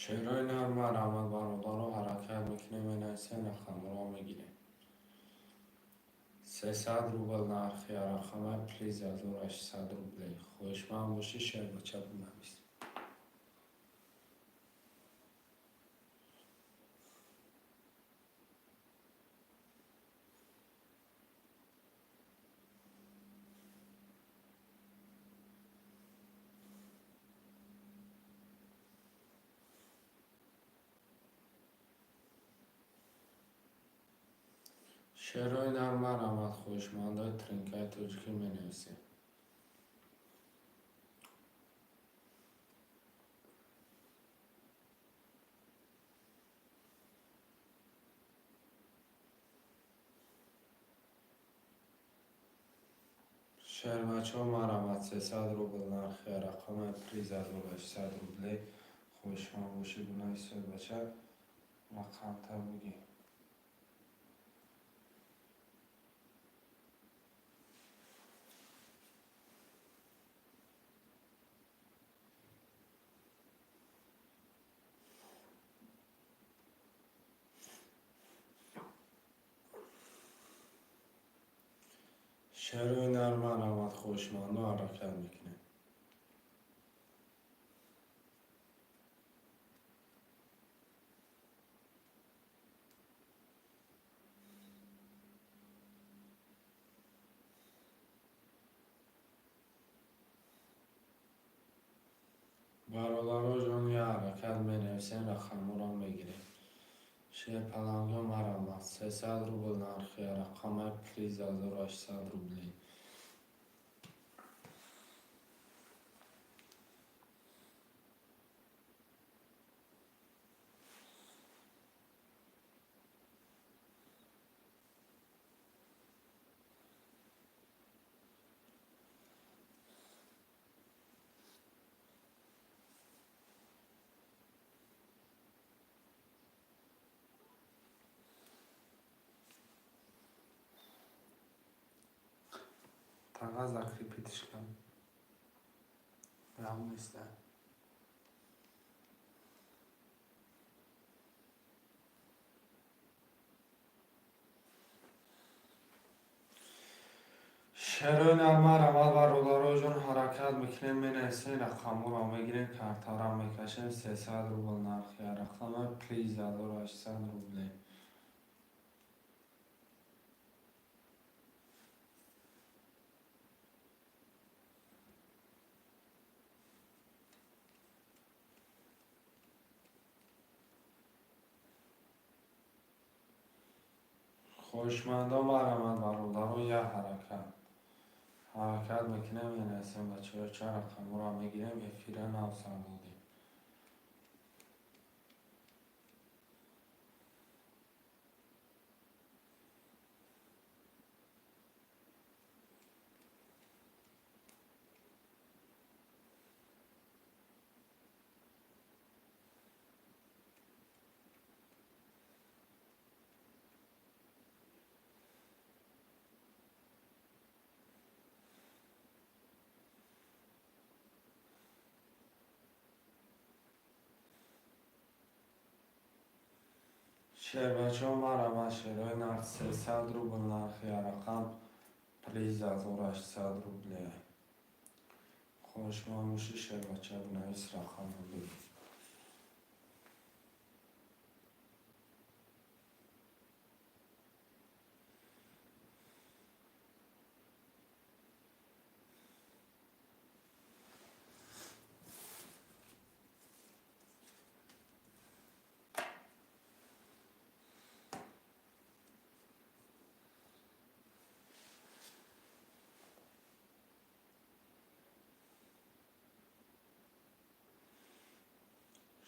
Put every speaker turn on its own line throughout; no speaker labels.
Шерои нар, марҳамат, бародаро, ҳаракат мекунем, менависем, рақамҳоро мегирем. 300 рубл нархи рақамай, плюс 1800 рублей. Хоҳишманд бошӣ, шербача, бинавис. Шерои нар, марҳамат, хоҳишмандои тринкаи тоҷикӣ, менависем. Шербачаҳо, марҳамат, 300 рубл нархи рақами, плюс 1800 рублей. Хоҳишманд бошӣ, бинавис, шербача, рақамта бигӣ. Шерои нар, марҳамат, хоҳишмандо, ҳаракат мекунем. Бародаро ҷон, я ҳаракат, менависем, рақамҳоро мегирем. Шерпаланго, марҳамат, 300 рубл нархи рақамай, плюс 1800 рублей. Тага закрепить кун. Рам неста. Шерои нар, марҳамат, бародаро ҷон, ҳаракат мекунем, менависем, рақамҳоро мегирем, картаро мекашем. 300 рубл нархи рақама, плюс 1800 рублей. Хоҳишмандо, марҳамат, бародаро, як ҳаракат мекунем, менависем, бачаҳо, чанд рақамҳоро мегирем, эфира нав сар додем. Шербачаҳо, марҳамат, шерои нарх, 300 рубл нархи рақам, плюс 1800 рублей. Хоҳишманд бошӣ, шербача, бинавис, рақамро бигӣ.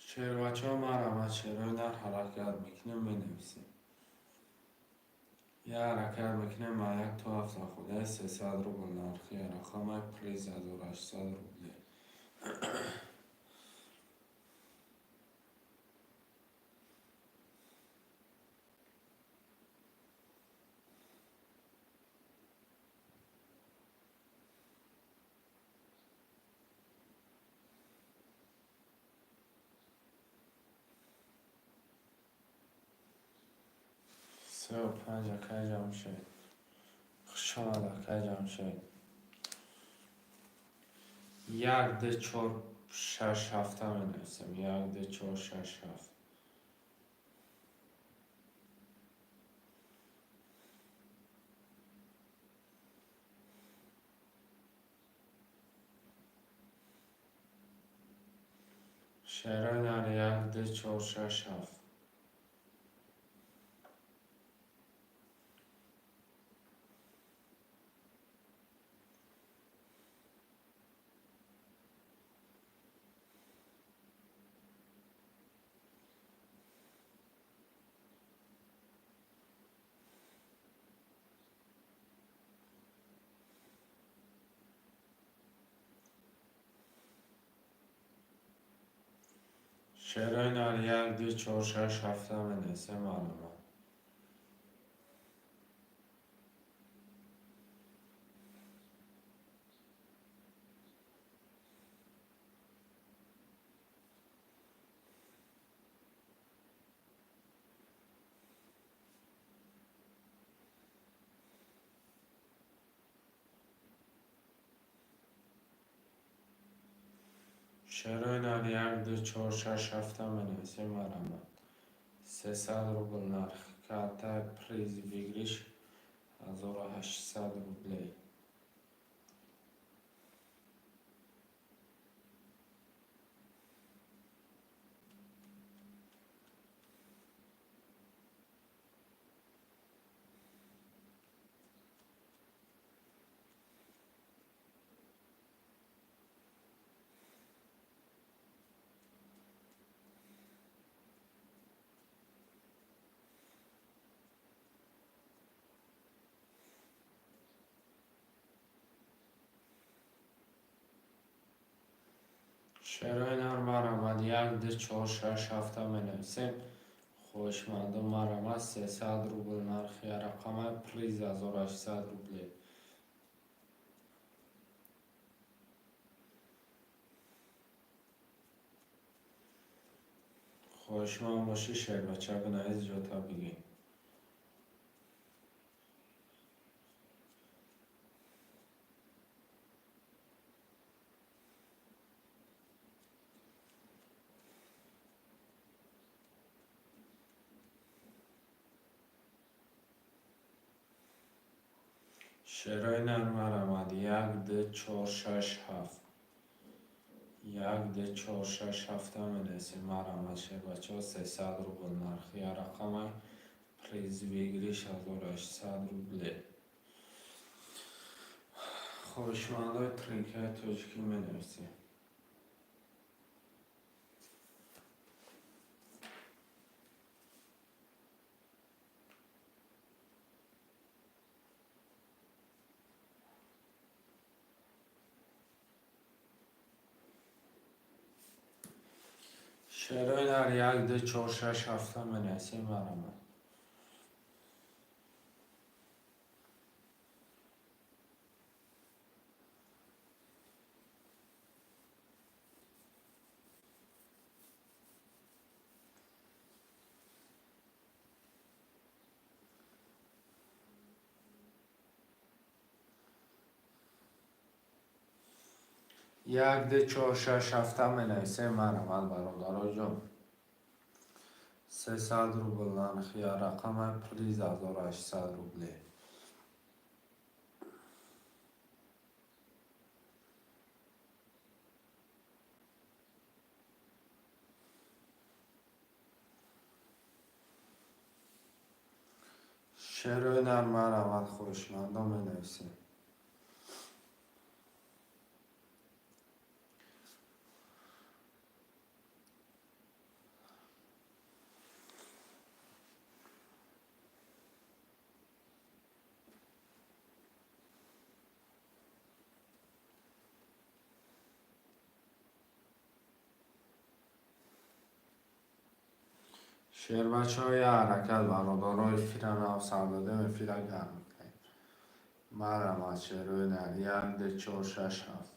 Шербачаҳо, марҳамат, шерои нар, ҳаракат мекунем, менависем. Як ҳаракат мекунем, як то ҳафт захода, 300 рубл нархи рақамай, плюс 1800 рублей. 3-5, акай Ҷамшед. Хушомад, акай Ҷамшед. Як, ду, чор, шаш, ҳафта менависем. Як, ду, чор, шаш, ҳафт. Шерои нар, як, ду, чор, шаш, ҳафт. Шерои нар, як, ду, чор, шаш, ҳафта менависем, маълумот. Шерои нар, як, ду, чор, шаш, ҳафта менависем, марҳамат. 300 рубл нарх. Картаи приз выигрыш 1800 рублей. Шерои нар, марҳамат, як, ду, чор, шаш, ҳафта менависем. Хоҳишмандон, марҳамат, 300 рубл нархи рақамаи приз 1800 рублей. Хоҳишманд бошӣ, шербача бинавис, ҷота бигир. Шерои нар, марҳамат, як, ду, чор, шаш, ҳафт. Як, ду, чор, шаш, ҳафта менависем, марҳамат, шербачаҳо, 300 рубл нархи рақамаи приз выигрыш 1800 рублей. Хоҳишмандои тринкаи тоҷикӣ менависем. Шерои нар, як, ду, чор, шаш, ҳафта менависем, марҳамат. Як, ду, чор, шаш, ҳафта менависем, марҳамат, бародароҷон. 300 рубл нархи рақамаи приз 1800 рублей. Шерои нар, марҳамат, хоҳишмандон менависем. Шербачаҳои ҳаракат, бародаро, эфира нав сар додем, эфира гарм мекунем. Марҳамат, шерои нар, як, ду, чор, шаш, ҳафт.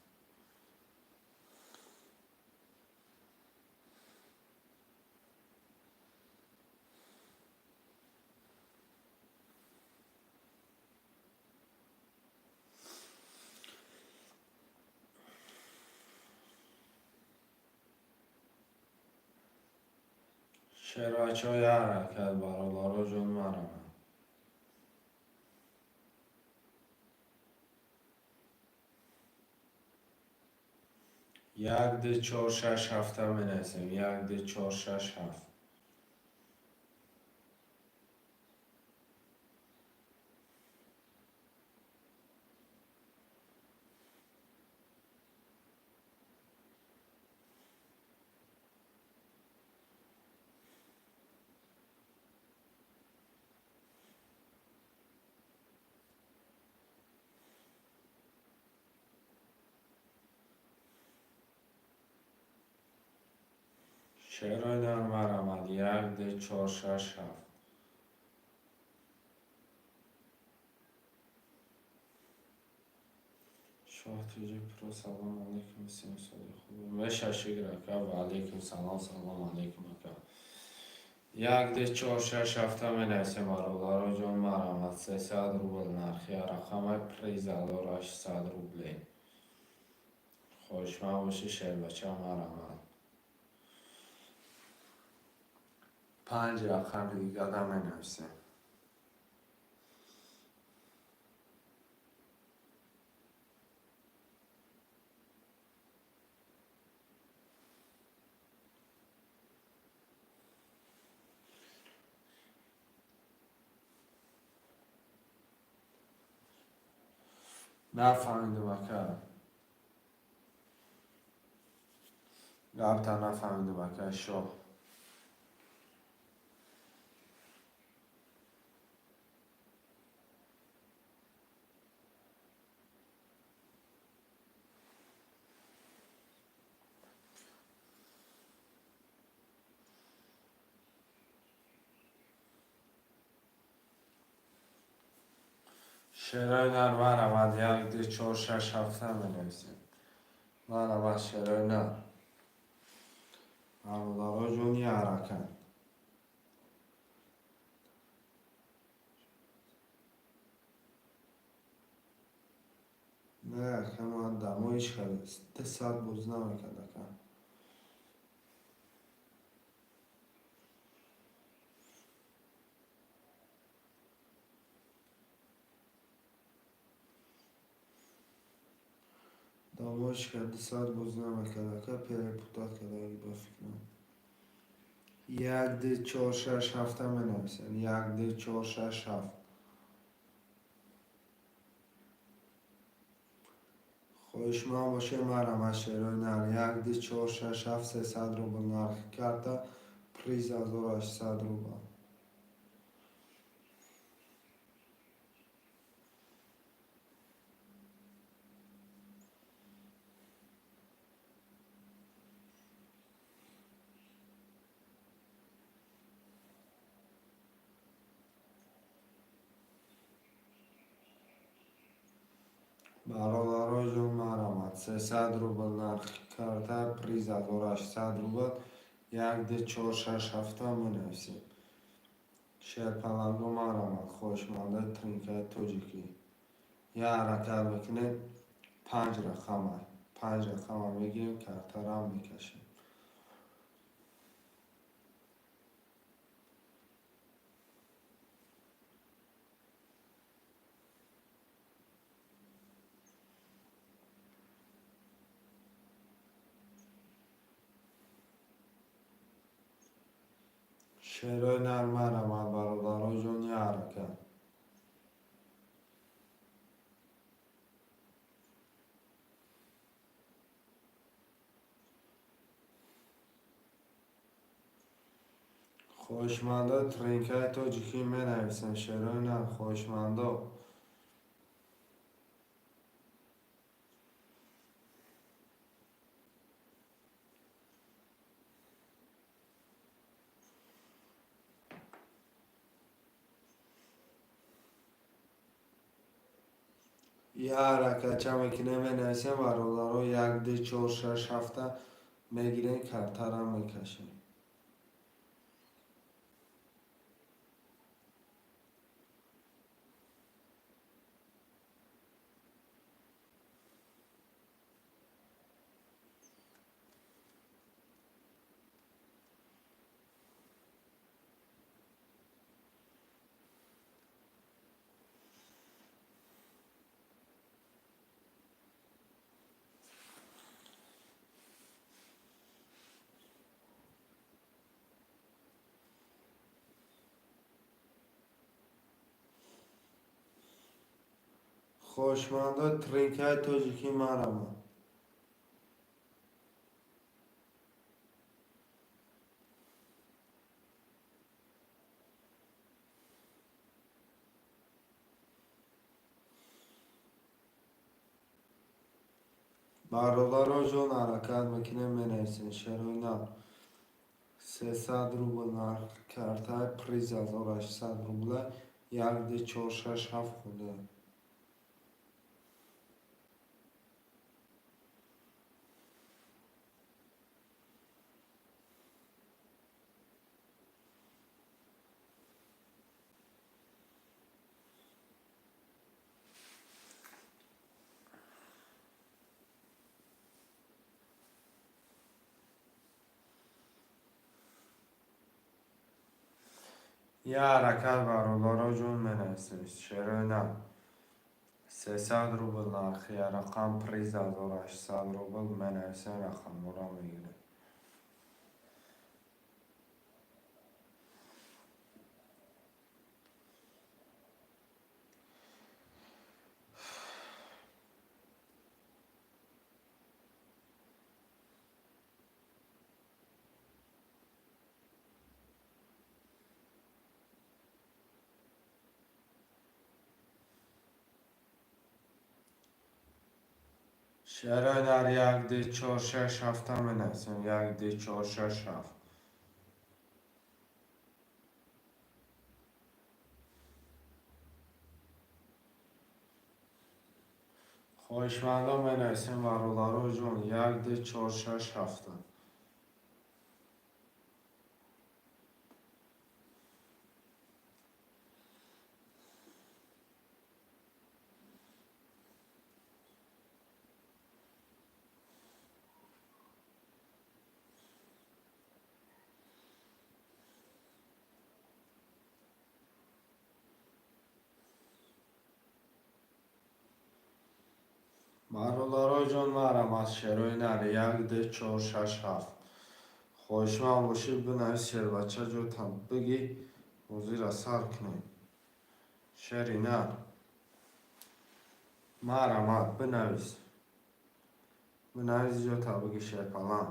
Шербачаҳо, як ҳаракат, бародаро ҷон, марамад. Як, ду, чор, шаш, ҳафта менависем. Як, ду, чор, шаш, ҳафт. Шерои нар марамад. Як, ду, чор, шаш, ҳафт. Шоҳ Тоҷик Про, салом алейкум, симсоли хуб меша, шукр, ака. Ва алейкум салом, салом алейкум, ака. Як, ду, чор, шаш, ҳафта менависем, бародаро ҷон, марамад. 300 рубл нархи рақамай, приз 1800 рублей. Хоҳишманд бошӣ, шербача, марамад. Панҷ рақами дигара менависем. Нафаҳмидум, ака. Гапта нафаҳмидум, ака Шоҳ. Шерои нар марамад. Як, ду, чор, шаш, ҳафта менависем. Марамад, шерои нар. Бародаро ҷон, як ҳаракат. Не, ака, ман дамо ҳеҷ хел 2 соат бозӣ намекард, ака. Дамо ҳеҷ хел 2 соат бозӣ намекард, ака, перепутать кардаги ба фикрам. Як, ду, чор, шаш, ҳафта менависем. Як, ду, чор, шаш, ҳафт. Хоҳишманд бошед, марамад, шерои нар. Як, ду, чор, шаш, ҳафт, 300 рубл нархи карта, приз 1800 рубл. Бародаро ҷон, марамад. 300 рубл нархи карта, приз 1800 рубл. Як, ду, чор, шаш, ҳафта менависем. Шерпаланго, марамад, хоҳишмандаи тринкаи тоҷикӣ. Як ҳаракат мекунем, панҷ рақама. Панҷ рақама мегирем, картарам мекашем. Шерои нар марамад, бародаро ҷон, як ҳаракат. Хоҳишмандо тринкаи тоҷикӣ менависем, шерои нар, хоҳишмандо. Як ҳаракатча мекунем, менависем, бародаро, як, ду, чор, шаш, ҳафта мегирем, картарам мекашем. Хоҳишмандо, тринкаи тоҷикӣ марама. Бародаро ҷон, ҳаракат мекунем, менависем. Шерои нар 300 рубл нарх картай, приз 1800 рубла, 1 2 4 6 7 худа. Я ҳаракат, бародаро ҷон, менависем. Шерои нар 300 рубл нархи рақам, приз 1800 рубл. Менависем, рақамҳоро мегирем. Шерои нар 1 2 4 6 7 менависем. 1 2 4 6 7. Хоҳишмандо, менависем, бародаро ҷон, 1 2 4 6 7. Бародаро ҷон, марам аз шерои нар 1 2 4 6 7. Хоҳишманд бошӣ, бинавис, шербача, ҷотам бигӣ, ҳозира сар кунем. Шери нар, марамад, бинавис, бинавис, ҷота бигӣ, шерпалан.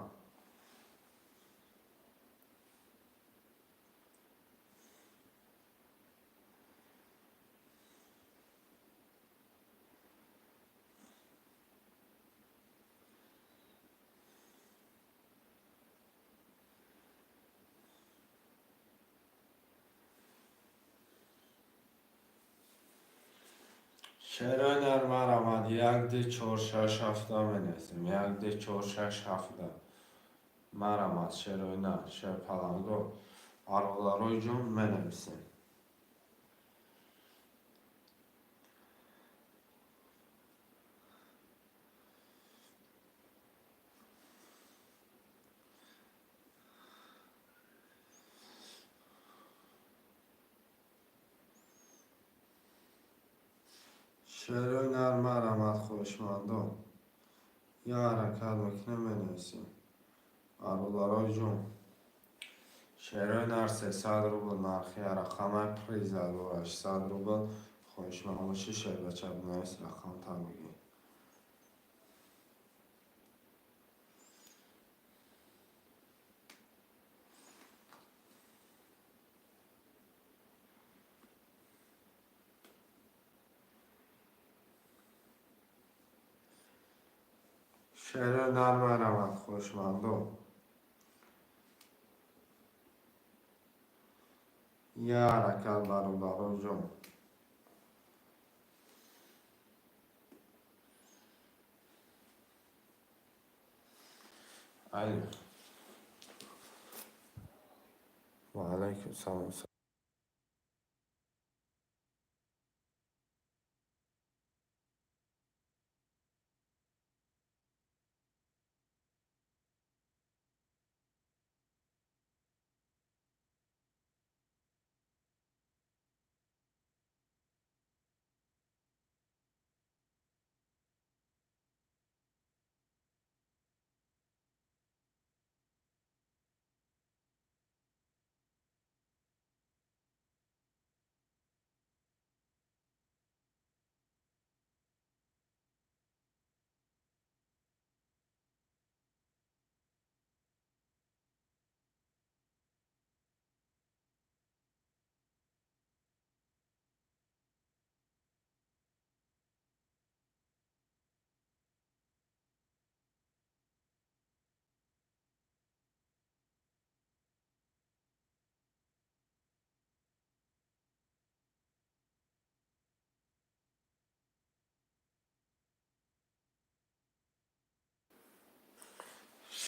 Шерои нар, марамад, 1 2 4 6 7 менависем. 1 2 4 6 7. Марамад, шерои нар, шерпаланго, бародарои ҷон, менависем. Шерои нар, марамад, хоҳишмандон. Я ҳаракат мекунем, менависем. Бародарои ҷон, шерои нар 300 рубл нархи рақамай, приз 1800 рубл. Хоҳишманд бошӣ, шербача, бинавис, рақам та бигӣ. Шерои нар, марамад, хоҳишмандон. Я ҳаракат, бародаро ҷон. Алё. Ва алайкум салом.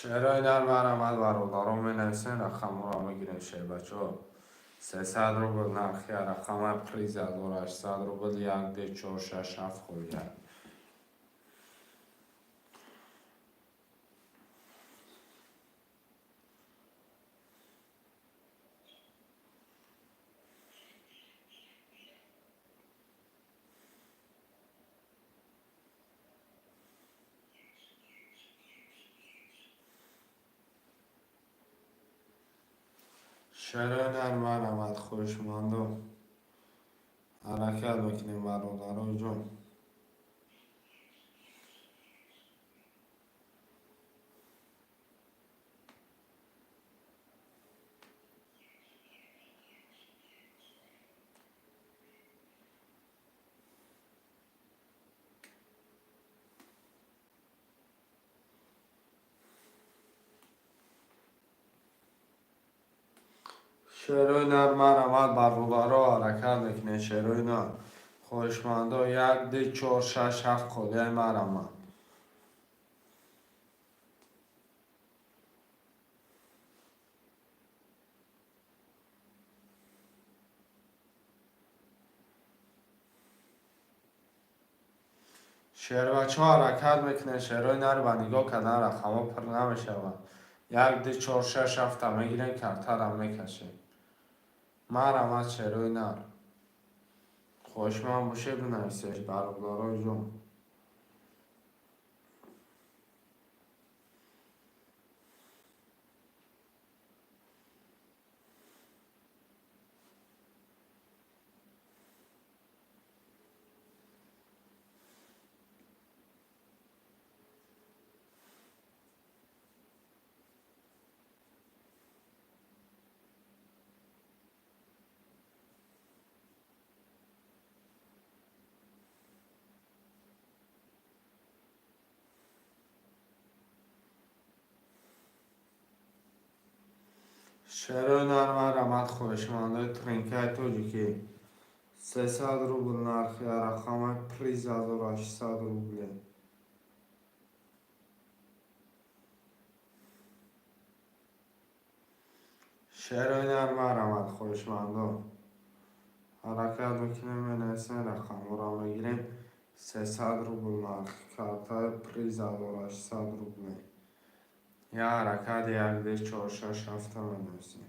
Шерои нар марҳамат, бародарон, менависем, рақамҳоро мегирем. Шербачаҳо, 300 рубл нархи рақама, приз 1800 рубл. Як, ду, чор, шаш, ҳафт, холия. Шерои нар марҳамат, хоҳишмандо, ҳаракат мекунем, бародарои ҷон. Шерои нар марҳамат, бародаро, ҳаракат мекунем. Шерои нар, хоҳишмандо, як, ду, чор, шаш, ҳафт, холияи марҳамат. Шербачаҳо, ҳаракат мекунем. Шерои нар, ба нигоҳ кардан рақамҳо пур намешавад. Як, ду, чор, шаш, ҳафта мегирем, картарам мекашем. Марҳамат, шерои нар, хоҳишманд бошед, бинависед, бародарои ҷон. Шерои нар марҳамат, хоҳишмандои тринкаи тоҷикӣ, 300 рубл нархи рақамаи, приз 1800 рубле. Шерои нар марҳамат, хоҳишмандо, ҳаракат мекунем, менависем, рақамҳоро мегирем. 300 рубл нархи картаи, приз 1800 рубле. Як ҳаракат, як, ду, чор, шаш, ҳафта менависем.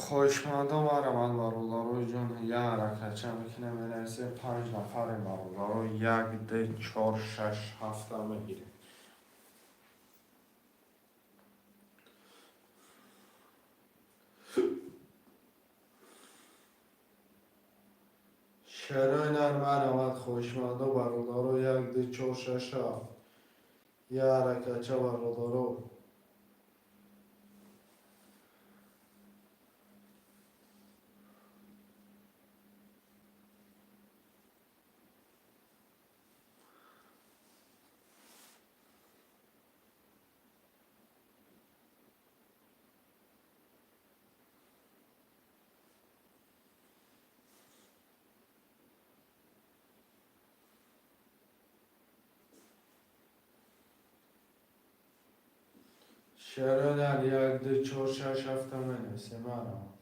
Хоҳишмандо, марҳамат, бародарои ҷон, як ҳаракатча мекунем, менависем. Панҷ нафарем, бародаро, як, ду, чор, шаш, ҳафта мегирем. Шерои нар марҳамат, хоҳишмандо, бародаро, як, ду, чор, шаш, ҳафт, як ҳаракатча, бародаро. Шерои нар, як, ду, чор, шаш, ҳафта менависем, марҳамат.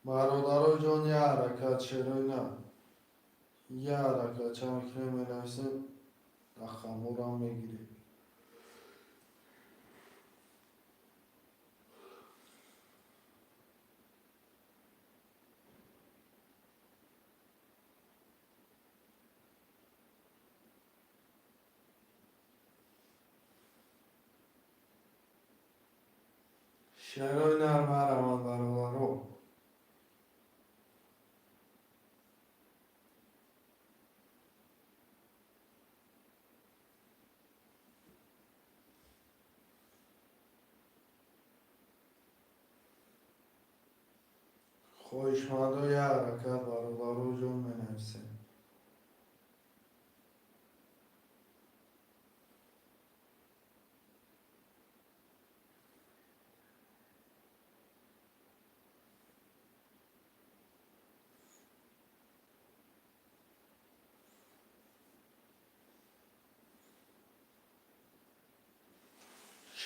Бародарои ҷон, як ҳаракат, шерои нар, як ҳаракатча мекунем, менависем, рақамҳоро мегирем. Шерои нар марҳамат, бародаро. Хоҳишмандо, як ҳаракат, бародарои ҷон, менависем.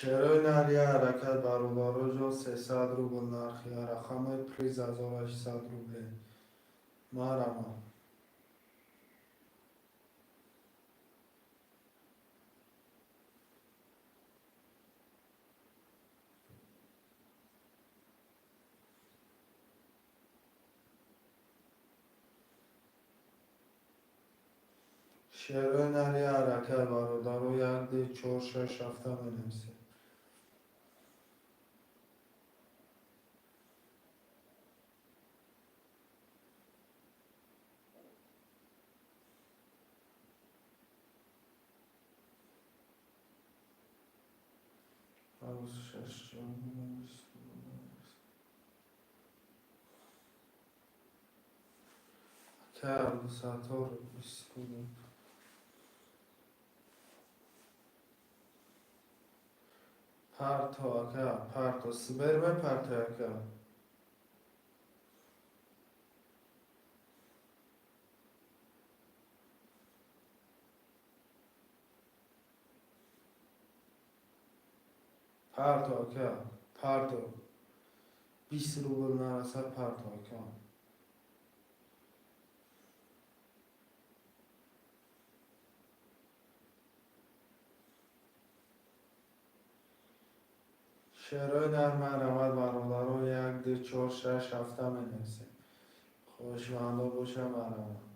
Шерои нар як ҳаракат, бародароҷон, 300 рубл нархи рақами, приз 1800 рубле. Марама. Шерои нар як ҳаракат, бародаро, як, ду, чор, шаш, ҳафта менависем. Шаш. Ака Абдусаттор, 20 рубл. Парто, ака, парто, Сбер мепарто, ака. Парто, ака, парто. 20 рубл нарасад, парто, ака. Шерои нар марҳамат, бародаро, як, ду, чор, шаш, ҳафта менависем. Хоҳишмандо боша, марҳамат.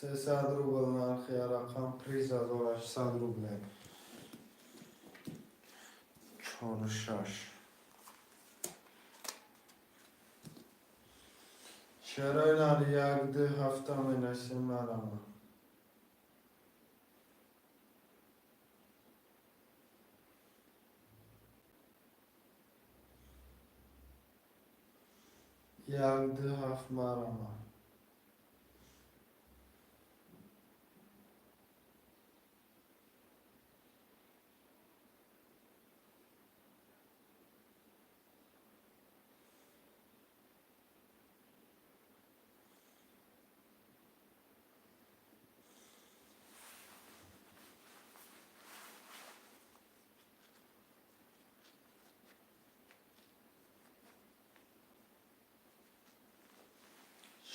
300 рубл нархи рақам, приз 1800 рубле. Чору шаш. Шерои нар, як, ду, ҳафта менависем, марҳамат. Як, ду, ҳафт, марҳамат.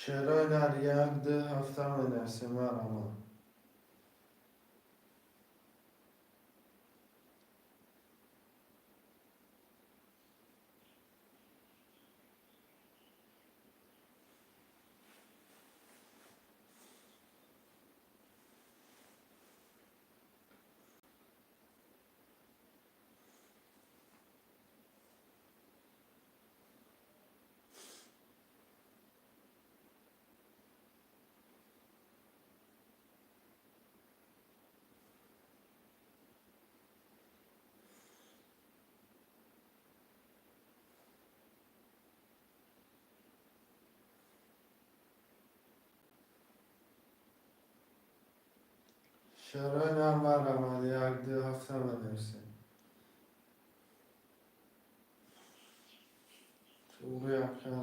Шерои нар, як, ду, ҳафта менависем, марҳамат. Шерои нар, марҳамат, як, ду, ҳафта менависем. Туғри, ака.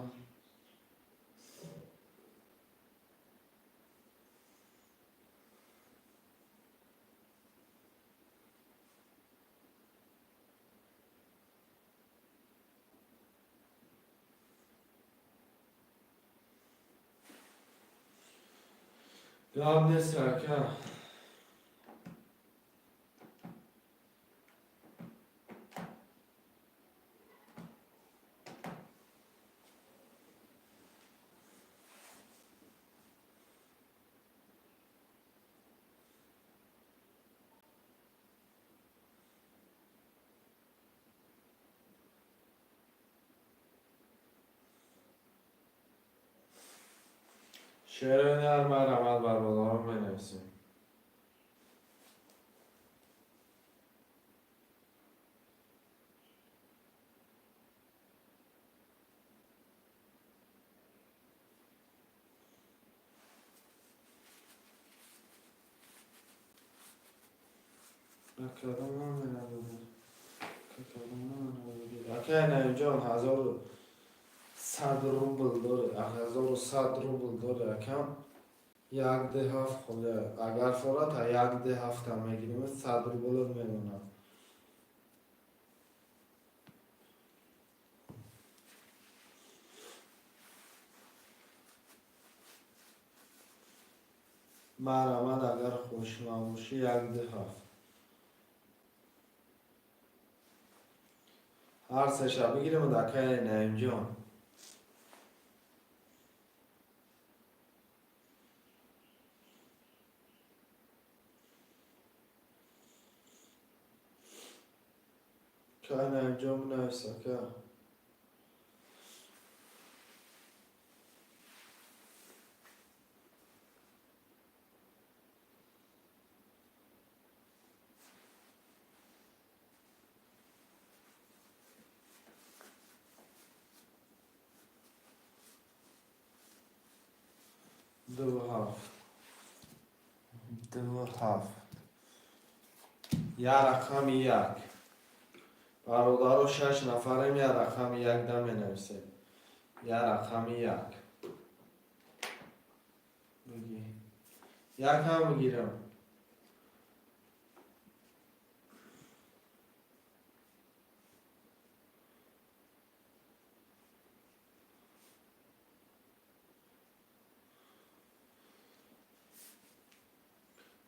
Гап нест, ака. Шерои нар, марҳамат, бародарон, менависем. Кадом номера додед? Кадом номера додед? Акай Наимҷон, 1100 рубл доред, 1100 рубл доред, акам. Як, ду, ҳафт холия. Агар фора та як, ду, ҳафта мегирим, 100 рублат мемонад. Марҳамат, агар хушман бошӣ, як, ду, ҳафт. Ҳар сеша бигирем, акаи Наимҷон. Акаи Наимҷон, бинавис, ака. Дуву ҳафт, дуву ҳафт, як рақами як. Бародаро, шаш нафарем, як рақами як да менависем. Як рақами як бигӣ, як ҳам бигирам.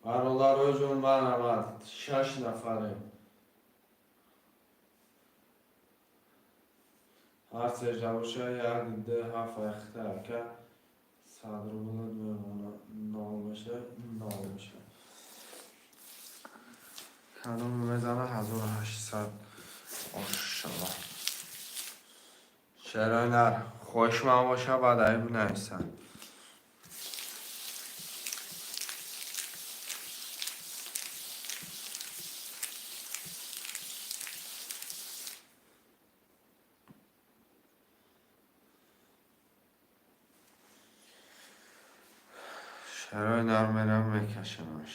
Бародарои ҷон, марҳамат, шаш нафарем. Ҳар сежда боша, як, ду, ҳафт айхта, ака, 100 рублат мемонад. Нол меша, нол меша. Кадом мезана, 1800 ошава. Шерои нар, хоҳишманд боша, баъд ай бинависанд. Шерои нар мерам, мекашамаш.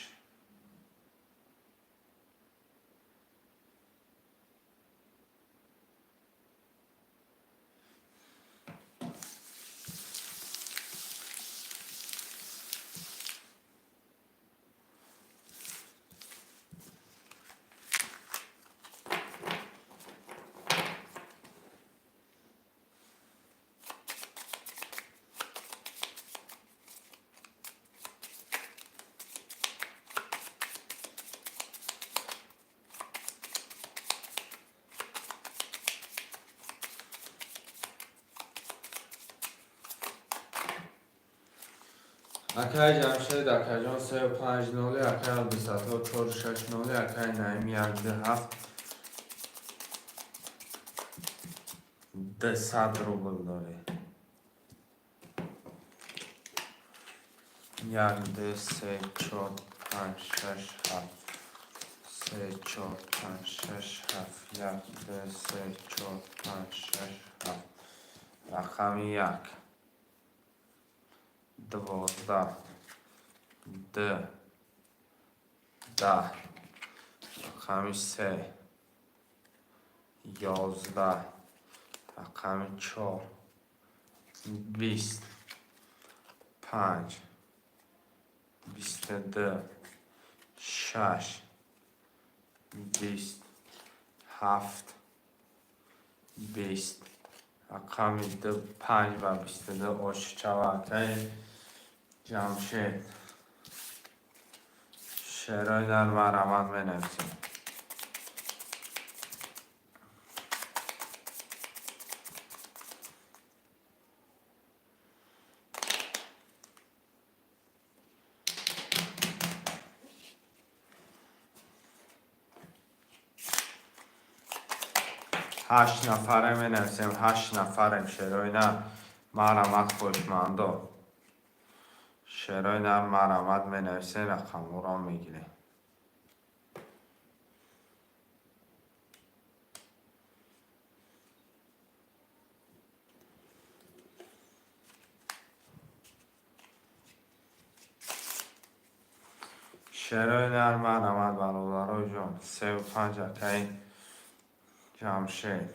Акаи Ҷамшед, акаҷон, сею панҷ ноли, акаи Абдусаттор, чору шаш ноли, акаи Наим, як, ду, ҳафт, 200 рубл дорӣ. Як, ду, се, чор, панҷ, шаш, ҳафт, се, чор, панҷ, шаш, ҳафт, як, ду, се, чор, панҷ, шаш, ҳафт. Рақами як, 12, д, 10. Рақами се, 11. Рақами чор, 20, панҷ, 22, шаш, 20, ҳафт, 20. Рақами ду, панҷ ва 22 ошчава, акаи Ҷамшед. Шерои нар, марҳамат, менависем. Ҳашт нафаре менависем, ҳашт нафарем. Шерои нар, марҳамат, хоҳишмандо. Шерои нар, марҳамат, менависем, рақамҳоро мегирем. Шерои нар, марҳамат, бародарои ҷон. Севу панҷ, акаи Ҷамшед.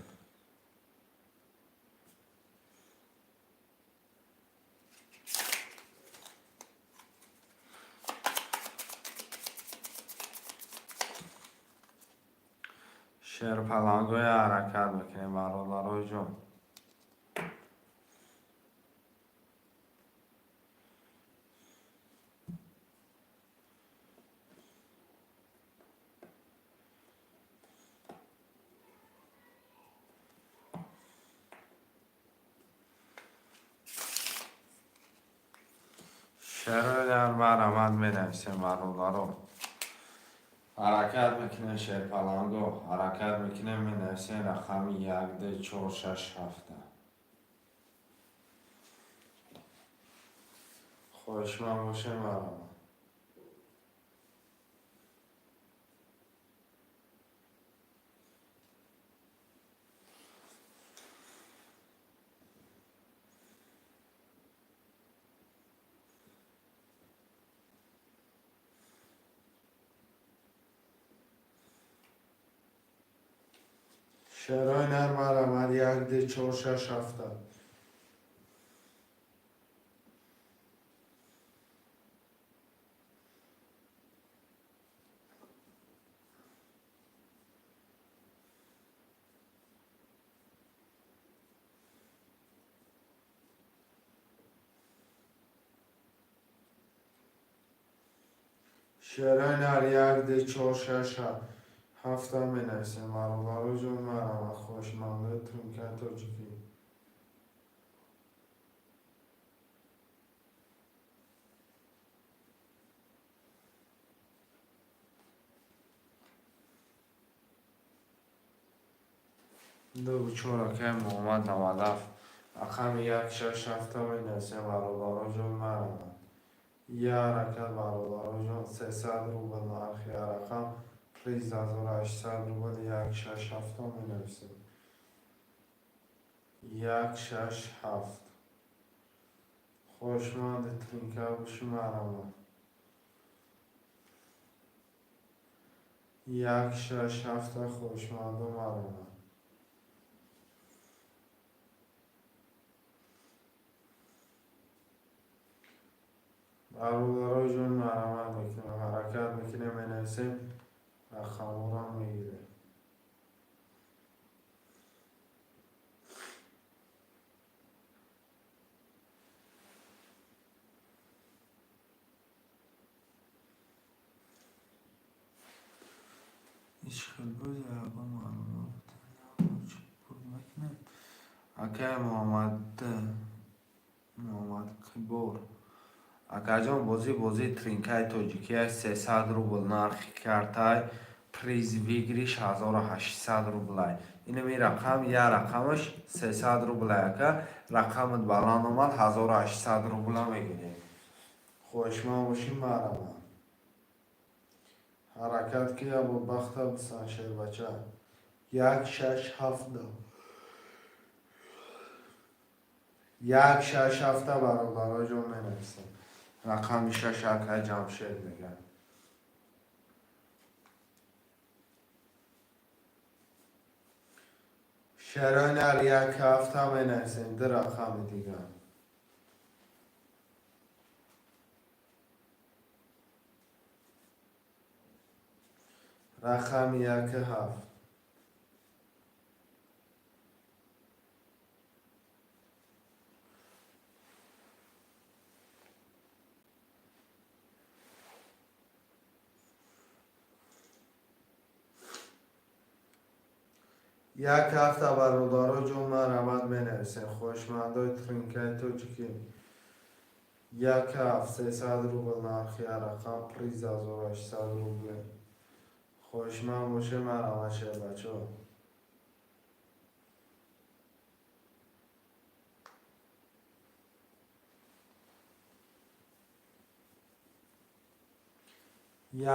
Шерпалангоя ҳаракат мекунем, бародарои ҷон. Шерои дар баромад менависем, бародаро. Ҳаракат мекунем, шерпаланго, ҳаракат мекунем, менависем рақами як, ду, чор, шаш, ҳафта. Хоҳишманд бошем, баромад. Шерои нар марҳамат, як, ду, чор, шаш, ҳафта. Шерои нар як, ду, чор, шаш, ҳафта менависем, бародаро ҷон, марҳамат, хоҳишмандои тринкаи тоҷикӣ. Ду чор, акай Муҳаммад 97. Рақами як, шаш, ҳафта менависем, бародаро ҷон, марҳамат. Я ҳаракат, бародаро ҷон, 300 рубл нархи рақам, приз 1800 рубл, як, шаш, ҳафта менависем. Як, шаш, ҳафт. Хоҳишманди тринка бошӣ, марҳамат. Як, шаш, ҳафта, хоҳишмандо, марҳамат. Бародарои ҷон, марҳамат мекунем, ҳаракат мекунем, менависем, рақамҳоро мегирем. Ҳеҷ хел боз ягон маълумот мекунем. Акай Муҳаммад Қибор. Акаҷон, бозӣ бозии тринкаи тоҷикия, 300 рубл нархи картай, приз выигрыш 1800 рублай. Инами рақам, я рақамаш 300 рублай, ака. Рақамат баланд омад, 1800 рубла мегирем. Хоҳишманд бошӣ, марҳамат. Ҳаракат ки ябо бахта бисан, шербача. Як, шаш, ҳафт, ду. Як, шаш, ҳафта, бародаро ҷон, менависем. Рақами шаш, акай Ҷамшед мегӯяд. Шерои нар як, ҳафта менависем, ду рақами дигар. Рақами як, ҳафт. Як ҳафта, бародаро ҷон, марҳамат, менависем. Хоҳишмандои тринкаи тоҷикӣ. Як ҳафт, 300 рубл нархи рақам, приз 1800 рубле. Хоҳишманд боше, марҳамат, шербачо.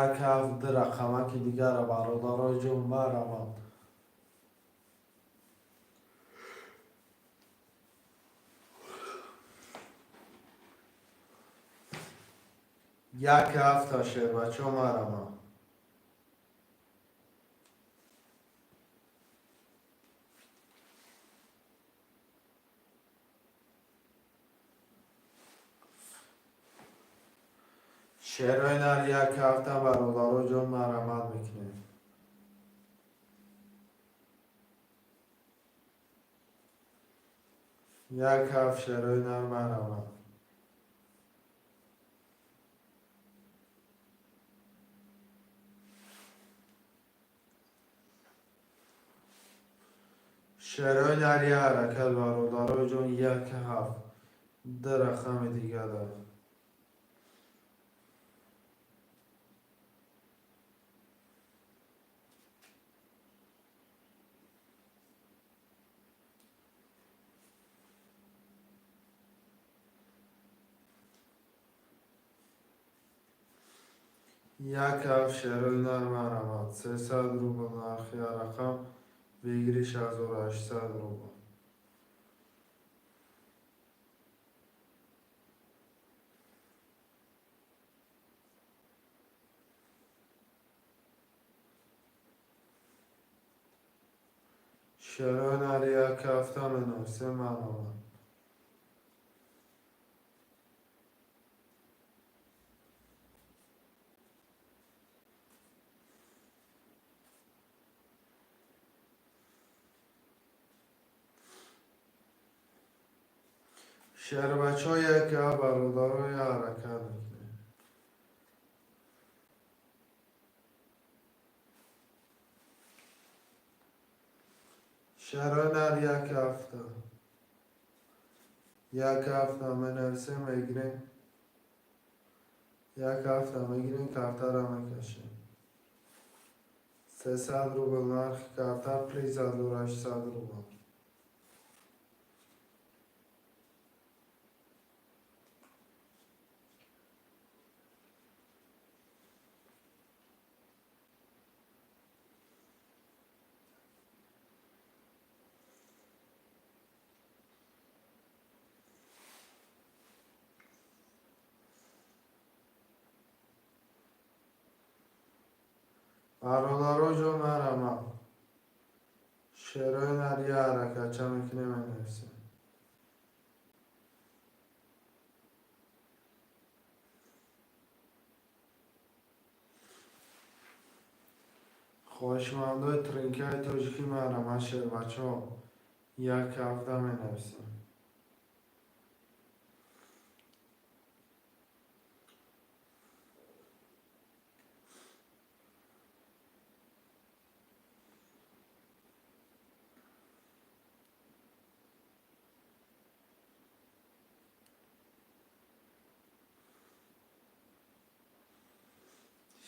Як ҳафт, ду рақамаки дигара, бародарои ҷон, марҳамат. Як ҳафта, шербачо, марҳамат. Шерои нар як ҳафта, бародаро ҷон, марҳамат мекунем. 1 7, шерои нар, марҳамат. Шерои нар, як ҳаракат, бародарои ҷон, 1 7. Ду рақами дига дорад. 1 7, шерои нар, марҳамат. 300 рубл нархи рақам, выигрыш 1800 рубл. Шерои нар, 1 ҳафта менависем, марҳамат. Шербачҳо, 1 7, бародаро, як ҳаракат мекунем. Шерои нар, 1 ҳафта, 1 ҳафта менависем, мегирем. 1 ҳафта мегирем, картара мекашем. 300 рубл нархи карта, приз 1800 рубл. Бародаро ҷон, марҳамат. Шерои нар, як ҳаракатча мекунем, менависем. Хоҳишмандои тринкаи тоҷикӣ, марҳамат, шербачаҳо, 1 ҳафта менависем.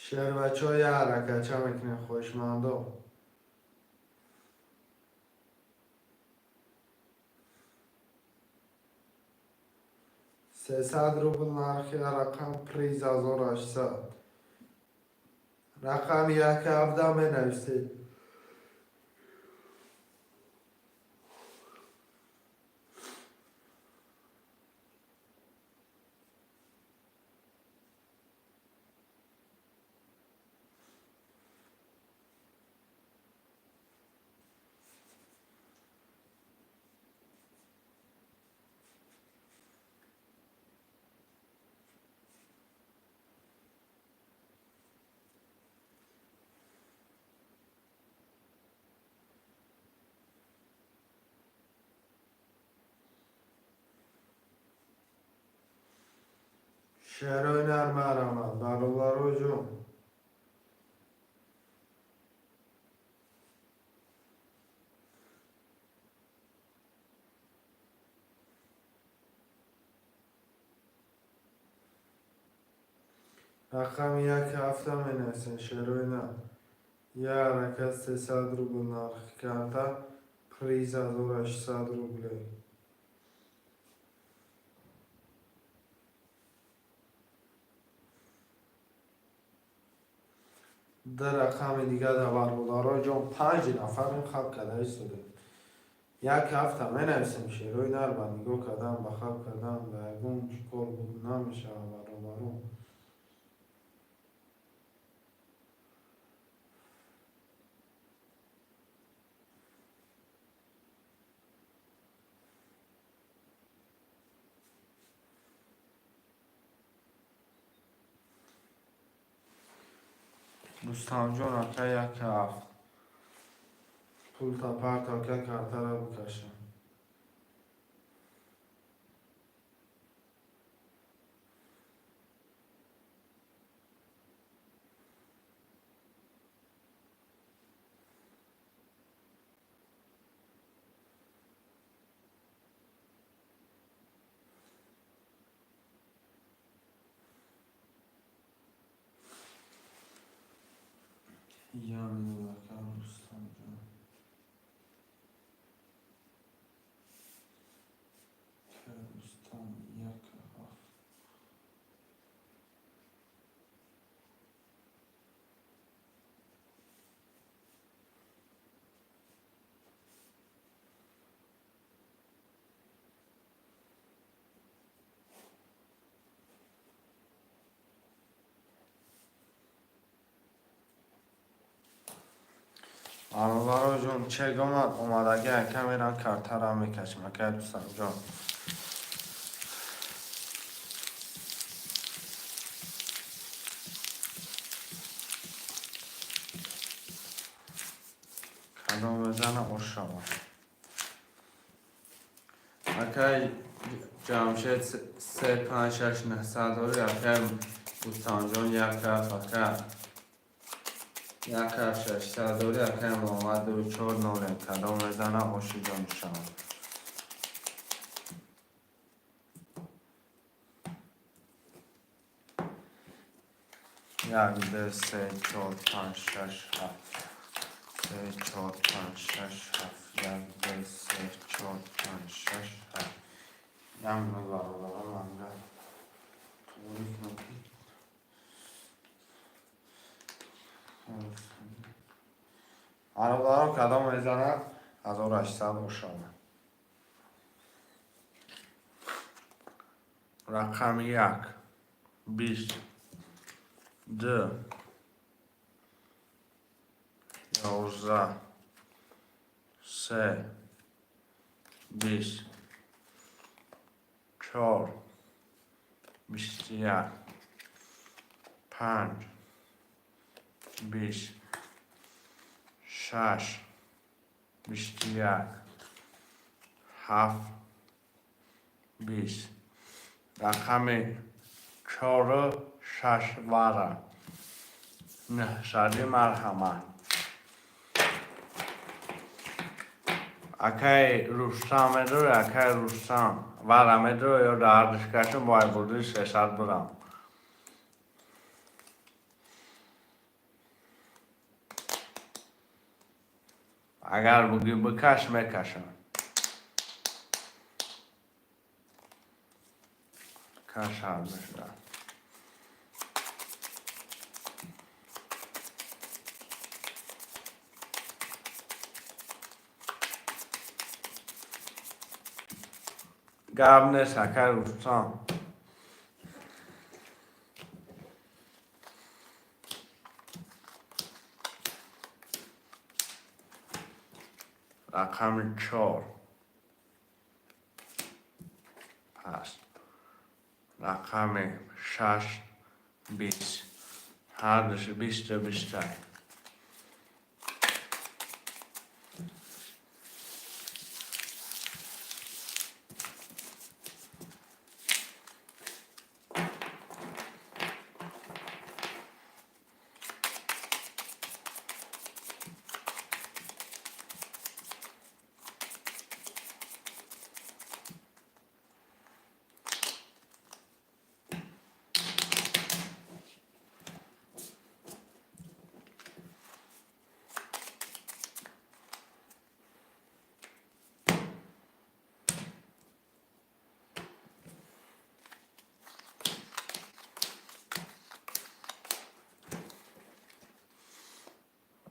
Шербачаҳо, як ҳаракатча мекунем, хоҳишмандо. 300 рубл нархи рақам, приз 1800. Рақами 1 ҳафта менависед. Шерои нар, марҳамат, бародаро ҷон. Рақами 1 ҳафта менависем, шерои нар. Як ҳаракат, 300 рубл нархи карта, приз 1800 рублей. Ду рақами дига да, бародаро ҷон, панҷ нафарем, хаб карда истодем. 1 ҳафта менависем, шерои нар. Ба нигоҳ кардан, ба хаб кардан, ба ягон кор буд намешавад, бародаро. Рустамҷон ака, 1 ҳафт. Пулта парто, ака, картара бикашам. Як минут, ака Рустамҷон. Ака Рустам, як ҳафт. Бародаро ҷон, чек омад, омадагӣ ака мерам, картара мекашем, ака Рустамҷон. Кадом мезана, ош шавад. Акай Ҷамшед, се панҷ шаш нӯҳсад дорӣ, акай Рустамҷон, як ҳафт, ака як ҳафт шашсад дорӣ, акай Муҳаммад, ду чор нол як. Кадом мезана, оши ҷон шавад. Як, ду, се, чор, панҷ, шаш, ҳафт. Се, чор, панҷ, шаш, ҳафт. Як, ду, се, чор, панҷ, шаш, ҳафт. Як минут, бародарон, манга туғри кунам ки бародарон, кадом мезанад, 1800 ошавад. Рақами як, 20, ду, 11, се, 20, чор, 21, панҷ, 20, шаш, 21, ҳафт, 20. Рақами чору шаш вара. Нӯҳсади, марҳамат. Акай Рустам медорӣ, акай Рустам? Вара медорӣ ё дар кашам бо айбурди 300 бурам? Агар бугӣ бикаш, мекашам. Каш ҳардушда. Гап нест, акай Рустам. Рақами чор паст. Рақами шаш, 20. Ҳардуши бисту бистай.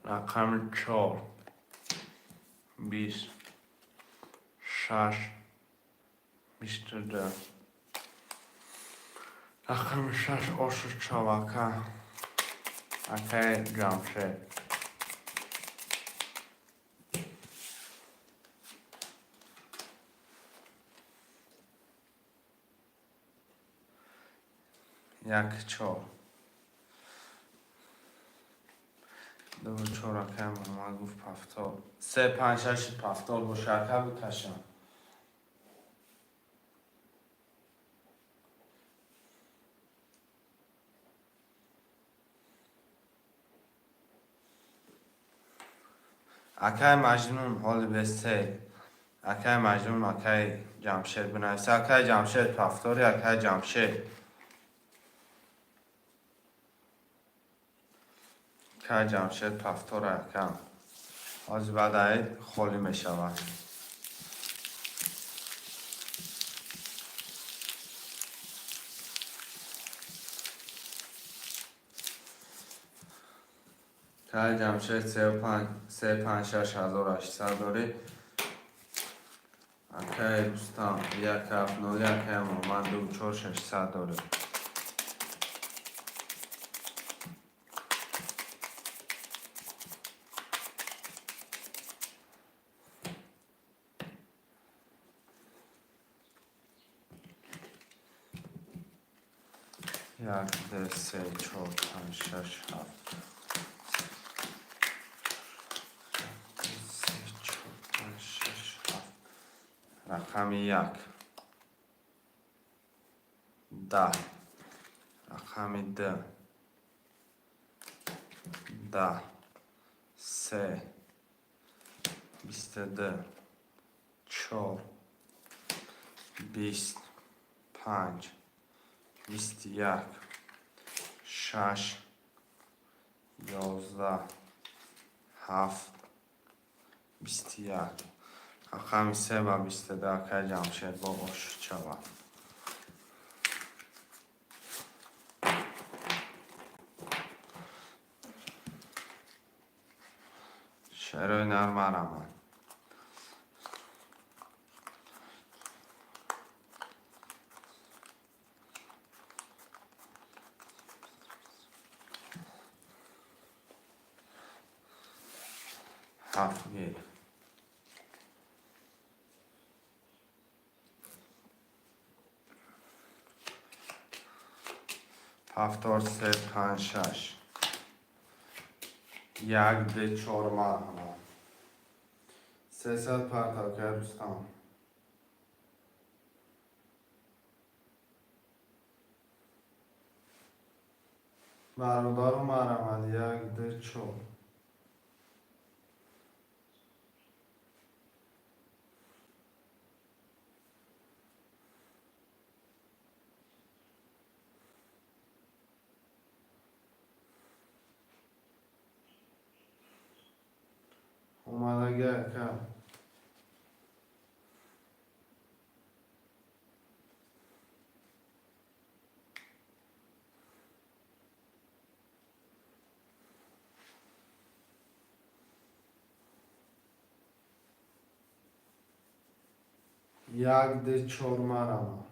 Рақами чор, 20, шаш, 22. Рақами шаш ошу чов, ака. Акаи Ҷамшед. Як чор. Ду чор, акай Муҳаммад гуфт пафтор. Се панҷ шаш пафтор боша, ака, бикашам. Акай Маҷнун, ҳоли бесе. Акай Маҷнун, акай Ҷамшед бинависа. Акай Ҷамшед, пафтори, акай Ҷамшед. Кай Ҷамшед повтора якам. Ҳозир баъд аид холӣ мешавад. Кай Ҷамшед 3 5 6 1800 дорӣ. Акай Рустам 1 7 0, акай Муҳаммад 2 4 600 дорӣ. Як, ду, се, чор, панҷ, шаш, ҳафт. Се, чор, панҷ, шаш, ҳафт. Рақами як. 10. Рақами ду. 10. Се. 22. Чор. 20. Панҷ. 21. Шаш. 11. Ҳафт. 21. Рақами се ба 22, акай Ҷамшед бо ошуд шавад. Шерои нар марамад. Ҳафт гир. Повтор се, панҷ, шаш. Як, ду, чор марҳамат. 300 партав, акай Рустам. Бародару марҳамат, як, ду, чор. Омадаги ака. Як, ду, чор марҳамат.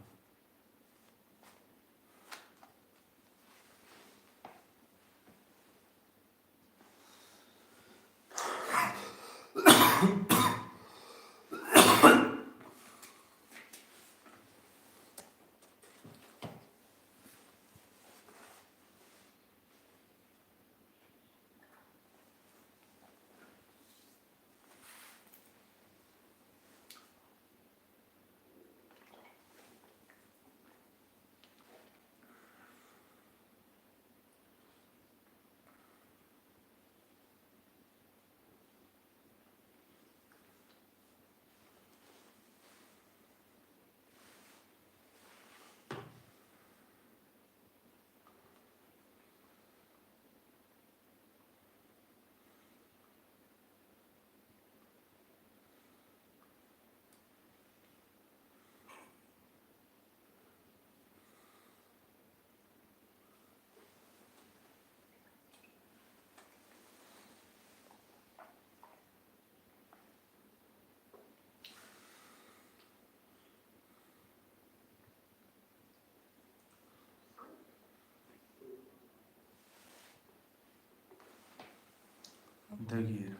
Ду гир.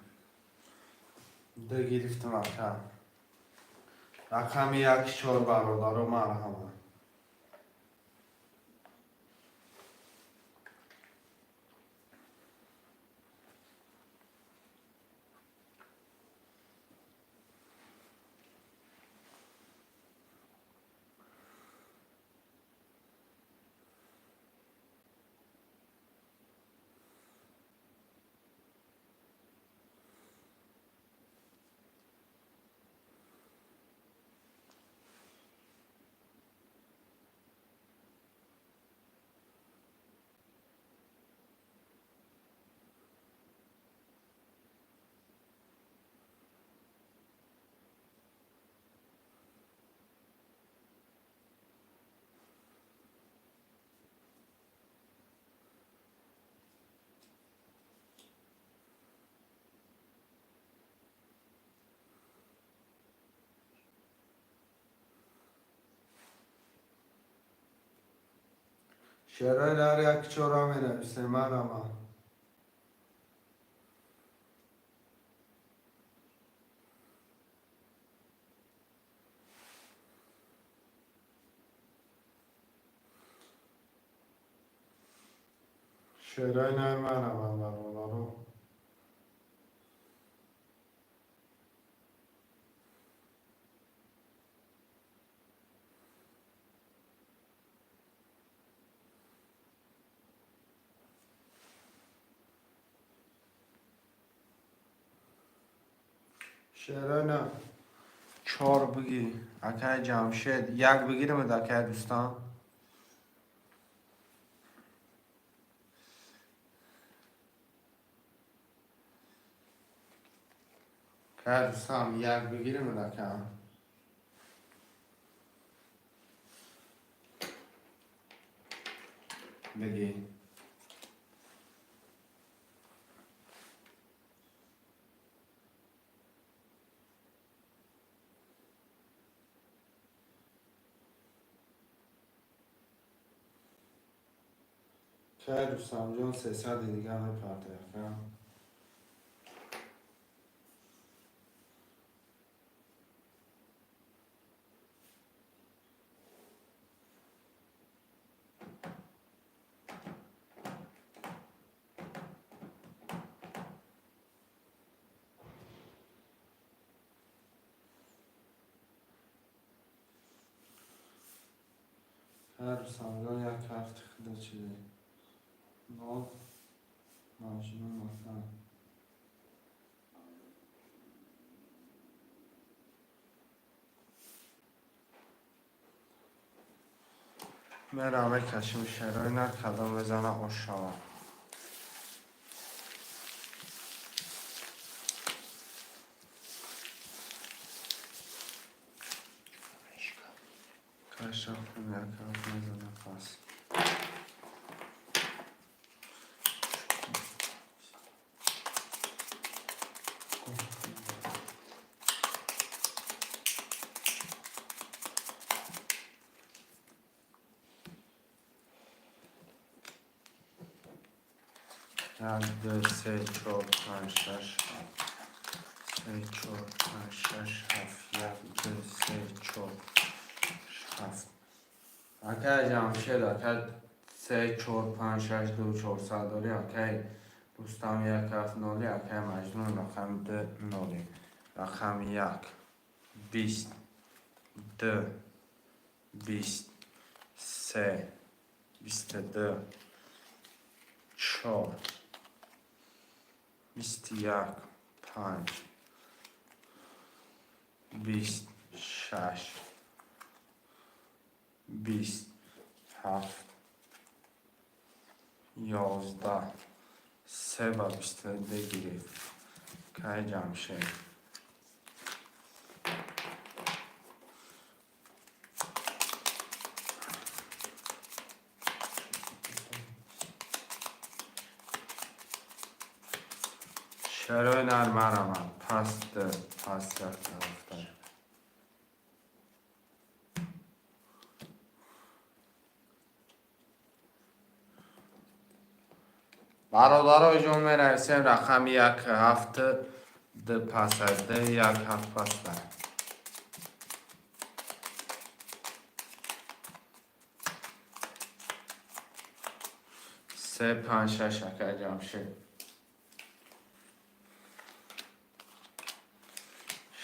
Ду гирифтам, ака. Рақами як, чор, бародаро марҳамат. Шерои нар як чора менависем, марама. Шерои нар марама, бародаро. Шерои нар чор бигӣ, акай Ҷамшед, як бигирамад, акай дӯстам. Акай Рустам, як бигирамад, ака. Бигӣ. Акай Рустамҷон, 300-и дига мепарте, ака. Акай Рустамҷон, як ҳафти худо чизе. Нол Маҷнун ака. Мерам, мекашим шерои нар, кадом мезана, ош шавад. Кашаф як ҳафт мезана пас. Як, ду, се, чор, панҷ, шаш, ҳафт. Се, чор, панҷ, шаш, ҳафт. Як, ду, се, чор, ҳафт. Акай Ҷамшед, акай, се, чор, панҷ, шаш, ду, 400 дорӣ, акай Рустам, як, ҳафт, ноли, акай Маҷнун, рақами ду, ноли. Рақами як, 20, ду, 20, се, 22, чор, 21, панҷ, 20, шаш, 20, ҳафт, 11, се ба 22 гирифт. Кай Ҷамшед. Шерои нар марамад. Пас ду, пас як тарафта. Бародарои ҷон, менависем рақами як, ҳафт, ду паса, ду, як, ҳафт паста. Се, панҷ, шаш, акай Ҷамшед.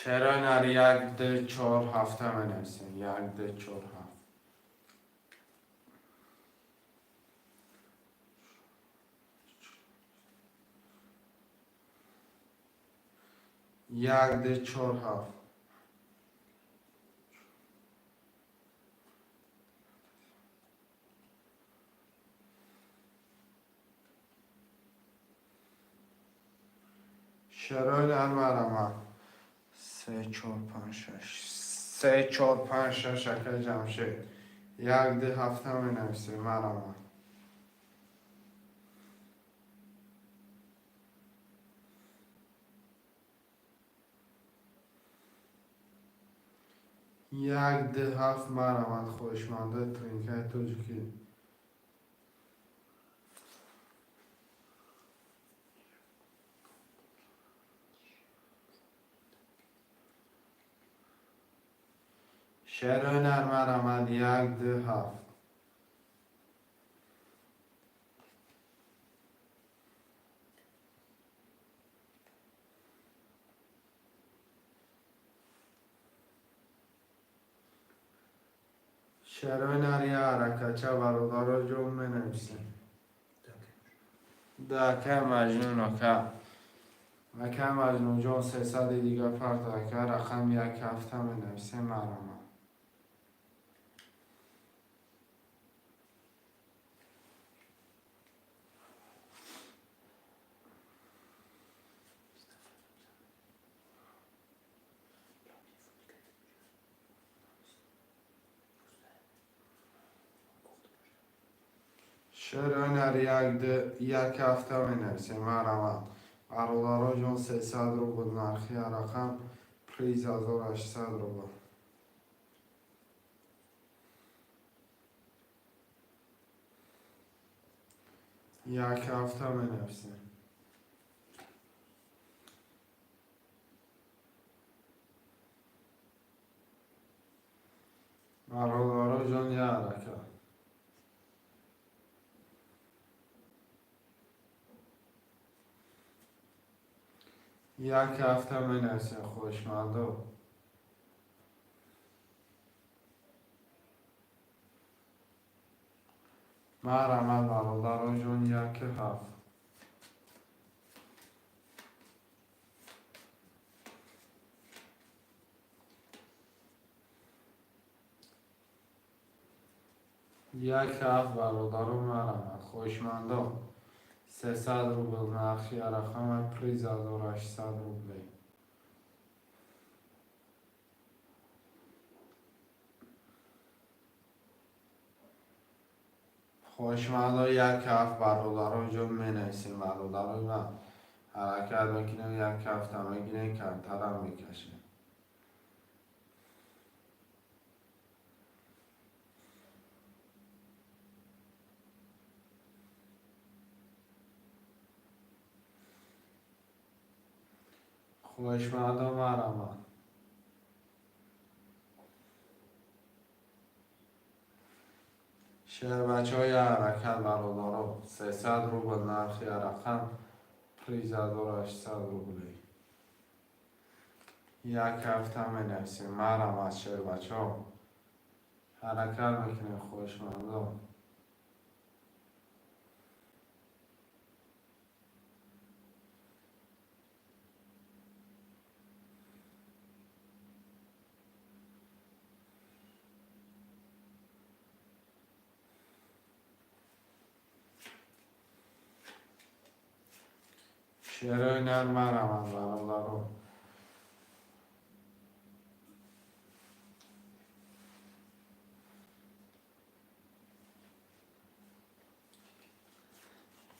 Шерои нар як, ду, чор, ҳафта менависем. Як, ду, чор, ҳафт. Як, ду, чор, ҳафт. Шерои нар марамад. Се, чор, панҷ, шаш. Се, чор, панҷ, шаш, акай Ҷамшед. Як, ду, ҳафта менависем, марамад. Як, ду, ҳафт, марамад, хоҳишмандаи тринкаи тоҷикӣ. Шерои нар марамад, як, ду, ҳафт. Шерои нар я ҳаракатча, бародаро ҷон, менависем. Да, акай Маҷнун, ака. Акай Маҷнунҷон, 300-и дига парто, ака, рақам як ҳафта менависем, марама. Шерои нар як ду як ҳафта менависем, марама. Бародаро ҷон, 300 рубл нархи рақам, приз 1800 рубл. Як ҳафта менависем. Бародаро ҷон, як ҳаракат. Як ҳафта менависем, хоҳишмандо. Марҳамат, бародаро ҷон, яки ҳафт. Як ҳафт, бародаро, марҳамат, хоҳишмандо. 300 рубл нархи рақама, приз 1800 рублей. Хоҳишмандо, як ҳафт, бародаро ҷон, менависем, бародарои ман. Ҳаракат мекунем, як ҳафта мегирем, камтарам мекашем. Хоҳишмандо, марҳамат. Шербачаҳои ҳаракат, бародаро, 300 рубл нархи рақам, приз 1800 рублей. Як ҳафта менависем, марҳамат, шербачаҳо. Ҳаракат мекунем, хоҳишмандо. Шерои нар марҳамат, бародаро.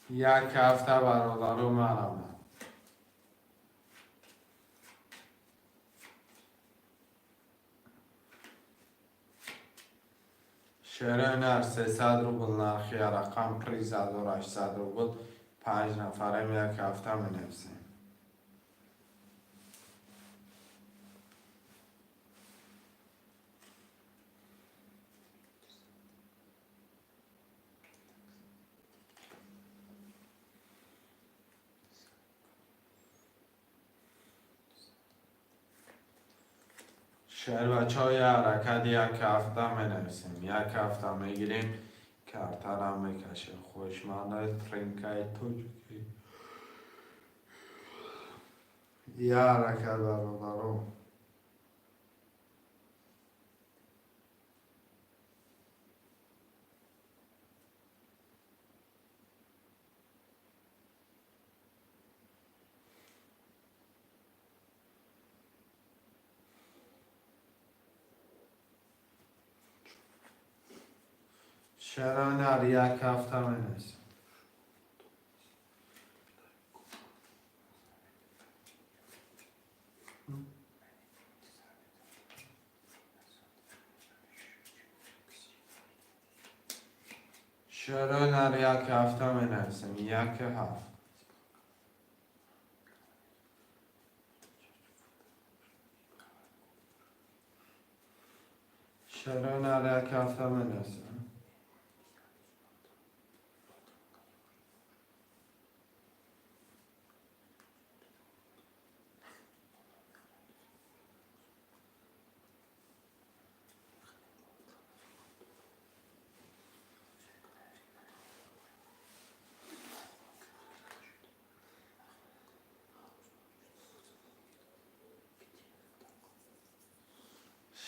Як ҳафта, бародаро, марҳамат. Шерои нар 300 рубл нархи рақам, приз 1800 рубл. Панҷ нафарем, як ҳафта менависем. Шербачаҳои ҳаракат, як ҳафта менависем. Як ҳафта мегирем, картарам мекашем. Хоҳишмандаи тринкаи тоҷикӣ. Я ҳаракат, бародаро. Шерои нар як ҳафта менависем. Шерои нар як ҳафта менависем. Як ҳафт. Шерои нар, як ҳафта менависем.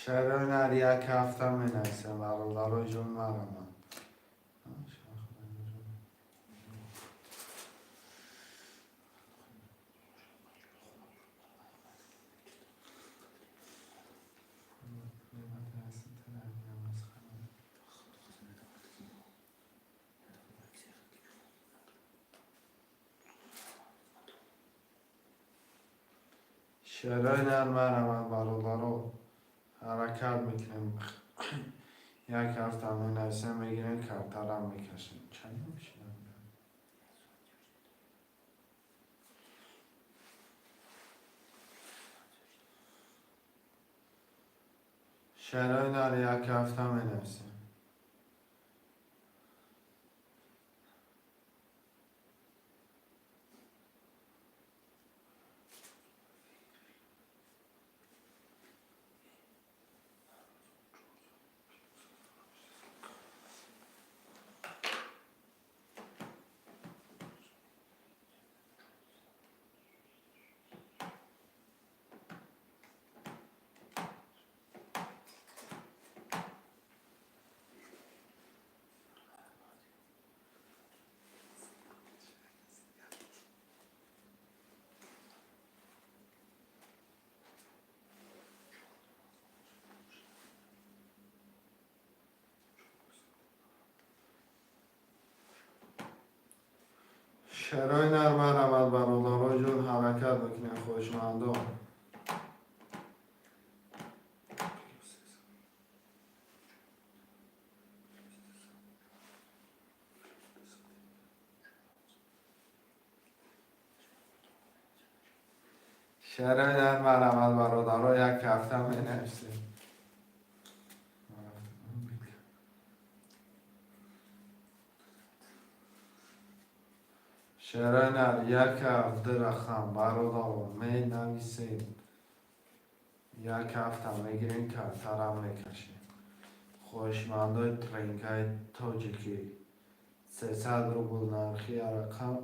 Шерои нар, як ҳафта менависем, бародарои ҷон, марамад. Шерои нар, марамад, бародаро, ҳаракат мекунем, як ҳафта менависем, мегирем, картарам мекашем. Чанд мешавад? Шерои нар, як ҳафта менависем. Шерои нар, марамад, бародаро ҷон, ҳаракат мекунем, хоҳишмандон. Шерои нар, марамад, бародаро, як ҳафта менависем. Шерои нар, як ҳафт, ду рақам, бародаро, менависем, як ҳафта мегирем, картарам мекашем. Хоҳишмандои тренкаи тоҷикӣ, 300 рубл нархи рақам.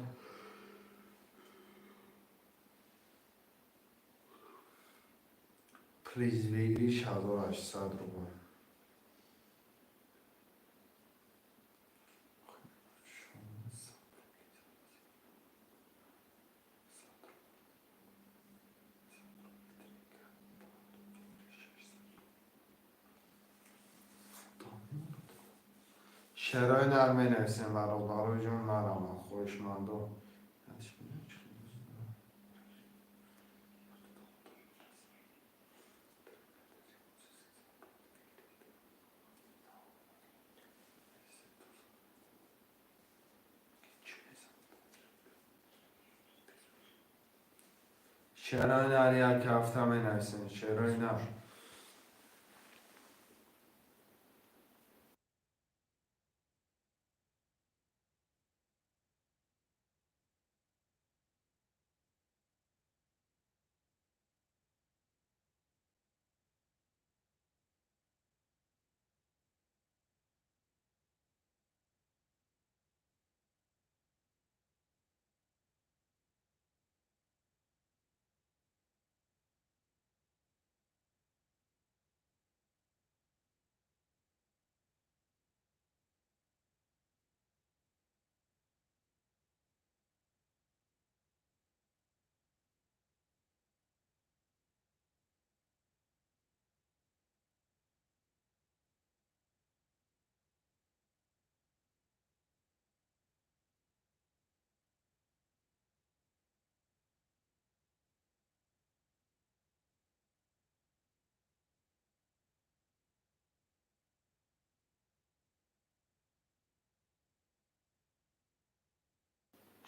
Приз выигрыш 1800 рубл. Шерои нар менависем, бародарои ҷон, марамад, хоҳишмандо. Шерои нар, як ҳафта менависем, шерои нар.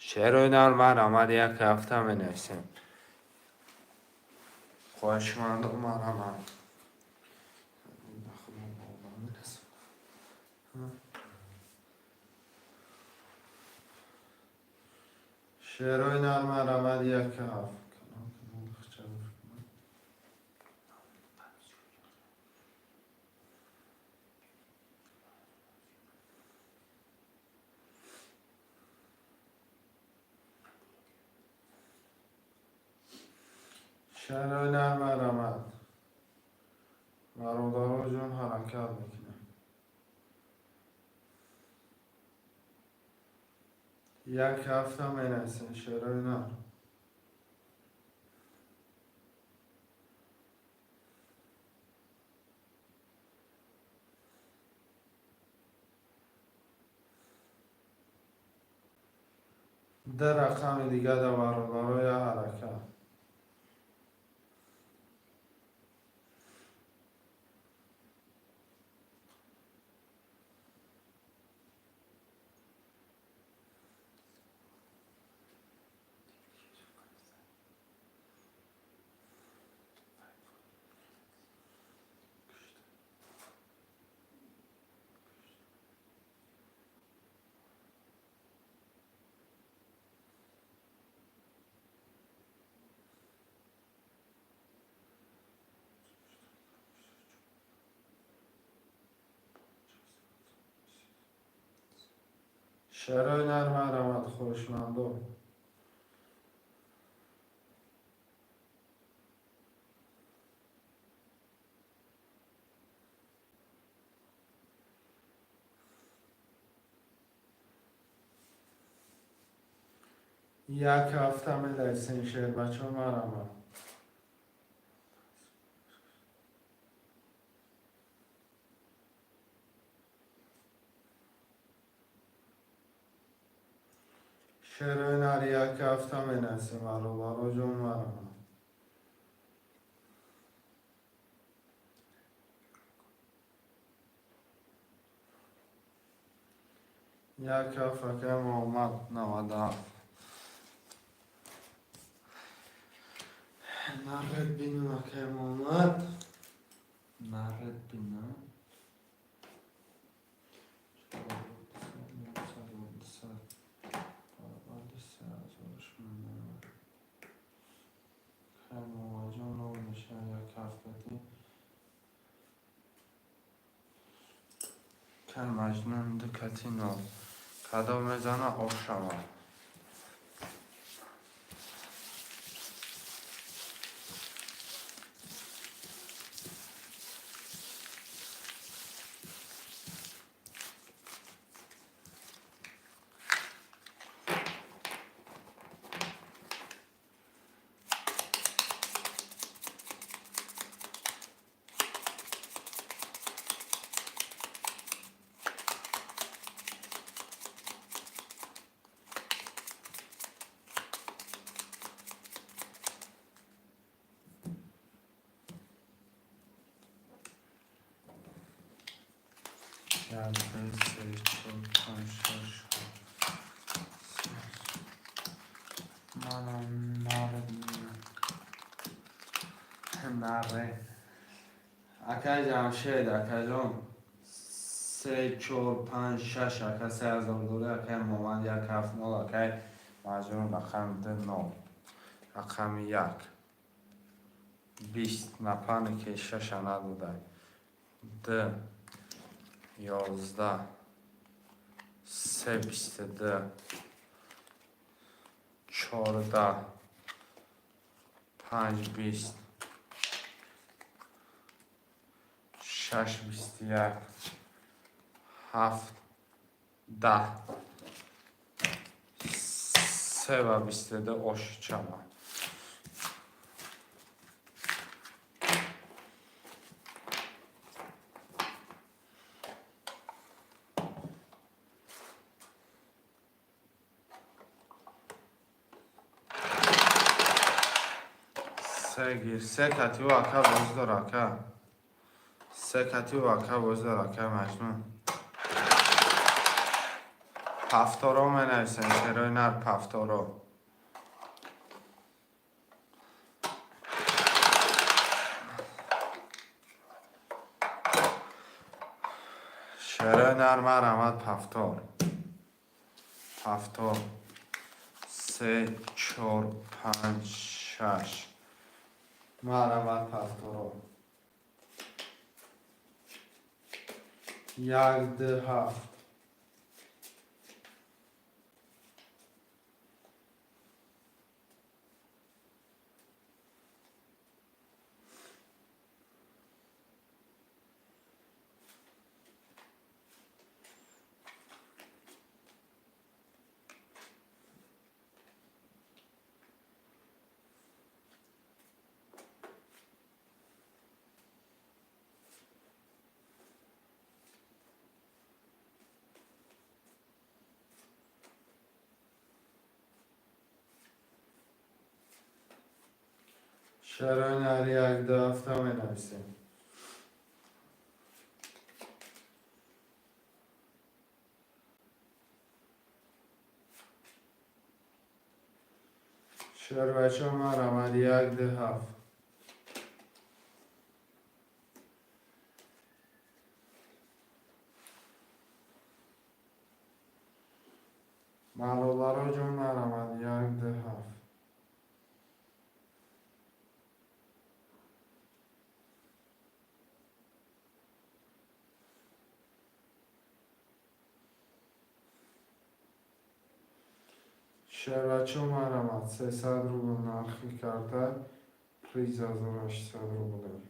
Шерои нар, марамад, як ҳафта менависем. Хоҳишмандо, марамад. Шерои нар марамад, як ҳафт. Шерои нар марамад. Бародаро ҷон, ҳаракат мекунем. Як ҳафта менависем, шерои нар. Ду рақами дига да, бародаро, я ҳаракат. Шерои нар марамад, хоҳишмандо. Як ҳафта менависем, шербачо, марамад. Шерои нар, як ҳафта менависем, бародаро ҷон, марамад. Як ҳафт, акай Муҳаммад, 97. Наред бинам, акай Муҳаммад. Наред бинам. Баробари 3690. Акай Муҳаммадҷон, нол мешавад як ҳафтати. Кай Маҷнун ду кати нол. Кадом мезана, оф шавад. Як, ду, се, чор, панҷ, шаш, ҳафт. Манам наред. Наре. Акай Ҷамшед, акаҷон. Се, чор, панҷ, шаш, ака, 3000 дорӣ, акай Муҳаммад, як ҳафт нол, акай Маҷнун, рақами ду нол. Рақами як. 20 напане ки шаша надодай. Д 11, се 22, 14, панҷ 20, шаш 21, ҳафт 10, се ва 22 ош чама. Се гир, се катиу, ака, боздор, ака. Се катиу, ака, боздор, ака Маҷнун. Ҳафторо менависем, шерои нар, пафторо. Шерои Шерои нар, марҳамат, повтор. Повтор. Се, чор, панҷ, шаш. Марҳамат, повторо. Як, ду, ҳафт. Шерои нари, як, ду, ҳафта менависем. Шербачо, марҳамат, як, ду, ҳафт. Бародаро ҷон, марҳамат, як, ду, ҳафт. Шербачо, марҳамат, 300 рубл нархи карта, приз 1800 рублей.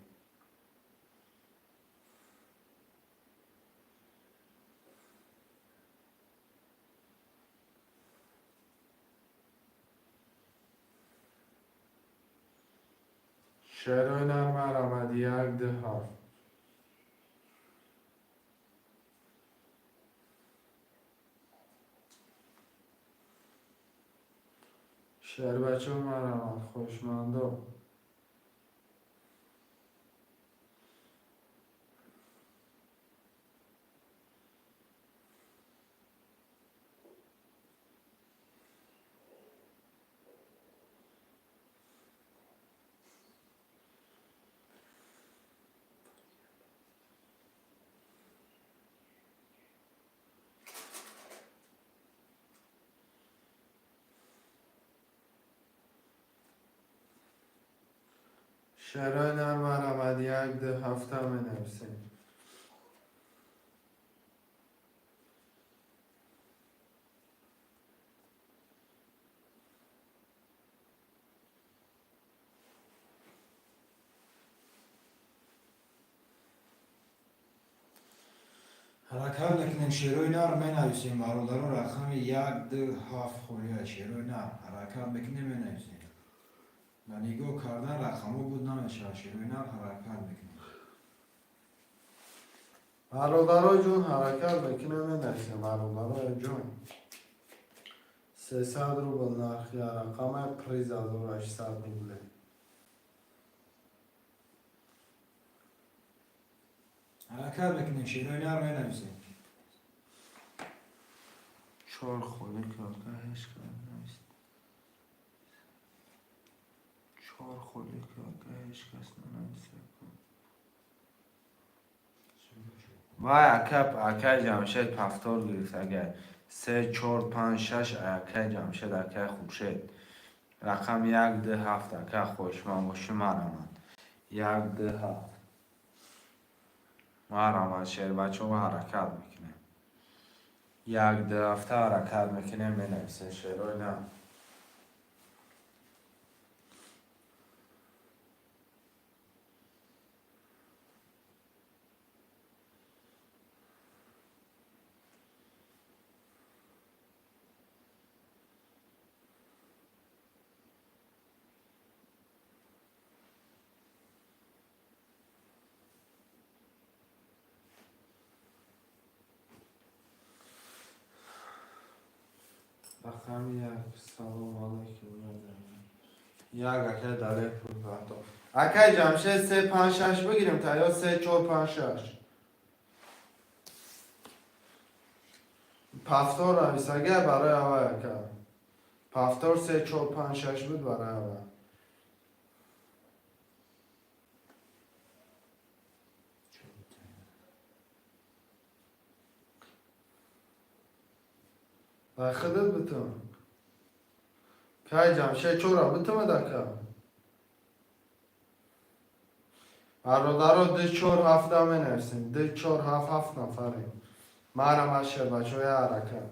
Шерои нар, марҳамат, як, ду, ҳафт. Шербачо, марҳамат, хоҳишмандо. Шерои нар, марҳамат, як, ду, ҳафта менависем.
Ҳаракат мекунем, шерои нар менависем, бародаро. Рақами як, ду, ҳафт холия, шерои нар. Ҳаракат мекунем, менависем. Ба нигоҳ кардан рақамҳо буд намешавад. Шерои нар, ҳаракат мекунем.
Бародаро ҷон, ҳаракат мекунем, менависем. Бародаро ҷон, 300 рубл нархи рақама, приз 1800 рубле.
Ҳаракат мекунем, шерои нар менависем.
Чор холи карта, ҳеҷ кас навист. Чор холи карта, ҳеҷ кас нанависта. Вай, ака, акай Ҷамшед повтор гирифт. Агар се, чор, панҷ, шаш, акай Ҷамшед, акай Хуршед, рақам як, ду, ҳафт. Ака, хоҳишманд бошӣ, марҳамат, як, ду, ҳафт, марҳамат. Шербачаҳо, ҳаракат мекунем, як, ду, ҳафта, ҳаракат мекунем, менависем, шерои нар. Рақами як. Салому алайкум. Як, акай Далер, пул парто. Акай Ҷамшед, се, панҷ, шаш бигирем та ё се, чор, панҷ, шаш? Повтор навис, агар барои аввал, ака. Повтор се, чор, панҷ, шаш буд барои аввал.
Ба худат битум. Кай Ҷамшед, чора битумад, ака? Бародаро, ду, чор, ҳафта менависем. Ду, чор, ҳафт, ҳафт нафарем. Марам аз шербачои ҳаракат.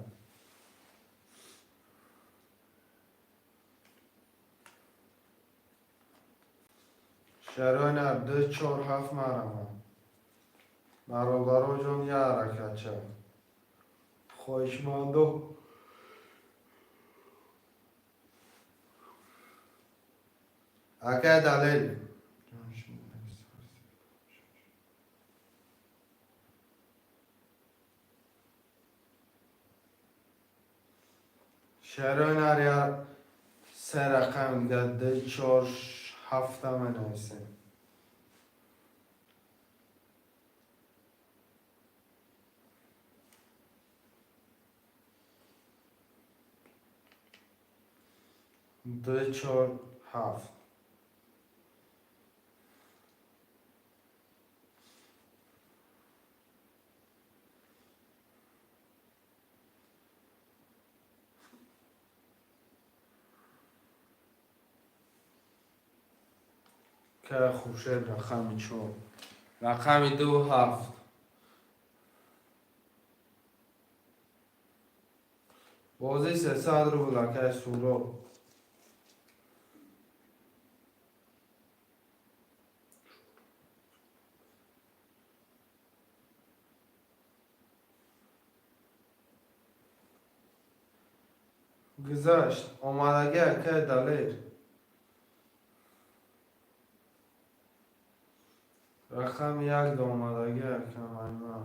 Шерои нар, ду, чор, ҳафт, марама. Бародаро ҷон, я ҳаракатча. Хоҳишмандо. Акай Далел. Шерои нар, я се рақам дига, ду, чор, ҳафта менависем. Ду, чор, ҳафт. Ка Хуршед, рақами чор. Рақами ду, ҳафт. Бозӣ 300 рубл, акай Суроб. Гузашт. Омадагӣ, акай Далер. Рақами як да омадагӣ, ака Майман.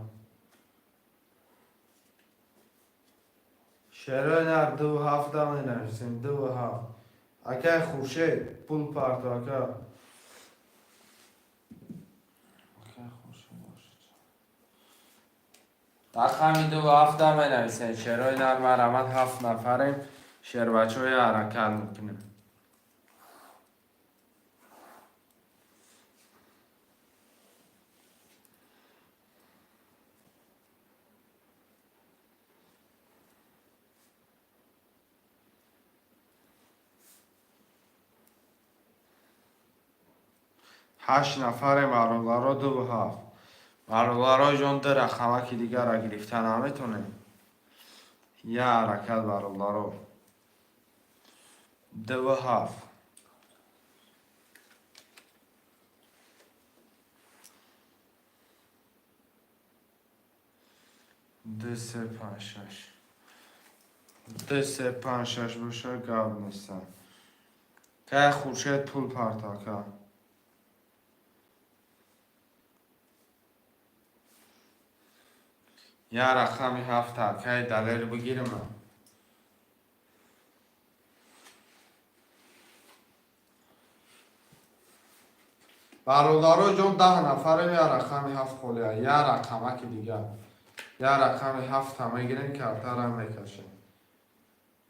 Шерои нар, ду, ҳафта менависем, ду, ҳафт. Акай Хуршед, пул парто, ака.
Акай Хуршед бошад. Рақами ду, ҳафта менависем. Шерои нар, марҳамат, ҳафт нафарем. Шербачаҳои ҳаракат мекунем.
Ҳашт нафарем, бародаро, ду, ҳафт. Бародаро ҷон, ду рақамаки дигара гирифта наметонем? Я ҳаракат, бародаро. Ду, ҳафт. Ду, се, панҷ, шаш. Ду, се, панҷ, шаш боша, гап неста. Кай Хуршед, пул парто, ака. Я рақами ҳафта, акай Далер, бигирма. Бародаро ҷон, 10 нафарем, я рақами ҳафт холия, я рақамаки дигар. Я рақами ҳафта мегирем, картара мекашем.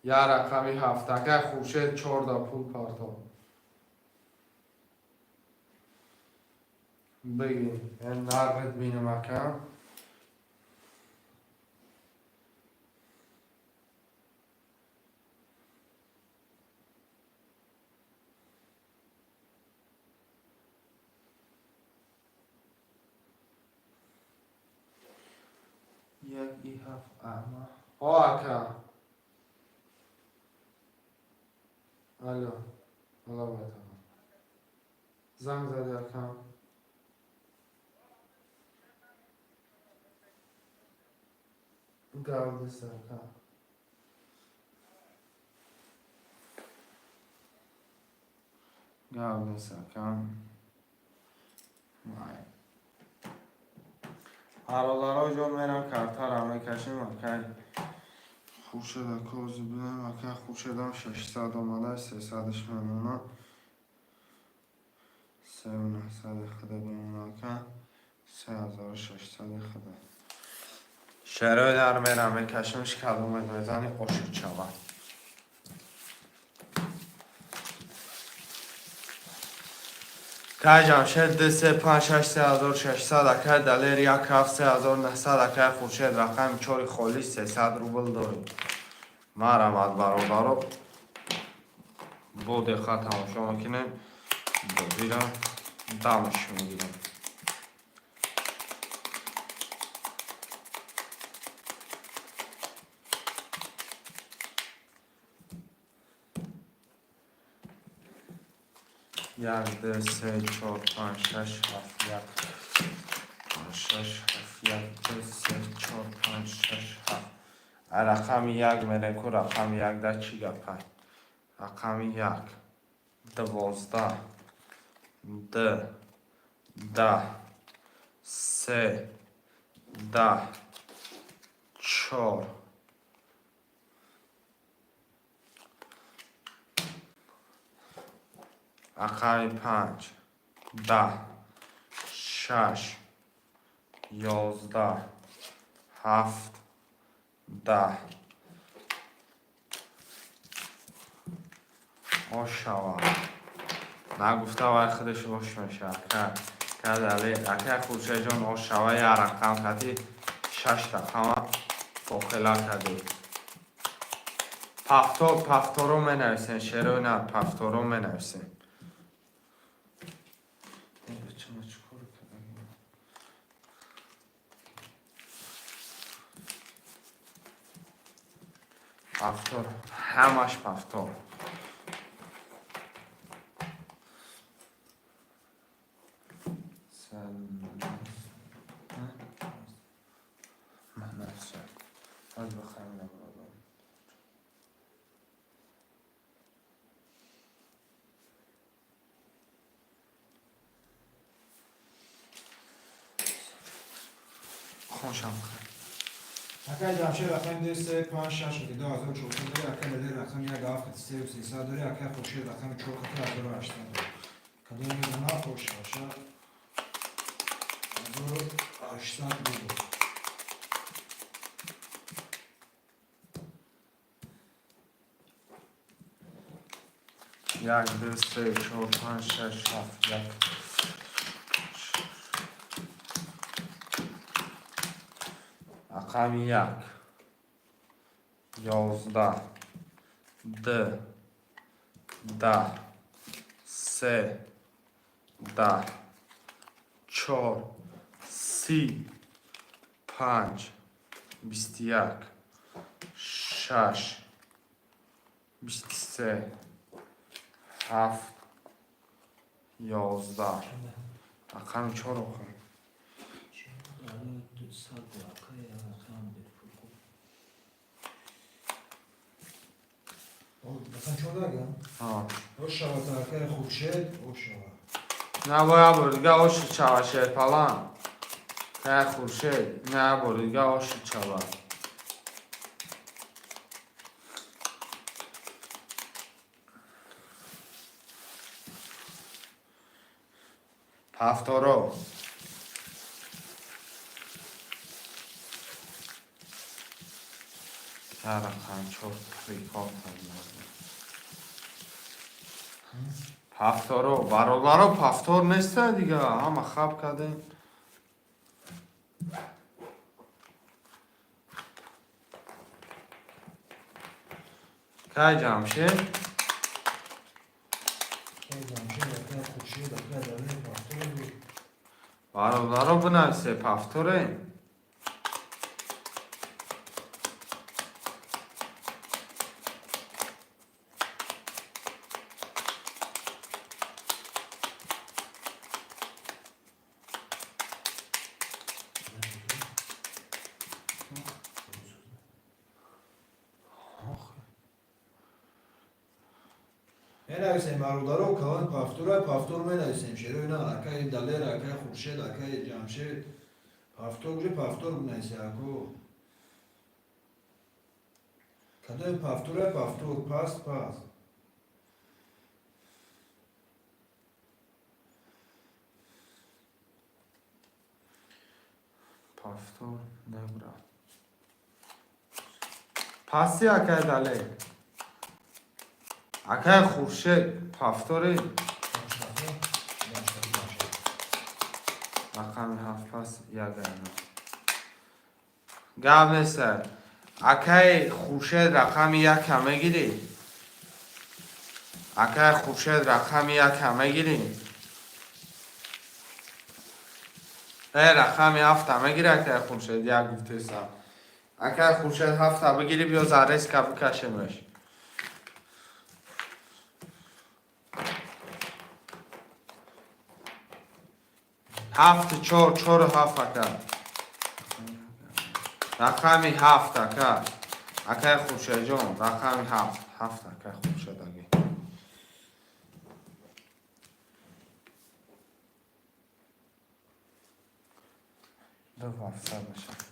Я рақами ҳафт, акай Хуршед, чорда пул парто. Бигир. Нарғит бинам, ака. Як и ҳафт ама. О, ака. Алло. Алло, байтама. Занг зади, ака. Гап нест, ака. Гап нест, ака. Вай. Бародаро ҷон, мерам картара мекашем, акай Хуршеда кози бидем, акай Хуршедам 600 омада, 300-ш мемона. Сеу наҳсади худа бимона, ака. 3600 худа.
Шерои нар мерам мекашимш, кадомет мезани, ошуд шавад.
Кай Ҷамшед, ду, се, панҷ, шаш, 3600, акай Далер, як, ҳафт, 3900, акай Хуршед, рақами чори холӣ, 300 рубл дорем. Марҳамат, бародаро, бо диққат тамошо мекунем, бозира дамш мегирем. Як, ду, се, чор, панҷ, шаш, ҳафт, як, панҷ, шаш, ҳафт, як, ду, се, чор, панҷ, шаш, ҳафт. Рақами як мерем ку, рақами як да чӣ гапай? Рақами як, 12, д, 10, се, 10, чор, рақами панҷ, 10, шаш, 11, ҳафт, 10. Ош шавад. Нагуфта вай худаш ош мешавад. Кадали ака Хуршедҷон, ош шава, як рақам кати шаш рақама дохила кардӣ. Пафтор, пафторо менависем, шерои на, пафторо менависем. Бачама, чӣ кор кардам? Пафтор, ҳамаш пафтор. Аз бихайр, бародар. Хоншам бихайр.
Акай Ҷамшед, рақами ду, се, панҷ, шаш хати 2400 дори, акай Далер рақами як, ҳафт хати сеу сесад дори, акай Хуршед рақами чор хати 1800 дори. Кадоме медонад, хош шаша 1800 рубл.
Як, ду, се, чор, панҷ, шаш, ҳафт, як. Рақами як, 11, д, 10, се, 10, чор, 30, панҷ, 21, шаш, 23, ҳафт, 11. Рақами чор охир.
200 акай рақам бепул.
Рақам чордага?
Ҳа.
Ош шавад, акай Хуршед, ош шавад.
На, боя бор дига оши чава, шерпалан. Акай Хуршед, на бор дига оши чава. Пафторо. Рақам чор прикол кардам. Пафторо, бародаро, пафтор неста дига, ҳама хаб кардем. Кай Ҷамшед?
Акай Ҷамшед, акай Хуршед, акай Далер пафтор буд.
Бародаро, бинависе, пафторе.
Менависем, бародаро, калон пафтора, пафтор менависем. Шерои на, акай Далер, акай Хуршед, акай Ҷамшед. Пафтор уже пафтор бинависе, ако. Кадоми пафтора, пафтор, паст, паст.
Пафтор небра. Пасти, акай Далер. Акай Хуршед, пафтори. Рақами ҳафт пас, ягана. Гап неста. Акаи Хуршед, рақами яка мегирӣ? Акаи Хуршед, рақами яка мегирӣ? Э, рақами ҳафта мегирӣ, акаи Хуршед? Як гуфтеса. Акаи Хуршед, ҳафта бигирӣ, биё зарезка бикашемеш. Ҳафту чор, чору ҳафт, ака. Рақами ҳафт, ака. Акаи Хуршедҷон, рақами ҳафт. Ҳафт, акаи Хуршед, аги. Ду ҳафтсад мешавад.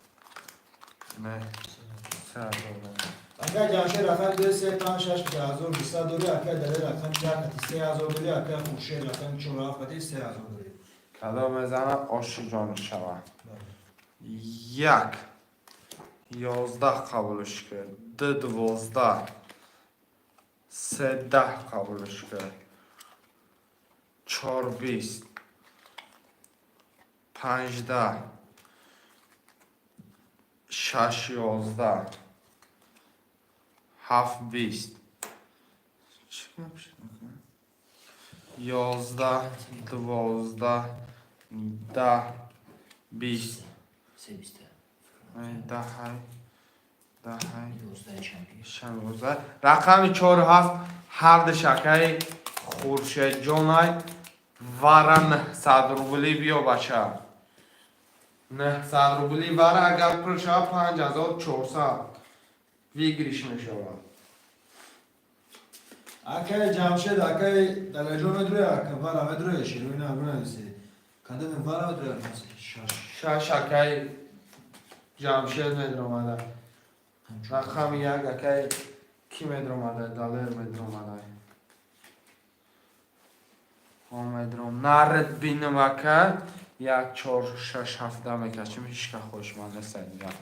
Не, 3000.
Акай Ҷамшед, рақами ду, се, панҷ, шаш, 1200 дорӣ. Акай Далер, рақами як кати 3000 дорӣ. Акай Хуршед, рақами чору ҳафт кати 3000 дорӣ.
Кадом мезанад, оши ҷони шава. Як 11 қабулш кард, ду 12, се 10 қабулш кард, чор 20, панҷ 10, шаш 11, ҳафт 20. Чӣ гап шуд? 11, 12, 10, 20.
Се биста.
Даҳай, даҳай.
11 чампион.
16. Рақами чору ҳафт ҳарду шакаи Хуршедҷонай. Вара 900 рубли, биё, бача. 900 рубли вара, агар пул шавад, 5400 выигрыш мешавад.
Акай Ҷамшед, акай Далерҷон медурӣ, ака вара медурӣ, шерои нар бинависе. Кадоме вара медурӣ, шаш.
Шаш акаи Ҷамшед медромада. Рақами як акаи кӣ медромада? Далер медромада. Медром. Наред бинам, ака. Як, чор, шаш, ҳафта мекашим, ҳичка хоҳишманд нестай дигар.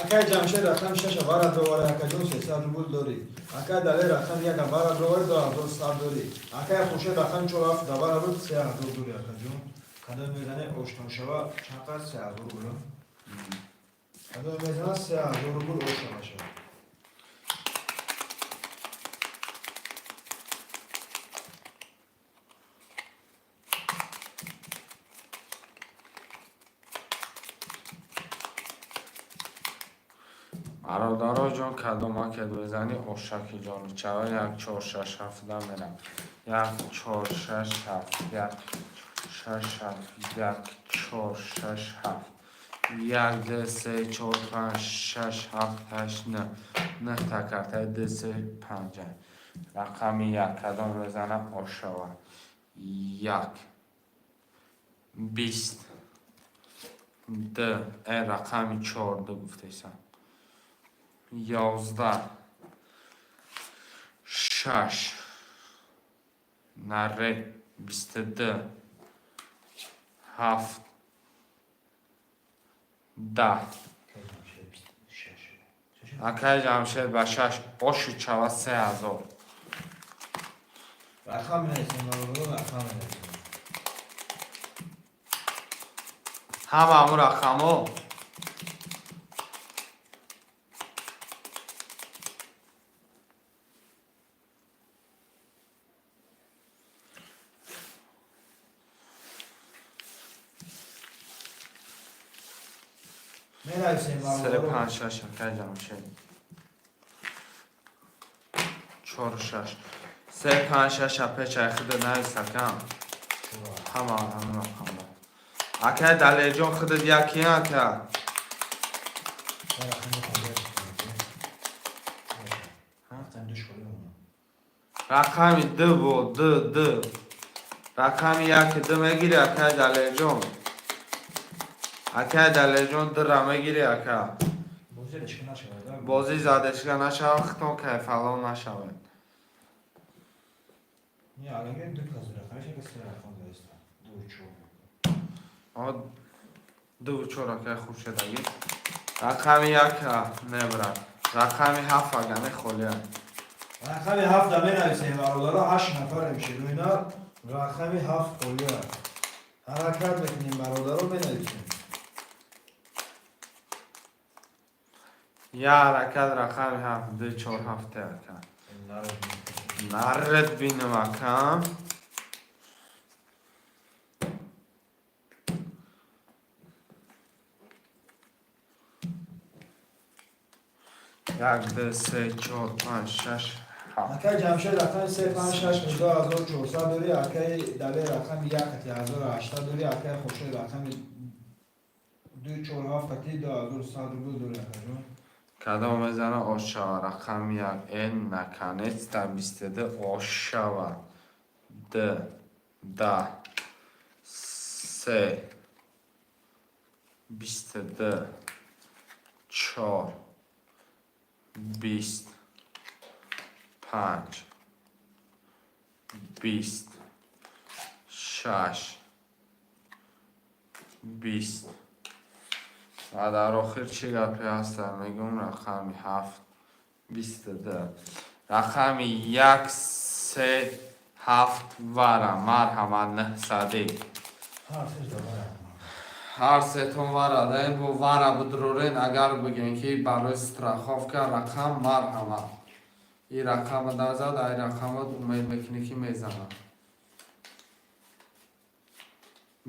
Акай Ҷамшед, рақами шаша вара довари, акаҷон, 300 рубл дорӣ. Акай Далер, рақами яка вара довари, 2100 дорӣ. Акай Хуршед, рақами чор ҳафт давара буд, 3000 дорӣ, акаҷон. Кадом мезане, оштон шава, чанд қадр? 3000 рубл. Кадом мезана, 3000 рубл ош шава.
Бародаро ҷон, кадомакет мезанӣ, ошаки ҷони чава. Як, чор, шаш, ҳафта мерам. Як, чор, шаш, ҳафт, як, шаш, ҳафт, як, чор, шаш, ҳафт, як, ду, се, чор, панҷ, шаш, ҳафт, ҳашт, нӯ. Нӯҳта картаи ду, се, панҷа. Рақами як кадом мезана, ошава. Як, 20, д, э, рақами чор, ду гуфтесам. 11, шаш, наре, 22, ҳафт, 10. Акаи Ҷамшед ба шаш оши чава, 3000.
Рақам менависем, бародарон, рақам менависем.
Ҳама ҳамун рақамҳо.
Менависем,
се,
бародарон.
Панҷ, шаш, акаи Ҷамшед, чор, шаш, се, панҷ, шаш. Апечай худа навис, акам. Ҳама ҳамун рақамҳо. Акаи Далерҷон, худат якӣ, ака?
Рақами ду шоли монам.
Рақами ду бо ду, ду, рақами яки ду мегирӣ, акаи Далерҷон? Акаи Далерҷон, дура мегирӣ, ака?
Бозӣ решка нашавад, а?
Бозӣ задешка нашавад, хитон кайфалон нашавед.
Не, алагер ду кас рақамиш, яка се рақам доиста. Ду, чор.
Дуву чор, акаи Хуршедагӣ. Рақами яка небра, рақами ҳафт агане холия.
Рақами ҳафта менависем, бародаро, ҳашт нафарем, шерои нар, рақами ҳафт холия. Ҳаракат мекунем, бародаро, менависем.
Я ҳаракат, рақами ҳафт, ду, чор, ҳафте, ака. Наред бинам, акам. Як, ду, се, чор, панҷ, шаш, ҳафт.
Акай Ҷамшед, рақами се, панҷ, шаш, 1400 дорӣ, акай Далер, рақами як кати 1800 дорӣ, акай Хуршед, рақами ду, чор, ҳафт кати 2100 рубл дорӣ, акаҷон.
Кадом мезана, ошава? Рақами як, наконец-то, 22 ошава. Д, да, се, 22, чор, 20, панҷ, 20, шаш, 20. Ва дар охир чӣ гапе ҳаста, мегӯм? Рақами ҳафт, 22, рақами як, се, ҳафт, вара, марҳамат, 900-ӣ. Ҳар сетон вара даем, бо вара бидурорен. Агар бигем, ки барои страховка рақам, марҳамат, ин рақама назад, ай рақама умед мекунӣ, ки мезанад.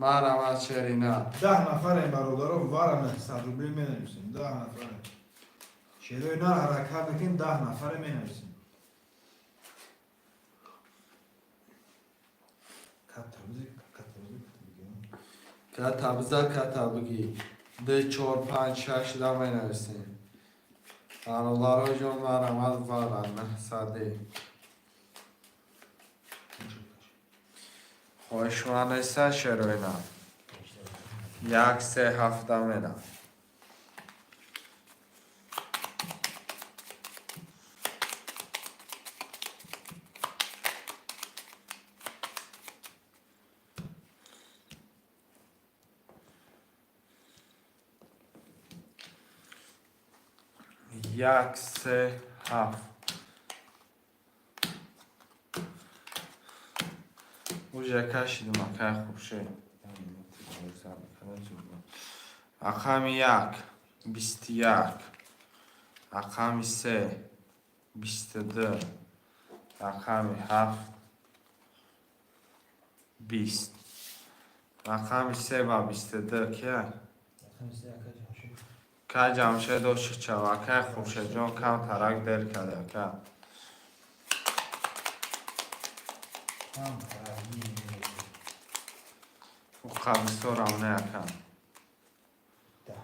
Марҳамат, шерина.
10 нафарем, бародаро, вара 900 рубли менависем. 10 нафарем. Шерои нар, ҳаракат мекунем, 10 нафаре менависем. Ката бизӣ, ката бизӣ,
Ката биза, ката бигӣ. Д, чор, панҷ, шаш да менависем. Бародаро ҷон, марҳамат, вара 900-ӣ. Хоҳишманд неста, шероина? Як, се, ҳафта менам. Як, се, ҳафт. Уже кашидим, акай Хуршед. Рақами як, 21, рақами се, 22, рақами ҳафт, 20. Рақами се ба 22 кия? Ка Ҷамшед ошиқ шава, акай Хуршедҷон, кам тарак дер карда, ака.
Кам тарак.
Қабисторам не, ака.
10.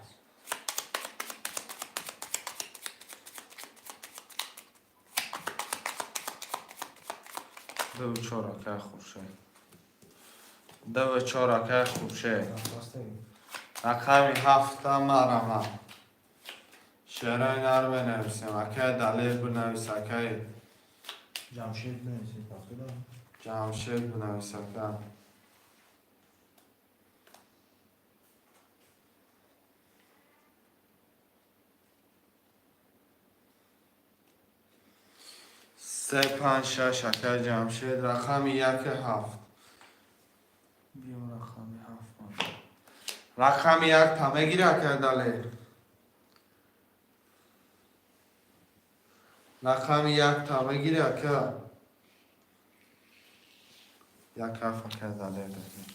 Дуву чор, акай Хуршед. Дуву чор, акай Хуршед. Рақами ҳафта, марама. Шерои нар менависем. Акай Далер, бинавис, акай.
Ҷамшед бинависед, пахтуда.
Ҷамшед бинавис, ака. Се, панҷ, шаш, акай Ҷамшед, рақами яки ҳафт. Биё, рақами ҳафт. Рақами як та мегири, акай Далер? Рақами як та мегири, ака? Як ҳафт, акай Далер дадем.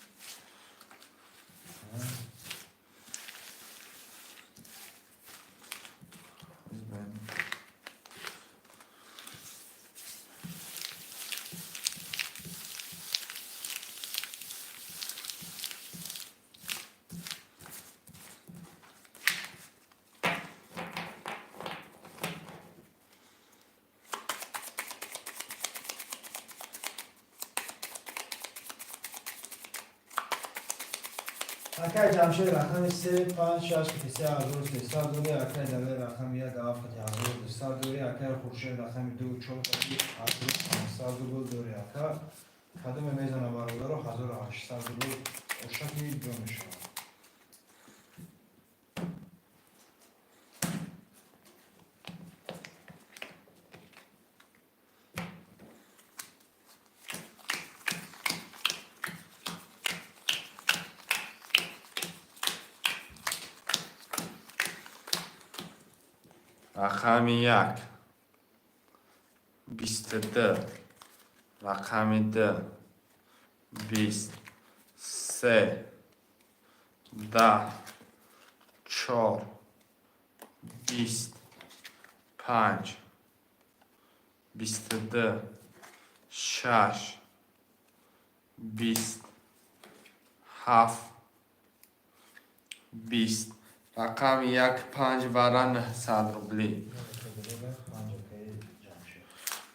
Акай Ҷамшед, рақами се, панҷ, шаш кати 3300 дорӣ, акай Далер, рақами як, ҳафт кати 1200 дорӣ, акай Хуршед, рақами ду, чор кати 1500 рубл дорӣ, ака. Кадоме мезана, бародаро, 1800 рубл ошаки ҷо мешавад.
Рақами як, 22, рақами ду, 20, се, 10, чор, 20, панҷ, 22, шаш, 20, ҳафт, 20. Рақами як, панҷ вара, 900 рублӣ.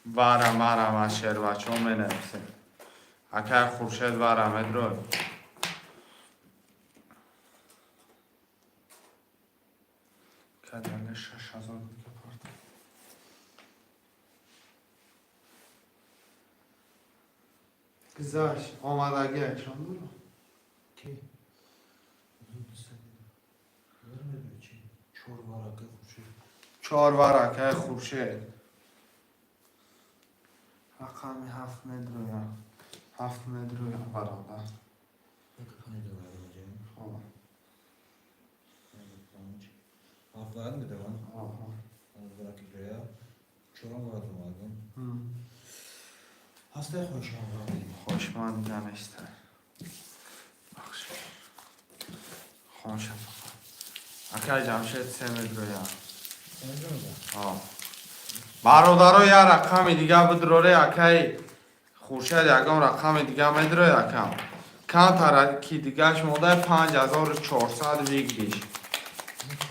Вара, марама, шербачо, менависем. Акай Хуршед, вара медрой. Кадале 6000 дига парта.
Гузашт, омадагиашон буро.
Ки? Чор варака, Хуршед.
Чор варакаи Хуршед. Рақами ҳафт медроям, ҳафт медроям, бародар.
Як панҷ доллар.
Хоб.
Панҷ. Ҳафт варак медаванд.
Оҳо.
Вараки ҷоя. Чорам варак омадам. Ҳастаи хоҳишам.
Хоҳишманд дига неста. Бахшиш. Хонша фақат. Акай Ҷамшед, се медроям. Бародаро, як рақами дига бидроре. Акай Хуршед, ягон рақами дига медрои, акам? Камтара ки дигаш модаи 5400 выигрыш.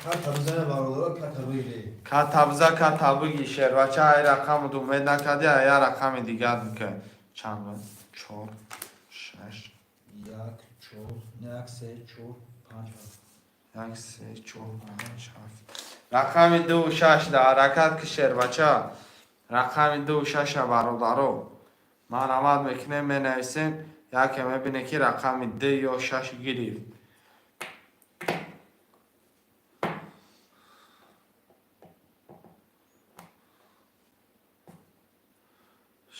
Карта бизане, бародаро, карта бигире.
Карта биза, карта биги, шербача. Ай рақаму умед накарди, ай як рақами дига бика. Чанд? Чор, шаш.
Як, чор, як, се, чор, панҷ, ҳафт.
Як, се, чор, панҷ, ҳафт. Рақами ду, шаш да ҳаракат ки, шербача. Рақами ду, шаша, бародаро, марҳамат мекунем, менависем. Яке мебине, ки рақами д ё шаш гирифт.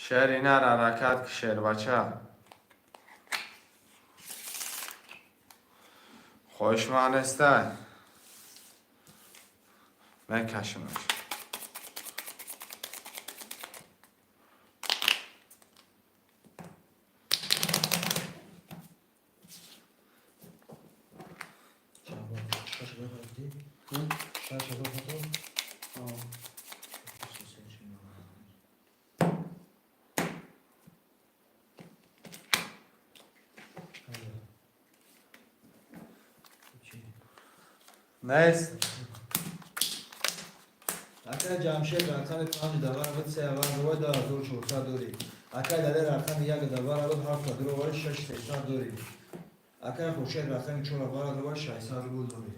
Шери нар, ҳаракат ки, шербача. Хоҳишманд нестай, мекашимаш.
Чанд? 6000 ҳафти? 6000 хато? Се, чор. Чи?
Нест.
Акай Ҷамшед, рақами панҷ давара буд, се аввал дувай, 2400 дорӣ. Акай Далер, рақами як давара буд, ҳафта дуровари, шаш сесад дорӣ. Акай Хуршед, рақами чор аввала дувай, 600 рубл дорӣ.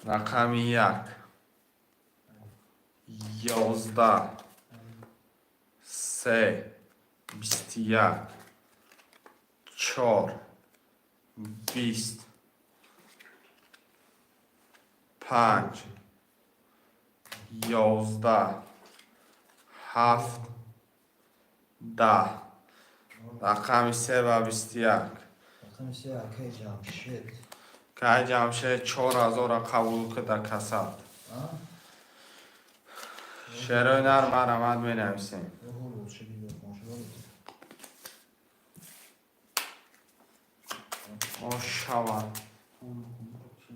Рақами як, 11, се, 21, чор, 20, панҷ, 11, ҳафт, 10. Рақами се ва 21.
Рақами се, акай Ҷамшед.
Кай Ҷамшед, 4000-а қабул кида касад.
А?
Шерои нар, марҳамат, менависем.
Оҳо, рӯзшади бехоншуда.
О, шавад.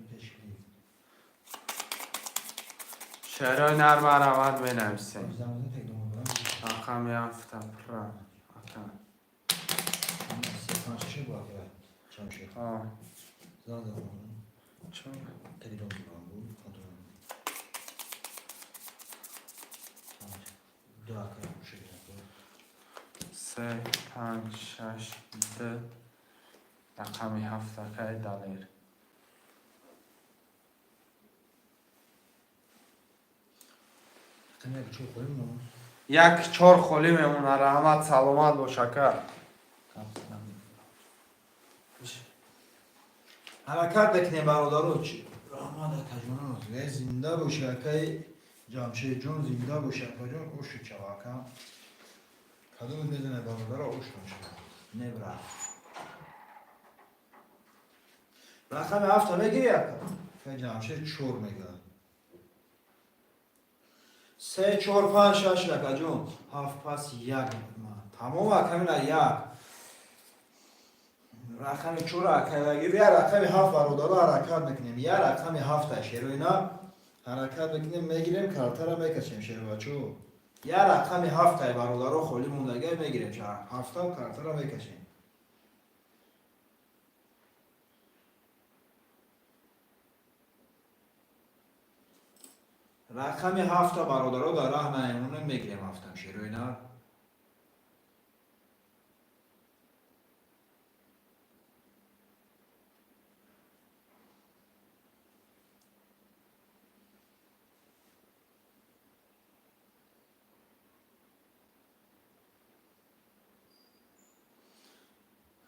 Пеш гирифт.
Шерои нар, марҳамат, менависем.
Замза текдом.
Рақами ҳафта пра, ака.
Се, панҷ, шаш бо акай Ҷамшед.
А.
Зан зан.
Чор.
Текдом буд. Контрол. Панҷ. Ду, акай Хуршед.
Се, панҷ, шаш, д. Рақами ҳафт, акай Далер.
Рақами як, чор холӣ мемонад.
Як, чор холӣ мемонад. Раҳмат, саломат бош, ака.
Ҳаракат мекунем, бародаро. Раҳмат, акаҷоно, зинда боши, акаи Ҷамшедҷон, зинда боши, акаҷон. Оши чава, ака. Кадом мезане, бародаро, ош шава небра. Рақами ҳафта мегири, ака? Акаи Ҷамшед чор мега. Се, чор, панҷ, шаш, акаҷон. Ҳафт пас як. Тамом, акамина як. Рақами чора акайлагир, я рақами ҳафт, бародаро, ҳаракат мекунем. Я рақами ҳафта, шероина, ҳаракат мекунем, мегирем, картара мекашем, шербачо. Я рақами ҳафтай, бародаро, холӣ мондагай, мегирем, ҳафта картара мекашем. Рақами ҳафта, бародаро, дар раҳ наемонем, мегирем ҳафтам, шероина.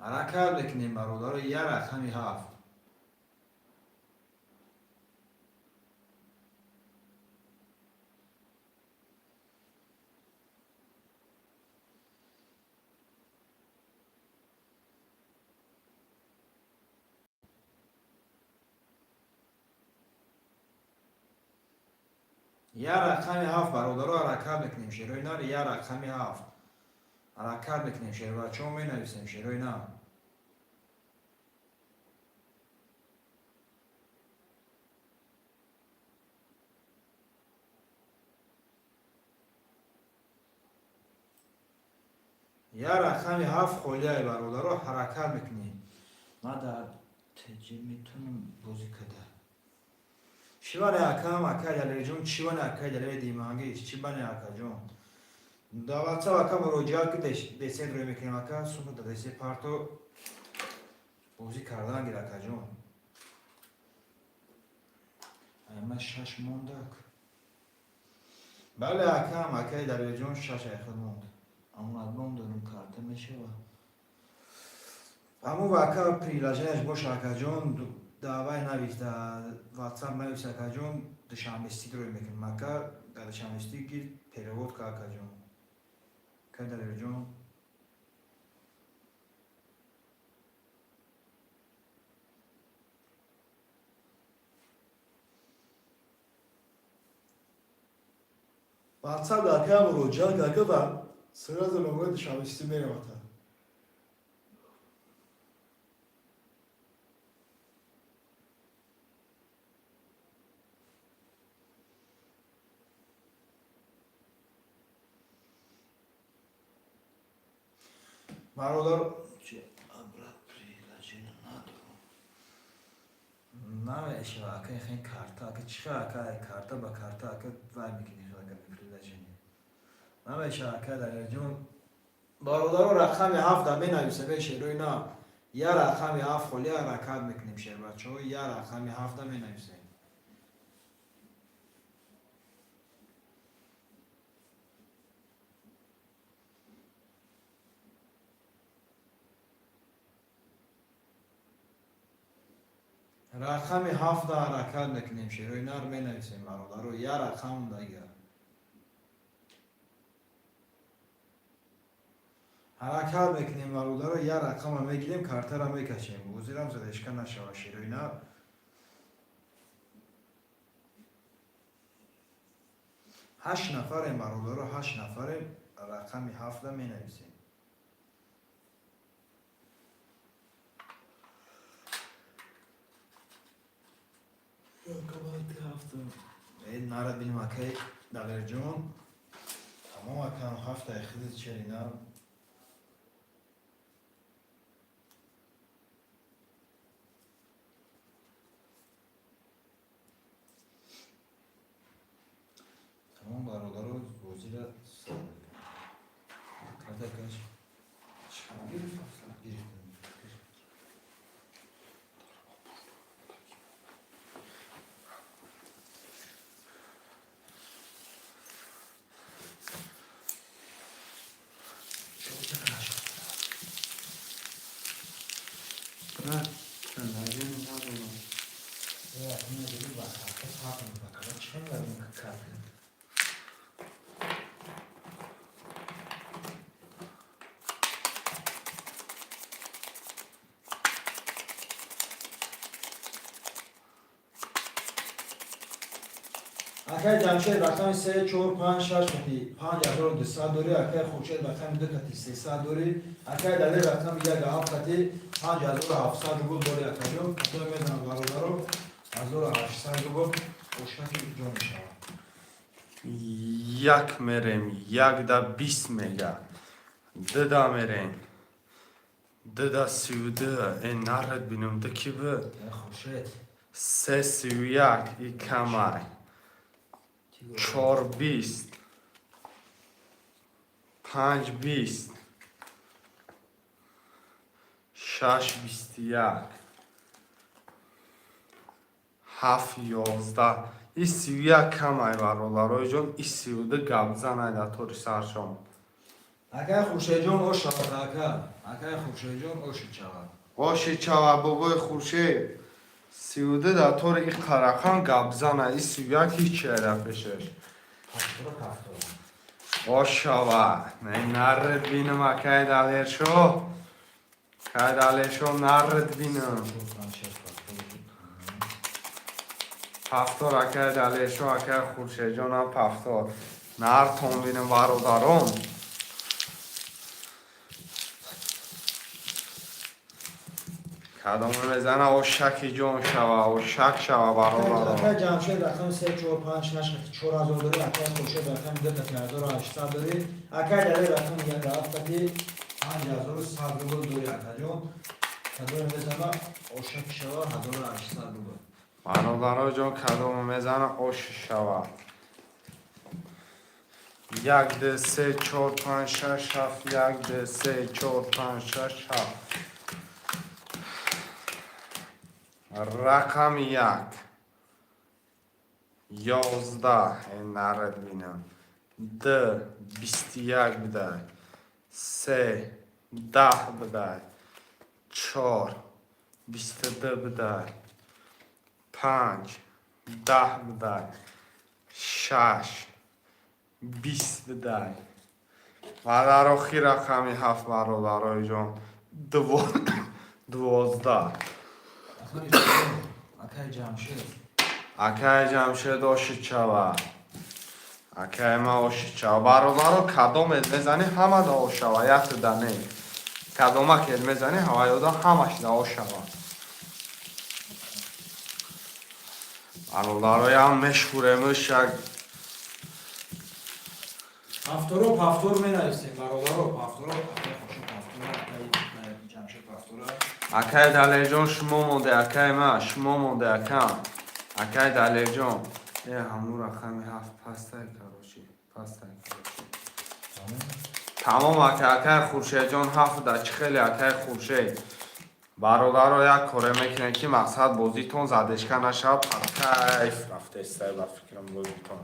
Ҳаракат мекунем, бародаро, я рақами ҳафт. Я рақами ҳафт, бародаро, ҳаракат мекунем, шерои нар, я рақами ҳафт. Ҳаракат мекунем, шербачаҳо, менависем, шерои нар. Я рақами ҳафт холияй, бародаро, ҳаракат мекунем.
Ман дар ТЖ метавонам бозӣ карда.
Чӣ бане, акам, акай Далерҷон, чӣ бане, акай Далери Димангиш, чӣ бане, акаҷон? Дар ватсап, ака, муроҷиат ки, десет рӯй мекунем, ака, сумма да десет парто бозӣ кардан гир, акаҷон. Ама шаш мондак. Бале, акам, акай Далерҷон, шаш айхад монд.
Амонатбонк дорум, карта мешава?
Аму ака, приложение ш боша, акаҷон, давай навис, да ватсап навис, акаҷон, душанбестӣ рӯй мекунем, ака, дар душанбестӣ гир, перевод ка, акаҷон. Акай Далерҷон. Ватсап да ака муроҷиат ака, ва сразу номерои душанбестӣ меравад. Бародар,
Брат, приложение надорам.
Намешава, ака, хен карта, ака, чӣ ака, карта ба карта, ака, вай мекунӣ, ака, приложение. Намешава, ака Далерҷон. Бародаро, рақами ҳафт да менависем, шерои на. Я рақами ҳафт холӣ, ҳаракат мекунем, шербачаҳо, я рақами ҳафт да менависем. Рақами ҳафта ҳаракат мекунем, шерои нар, менависем, бародаро, я рақам дага. Ҳаракат мекунем, бародаро, я рақамро мегирем, картаро мекашем. Ҳозирам задешка нашава, шерои нар. Ҳашт нафарем, бародаро, ҳашт нафарем, рақами ҳафта менависем. Нара бинем, акай Далерҷон. Тамом, акам, ҳафтаи хидит черина. Тамом, бародаро, бозира сар мекунем. Карта каш. Гирифтам.
Брат, приложение надорам.
Я не ба карта фарқ мекунад. Чӣ карта? Акай Ҷамшед рақами 3, 4, 5, 6 кати 5200 дорӣ, акай Хуршед рақами 2 кати 300 дорӣ, акай Далер рақами 1 7 кати 5700 рубл дорӣ, акаҷон. Кадоме мезанам, бародаро, 1800 рубл ошаки ҷо мешавад.
Як мерем, як да 20 мега. Дуда мерем. Дуда 32. Э, нарад бинам, ду ки буд?
Хуршед.
3,31 и камай. 4,20. 5,20. 6,21. 7,11. И 31 камай, бародарои ҷон, и 32 гапзанай дар тори саршон.
Акай Хуршедҷон, ош шавад, ака. Акай Хуршедҷон, оши шавад.
Оши чава, бобои Хуршед.
32 дар тори и қарақан гапзана, и 31 ҳичия дар пешаш.
Ҳафтора ҳафтора.
Ошава. Не, нарад бинам, акай Далершо. Акай Далершо, нарад бинам.
4, 5, 6, 7.
Пафтор, акай Далершо, акай Хуршедҷонам пафтор. Нартон бинам, бародарон. Кадоме мезана, ошаки ҷон шава, ошак шава, бародарон.
Акай Ҷамшед рақами 3, 4, 5, 6 кати 4000 дорӣ, акай Хуршед рақами 2 кати 1800 дорӣ, акай Далер рақами 1 7 кати 5100 рубл дорӣ, акаҷон. Кадоме мезана, ошак шава, 1800 рубл.
Бародаро ҷон, кадоме мезана, ош шава. Як, ду, се, чор, панҷ, шаш, ҳафт, як, ду, се, чор, панҷ, шаш, ҳафт. Рақами як. 11, э, нарад бинам. Д, 21 бидай. Се, 10 бидай. Чор, 22 бидай. Панҷ, 10 бидай. Шаш, 20 бидай. Ва дар охир рақами ҳафт, бародарои ҷон. 12.
Акай Ҷамшед, акай Ҷамшед.
Акай Ҷамшед, оши чава. Акай ма, оши чава. Бародаро, кадомед мезанӣ, ҳама да ошава, якда не. Кадомакед мезанӣ, ҳаваёда ҳамаш да ошава. Бародароям, мешӯремш як.
Ҳафторо пафтор менависем, бародаро, пафторо, акай Хуршед пафтора, акай Ҷамшед пафтора.
Акай Далерҷон, шумо монде, акай ма, шумо монде, акам. Акай Далерҷон. Э, ҳамун рақами ҳафт пастай, короче. Пастай, короче. Тамом, ака, акай Хуршедҷон ҳафт да чӣ хеле, акай Хуршед. Бародаро, як коре мекунем, ки мақсад бозитон задержка нашавад, кайф рафтестай ба фикрам бозитон.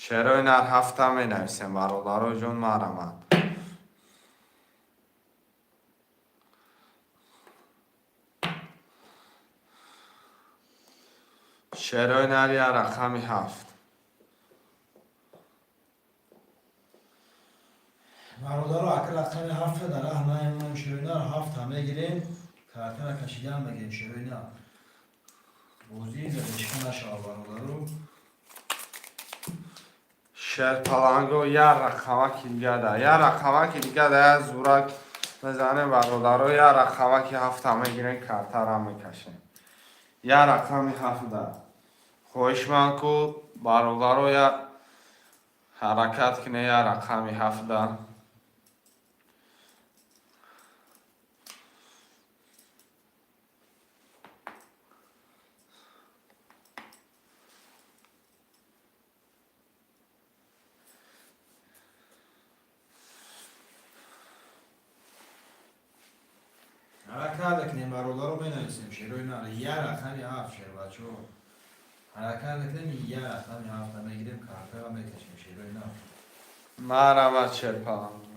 Шерои нар ҳафта менависем, бародаро ҷон, марамад. Шерои нар я рақами ҳафт.
Бародаро, ака рақами ҳафта дар раҳ наемонем, шерои нар ҳафта мегирем, картара кашидан мегирем, шерои нар. Бозӣ задержка нашавад, бародаро.
Шерпаланго я рақамаки дигада, я рақамаки дигада, я зурак мезанем, бародаро, я рақамаки ҳафта мегирем, картара мекашем. Я рақами ҳафта. Хоҳишманд ку, бародаро, я ҳаракат кине, я рақами ҳафта.
Ҳаракат мекунем, бародаро, менависем шерои нар я рақами ҳафт, шербачо. Ҳаракат мекунем, я рақами ҳафта мегирем, картара мекашем, шерои нар.
Марамад, шерпаланго.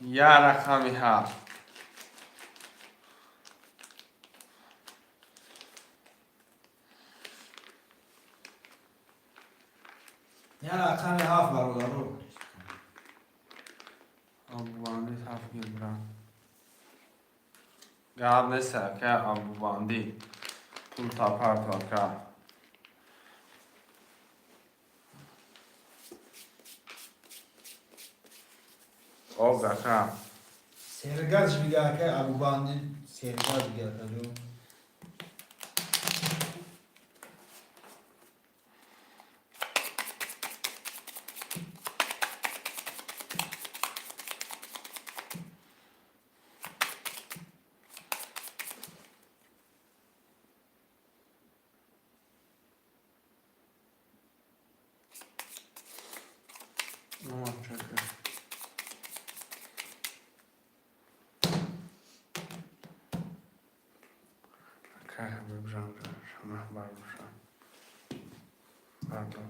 Я рақами ҳафт.
Я рақами ҳафт, бародаро.
Абубандӣ ҳафт гирбирам. Гап нест, ака Абубандӣ. Пул тапарто, ака. Об, ака.
Сергаз бига, ака Абубандӣ, сергаз бига, акаҷон.
Ну, чекай. Ака Ҳабибҷон, шума барбошам. Бардор.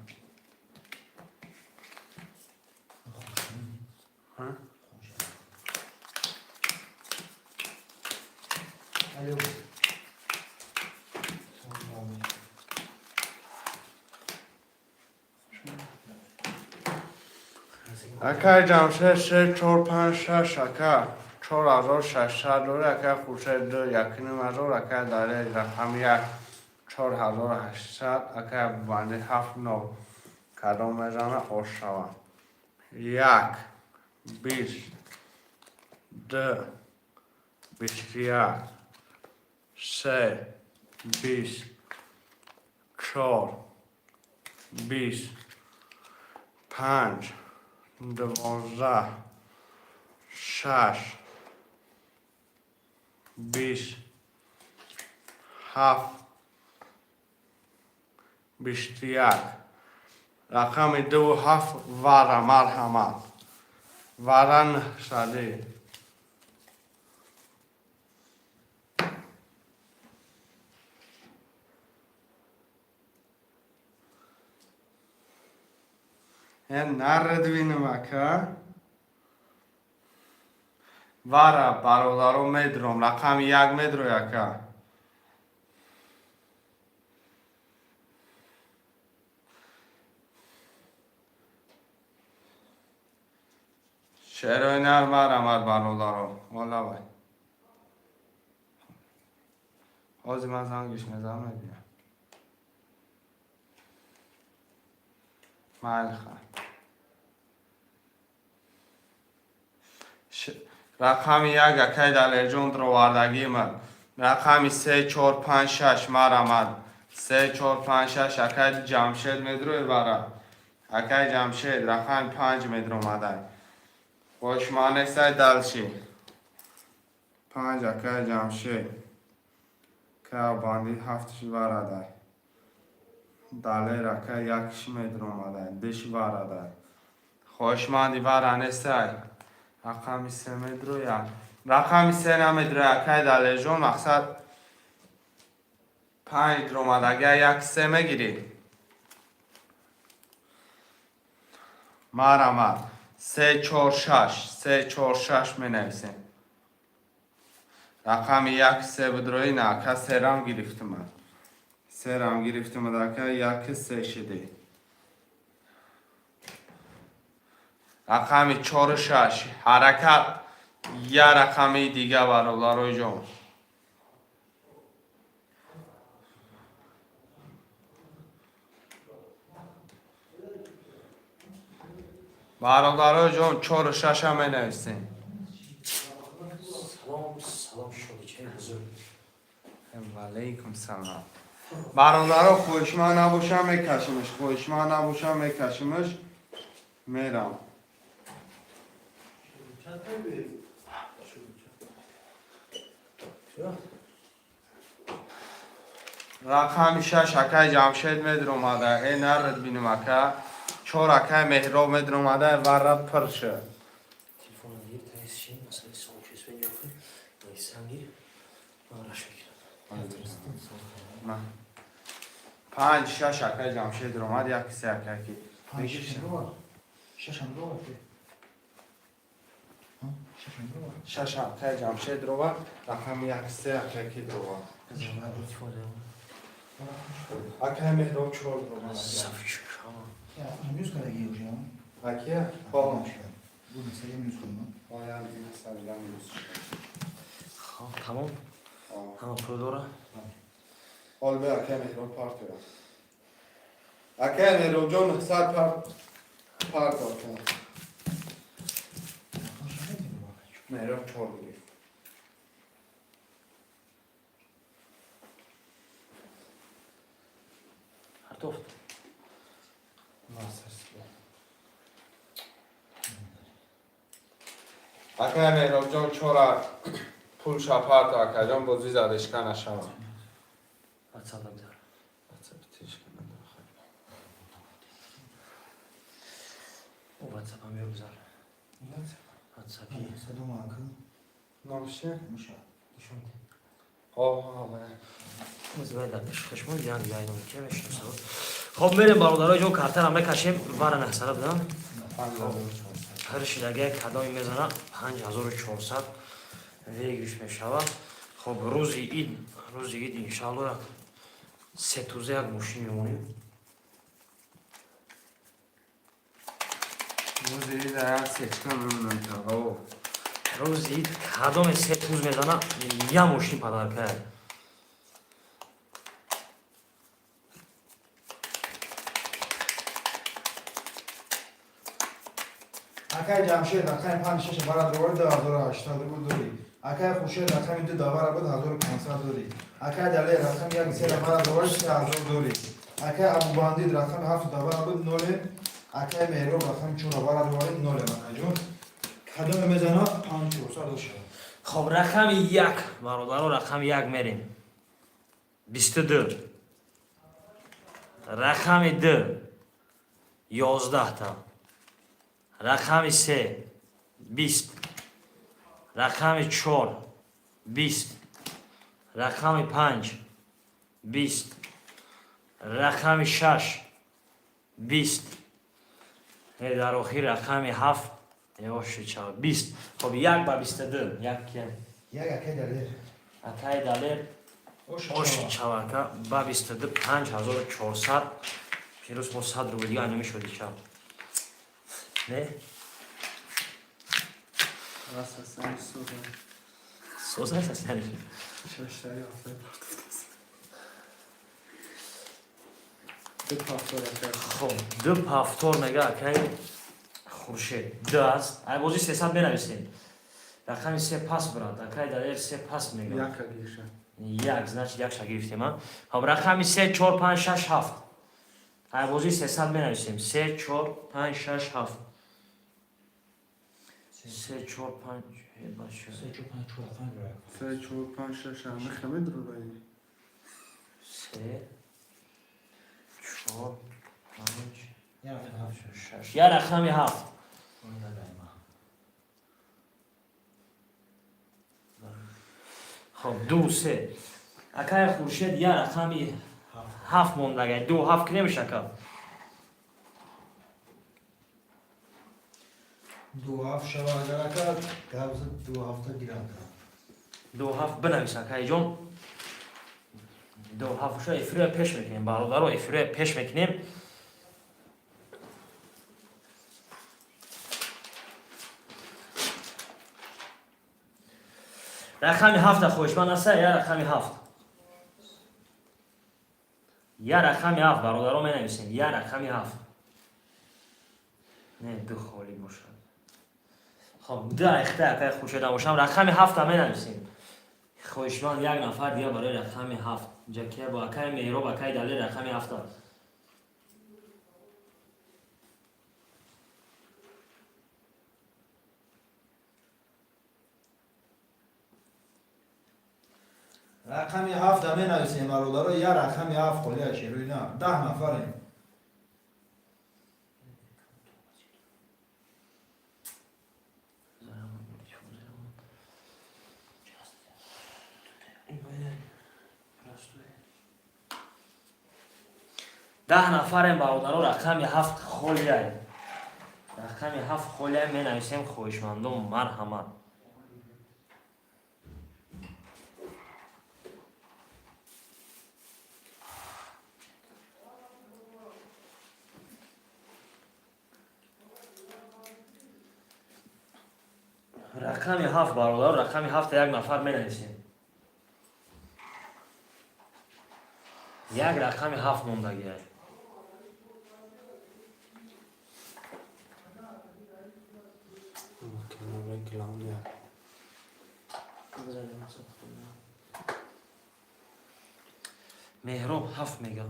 Ҳа?
Алло.
Акай Ҷамшед, се, чор, панҷ, шаш, ака. 4600 дори, акай Хуршед, ду, якним ҳазор, акай Далер, рақами як, 4800, акай Абубандӣ, ҳафт, нов. Кадом мезана, ош шава. Як, 20, ду, 21, се, 20, чор, 20, панҷ, 12, шаш, 20, ҳафт, 21. Рақами дуву ҳафт вара, марҳамат. Вара нӯҳсадӣ. Е, наредвинам, ака. Вара, бародаро, медром. Рақами як медрой, ака. Шерои нар, марҳамат, бародаро. Олавай. Ҳозир ман зангиш мезанам, мебинам. Майли, хай. Рақами як, акай Далерҷон, дровардагима. Рақами се, чор, панҷ, шаш, марҳамат. Се, чор, панҷ, шаш, акай Ҷамшед медрои вара. Акай Ҷамшед, рақами панҷ медромадай. Хошман нестай далчи. Панҷ, акай Ҷамшед. Кай ҳафтш варадай. Далер, акай, якш медромадай. Диш варадай. Хошманди вара нестай. Рақами се медроя. Рақами се намедроя, акай Далерҷон, мақсад панҷ дромадага, як се мегирӣ. Марҳамат. Се, чор, шаш. Се, чор, шаш менависем. Рақами як се бидрои на, ака, серам гирифтима. Серам гирифтима, ака, як се шиди. Рақами чору шаш. Ҳаракат, я рақами дига, бародарои ҷон. Бародарои ҷон, чору шаша менависем.
Салом, салом, шодичаи бузург.
Валейкум салом. Бародаро, хоҳишманд набошам, мекашимш. Хоҳишманд набошам, мекашимш. Мерам.
Чанд та би? Чё?
Рақами шаш, акай Ҷамшед медромада. Э, нарад бинем, ака. Чор, акай Меҳроб медромада, вара пир шуд.
Телефон гир, таис шин, масалан, сон чиз бен ёхи. Найсанги. Араш мекунам.
Ма. Панҷ, шаш, акай Ҷамшед ромад, як се, акай ки.
Панҷ, шашам ровар. Шашам ровар. Шашам ровар.
Шаш, акай Ҷамшед рова, рақами як се, акай ки дрова.
Телефон
Акай Меҳроб чор ромад.
Саф.
Минус кардаги уже.
Акия? Хо.
Бу мисали минус кунам.
Оя, мисали минус.
Хоб, тамом. Ҳама пул дора.
Ҳол бе акая Меҳроб партоя. Акая Меҳробҷон 900 парто кун. Меҳроб чор гирифт.
Партофт.
Акая Меҳробҷон чора пулша парто акаҷон бозӣ задешка нашава.
WhatsApp бигзар.
WhatsApp тишка надорам.
О WhatsApp ам бигзар. WhatsApp.
Садома ака.
Номш чи?
Муша.
Нишон де.
Ҳо, мана.
Боз дар пеши хушмон янг яйном ки мешиносам. Хоб, мерем, бародарои ҷон, картара мекашем вара 900 да.
5400.
Ҳар шидаге кадоми мезана, 5400 выигрыш мешава. Хоб, рӯзи ид иншаалло як сетуза як мошин мемонем.
Рӯзи ид як сечка мемонам тағо.
Рӯзи ид кадоме се туз мезана, я мошин подарка.
Акай Ҷамшед рақами панҷ шаш барад ровард, 2800 рубл дорӣ. Акай Хуршед рақами ду давара буд, 1500 дорӣ. Акай Далер рақами як сера барад ровард, 3000 дорӣ. Акай Абубандид рақами ҳафт давара буд, ноле. Акай Меҳроб рақами чора барад ровард, ноле. Акаҷон, кадоме мезана, 5400 дошад.
Хоб, рақами як, бародаро, рақами як мерем. 22, рақами ду 11та, рақами се 20, рақами чор 20, рақами панҷ 20, рақами шаш 20, дар охир рақами ҳафт ёшича 20. Хоб, як ба 22, як.
Як акай Далер.
Акай Далер. Оши чавака ба 22, 5400 плюс мо 100 рубл дига намешоди чав не.
Асасан соза.
Соза асасан.
Шаштари ҳафтаи партофтааст. Ду повтор акай.
Хоб, ду повтор мега акай Хуршед. Ду аст. Ай бозӣ 300 менависем. Рақами се пас брат. Акай Далер се пас мега.
Яка гирша.
Як, значит, якша гирифтем, а? Хоб, рақами се, чор, панҷ, шаш, ҳафт. Ай бозӣ 300 менависем. Се, чор, панҷ, шаш, ҳафт. Се, чор, панҷ, бача.
Се чор панҷ чор панҷ.
Се, чор, панҷ, шаш, ҳама хамедро.
Се, чор, панҷ,
Як ҳафт.
шаш. Я рақами ҳафт. Хоб, ду, се. Акай Хуршед, я рақами ҳафт мондагай. Ду, ҳафт ки намеша, ака?
Ду ҳафт шава агар ака, гавза ду ҳафта гирад.
Ду ҳафт бинавис, акайҷон. Ду ҳафт ша эфироя пеш мекунем, бародаро, эфироя пеш мекунем. Рақами ҳафта хоҳишманд аста, я рақами ҳафт. Я рақами ҳафт, бародаро, менависем. Я рақами ҳафт. Не, ду холӣ бошад. Хоб, ду айхта акай Хуршеда бошам, рақами ҳафта менависем. Хоҳишманд як нафар дига барои рақами ҳафт. Ҷакия бо акай Меҳроб, акай Далер, рақами ҳафта.
Рақами ҳафта менависем, бародаро, я рақами ҳафт холия шерӯи на. 10 нафарем.
10 нафарем, бародаро, рақами ҳафт холияй. Рақами ҳафт холияй, менависем, хоҳишмандон, марҳамат. Рақами 7, бародар, рақами 7 як нафар менависем. Як рақами 7 мондагиай. Меҳроб 7 мега.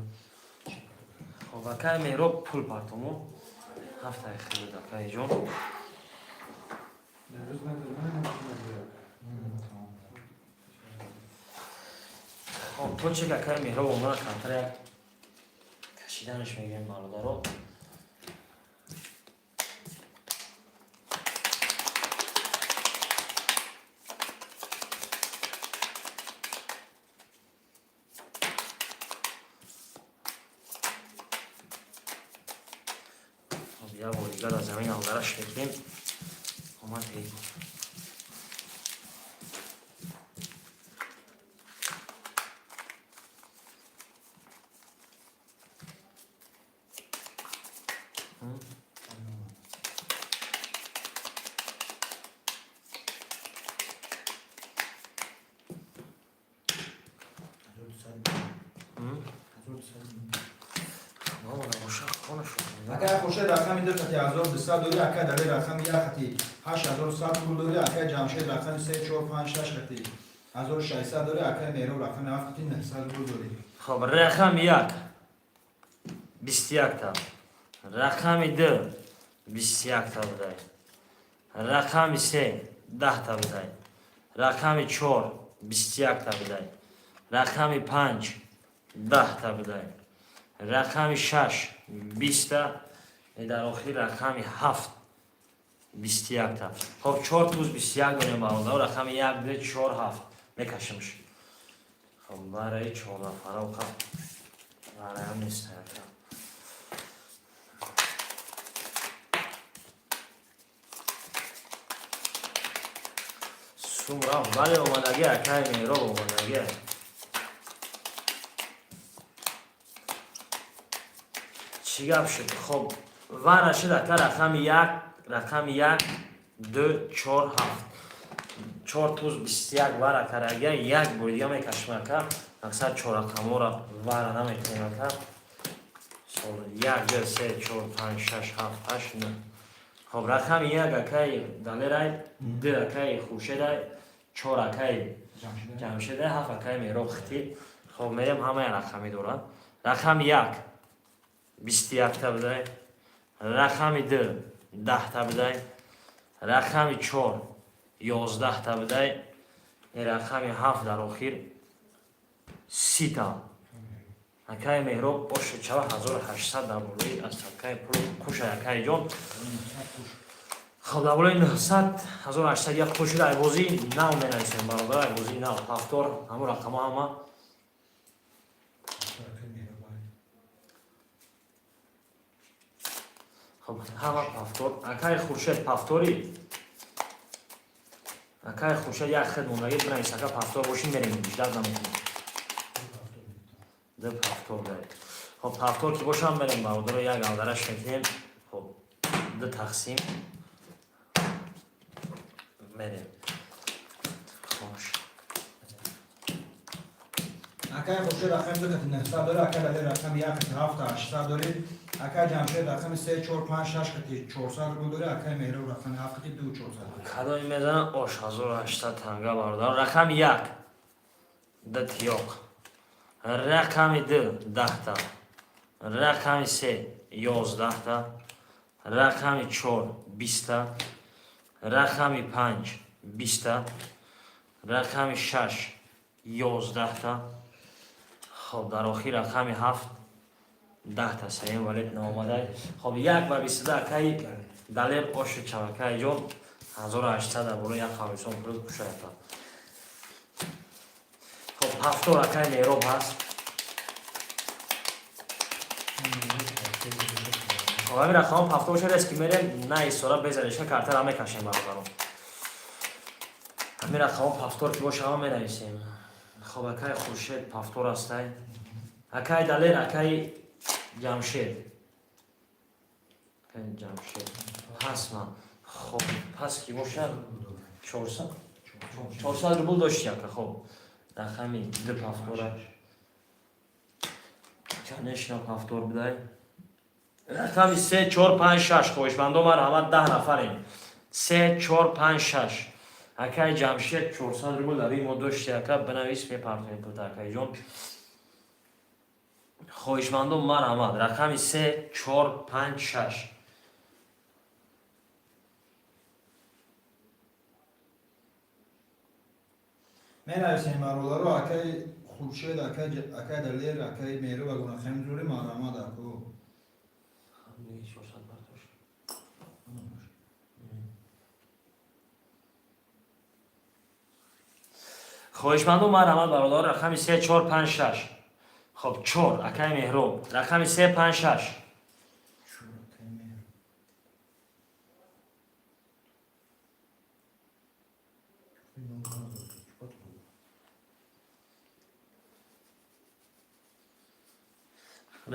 Хоб, акай Меҳроб, пул партомо. Ҳафтаи хеле, акайҷон.
Имрӯз надорам.
Хоб, то чек акай Меҳроб омада, камтар як кашиданаш мегӯем, бародаро. Хоб, як бор дигар аз замин алдараш мекунем. Омад ҳей.
Акай Хуршед рақами 2 хати 1200 дорӣ, акай Далер рақами 1 хати 8100 рубл дорӣ, акай Ҷамшед рақами 3, 4, 5, 6 хати 1600 дорӣ, акай Меҳроб рақами 7 хати 900 рубл дорӣ.
Хоб, рақами 1 21та, рақами 2 21та будай, рақами 3 10та будай, рақами 4 21та будай, рақами 5 10та будай, рақами 6 20та, дар охир рақами 7 21та. Хоб, чор туз 21 дорем, бародар. Рақами 1, 2, 4, 7 мекашимш. Хоб, барои чор нафара оқа бароям нест. Ака, сум рафт, бале, омадагӣ, акай Меҳроб, омадагӣ. Чӣ гап шуд? Хоб, вара шуд, ака. Рақами 1, рақами 1, 2, 4, 7, чор туз 21 вара карагия. Як бори дига мекашем, ака. Аксар чоррақамҳоро вара намекунем, ака. Як, ду, се, чор, панҷ, шаш, ҳафт, ҳашт, нӯ. Хоб, рақами 1 акаи Далерай, 2 акаи Хуршедай, 4 акаи Ҷамшедай, 7 акаи Меҳроб хити. Хоб, мерем, ҳамаи рақамӣ дорад. Рақами 1 21та будай, рақами 2 10та будай, рақами 4 11та будай, рақами 7 дар охир 30та. Акаи Меҳроб, оши чава, 1800 дар болои остаткаи пул куша, акаи ҷон. Хоб, дар болои 900 1800 як қушида. Айбозии нав менависем, бародар, айбозии нав. Ҳафтор, ҳамун рақамҳо ҳама. Хоб, ҳама пафтор. Акаи Хуршед, пафтори? Акаи Хуршед, як хед мондагӣ бинавис, ака. Пафтор бошӣ, мерем, ждать намекунем. Ду пафтор даред. Хоб, пафтор ки бошам, мерем, бародаро, як алдараш мекунем. Хоб, ду тақсим мерем. Хош.
Акай Хуршед рақами 2 хати 900 дорӣ, акай Далер рақами 1 хати 7 800 дорӣ, акай Ҷамшед рақами 3, 4, 5, 6 хати 400 рубл дорӣ, акай Меҳроб рақами 7 хати 2 400 дорӣ.
Кадоми мезанам ош 1800 танга, бародар? Рақами 1 ду тиёқ, рақами 2 10та, рақами 3 11та, рақами 4 20та, рақами 5 20та, рақами 6 11та. Хоб, дар охир рақами 7 10та. Сеюм валет наомадай. Хоб, 1 ба 22, акаи Далер, оши чавакаи ҷон, 1800 дар болои як қависон пул кушаята. Хоб, ҳафтор, акаи Меҳроб, ҳаст. Хоб, ҳамин рақамҳо ҳафтор бошад, аст ки мерем на истора безарешка картара мекашем, бародарон. Ҳамин рақамҳо пафтор ки боша, ҳама менависем. Хоб, акаи Хуршед, пафтор ҳастай? Акаи Далер, акаи Ҷамшед, акаи Ҷамшед, ҳаст ман. Хоб, пас ки бошад. 400. 400 рубл дошти, ака. Хоб, рақами ду повтора, конечно, повтор бидай. Рақами се, чор, панҷ, шаш. Хоҳишмандо, марҳамат, 10 нафарем. Се, чор, панҷ, шаш. Акай Ҷамшед, 400 рубл дар мо дошти, ака, бинавис, мепартоем пулта, акайҷон. Хоҳишмандо, марҳамат, рақами се, чор, панҷ, шаш.
Менависем, бародаро. Акаи Хуршед, акаи Далер, акаи Меҳроб, агунахами зури, марҳамат, ако.
400 бардошт. Хоҳишманду, марҳамат, бародар, рақами се, чор, панҷ, шаш. Хоб, чор, акаи Меҳроб. Рақами се, панҷ, шаш.
Чор, акаи Меҳроб.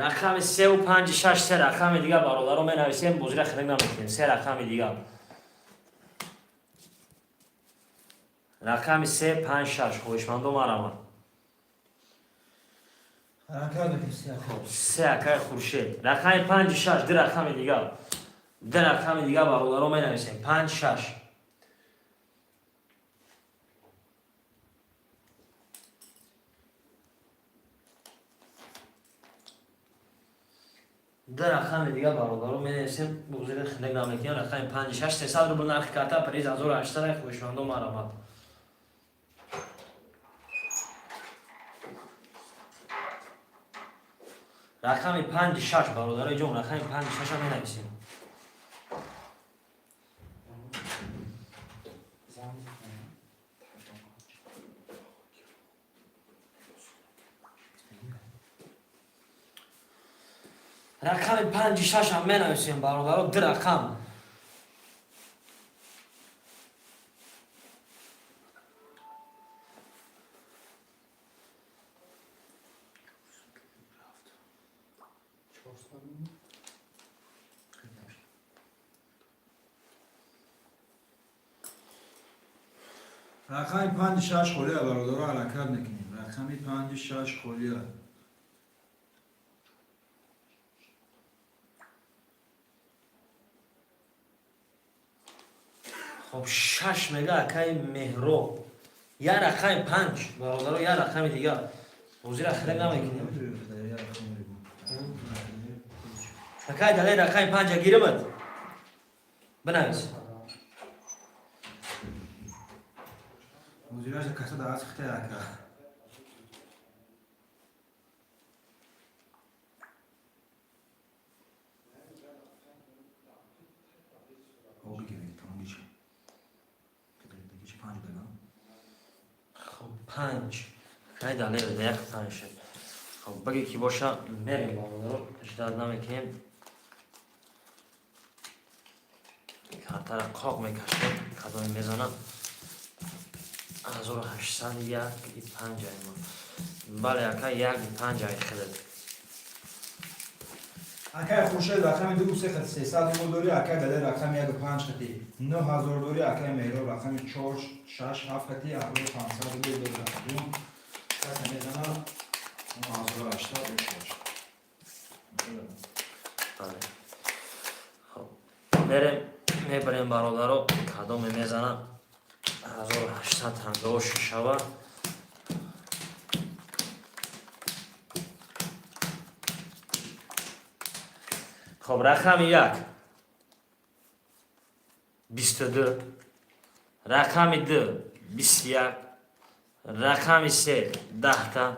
Рақами севу панҷи шаш. Се рақами дига, бародаро, менависем. Бозира хеле намекунем. Се рақами дига, рақами се, панҷ, шаш. Хоҳишмандо, марҳамат.
Ҳаракат мекунем, се ака.
Хоб, се, акаи Хуршед, рақами панҷи шаш. Ду рақами дига, ду рақами дига, бародаро, менависем. Панҷ, шаш. Ду рақами дига, бародаро, менависем. Бузири хеле намекунем. Рақами панҷи шаш, 300 рубл нархи карта, приз 1800. Хоҳишмандо, марҳамат. Рақами панҷи шаш, бародарои ҷон, рақами панҷи шаша менависем.
Занг бизанем.
Рақами панҷи шашам менависем, бародаро. Ду рақам.
400.
Рақами панҷи шаш холия, бародаро, ҳаракат мекунем. Рақами панҷи шаш холия.
Хоб, шаш мега акаи Меҳроб. Я рақами панҷ, бародаро, я рақами дига. Бозира хеле намекунем. Акаи Далер, рақами панҷа гиримад, бинавис.
Ҳозираша каса дар аси хитай, ака. О, бигиред, тамом. Панҷ дага.
Хоб, панҷ, акаи Далер, як панҷ шуд. Хоб, баге ки боша, мерем, бародаро, ждать намекунем. Картара қоқ мекашем, кадоме мезанад. 1800, як и панҷ айма. Бале, ака, як и панҷ ай хелед.
Акаи Хуршед, рақами ду се хати 300 рубл дорӣ. Акаи Далер, рақами яку панҷ хати 9000 дорӣ. Акаи Меҳроб, рақами чор, шаш, ҳафт хати 1500 рубл дорӣ. Рақам каса мезанад, 1800 бошад.
Бале, хоб, мерем, мебарем, бародаро. Кадоме мезанад, 1856 шава. Хоб, рақами як 22, рақами ду 21, рақами се 10-та,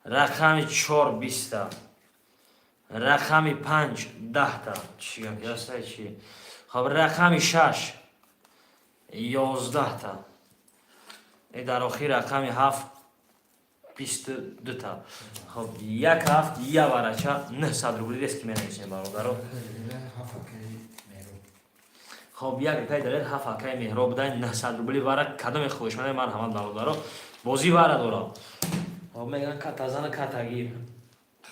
рақами чор 20-та, рақами панҷ 10-та. Чӣ гап ястай, чи? Хоб, рақами шаш 11-та е, дар охир рақами ҳафт 22-та. Хоб, як ҳафт, я варача, 900 рубли рест, ки менависем, бародаро.
Ҳафт, акаи Меҳроб.
Хоб, як, акаи Далер, ҳафт, акаи Меҳроб будай. 900 рубли вара. Кадоме хоҳишманде, марҳамат, бародаро, бозӣ вара дорам. Хоб, мегӯян, катазана катагир.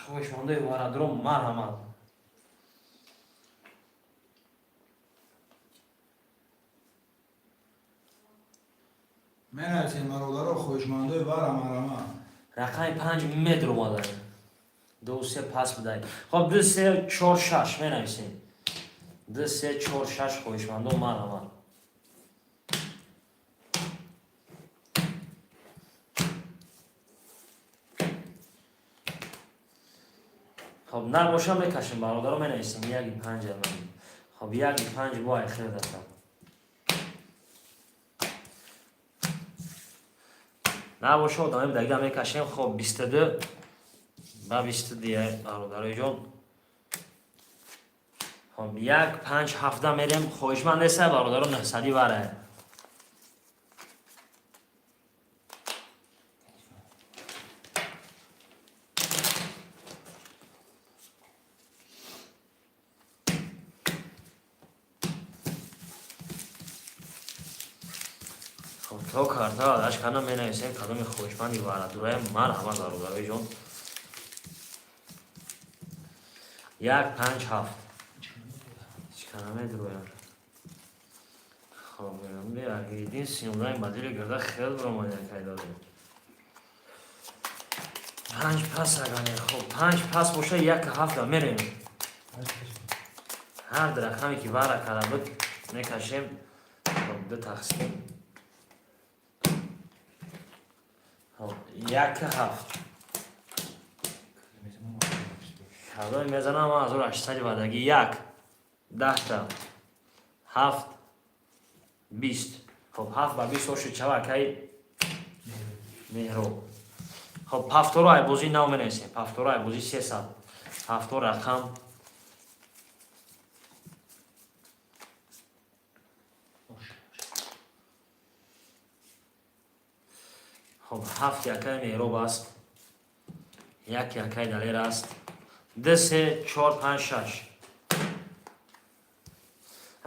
Хоҳишмандаи варадоро, марҳамат.
Менависем, бародаро, хоҳишмандои вара, марама.
Рақами панҷ метр омада. Ду се пас будай. Хоб, ду се чор шаш менависем. Ду се чор шаш, хоҳишмандо, марҳамат. Хоб, набоша, мекашем, бародаро, менависем яки панҷ. Хоб, яки панҷ бо айхел дастам. Набоша, одамем дагида мекашем. Хоб, 22 ба 22, бародарои ҷон. Хоб, як панҷ ҳафта мерем. Хоҳишманд неста, бародаро, нӯҳсади вара. Хоб, то карта адаш кардам, менависем. Кадоми хоҳишманди варадурая, марҳамат, бародарои ҷон. Як панҷ ҳафт чикана медуроям. Хоб, единственный модели гирда хел романия кайдодем. Панҷ пас агане. Хоб, панҷ пас боша, як ҳафта мерем. Ҳар рақаме ки вара карда буд, мекашем. Хоб, ду тақсим. Хоб, як ҳафт кадоме мезанам? 1800 вадагӣ. Як даҳта ҳафт 20. Хоб, 7 ба 20 оши чава, акаи Меҳроб. Хоб, ҳафторо айбозӣ нав менависем. Ҳафторо айбозӣ 300. Ҳафто рақам. Хоб, ҳафт якаи Меҳроб аст, як якаи Далер аст. Ду се чор панҷ шаш.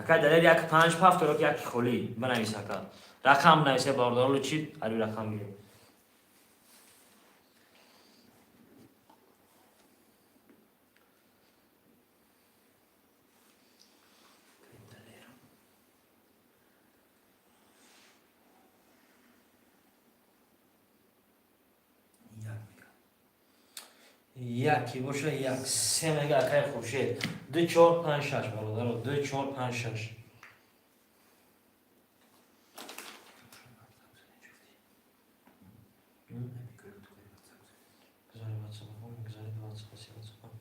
Акай Далер, як панҷ ҳафторо ки яки холӣ бинавис, ака. Рақам нависе, бародаролу, чи ари рақам гирем.
Як мегам.
Яки боша, як се мега акай Хуршед. Ду чор панҷ шаш, бародаро, ду чор панҷ шаш. Гузари WhatsApp, гузари WhatsApp.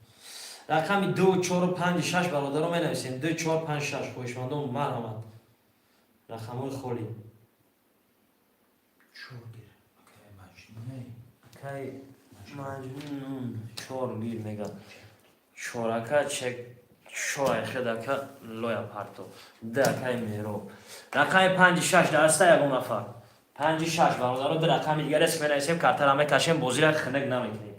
Рақами ду чору панҷи шаш, бародаро, менависем. Ду чор панҷ шаш, хоҳишмандон, марҳамат, рақамҳои холӣ.
Чор гир. Акай Маҷнун.
Акай Маҷнун чор гир мега. Чорака чек чор айхед, ака лоя парто. Д акай Меҳроб. Рақами панҷи шаш даста ягон нафар. Панҷи шаш, бародаро, ду рақами дигар аст, менависем, картара мекашем, бозира хинак намекунем.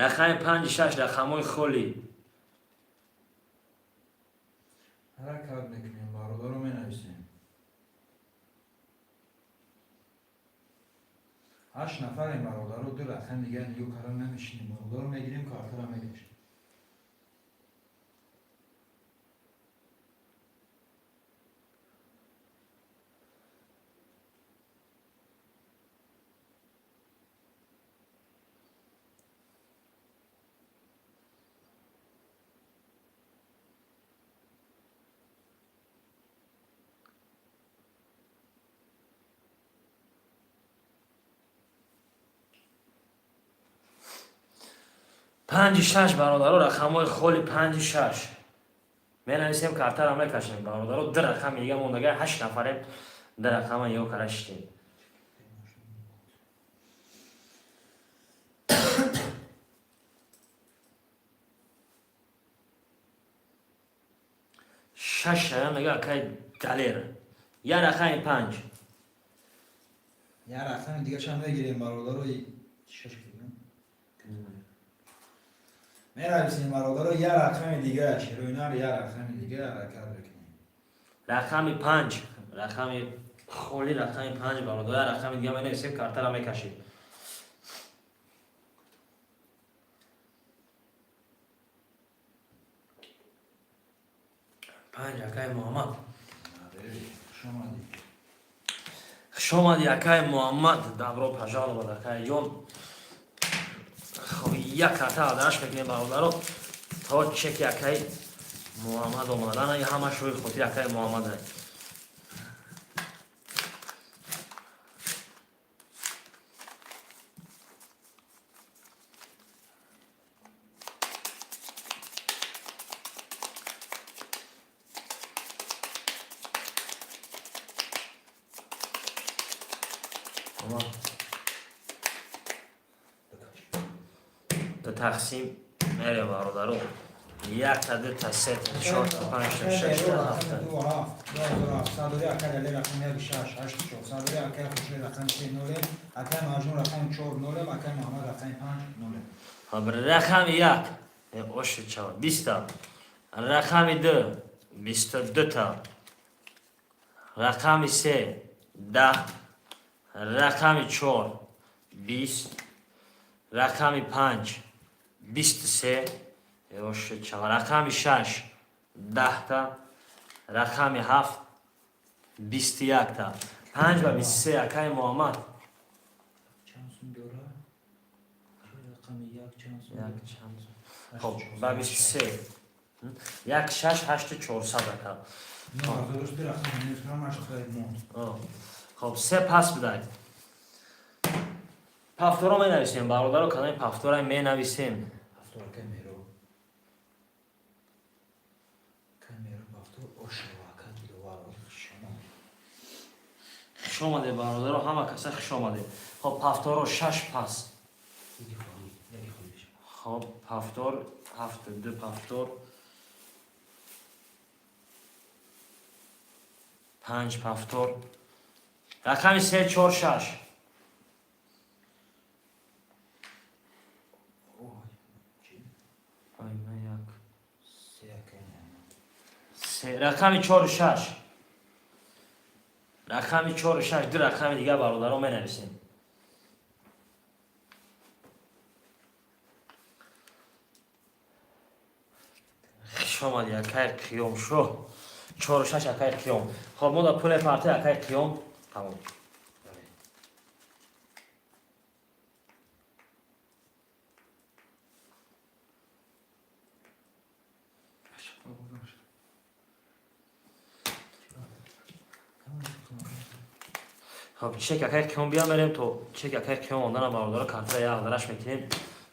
Рақами панҷи шаш, рақамҳои холӣ.
Ҳаракат мекунем, бародаро, менависем. Ҳашт нафарем, бародаро, ду рақам дигар нигоҳ карда намешинем, бародаро, мегирем, картара мекашем.
Панҷи шаш, бародаро, рақамҳои холи, панҷи шаш менависем, картара мекашем, бародаро. Ду рақами дига мондага. Ҳашт нафарем, ду рақама ё кара шитем. Шаш мега акай Далер. Я рақами панҷ.
Я рақами дигаршам мегирем, бародаро, шаш менависем, бародаро, я рақами дига, шероинар, я рақами дига, ҳаракат бикунем.
Рақами панҷ, рақами Холи рақами 5, бародар, рақами дига менависем, картара мекашем. 5, акай Муҳаммад.
Хуш омадӣ.
Хуш омадӣ, акай Муҳаммад, добро пожаловать, акай ҷон. Хоб, як карта адараш мекунем, бародаро, то чеки акай Муҳаммад омадан. Ҳамаш рӯи хотири акай Муҳаммад.
Омад.
Ду тақсим мере, бародаро: якта, дута, сета, чорта, панҷта, шашта, ҳафта.
2 7 2700 дори, акай Далер рақами 1 6 8 400 дори, акай Хуршед рақами 3 0, акай Маҷнун рақами 4 0, акай Муҳаммад рақами 5 0.
Хоб, рақами 1, оши чава, 20-та, рақами 2, 22-та, рақами 3, 10, рақами 4, 20, рақами 5, 23, оши чава, рақами 6, 10-та, рақами 7, 21-та. 5 ва 23, акаи Муҳаммад.
Чанд сум дора? Рақами 1 чанд сум?
Як чанд? Хоб, ба 23, 1 6 8 400, ака.
9003 рақами нӯҳ хеле монд.
Хоб, се пас бидай. Пафторо менависем, бародаро, кадоми пафтора менависем?
Ҳафтор, акай Меҳроб. Акай Меҳроб ҳафтор ошава, ака Диловар шумо.
Хуш омаде, бародаро, ҳама каса хуш омаде. Хоб, пафторо шаш пас.
Яки холӣ, яки холӣ бишава.
Хоб, пафтор ҳафту ду, пафтор панҷ, пафтор рақами се, чор, шаш.
Ой, чӣ?
Ай, ман як.
Се, акай Муҳаммад.
Се, рақами чору шаш, рақами чору шаш. Ду рақами дигар, бародаро, менависем. Хуш омадӣ, акай Қиёмшоҳ. Чору шаш, акай Қиём. Хоб, мо да пуле парти, акай Қиём, тамом.
Бале.
Хоб, чек акай Қиём бия, мерем. То чек акай Қиём ондана, бародаро, картара як алдараш мекунем.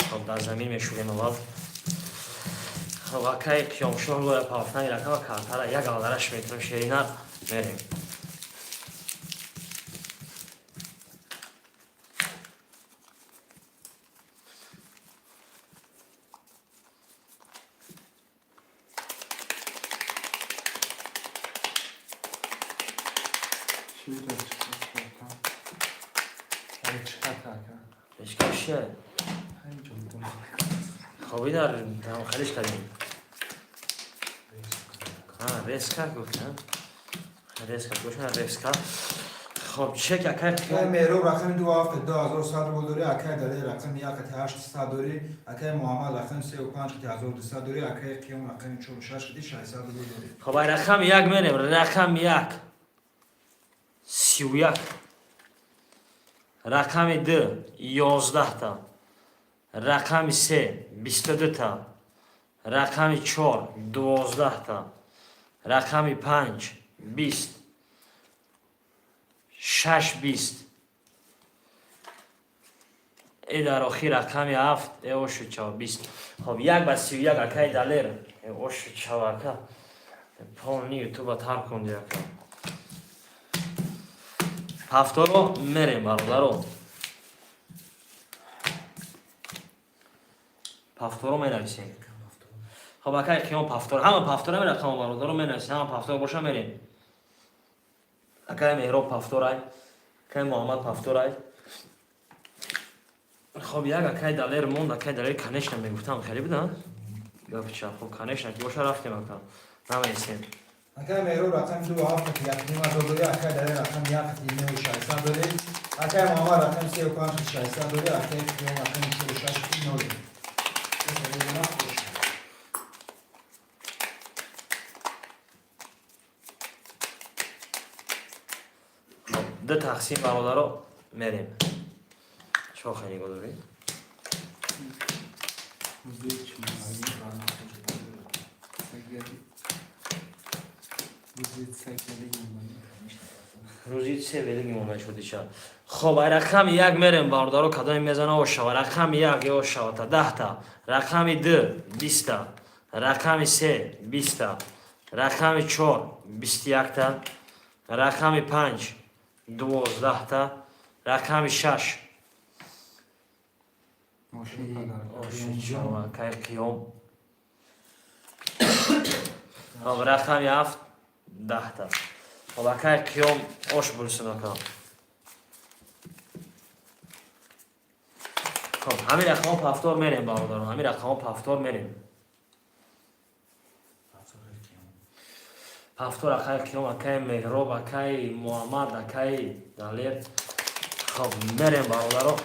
Хоб, дар замин мешӯрем аввал. Хоб, акай Қиёмшоҳ лоя пафтани рақама картара як алдараш мекунем, шерина мерем.
Чӣ речка? Речка така.
Речка чия?
Ҳаминҷо дум.
Хоб, ина там халиш кардем. Резка гуфт, резка гӯшна, резка. Хоб, чек акай
Акай
Қиём.
Меҳроб рақами 2 7 2100 рубл дорӣ, акай Далер рақами 1 қати 800 дорӣ, акай Муҳаммад рақами 3 5 қати 1200 дорӣ, акай Қиём рақами 4 6 қати 600 рубл дорӣ.
Хоб, ай рақами 1 мерем. Рақами 1, 31, рақами 2, 11-та, рақами 3, 22-та, рақами 4, 12-та, рақами 5, 20, 6, 20, э дар охир рақами 7, э ошу чава, 20. Хоб, 1 ба 31, акай Далер. Э ошу чава, ака, полни ютуба тар кунди, ака. Ҳафторо мерем, бародаро, пафторо менависем. Хоб, акай Қиём пафтор, ҳама пафтора мерақам, бародаро, менависем. Ҳама пафтор боша, мерем. Акай Меҳроб пафторай, акай Муҳаммад пафторай. Хоб, як акай Далер монд. Акай Далер, конечно, мегуфтам, хеле буда гапча. Хоб, конечно, ки боша, рафтем, ака, намесем.
Акай Меҳроб рақами ду ҳафт қати 1,5 ҳазор дорӣ, акай Далер рақами як қати нӯҳу шашсад дорӣ, акай Муҳаммад рақами сеу панҷ қати 600 дорӣ, акай Қиём рақами чору шаш қати ноле.
Ду тақсим, бародаро, мерем. Чо хеле нигоҳ доред? Рӯзи се велики монда шудиша. Хоб, ай рақами як мерем, бародаро, кадоме мезана, ошава. Рақами як ё шавата 10-та, рақами ду 20-та, рақами се 20-та, рақами чор 21-та, рақами панҷ 12-та, рақами шаш кай қиём. Хоб, рақами ҳафт 10-та. Хоб, акай Қиём, ош бурсинака. Хоб, ҳамин рақамҳо повтор мерем, бародарон, ҳамин рақамҳо повтор мерем. Повтор, акай Қиём, акай Меҳроб, акай Муҳаммад, акай Далер. Хоб, мерем, бародаро.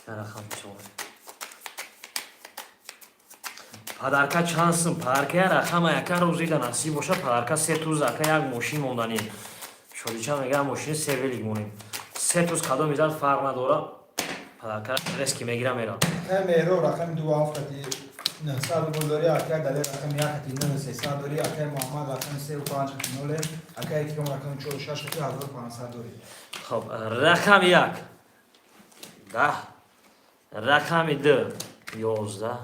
Рақам чор. Подарка чанд сум? Подарка я рақама яка рӯзида насиб боша, подарка се туз, ака, як мошин монданем. Шодича мега, мошини се велик монем. Се туз кадом изад, фарқ надора. Подарка резки мегира, мера.
Акай Меҳроб рақами ду ҳафт қати 900 рубл дорӣ, акай Далер рақами як қати нӯҳу сесад дорӣ, акай Муҳаммад рақами сеу панҷ қати ноле, акай Қиём рақами чору шаш қати 1500 дорӣ.
Хоб, рақами як 10, рақами ду 11,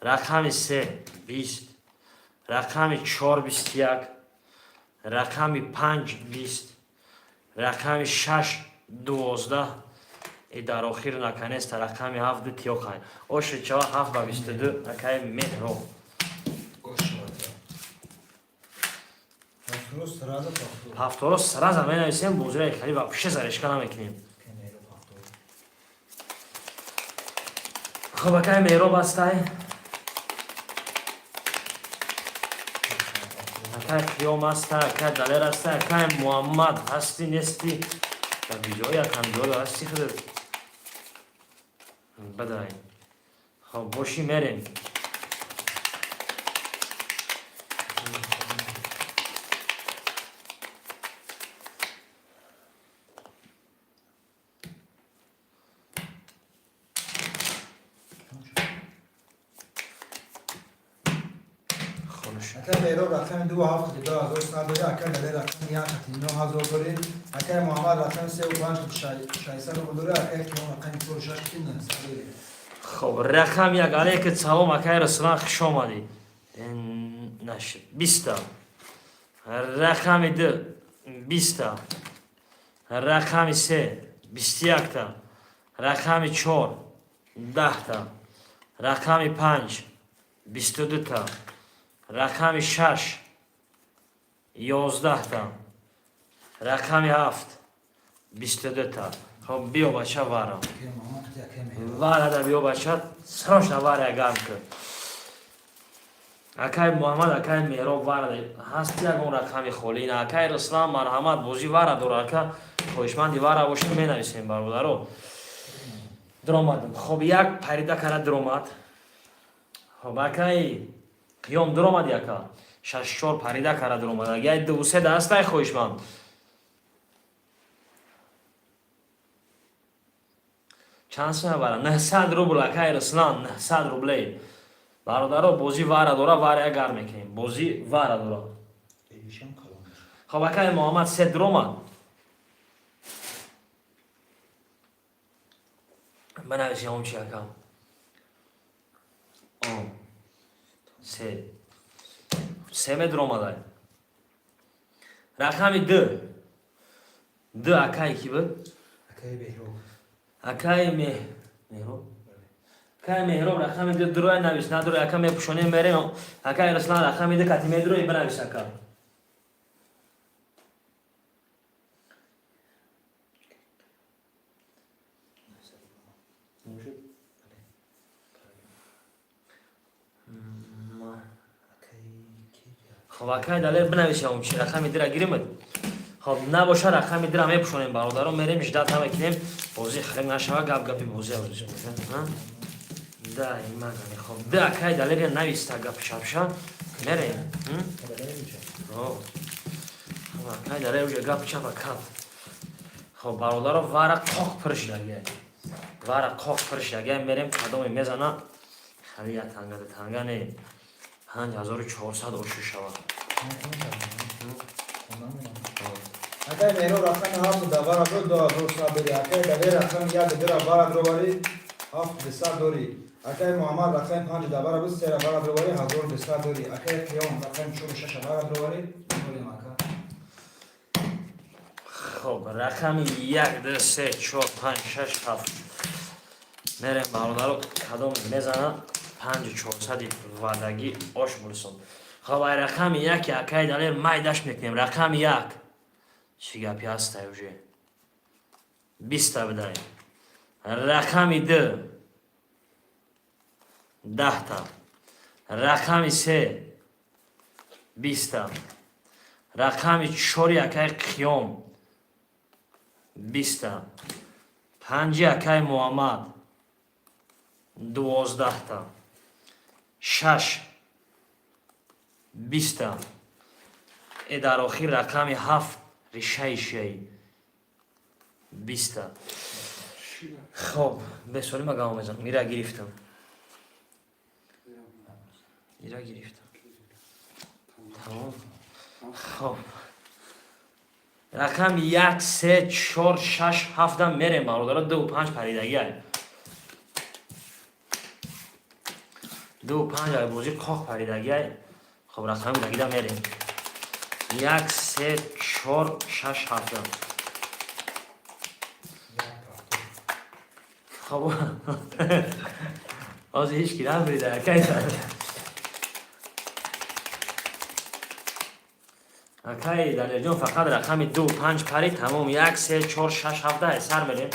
рақами се 20, рақами чор 21, рақами панҷ 20, рақами шаш 12 и дар охир наконец-то рақами ҳафт ду тиёқай. Оши чава, ҳафт ба 22, акай Меҳроб.
Ошавата. Повторо сразу повтор.
Повторо сразу менависем, бозираи хали вообще зарешка намекунем.
Акай Меҳроб повтор.
Хоб, акай Меҳроб ҳастай, акай Қиём ҳастай, акай Далер ҳастай, акай Муҳаммад ҳастӣ, нестӣ? Дар видеои акамҷоё ҳастӣ худат бадай. Хоб, бошӣ, мерем. Хонуш.
Акай Меҳроб рақами ду ҳафт қати 2100 дорӣ, акай Далер рақами як қати 9000 дорӣ, акай Муҳаммад рақами сеу панҷ қати 600 рубл дорӣ, акай Қиём рақами чору шаш қати 900 дорӣ.
Хоб, рақам як. Алейка салом, акай Руслан, хуш омадӣ. Нашид 20-та, рақами ду 20-та, рақами се 21-та, рақами чор 10-та, рақами панҷ 22-та, рақами шаш 11-та, рақами ҳафт 22-та. Хоб, биё, бача, вара.
Акай Муҳаммад қати акай Меҳроб.
Варада биё, бача, срочно варая гарм кун. Акай Муҳаммад, акай Меҳроб, варада ҳаст ягон рақами холӣ? На, акай Руслан, марҳамат, бозӣ вара дора. Ака, хоҳишманди вара бошем, менависем, бародаро. Дуромадем. Хоб, як парида кара дуромад. Хоб, акай Қиём, дуромади, ака, шаш чор парида кара дуромад. Агар ду се да ҳастай хоҳишманд. Чанд сум бара? 900 рубл, акай Руслан, 900 рублей. Бародаро, бозӣ вара дора, варая гарм мекунем, бозӣ вара дора.
Ишам калон.
Хоб, акай Муҳаммад, се дуромад. Бинависем он чи, ака? О се се медуромадай. Рақами ду ду, акай ки буд?
Акай Беҳроб.
Акай Меҳроб, акай Меҳроб, рақами ду дуроя навис, надуроя, ака, мепӯшонем, мерем. Акай Руслан, рақами ду кати медурои, бинавис, ака. Хоб, акай Далер, бинависам, чи рақами дира гиримад. Хоб, набоша, рақами дира мепӯшонем, бародаро, мерем, ждать намекунем, бозӣ хеле нашава, гап гапи бозӣ. Да, имагани. Хоб, да, акай Далер нависта, гап шапша мерем. Хоб, акай Далер уже гап чапа кап. Хоб, бародаро, вара қоқ пир шидагия, вара қоқ пир шидагия. Мерем, кадоме мезана, хеле я танга танга не, 5400 ошу шава.
Акай Меҳроб, рақами ҳафту давара буд, 2100 дорӣ. Акай Далер, рақами як дира вара дроварӣ, 7200 дорӣ. Акай Муҳаммад, рақами панҷ давара буд, сера вара дроварӣ, 1200 дорӣ. Акай Қиём, рақами чору шаша вара дроварӣ, дорем, ака.
Хоб, рақами як, ду, се, чор, панҷ, шаш, ҳафт мерем, бародаро, кадом мезана, панҷу чорсади ваъдагӣ ош бурсом. Хоб, ай рақами яки акай Далер майдаш мекунем. Рақами як чӣ гапи ҳастай, уже 20-та бидай. Рақами ду 10-та, рақами се 20-та, рақами чори акай Қиём 20-та, панҷи акай Муҳаммад 12-та, шаш 20-та, э дар охир рақами ҳафт решаи шаи 20-та. Хоб, бесоли ма гав мезанам. Ира гирифтам, ира гирифтам, тамом. Хоб, рақами як, се, чор, шаш, ҳафтам мерем, бародаро. Ду панҷ паридагиай, ду панҷ ай бозӣ қоқ паридагиай. Хоб, рақами дагида мерем: як, се, чор, шаш, ҳафтам. Хоб, ҳозир ҳеҷ ки набрида, акай Далерҷон. Фақат рақами ду панҷ парид, тамом. Як, се, чор, шаш, ҳафта ай сар мерем.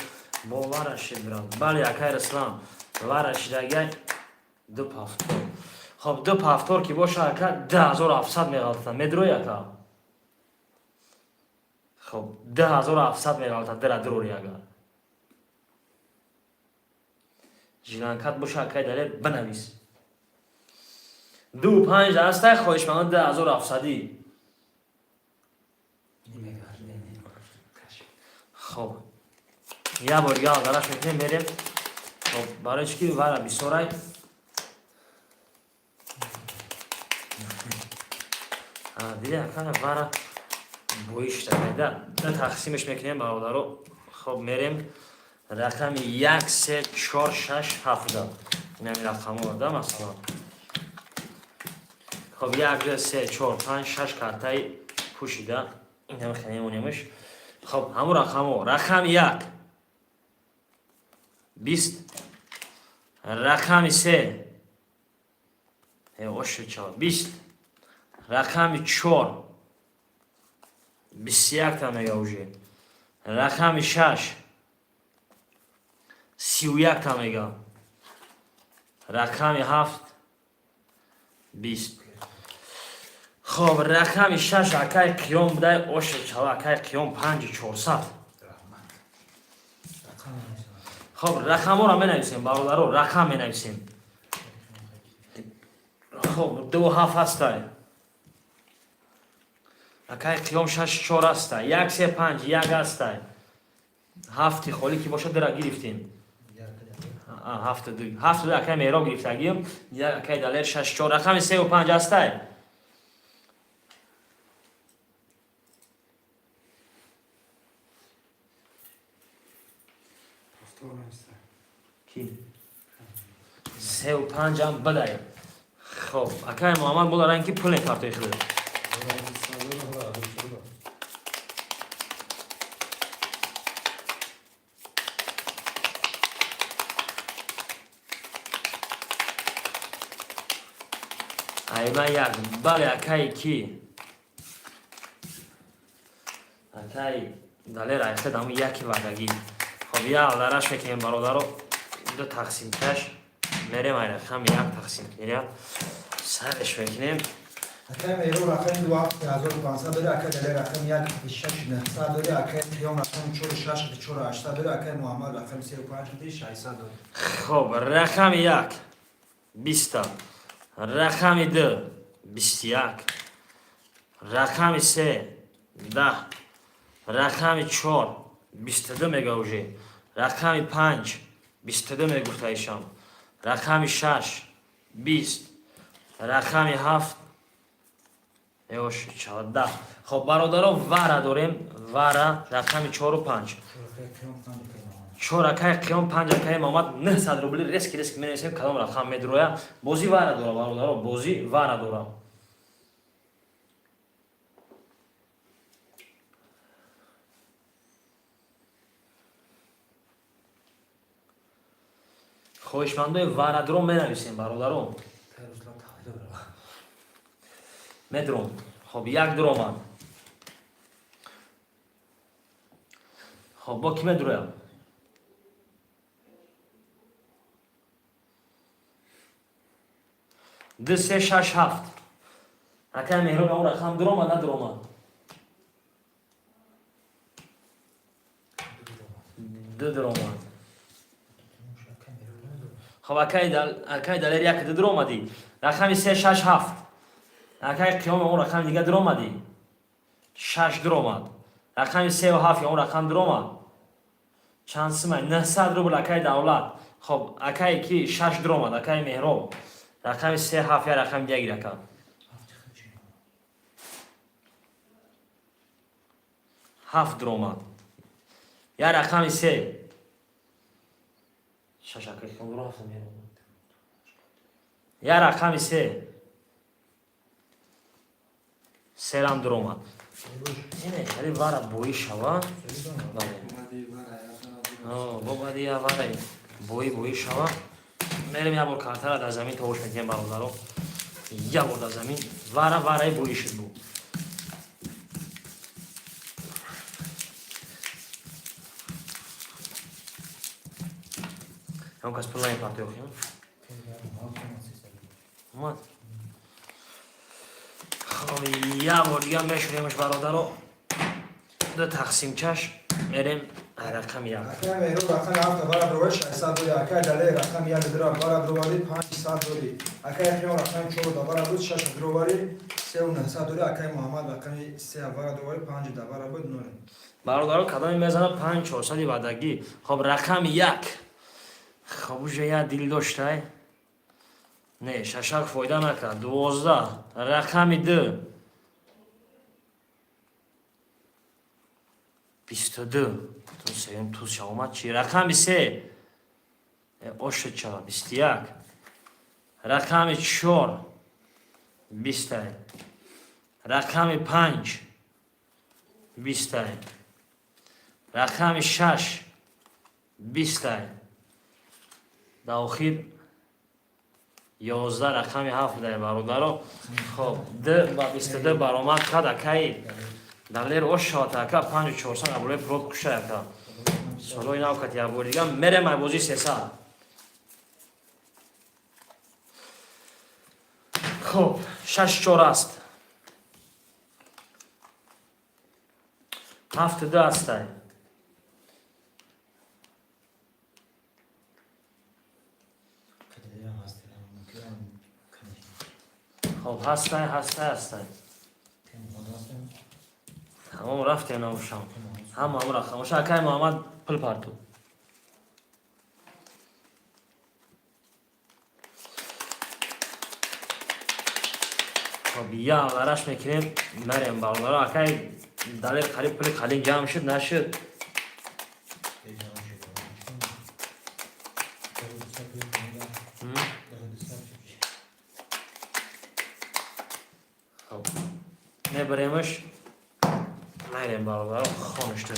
Бовара шид, брат. Бале, акай Руслан, вара шидагиай, ду повтор. Хоб, ду повтор ки боша, ака, 2700 меғалтад, медрои, ака? Хоб, 2700 меғалтад, дира дурори. Агар жиланкат боша, акай Далер, бинавис. Ду панҷ ҳастай, хоҳишмандон, 2700-ӣ. Хоб, як бор дига алдараш мекунем, мерем. Хоб, барои чӣ ки вара бисёрай. Дида, акана, вара боиштакайда, да тақсимеш мекунем, бародаро. Хоб, мерем, рақами як, се, чор, шаш, ҳафта, инами рақамҳо, да, масалан. Хоб, як, ду, се, чор, панҷ, шаш картаи пӯшида, инами хеле. Хоб, ҳамун рақамҳо: рақами як 20, рақами се оши чава 20, рақами чор 21-та мега уже, рақами шаш 31-та мега, рақами ҳафт 20. Хоб, рақами шаш акай Қиём будай, оши чава, акай Қиём, 5400. Хоб, рақамҳоро менависем, бародаро, рақам менависем. Хоб, ду ҳафт ҳастай, акай Қиём, шаш чор ҳастай, як, се, панҷ, як ҳастай, ҳафти холӣ ки бошад, дира гирифтем. Ҳафту ду, ҳафту ду акай Меҳроб гирифтагием, як акай Далер, шаш чор, рақами сеу панҷ ҳастай. Ки сеу панҷам бидай. Хоб, акай Муҳаммад, боларан ки пул мепартои худат. Айма як, бале, акай ки, акай Далер, айхед ҳамун яки ваъдагӣ. Хоб, як алдараш мекунем, бародаро, ду тақсимкаш мерем, ай рақами як тақсим кунем, сареш мекунем.
Акай Меҳроб рақами ду ҳафт 1500 дори, акай Далер рақами як шаш 900 дори, акай Қиём рақами чору шаш чору 800 дори, акай Муҳаммад рақами сеу панҷ 600 дори.
Хоб, рақами як 20-та, рақами ду 21, рақами се 10, рақами чор 22 мега уже, рақами панҷ 22 мегуфтаишам, рақами шаш 20, рақами ҳафт ёш 14. Хоб, бародаро, вара дорем, вара рақами чору панҷ. Чор акай Қиём, панҷ акай Муҳаммад, 900 рубли. Резкий, резкий менависем, кадом рақам медроя. Бозӣ вара дора, бародаро, бозӣ вара дора. Хоҳишмандои варадро менависем, бародаро. Медром. Хоб, як дуромад. Хоб, бо ки медуроям? Ду, се, шаш, ҳафт. Акай Меҳроб, он рақам дуромад, надуромад? Ду дуромад. Хоб, акай Далер, як ду дуромадӣ. Рақами се, шаш, ҳафт. Акай Қиём, он рақами дига дуромадӣ. Шаш дуромад. Рақами сеу ҳафт, он рақам дуромад. Чанд сумай? 900 рубл, акай Давлат. Хоб, акай ки шаш дуромад, акай Меҳроб. Рақами се, ҳафт, я рақами дига гир, ака. Ҳафт дуромад. Я рақами се. Шаш акай Қиём дуро, ҳафт Меҳроб. Я рақами се. Серам дуромад. Ине, хеле вара боӣ шава. Бале. Бо баъди я вара боӣ боӣ шава. Мерем, як бор картара дар замин тавош мекунем, бародаро. Як бор дар замин вара вараи боӣ шуд бу. Ҳам кас пул намепартоё хим? Омад. Хоб, як бор дига мешуремаш, бародаро. Ду тақсимчаш мерем рақами як.
Акай Меҳроб рақами ҳафт вара дуровари 600 дори, акай Далер рақами як дира вара дуровари 500 дори, акай Қиём рақами чору да вара буд шаш дуровари сеу 900 дори, акай Муҳаммад рақами се вара дуровари панҷ да вара буд ноль.
Бародаро, кадоме мезанад панҷ чорсади ваъдагӣ? Хоб, рақами як. Хоб, уже як дил доштай. Не, шашак фоида накард. 12. Рақами ду. 22. Ту сеюм туз омад чи? Рақами се. Ошуд чава. 21. Рақами чор. 20-ай. Рақами панҷ. 20-ай. Рақами шаш. 20-ай. Дар охир 11 рақами ҳафт дай, бародаро. Хоб, д ба 22 баромад кард акаи Далер. Ошавад, ака, панҷу чорсад абулои прод кушай, ака. Солои нав кати як бори дига мерем ай бозии 300. Хоб, шаш чор аст. Ҳафту ду астай. Хоб, ҳастай, ҳастай, ҳастай. Тамом, рафтем, набошам. Ҳама ҳамон рақамоша. Акай Муҳаммад, пул парту. Хоб, як лараш мекунем, мерем, бародаро. Акай Далер, қариб пули қалин ҷамъ шуд, нашуд? М? Хоб, мебаремаш, мерем, бародаро. Хоништа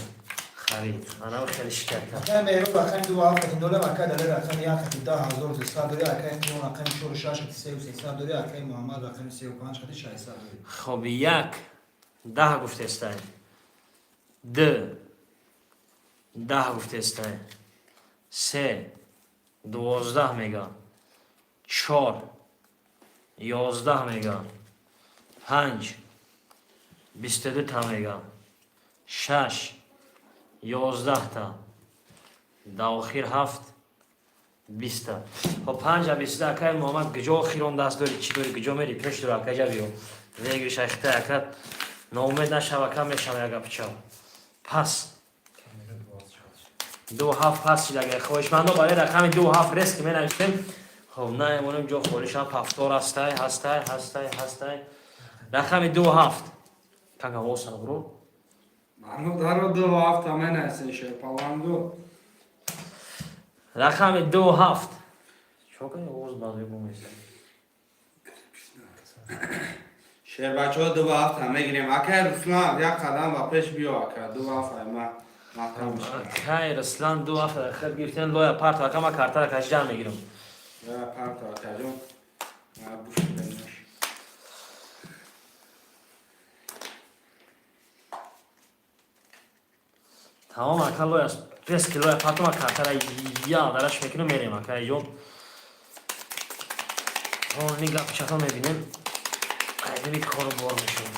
харид анам хеле шикар кард.
Акай Меҳроб рақами ду ҳафт хати нолем, акай Далер рақами як хати 10 300 дори, акай Қиём рақами чору шаш хати сеу 300 дори, акай Муҳаммад рақами сеу панҷ хати 600 дори.
Хоб, як 10 гуфтестай, д 10 гуфтестай, се 12 мега, чор 11 мега, Панҷ 22 та мега, шаш 11 та, да охир ҳафт 20 та. Хоб, панҷа 22. Акай Муҳаммад, куҷо охирон даст дори, чӣ дори, куҷо мери? Пеш дур, акаҷа биё, вегириш айхта. Ака, ноумед нашав, ака, мешава як гапчав. Пас ду ҳафт пас шид. Агар хоҳишмандо барои рақами ду ҳафт резко менависем. Хоб, наемонем, ҷо холишам. Пафтор ҳастай, ҳастай, ҳастай, ҳастай. Рақами ду ҳафт как авоса, бро?
Бародаро, ду ҳафта менависен, шерпаланду.
Рақами ду ҳафт чокай овоз базебуместа.
Шербачаҳо, ду ҳафта мегирем. Акай Руслан, як қадам ба пеш биё, ака, ду ҳафта ма маҳкам мешавад.
Акай Руслан, ду ҳафта хел гирифтен, лоя парт, ака, ма картара кашидан мегирам.
Я парто, акаҷон. Бушиданаш.
Тамом, ака, лоя резко лоя парто, ма картара я дараш мекунам, мерем, ака ҷон. Ни гап чато мебинем, айдами кору бор мешавем.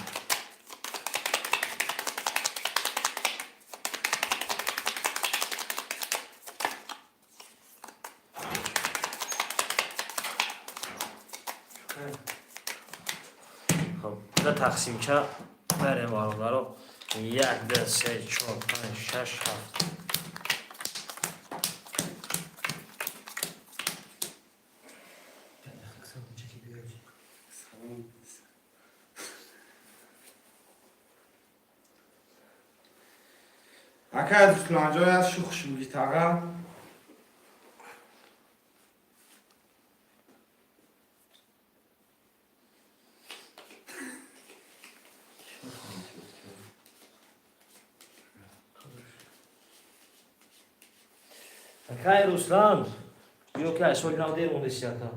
Хоб, да тақсимча барем, бародаро. Як, ду, се, чор, панҷ, шаш, ҳафт.
Салом. Ака Русланҷон, аз шух шугитаға.
Акай Руслан, биё, ки ай соли нав дер мондеси, ака.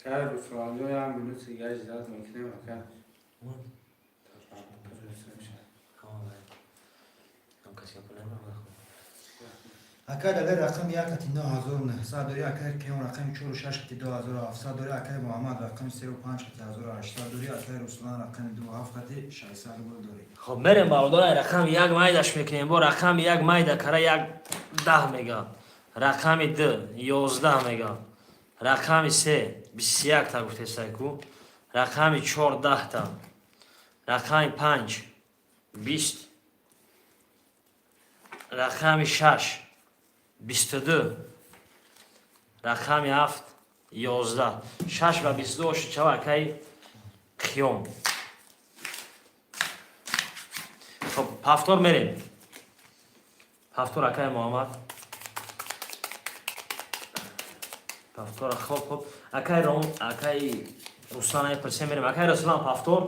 Ака Русланҷон, як минут дига иҷозат мекунем, ака.
Ҳам каси гапо намеравад.
Акай Далер, рақами як қати 9900 дори. Акай Қиём, рақами чору шаш қати 2700 дори. Акай Муҳаммад, рақами сеу панҷ қати 1800 дори. Акай Руслан, рақами ду ҳафт қати 600 рубл дори.
Хоб, мерем, бародар. Рақами як майдаш мекунем. Бо рақами як майда кара як даҳ мега, рақами ду 11 мега, рақами се 21 та гуфтесайку, рақами чор 10 та, рақами панҷ 20, рақами шаш 22, рақами ҳафт 11. Шаш ва 22 оши чава, акаи Қиём. Хоб, ҳафтор мерем, ҳафтор, акаи Муҳаммад, ҳафтора. Хоб, хоб, акаи Ром, акаи Руслан ай пирсе мерем. Акаи Руслан, ҳафтор.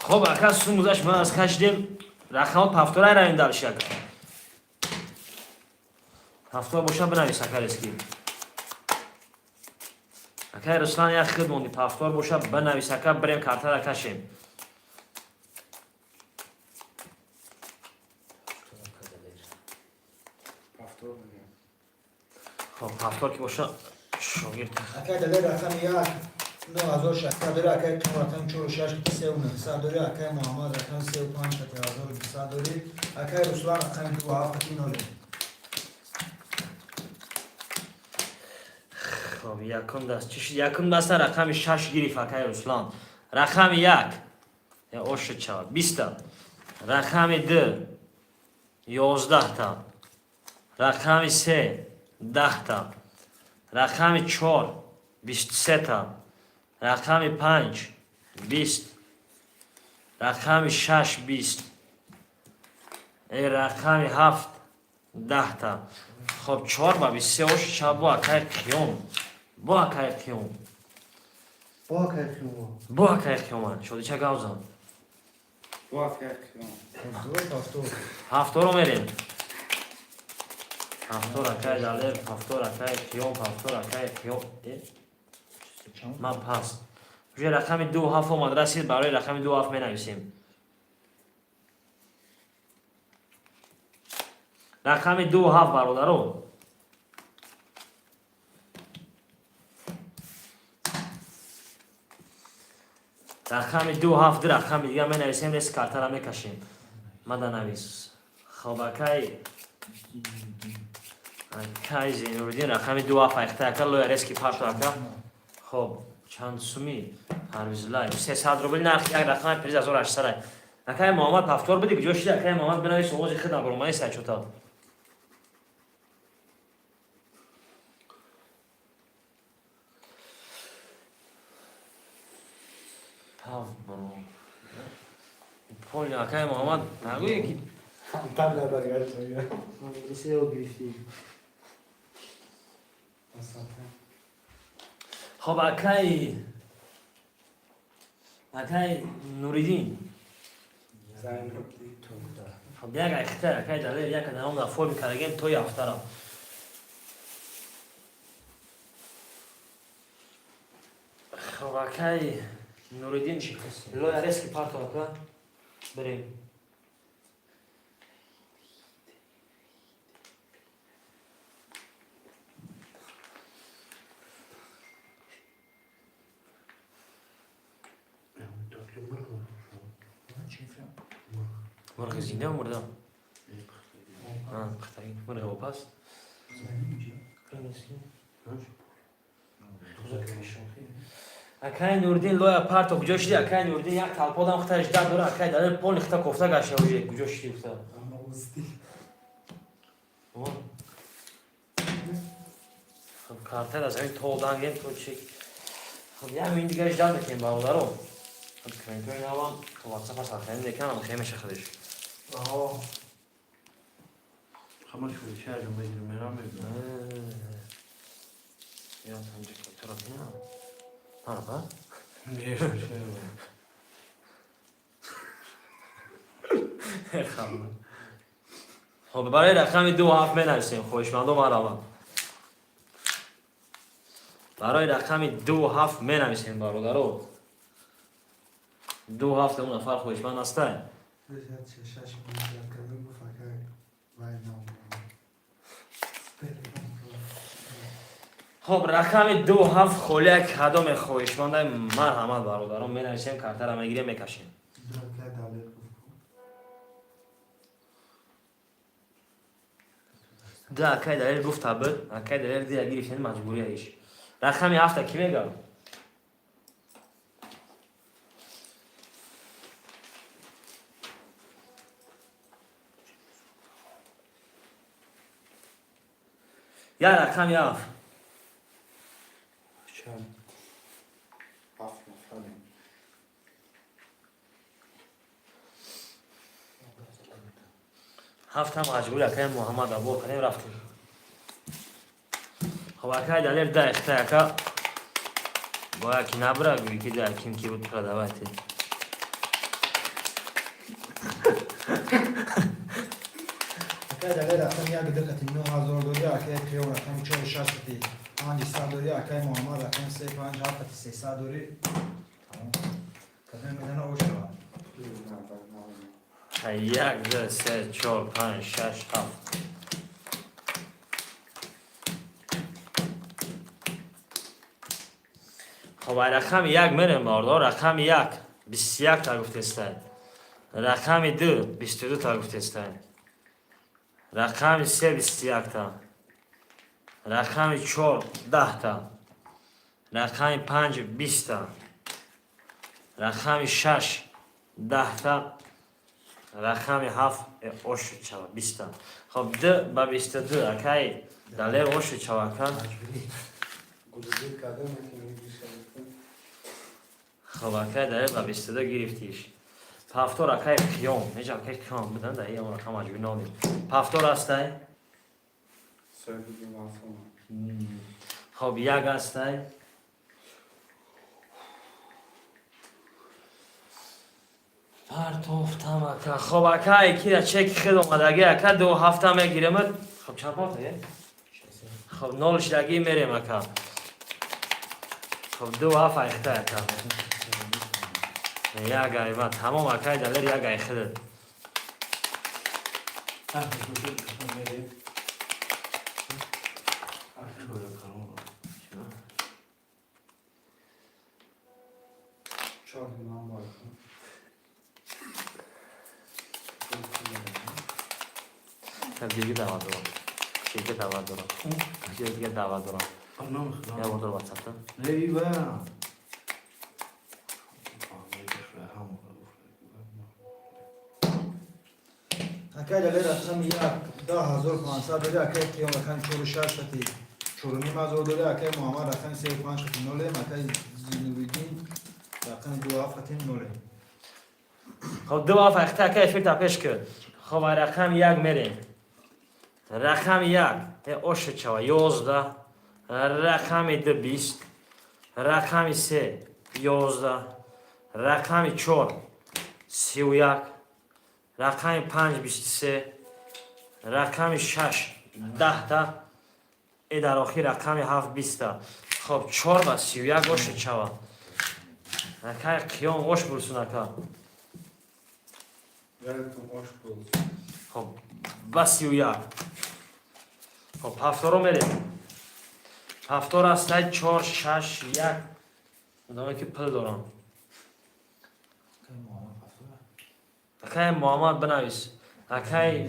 Хоб, ака, сум гузашт, ма аз кашидем рақамот. Ҳафторай равем дальше, ака. Ҳафтор боша, бинавис, ака, резко. Акаи Руслан, як хид монди. Ҳафтор боша, бинавис, ака, бирем, картара кашем.
Ҳафтор мегӯям.
Хоб, ҳафтор ки боша, шогирд.
Акай Далер, рақами як 9600 дори. Акай Қиём, рақами чору шаш қати 3900 дори. Акай Муҳаммад, рақами сеу панҷ қати 1200 дори. Акай Руслан, рақами ду ҳафт қати ноле.
Хоб, якум даст чӣ шуд? Якум даста рақами шаш гирифт акаи Руслан. Рақами як я ошуд шавад 20 та, рақами ду 11 та, рақами се 10 та, рақами чор 23 та, рақами панҷ 20, рақами шаш 20, рақами ҳафт 10 та. Хоб, чор ба 23 ошуд шавад. Бо акаи Қиём, бо акаи Қиём.
Бо акай Қиёма.
Бо акай Қиёма. Шодича гавзан.
Бо акай Қиёма.
Ҳафтор.
Ҳафторо мерем. Ҳафтор акай Далер, ҳафтор акай Қиём, ҳафтор акай Қиём. Ман пас. Уже рақами ду ҳафт омад расид, барои рақами ду ҳафт менависем. Рақами ду ҳафт бародаро. Рақами ду ҳафт, ду рақами дига менависем, рес картара мекашем. Мада навис. Хоб акай Зейнуриддин рақами ду ҳафт айхта ака лоя рески парто ака. Хоб чанд суми Парвизлай 300 рубл нарх як рақами приз 1800. Акай Муҳаммад ҳафтор биди куҷо шиди акай Муҳаммад бинавис овози худам баромади сайчота. Ҳафт бро. Понял, акай Муҳаммад нагӯе ки
Там набаргашт. Се гирифтӣ.
Хоб акай Нуриддин. Хоб як айхта акай Далер як наом дар форми кардагем то ҳафтара. Хоб акай Нуриддин лоя рески парто ака берем. Мурғи зинда мурда? Пухтагӣ. Мурғи опас? Акай Нуриддин лоя парто куҷо шиди? Акай Нуриддин як талподам хта жда дора, акай Далер полни хта кофта гашта уже куҷо шиди гуфта. Хоб картар аз ҳамин то дангем то чи. Хоб як мин дига жда мекунем бародаро. Хоб комментҳои навам то WhatsApp сарханӣ мекунам, хемеша худиш.
Ҳама шудича мерам мебинам.
Я там же туро бинам. Ҳа,
Не шудича.
Хоб барои рақами ду ҳафт менависем, хоҳишмандо марҳамат. Барои рақами ду ҳафт менависем бародаро. Ду ҳафт он нафар хоҳишманд ҳастай. Хоб рақами ду ҳафт холия кадоме хоҳишмандай марҳамат бародарон менависем, картара мегирем, мекашем. Да акай Далер гуфта буд, акай Далер дия гирифтани маҷбурия иш. Рақами ҳафта кӣ мегав? Я рақами ҳафт.
Чанд? Ҳафт нафарем.
Ҳафтам маҷбури акай Муҳаммад або кардем рафтем. Хоб акай Далер да ихта ака. Бояд ки набра гӯӣ ки да ким ки буд продавайте.
Акай Далер рақами як ду қати 9000 дорӣ, акай Қиём рақами чор шаш қати 500 дорӣ, акай Муҳаммад рақами се панҷ ҳафт қати 300 дорӣ. Тамом. Кадом медана о шавад.
Як, ду, се, чор, панҷ, шаш, ҳафт. Хоб ай рақами як мерем бародар, рақами як 21 та гуфтестай. Рақами ду 22 та гуфтестай. Рақами се 21 та. Рақами чор 10 та. Рақами панҷ 20 та. Рақами шаш 10 та. Рақами ҳафт ошуд шава 20 та. Хоб д ба 22 акай Далер ошуд шава ака. Хоб акай Далер ба 22 гирифтиш. Пафтор акай Қиём, ҳеҷ акай Қиём будан да ин рақам маҷбур нодем. Пафтор ҳастай? Хоб як ҳастай? Партофтам, ака. Хоб, ака, ки чеки хел омадаги, ака, 2 ҳафта мегирем. Хоб, чанд парто? Хоб, нол шидаги мерем, ака. Хоб, 2 ҳафт айхта, ака. Як айва тамом, акай Далер, як айхидат.
Ах, шуд мерем. Ах, шуд калон.
Чор ман бой.
Дига даъват дорам. Ширка даъват дорам. Дига даъват дорам.
Ном худо.
Я бор ватсапта.
Не, ва.
Акай Далер, рақами як 10 500 дори, акай Қиём рақами чору шаш хати 4,5 ҳазор дори, акай Муҳаммад рақами сею панҷ хати нолем, акай Зинувиддин рақами 2 ҳафт хати нолем.
Хоб, 2 ҳафт айхта, ака, эфирта пеш кун. Хоб, ай рақами як мерем. Рақами як оша чава 11, рақами ду 20, рақами се 11, рақами чор 31, рақами панҷ 23, рақами шаш 10-та, дар охир рақами ҳафт 20-та. Хоб, чор ба 31 оша чава. Акай Қиём, ош бурсун, ака.
Яртум ош булsun.
Хоб, ба 31. Хоб, ҳафторо мерем. Ҳафтор ҳастай чор, шаш, як. Одаме ки пул дорам.
Акай Муҳаммад ҳафтора.
Акай Муҳаммад, бинавис. Акай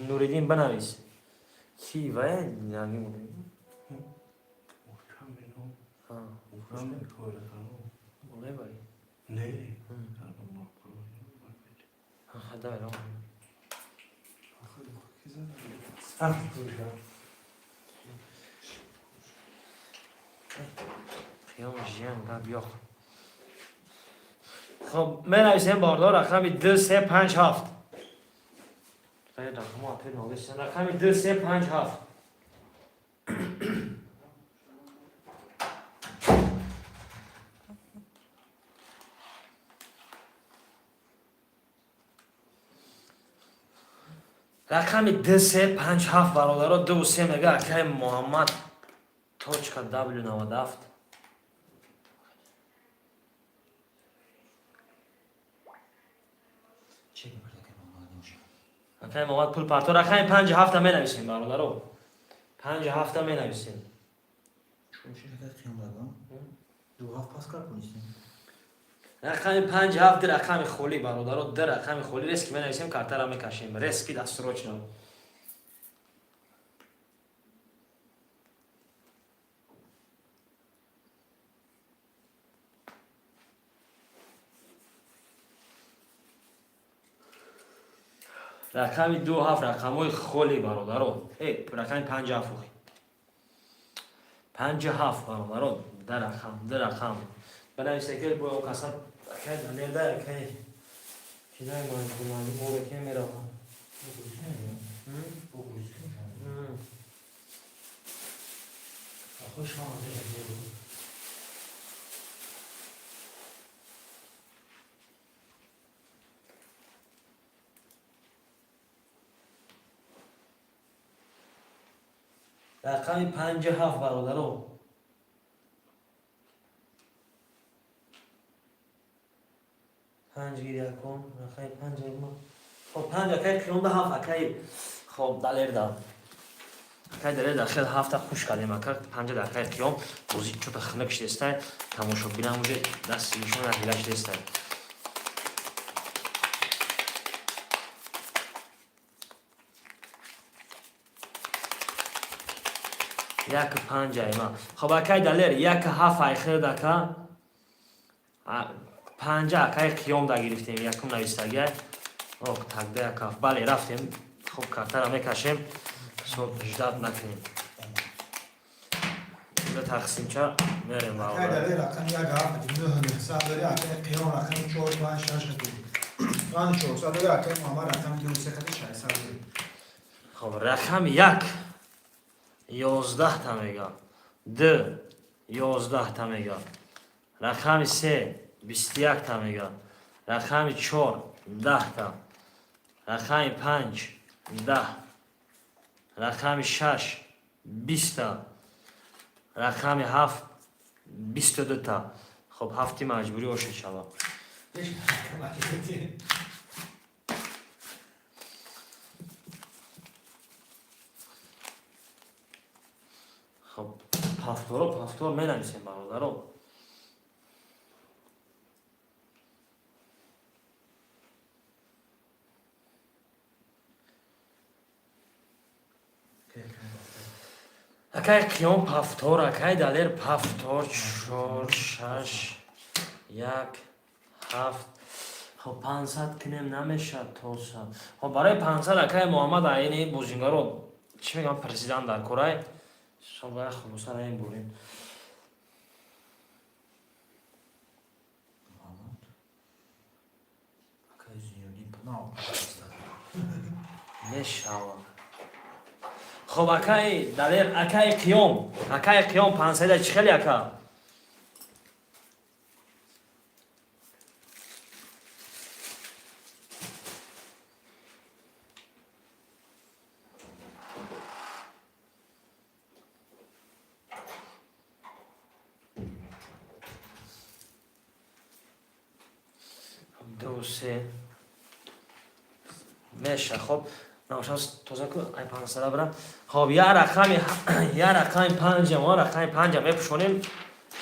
Нуриддин, бинавис. Ки вая?
Укам ино. Укам кора калон.
Олебари.
Не.
Давай, давай.
Ах, шуд.
Қиём жиян гап ёқ. Хоб, менависем, бордор, рақами ду, се, панҷ, ҳафт. Рақамо апел нависем. Рақами ду, се, панҷ, ҳафт. Рақами ду, се, панҷ, ҳафт, бародаро. Ду се мега акай Муҳаммад точка w 97.
Чек мекард акай Муҳаммад ноши.
Акай Муҳаммад пул парто. Рақами панҷ ҳафта менависем, бародаро. Панҷ ҳафта менависем.
Чор шиш, акай Қиём дадам. 2 ҳафт пас кард понистем.
Рақами панҷ ҳафт, ду рақами холӣ, бародаро, ду рақами холӣ. Резко менависем, картара мекашем. Резко, досрочно. Рақами ду ҳафт, рақамҳои холӣ, бародаро. Рақами панҷ ҳафт, охи. Панҷ ҳафт, бародаро, ду рақам, ду рақам. Бинависе ки бо каса акай Далерда, акай чизай маҷбурманди море ке меравам.
Хуш омадед.
Рақами панҷ ҳафт, бародаро. Панҷ гирякун, рақами панҷ. Хоб, панҷ акай Қиёнда, ҳафт акай, хоб, Далерда. Акай Далерда хел ҳафта хуш кардем, ака. Панҷа дар акай Қиём. Бозӣ чота хунук шидестай, тамошобинам уже дасти нишон ҳила шидестай. Як панҷ айма. Хоб, акай Далер, як ҳафт айхирд, ака. Панҷа акай Қиём да гирифтем, якум навистагиай. Ох, тогда як ҳафт. Бале, рафтем. Хоб, картара мекашем. Со ждать накунем. Инҷа тақсимча мерем.
Акай
Бародар.
Далер рақами як ҳафт нӯҳ нӯҳсад дори, акай Қиём рақами чор панҷ шаш хати панҷ чорсад дори, акай Муҳаммад рақами ду се хати 600 дори.
Хоб, рақами як 11-та мега, ду 11-та мега, рақами се 21-та мега, рақами чор 10та, рақами 5 10, рақами 6 20та, рақами 7 22та. Хоб, ҳафти маҷбурӣ ошид шава. Хоб, повторо, повтор менависем, бародаро. Акай Қиём повтор, акай Далер повтор, чор, шаш, як, ҳафт. Хоб, 500 кунем, намешад то 100. Хоб, барои 500 акай Муҳаммад айни бозингаро чӣ мегӯям, президент дар корай. Хоб, хулоса раем бурем.
Акай Зиёдин панав.
Мешава. Хоб, акай Далер, акай Қиём, акай Қиём, 500 чӣ хеле, ака? Ду, се меша. Хоб, навшан тоза ку, ай 500 бира. Хоб, я рақами панҷа, мо рақами панҷа мепӯшонем,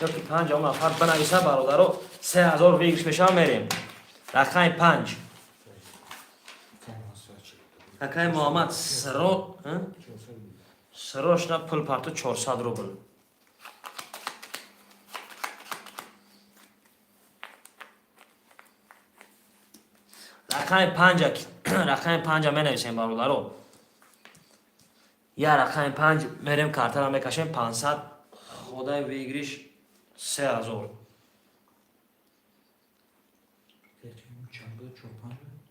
ё ки панҷа он нафар бинависа, бародаро, 3000 выигрыш мешава, мерем. Рақами 5. Акай Муҳаммад, сро срочно пул парту, 400 рубл. Рақами панҷа, рақами панҷа менависем, бародаро. Я рақами 5 мерем, картара мекашем, 500 ходаи выигрыш 3000.
Чанд буд? Чор панҷ буд?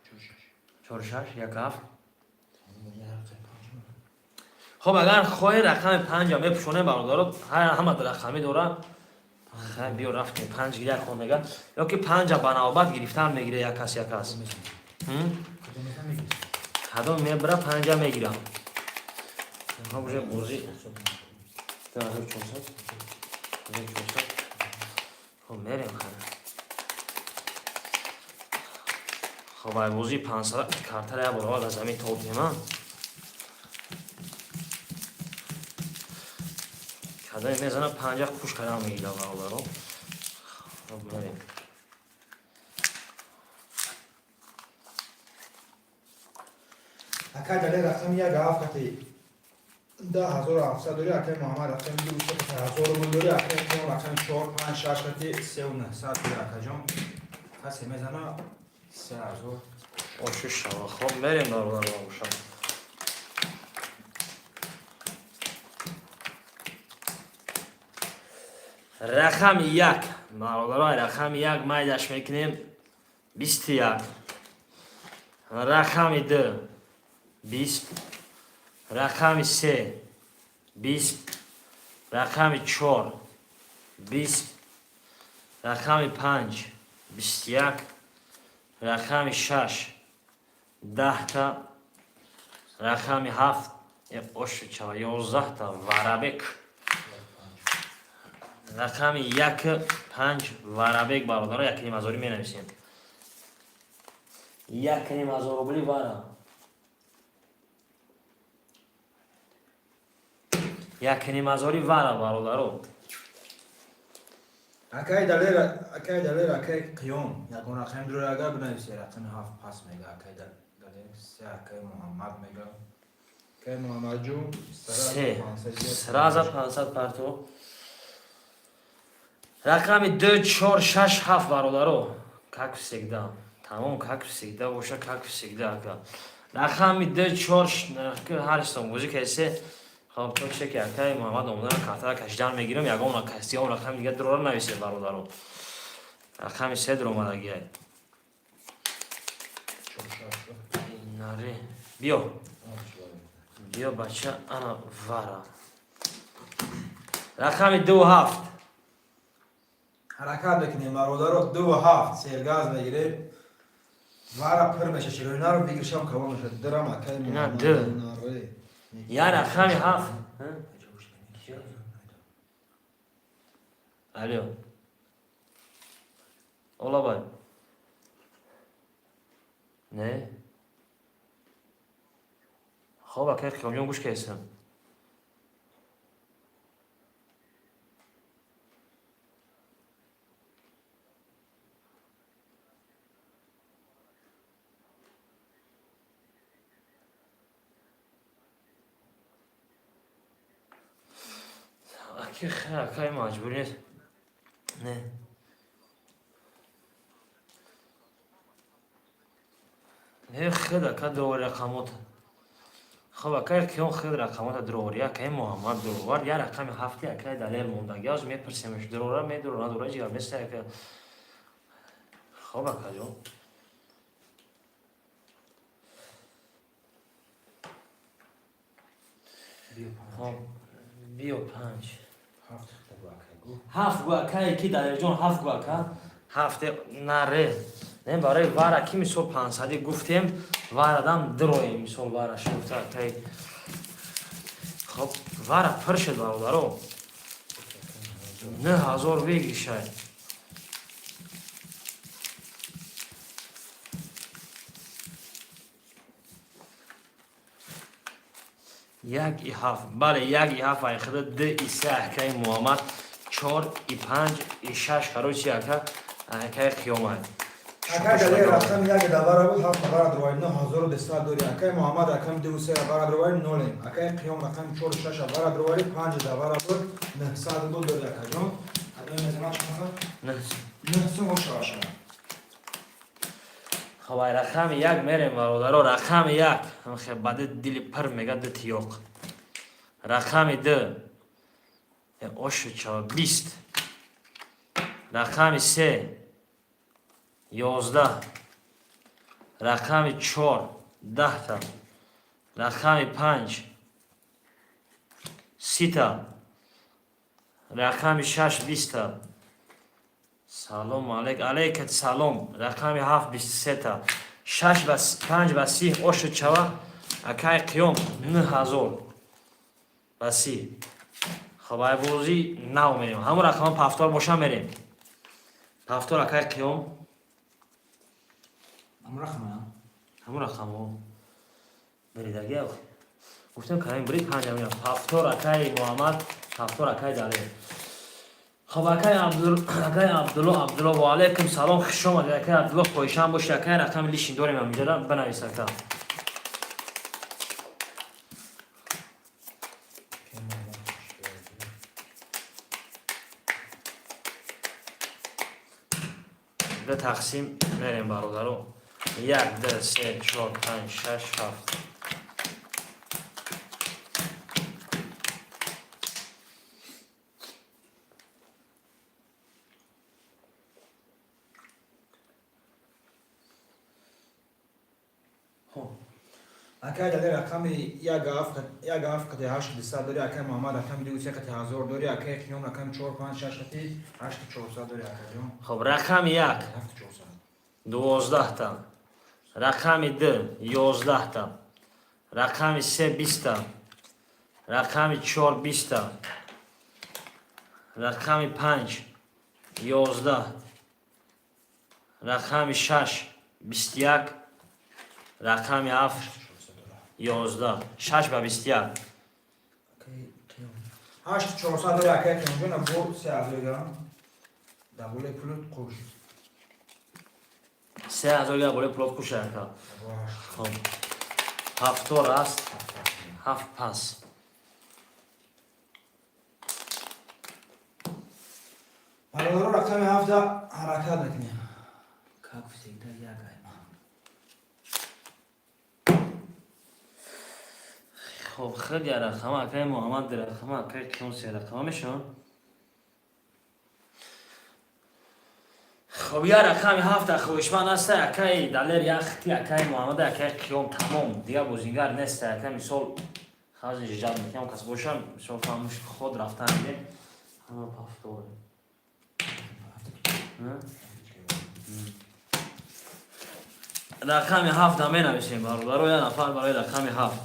Чор шаш.
Чор шаш як ҳафт.
Я рақами панҷ буд.
Хоб, агар хоҳи, рақами панҷа мепӯшонем, бародаро, ҳама рақамӣ дора. Хай, биё, рафтем, панҷ гиря хон мега, ё ки панҷа ба навбат гирифтан мегире, як кас, як кас.
Кадомета мегирӣ?
Кадом мебра, панҷа мегирам. Уже бозӣ 1400, 1400. Хоб, мерем, хай. Хоб, ай бозии 500 картара як бор аввал аз замин тобдем, а кадоме мезана, панҷа хуш кардам мегира, бародаро. Хоб, мерем.
Акай Далер рақами як ҳафт қати 10 700 дори, акай Муҳаммад рақами ду се қати 1000 рубл дори, акай Қиём рақами чор панҷ шаш қати сеу нӯҳсад дори, акаҷон. Касе мезана, 3000.
Оши шава. Хоб, мерем, бародаро, бошад. Рақами 1, бародаро, рақами 1 майдаш мекунем, 21, рақами 2 20, рақами 3 20, рақами 4 20, рақами 5 21, рақами 6 10та, рақами 7 оши чава, 11та варабек. Рақами 1 5 варабек, бародаро, 1,5 ҳазорӣ менависем, 1,5 ҳазор рубли вара, 1,5 ҳазорӣ вара, бародаро.
Акай Далер, акай Далер, акай Қиём, ягон рақами дори, агар бинависе, рақами ҳафт пас мега акай Далер, се акай Муҳаммад мега. Акай Муҳаммадҷон.
Се сразу 500 парту. Рақами ду, чор, шаш, ҳафт, бародаро, как всегда, тамом, как всегда боша, как всегда, ака. Рақами ду, чор, ҳар бозӣ касе. Хоб, то чеки акаи Муҳаммад омодан, картара кашидан мегирам, ягон касион рақами дига дурора нависед, бародаро. Рақами се дуромадагиай. Наре, биё, биё, бача, ана вара. Рақами ду ҳафт.
Ҳаракат мекунем, бародаро, ду ҳафт сергаз мегирем. Вара пир меша, шерои наро бигиршам калон меша. Дирам акай
Ина,
Муҳаммад,
ду.
наре.
Я рақами ҳафт. Алло. Олабай. Не? Хоб, акай Қиёмҷон, гӯш кардам. Аки акай маҷбур нест. Не. Не, хел ака довар рақамота. Хоб, акай Қиём хел рақамота дровар. Акай Муҳаммад дровар. Я рақами ҳафти акай Далер мондаги. Аз мепурсемш дрора медрора надора ҷигар нест ака. Хоб, акаҷон. Хоб, биё панҷ.
Ҳафт хита бу акай гу.
Ҳафт гу акае ки Далерҷон, ҳафт гу ака. Ҳафте наре. Не, барои вара ки мисол пансади гуфтем, варадам дроем мисол вара шуфта акай. Хоб, вара пир шуд, бародаро. 9000 выигрышай. Як и ҳафт, бале, як и ҳафт айхида, д и се акаи Муҳаммад, чор и панҷ и шаш, короче, ака акаи Қиёмад.
Акай Далер рақами як давара буд, ҳафт вара дроварӣ, 9200 дори. Акай Муҳаммад рақами ду се вара дроварӣ, нолем. Акай Қиём рақами чор шаш вара дроварӣ, панҷ давара буд, 900 рубл дори, акаҷон. Адои мезанад чанд? Нӯҳ сум ошаша.
Хоб, ай рақами як мерем, бародаро, рақами як. Хе баъди дили пир мега ду тиёқ. Рақами ду. Ошу чава 20. Рақами се. 11. Рақами чор. 10-та. Рақами панҷ. 30-та. Рақами шаш 20-та. Салом алейк, алейкат салом. Рақами ҳафт 23-та. Шаш ба панҷ ба 30 ошу чава акай Қиём 9000 ба 30. Хоб, ай бозӣ нав мерем. Ҳамон рақама пафтор боша мерем. Пафтор, акай Қиём.
Ҳамон рақама?
Ҳамон рақамо. Беридаги гуфтем карим бурид панҷ ҳамин. Пафтор акай Муҳаммад, пафтор акай Далер. Хоб, акай Абдул, акай Абдулло, Абдулло, ва алайкум салом, хуш омадед, акай Абдулло, хоҳишам бошед, акай рақами лишин дорем ҳаминҷода, бинавис, ака. Ду тақсим мерем, бародаро. Як, ду, се, чор, панҷ, шаш, ҳафт.
Акай Далер рақами як ҳафт як ҳафт қати ҳашт дусад дори, акай Муҳаммад рақами ду се қати ҳазор дори, акай Қиём рақами чор панҷ шаш қати ҳашти чорсад дори, акаҷон.
Хоб, рақами як.
Ҳафти чорсад.
12-та. Рақами ду 11-та. Рақами се 20-та. Рақами чор 20-та. Рақами панҷ 11. Рақами шаш 21. Рақами ҳафт 11. Шаш ба 21.
Ҳашти чорсад дори, акай Қиёмҷон, бо 3000 грамм. Дар болои пулот қуш.
3000 грамм болои пулот қуш, ака. Хоб. Ҳафтор аст. Ҳафт пас.
Бародаро, рақами ҳафта ҳаракат мекунем.
Как всегда, як айма.
Хоб, хеле рақама акай Муҳаммад рақама, акай Қиём се рақама мешаванд. Хоб, я рақами ҳафта хоҳишманд аста, акай Далер яхти, акай Муҳаммад, акай Қиём, тамом. Дигар бозингар нест, акай, мисол хази жад мекунам, кас бошам, мисол фаҳмиш худ рафтан дидем. Ҳама пафтор. Рақами ҳафта менависем, бародаро, як нафар барои рақами ҳафт.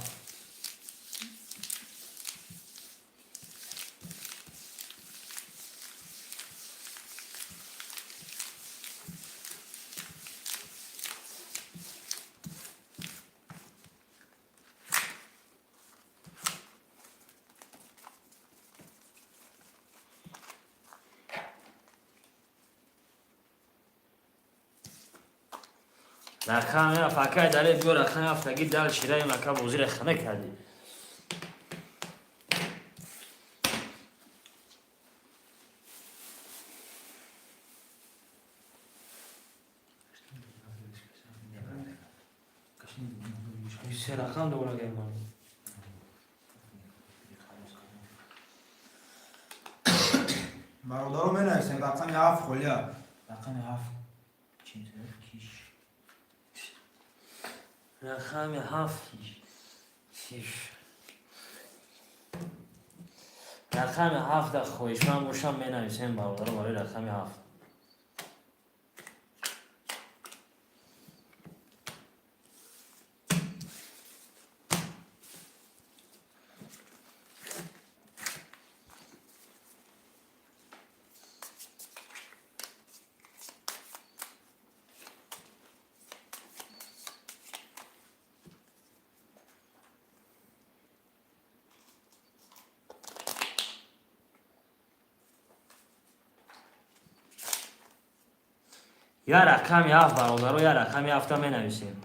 Рақами ҳафт, акай Далер, биё, рақами ҳафтаги дал шираи мака бозира хана кардӣ. Се рақам дора гайман.
Бародаро, менависем, рақами ҳафт холия.
Рақами ҳафт чӣ киш?
Рақами ҳафт киш? Рақами ҳафта хоҳишманд бошам, менависем, бародаро, барои рақами ҳафт. Я рақами ҳафт, бародаро, я рақами ҳафта менависем.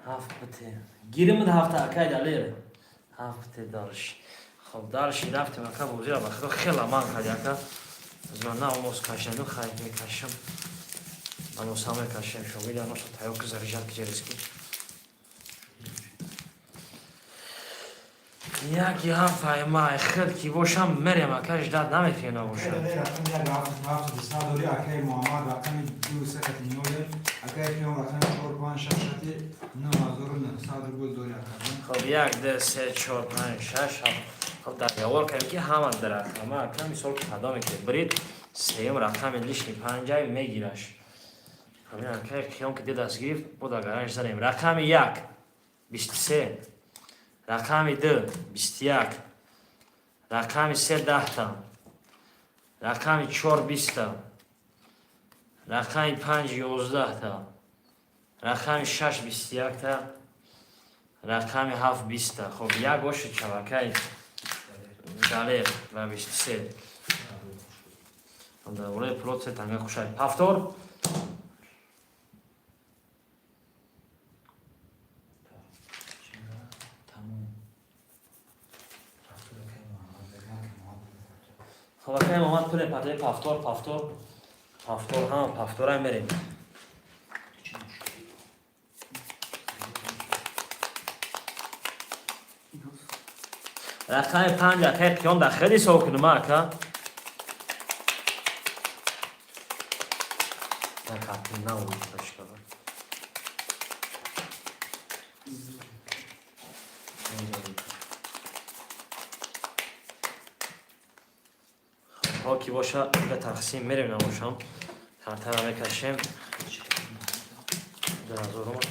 Ҳафт бите гиримуд, ҳафта, акай Далер, ҳафт бите дарш. Хоб, дарши рафтем, ака. Бозира ба худо хела ман кади, ака. Ман на нос кашидану, хай, мекашам, ба носа мекашем. Шогирда носо тайёр ки, заряжать ки, через ки яки ҳафт ай хел ки бошам, мерем, ака, ждать намекунем, набошам.
Рақами як ҳафт, ҳафт дусад дори акаи Муҳаммад, рақами ду се кати ноле акаи Қиём, рақами чор панҷ шаш кати 9900 рубл дори акаҷон.
Хоб, як, ду, се, чор, панҷ, шаш, ҳафт. Хоб, дар явор кардем, ки ҳама дар рақама, ака. Мисол, кадоме ки брид, сеюм рақами лишний панҷай мегираш. Ҳамин акаи Қиём ки даст гирифт, бо дар гараж занем. Рақами як 23, рақами ду 21, рақами се 10-та, рақами чор 20-та, рақами панҷ 11-та, рақами шаш 21-та, рақами ҳафт 20-та. Хоб, як оши чавакаи Далер ва 23. Дар бораи пулот се танга хушай. Повтор.
Тамом. Рафтор акаи Муҳаммад бегам, ки Муҳаммад.
Хоб, акаи Муҳаммад, пуле патои. Повтор, повтор, повтор, ҳама повторай мерем.
Чӣ мушкил?
Рақами панҷ, акаи Қиём, дар хеле ҳисоб кунам, ака. На, карти набуд, башкала. Хоб, ки боша, дига тақсим мерем, набошам, картара мекашем. 2000 омад.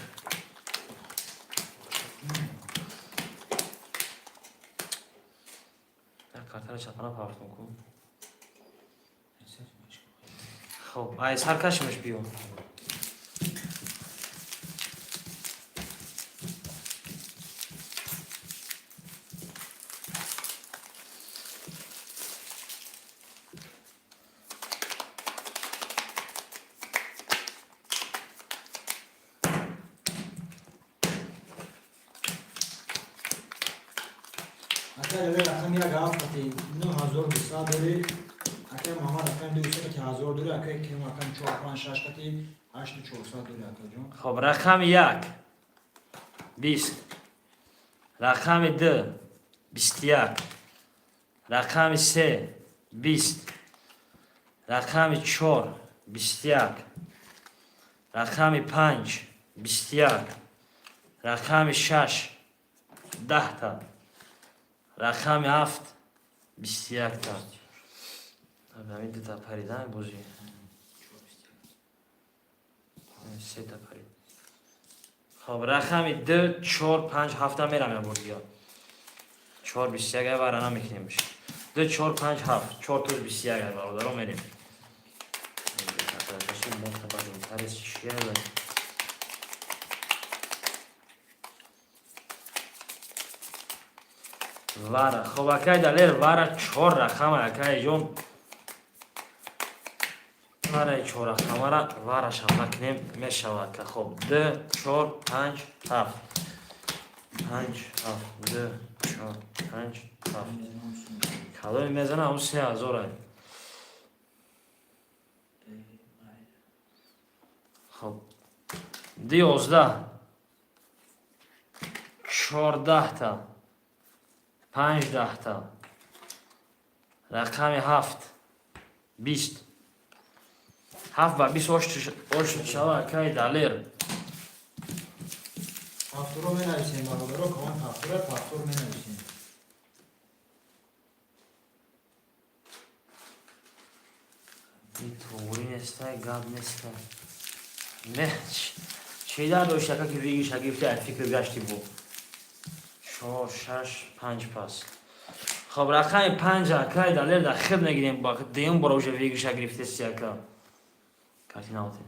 Як картара чапана партон кун. Хоб, ай сар кашимаш, биё.
Акаи Далер, рақами як ҳафт кати 9200 дори акаи Муҳаммад, рақами ду се кати 1000 дори акаи Қиём, рақами чор панҷ шаш кати 8400 дори, акаҷон.
Хоб, рақами як 20, рақами ду 21, рақами се 20, рақами чор 21, рақами панҷ 21, рақами шаш 10-та, рақами ҳафт 21-та. Ҳамин дута парида бозӣ, сета парид. Хоб, рақами ду, чор, панҷ, ҳафта мерам я бор дига. Чор, 21 ай вара намекунем. Ду, чор, панҷ, ҳафт, чор туз 21 ай, бародаро, мерем. Чия? Вара. Хоб, акай Далер, вара чор рақама, акай ҷон. Вараи чор рақамара варашам накунем мешавад. Хоб, ду, чор, панҷ, ҳафт, панҷ, ҳафт, ду, чор, панҷ, ҳафт. Кадоме мезана, ҳамун 3000-а. Хоб, ду, 11, 14-та, панҷ 10-та, рақами ҳафт 20, ҳафт ба 20 ошт шава, акай Далер.
Ҳафтуро менависем, бародаро, команд ҳафтура, ҳафтур менависем.
Туғри нестай, гап нестай. Чӣ дар дошт, ака, ки вигиша гирифти, ай фикр гашти бу чор, шаш, панҷ пас. Хоб, рақами панҷ, акай Далер, дар хиб мегирем. Дуюм бора уже вигиша гирифтеси, ака. Картина отем.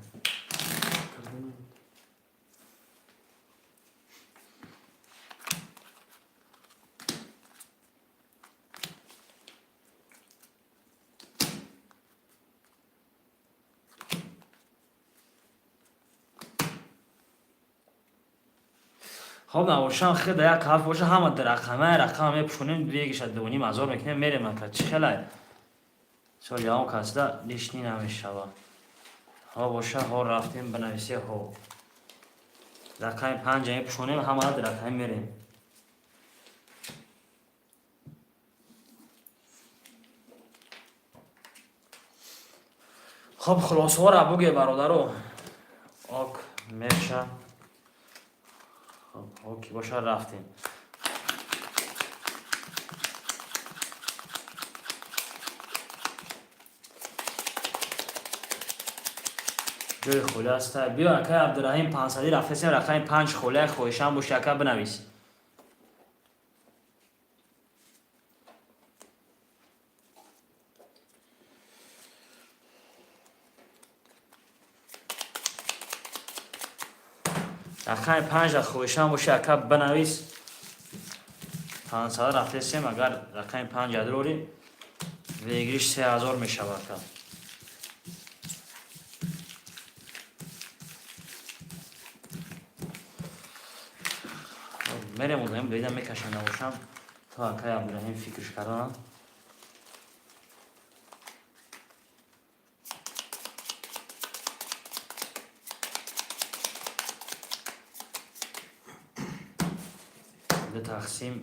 Хоб, набошам, хеда як ҳафт боша, ҳама рақама рақама мепӯшонем, вегиша 2,5 ҳазор мекунем, мерем, ака. Чӣ хелай сол ягон касда лишний намешава. Ҳо, боша, ҳо, рафтем, бинависе. Ҳо, рақами панҷа мепӯшонем, ҳамаро рақами мерем. Хоб, хулосаҳоро буге, бародаро. Ок меша. Оки боша, рафтем. Ҷои холӣ аста. Биё, акай Абдураҳим, 500-ӣ рафтесем, рақами панҷ холия. Хоҳишам боши, ака, бинавис. Рақами панҷа хоҳишам боши, ака, бинавис. 500 рафтесем, агар рақами панҷа дурорӣ, выигрыш 3000 мешавад, ака. Мерем, озаем беда мекашам, набошам, то акай Абдураҳим фикрш карданам. Ду тақсим.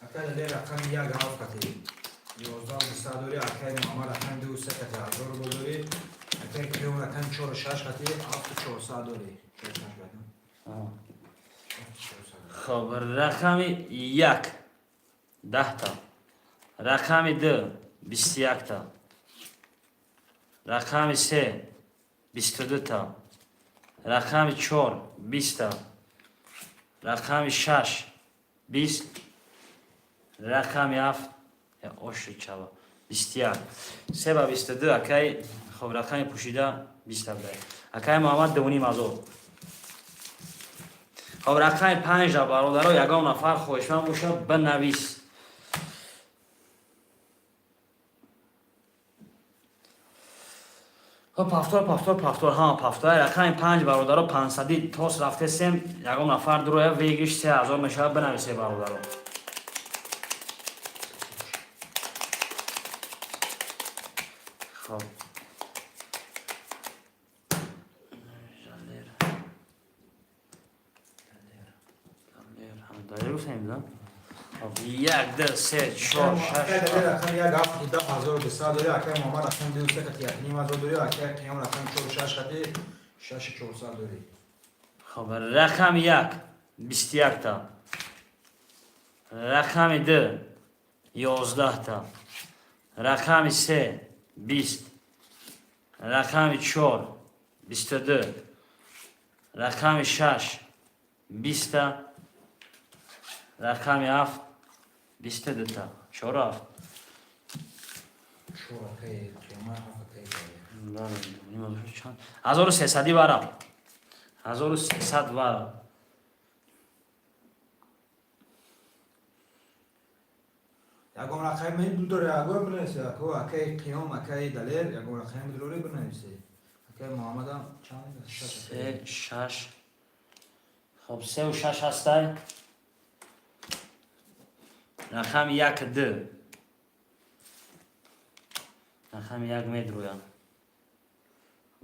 Акай Далер, рақами як ҳафт қати 11 200 дорӣ, акай Муҳаммад рақами ду се қати 1000 рубл дорӣ, акай Киём рақами чору шаш қати 7400 дорӣ. Чору шаш баъд. 7400.
Хоб, рақами як 10-та, рақами ду 21-та, рақами се 22-та, рақами чор 20-та, рақами шаш 20, рақами ҳафт оши чава 21, се ба 22, акай. Хоб, рақами пӯшида 20-та будай, акай Муҳаммад, 2,5 ҳазор. Хоб, рақами панҷа, бародаро, ягон нафар хоҳишманд бошад, бинавис. Хоб, повтор, повтор, повтор, ҳама повтор. Рақами панҷ, бародаро, 500-ӣ тос рафтесем. Ягон нафар дуроя, выигрыш 3000 мешавад. Бинависе, бародаро. Хоб, гуфтем, да? Як, ду, се, чор, шаш.
Акай Далер рақами як ҳафт 1200 дорӣ, акай Муҳаммад рақами ду се қати 1500 дорӣ, акай Қиём рақами чор шаш қати шаши чорсад дорӣ.
Хоб, рақами як 21-та, рақами ду 11-та, рақами се 20, рақами чор 22, рақами шаш 20-та, рақами ҳафт 22-та, чору ҳафт.
Чор акай Қиёма, ҳафт акай Далер.
1300-и вара, 1300 вара.
Ягон рақами дорӣ, ягон бинависе, ако акай Қиём, акай Далер, ягон рақами дорӣ, бинависе. Акай Муҳаммадам чанд? Шаш.
Се, шаш. Хоб, сеу шаш ҳастай. Рақами як ду, рақами як медроя,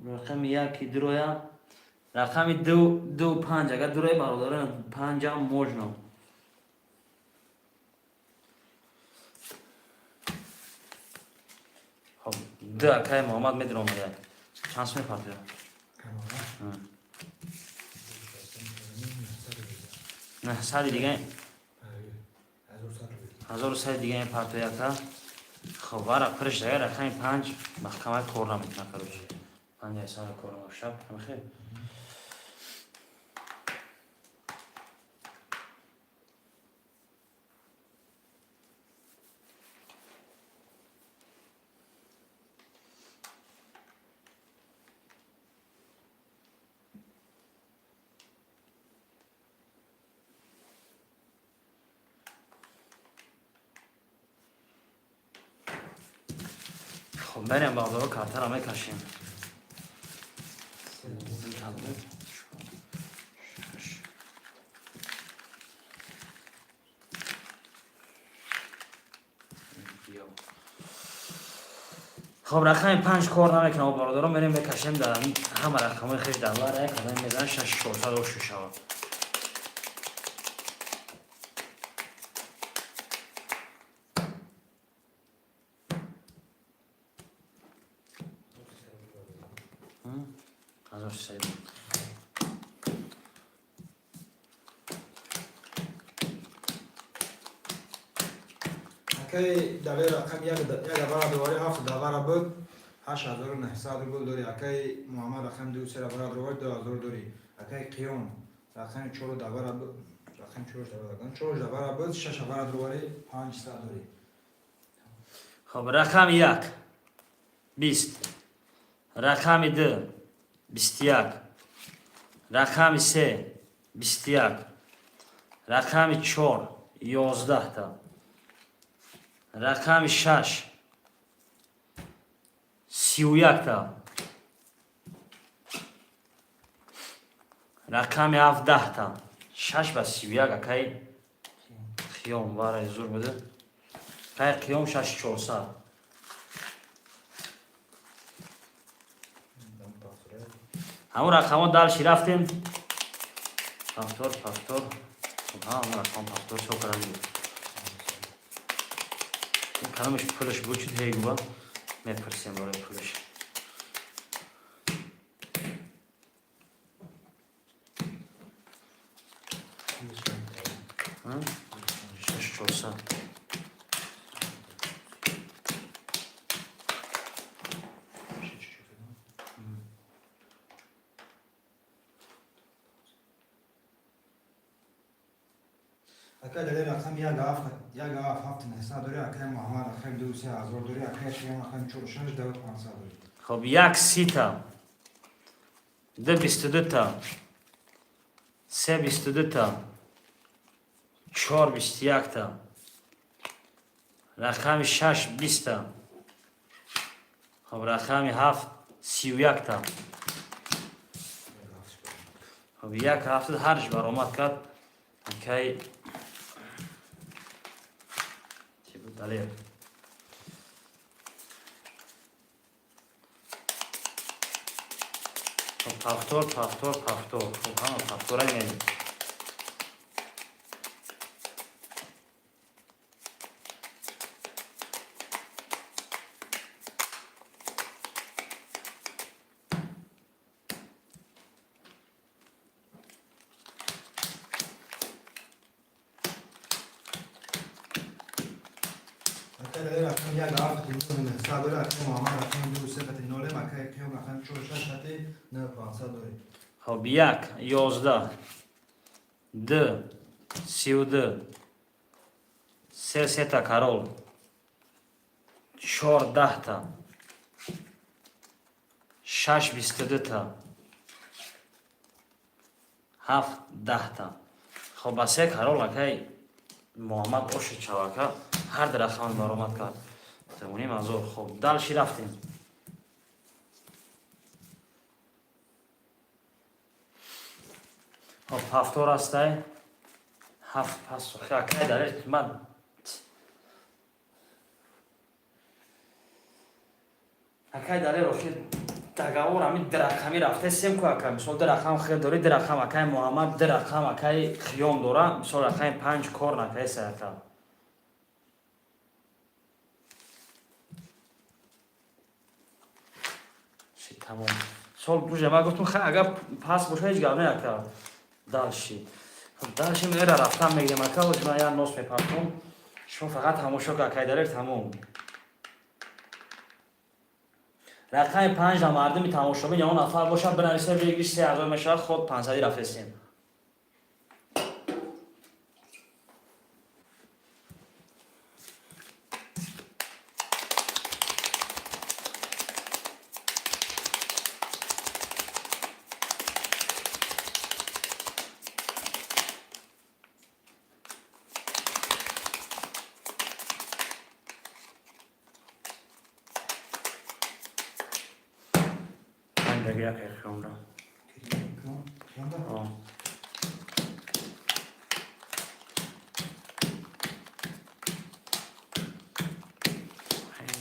рақами яки дуроя, рақами ду, ду, панҷ. Агар дуроя, бародарон, панҷам можно. Хоб, ду акай Муҳаммад медромая. Чанд сум мепартоя?
Камара.
900 дига.
1100.
1100 дига мепартояка. Хоб, вара пирш дага. Рақами панҷ маҳкамаи кор намекунад, короче, панҷ айсана кор намешавад. Ҳамихел. Хоб, мерем, бародаро, картара мекашем. Шаш. Ё. Хоб, рақами панҷ кор намекунам, бародаро. Мерем, мекашем. Дар ҳама рақамҳои хеш дар вара як одам мезанад, шаш чорсад ошу шавад. 1300.
Акай Далер рақами як як аввала доворӣ, ҳафт давара буд, 8900 рубл дорӣ. Акай Муҳаммад рақами ду се аввала доворӣ, 2000 дорӣ. Акай Қиём рақами чору давара буд, рақами чоруш давара, чоруш давара буд, шаш аввала доворӣ, 500 дорӣ.
Хоб, рақами як 20, рақами ду 21, рақами се 21, рақами чор 11-та, рақами шаш 31-та, рақами ҳафт 10-та. Шаш ба 31, акай Қиём варай зур буде. Акай Қиём, шаш чорсад. Ҳамун рақамҳо дальше рафтем. Повтор, повтор. Ҳамун рақам повтор шо кардем. Ин каломаш пулаш буд, чуд ҳей губа мепурсем барои пулаш. Шаш чорсад.
Акай Далер рақами як ҳафт, як ҳафт ҳафт 900 дорӣ. Акай Муҳаммад рақами ду се ҳазор дорӣ. Акай Қиём рақами чор шаш ду 500 дорӣ.
Хоб, як 30-та, ду 22-та, се 22-та, чор 21-та, рақами шаш 20-та, хоб, рақами ҳафт 31-та. Хоб, як ҳафт ҳарш баромад кард. Акай чӣ буд, Далер? Хоб, повтор, повтор, повтор. Хоб, ҳама повторай мерем.
хати 9 900 дорем. Акай Муҳаммад рақами 2 3 хати 0, акай Қиём рақами 4 6 хати 9 500 дорем.
Хоб, 1, 11, 2, 32, 3, сета король, 4, 10-та, 6, 22-та, 7, 10-та. Хоб, ба се король акай Муҳаммад оши чавака ҳар ду рақам баромад кард. 3,5 ҳазор. Хоб, дальше рафтем. Хоб, ҳафтор ҳастай. Ҳафт пас акай дар ман акай далер охир договор ҳамин ду рақамӣ рафтесем ку, ака. Мисол, ду рақам хел дорӣ, ду рақам акай Муҳаммад, ду рақам акай Хиём дора. Мисол, рақами 5 кор накаеса, ака. Ши, тамом. Сол уже ман гуфтам, хай, агар пас боша, ҳеҷ гап не, ака. Дальше, хоб, дальше мера рафтан мегирем, ака. Оз ман як нос мепартом, шумо фақат тамошо ка, акай далер. Тамом. Рақами 5 да мардуми тамошобин ягон нафар бошад, бинависа, бегиш 3 ҳазор мешавад. Ход 500 рафтесем. Панҷаги як хонда.
Қиёмда?
О.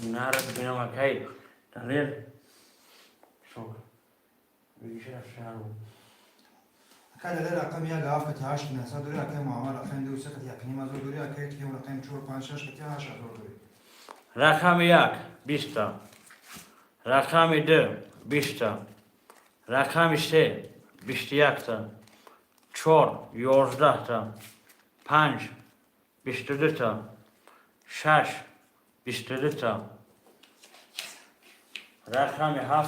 Нарад бинам, акай далер. Шок. Бигиша шару.
Акай далер рақами 1 7 хати 8 900 дорем. Акай Муҳаммад рақами 2 3 хати 1,5 ҳазор дорем. Акай Қиём рақами 4 5 6 хати 8 ҳазор дорем.
Рақами 1 20-та. Рақами 2 20-та. Рақами 3 21-та. 4 11-та. 5 22-та. 6 22-та. Рақами 7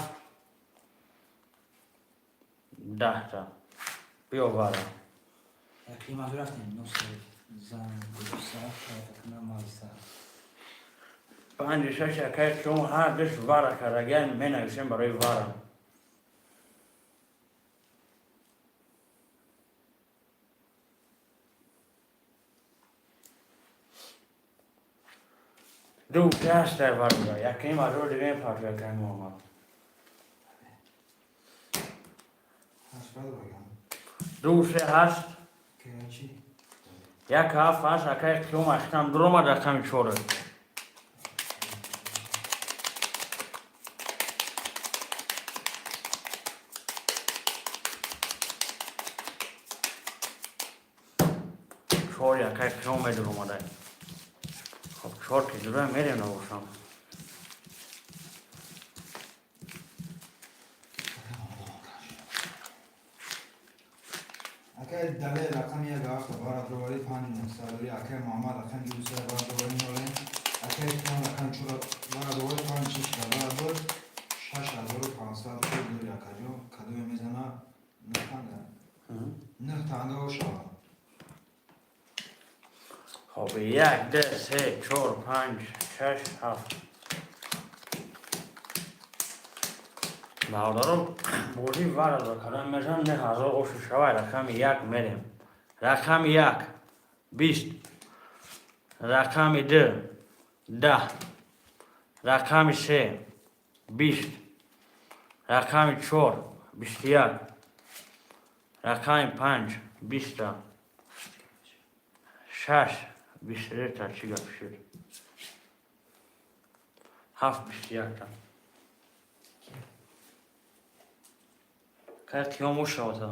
10-та. Биё вара.
1,5 ҳазор рафтем. Нос зан сар кунам малса.
5, 6, акай шумо ҳар душ вара кардагиан, менависем барои вара. Ду ҳастай вара. 1,5 ҳазор дигем парту, акай Муҳаммад.
8 бад багам.
2, 3, 8.
Кирачи?
1, 7, 8, акай Қиём ахтам дуромад рақами 4. 4 акай Қиём медуромадай. Хоб, 4 ки дура мерем набошам.
Акай далер рақами 1 7 бара дровари 5 900 дорем. Акай Муҳаммад рақами 2 3 бара дровари 0. Акай Қиём рақами 4 бара дровари 5 6 бара дор 6500 дорем, акаҷон. Кадоме мезана? 9 танга. 9 танга шава.
Хоб, 1, 2, 3, 4, 5, 6, 7. Бародаро, бозӣ вара дор кардан мешавам, 9 ҳазор ошу шавай. Рақами 1 мерем. Рақами 1 20, рақами 2 10, рақами 3 20, рақами 4 21, рақами 5 20-та, 6 23-та. Чӣ гап шуд? 7 21-та. Кай Қиём ушавата.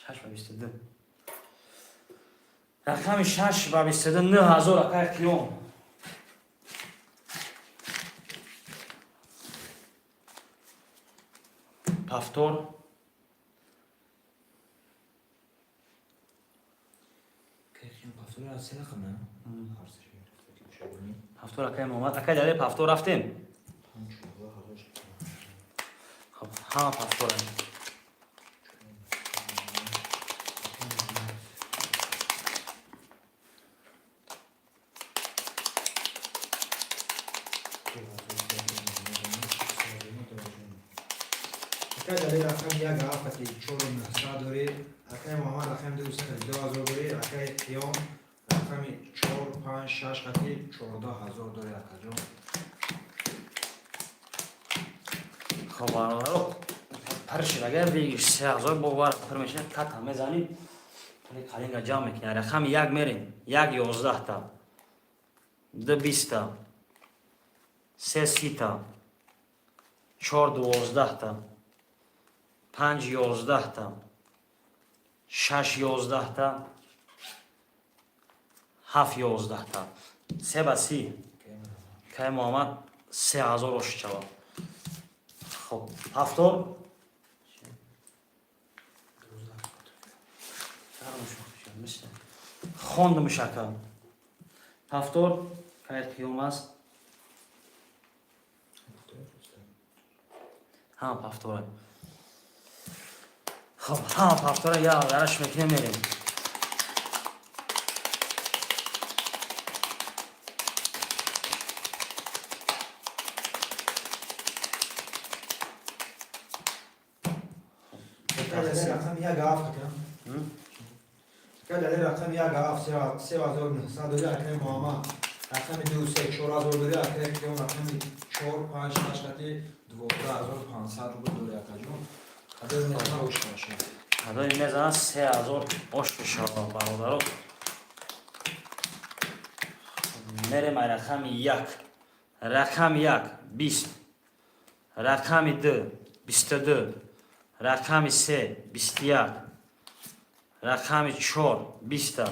6 ба 22. Рақами 6 ба 22, 9 ҳазор, акай Қиём. Повтор.
Кай Қиём.
Пафтор, акай Муҳаммад, акай Далер, пафтор рафтем. Хоб, ҳама пафтора.
Акай Далер рақами як ҳафт чору нӯҳсад дорӣ. Акай Муҳаммад рақами ду се 2000 дорӣ. Акай Қиём рақами чор панҷ шаш хати 14 000 дорӣ, акаҷон.
Хоб, бародаро, пар шид. Агар бигиш 3000 бовар пур мешавад, ката мезанӣ, пули қалинга ҷамъ мекунӣ. Рақами як мерем: як 11-та, ду 20-та, се 30-та, чор 12-та, панҷ 11-та, шаш 11-та, ҳафт 11-та. Се ба 30, кай Муҳаммад, 3000 ошид шавад. Хоб, ҳафтор. Хондумш, ака. Ҳафтор кай Қиём аст. Ҳама пафтора. Хоб, ҳама пафтора я гараш мекунем, мерем.
Акай Далер рақами як ҳафт, ака. Акай Далер рақами як ҳафт 3900 дорӣ. Акай Муҳаммад рақами ду се 4000 дорӣ. Акай Қиём рақами чор панҷ шаш хати 12 500 рубл дорӣ, акаҷон. Қадр мезана, ош бошад.
Адои мезанад, 3000 ош бишавад, бародаро. Мерем ай рақами як. Рақами як 20, рақами ду 22, рақами се 21, рақами чор 20-та,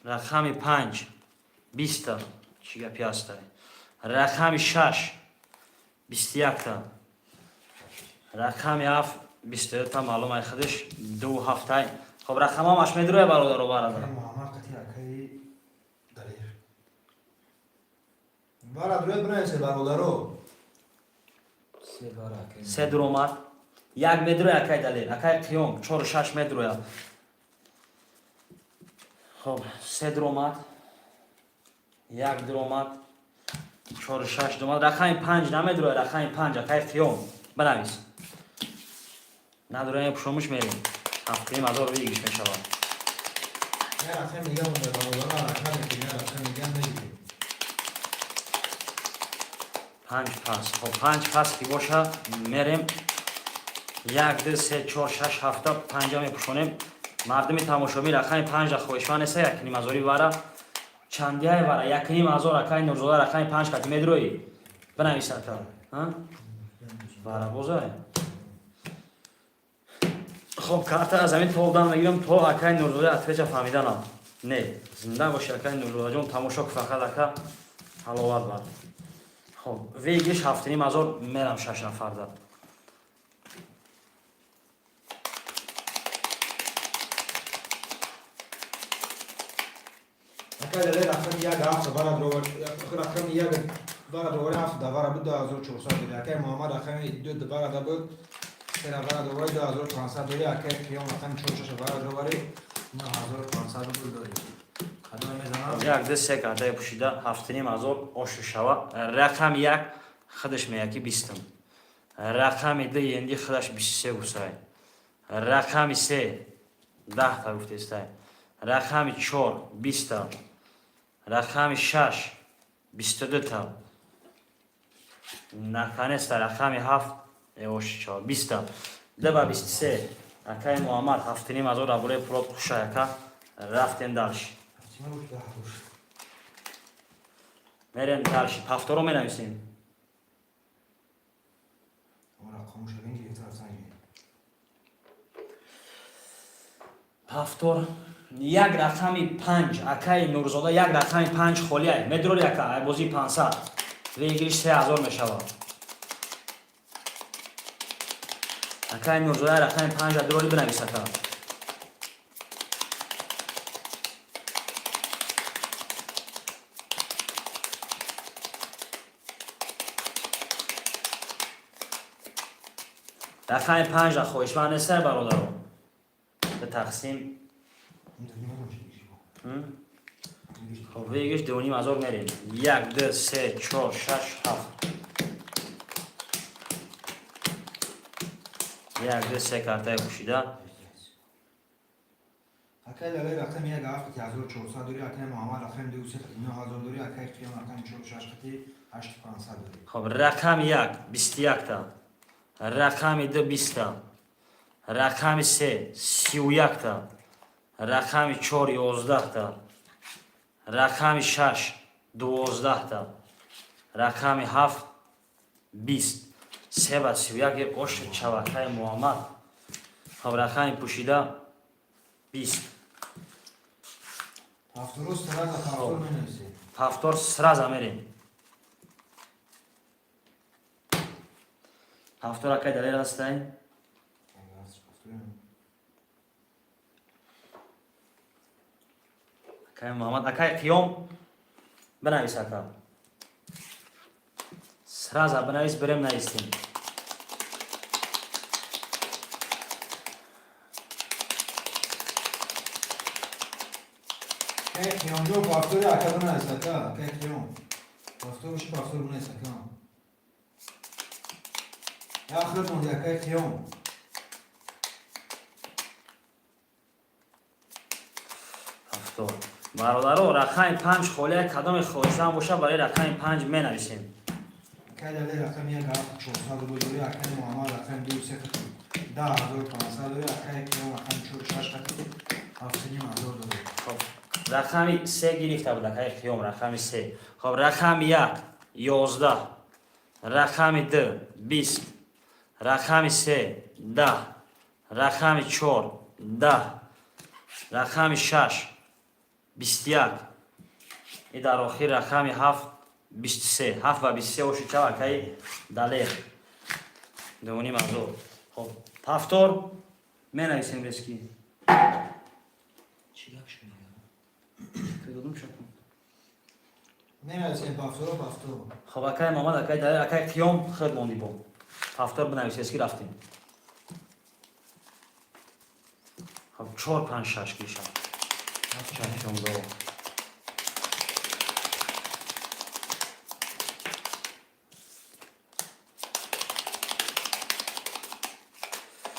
рақами панҷ 20-та. Чӣ гапи ҳастай? Рақами шаш 21-та, рақами ҳафт 22-та. Маълум ай худаш ду ҳафтай. Хоб, рақамамаш медуроя, бародаро, барадар.
Акай Муҳаммад қати акаи Далер. Бара дурояд, бинависе, бародаро. Се бара, акай.
Се дуромад, як медуроя, акай Далер. Акай Қиём, чору шаш медуроя. Хоб, се дуромад, як дуромад, чору шаш дуромад. Рақами панҷ намедуроя. Рақами панҷ, акай Қиём, бинавис. Надуроя, пушомӯш мерем. 7500 выигрыш мешавад.
Я рақами дига монда, бародаро, ҳаракат мекунем, я рақами дига мегирем.
Панҷ пас. Хоб, панҷ пас ки боша, мерем. Як, ду, се, чор, шаш, ҳафта, панҷа мепӯшонем. Мардуми тамошобин, рақами панҷа хоҳишманд неста, якнимазорӣ вара чандияй вара 1500. Акай Нурзода, рақами панҷ кати медроӣ, бинавис, ака. Вара бозай. Хоб, карта аз ҳамин толдан мегирам, то акай Нурзода отвеча фаҳмиданам. Не, зинда боши, акай Нурзодаҷон, тамошо ку фақат, ака, ҳаловат бар. Хоб, выигрыш 7500, мерам шаш нафарда.
Акай Далер рақами як ҳафт бара рақами як бара довари ҳафт давара буд, 2400 дорӣ. Акай Муҳаммад рақами ду бара да буд, сера бара довари 2500 дорӣ. Акай Қиём рақами чор шаш бара довари 9500 рубл дорӣ. Кадоме мезанам?
Як, ду, се картаи пӯшида, 7500 ошу шава. Рақами як худаш меяд, ки 20-ам. Рақами ду енди худаш 23 гусай. Рақами се 10-та гуфтестай. Рақами чор 20-та, рақами шаш 22-та, наконец-то рақами ҳафт оши шава, 20-та. Ду ба 23, акаи Муҳаммад, 7500 рабулаи пулот хушай, ака. Рафтем дальше. Мерем дальше, пафторо менависем.
Рақамоша гирифта рафтан.
Пафтор. Як рақами панҷ, акаи Нурзода, як рақами панҷ холиай. Медрори, ака? Ай бозии 500 выигрыш 3000 мешавад. Акаи Нурзода, рақами панҷа дурори, бинавис, ака. Рақами панҷа хоҳишманд нестай, бародаро? Ба тақсим. Хоб, выигрыш 2,5 ҳазор мерем. Як, ду, се, чор, шаш, ҳафт. Як, ду, се картаи пӯшида.
Акай Далер рақами як ҳафт қати 1400 дорӣ, акай Муҳаммад рақами ду се қати 9000 дорӣ, акай Қиём рақами чор шаш қати 8500 дорӣ.
Хоб, рақами як 21-та, рақами ду 20-та, рақами се 31-та, рақами чор 11-та, рақами шаш 12-та, рақами ҳафт 20. Се ба 31 ош чавакаи Муҳаммад. Хоб, рақами пӯшида 20.
Ҳафторо сразу, ҳафтор менависем.
Ҳафтор сразу мерем. Ҳафтор, акай Далер ҳастай? Акай Муҳаммад, акай Қиём, бинавис, ака. Сразу бинавис, бирем, наистем.
Акай Қиёмҷон, ҳафтори ака бинавис, ака. Акай Қиём. Ҳафтор боши, ҳафтор бинавис, ака. Я хӯрд монди, акай Қиём.
Ҳафтор. Бародаро, рақами панҷ холия, кадоме хоҳишманд боша, барои рақами панҷ менависем.
Акай Далер рақами як ҳафт 400 рубл дорӣ, акай Муҳаммад рақами ду се қати 10 500 дорӣ, акай Қиём рақами чор шаш қати 7500 дорӣ.
Хоб, рақами се гирифта буд акай Қиём, рақами се. Хоб, рақами як 11, рақами ду 20, рақами се 10, рақами чор 10, рақами шаш 21 и дар охир рақами ҳафт 23. Ҳафт ва 23 оши чав, акаи Далер, 2,5 ҳазор. Хоб, ҳафтор менависем рески.
Чӣ гап шуд? Додум шакун.
Менависем ҳафторо, ҳафтор.
Хоб, акай Муҳаммад, акай Далер, акай Қиём, худ монди бо. Ҳафтор бинавис, эски рафтем. Хоб, чор, панҷ, шаш гиришам. Чашмдо.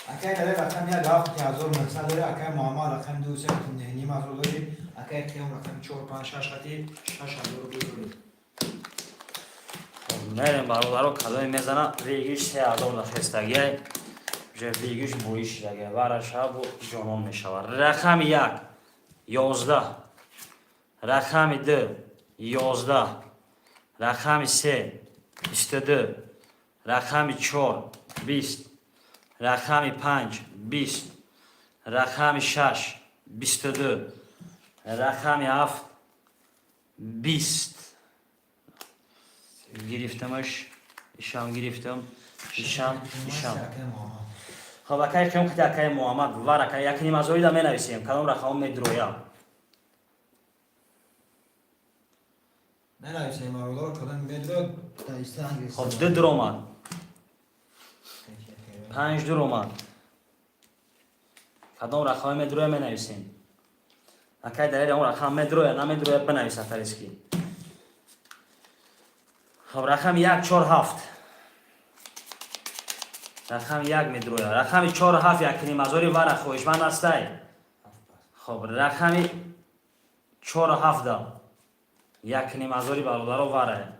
Акай Далер рақами як ҳафт қати 1900 дорӣ, акай Муҳаммад рақами ду се қати 9500 дорӣ, акай Қиём рақами чор панҷ шаш қати 6000 рубл дорӣ.
Хоб, мерем, бародаро, кадоме мезана. Выигрыш 3000 да хестагиай. Уже выигрыш боӣ шидагиай. Вара шабу ҷонон мешавад. Рақами як 11, рақами ду 11, рақами се 22, рақами чор 20, рақами панҷ 20, рақами шаш 22, рақами ҳафт 20. Гирифтамаш, ишам гирифтам, ишам, ишам.
Акай Муҳаммад.
Хоб, акай Қиём қити акай Муҳаммад вар акай 1,5 ҳазорида менависем, кадом рақамҳо медроя.
Менависем, бародаро, кадом медрояд, даиста англис.
Хоб, ду дуромад, панҷ дуромад. Кадом рақамҳо медроя, менависем. Акай Далер, он рақам медроя, намедроя, бинавис атариски. Хоб, рақами як, чор, ҳафт. Рақами як медроя, рақами чор, ҳафт, 1,5 ҳазори вара хоҳишманд ҳастай? Хоб, рақами чор, ҳафта, 1,5 ҳазори, бародаро, вара.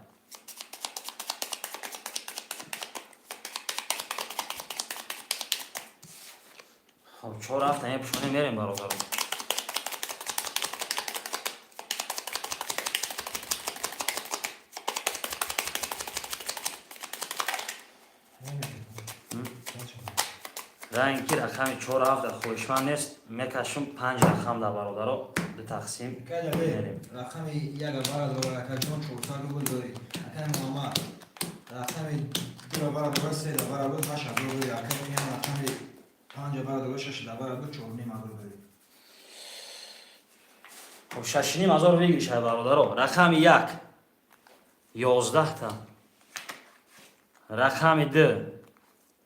Хоб, чор, ҳафта мепӯшонем, мерем, бародаро. Ранги рақами чор, ҳафта хоҳишманд нест, мекашум панҷ рақам да, бародаро, ду тақсим.
Акай Далер рақами як бара дора, акайҷон, 400 рубл дорӣ. Акай Муҳаммад рақами дура бара дора, се да бара буд, 8000 дорӣ. Акай Қиём рақами панҷа бара дора, шаш да бара буд, 4500 дорӣ.
Хоб, 6,5 ҳазор выигрыша, бародаро. Рақами як 11-та, рақами ду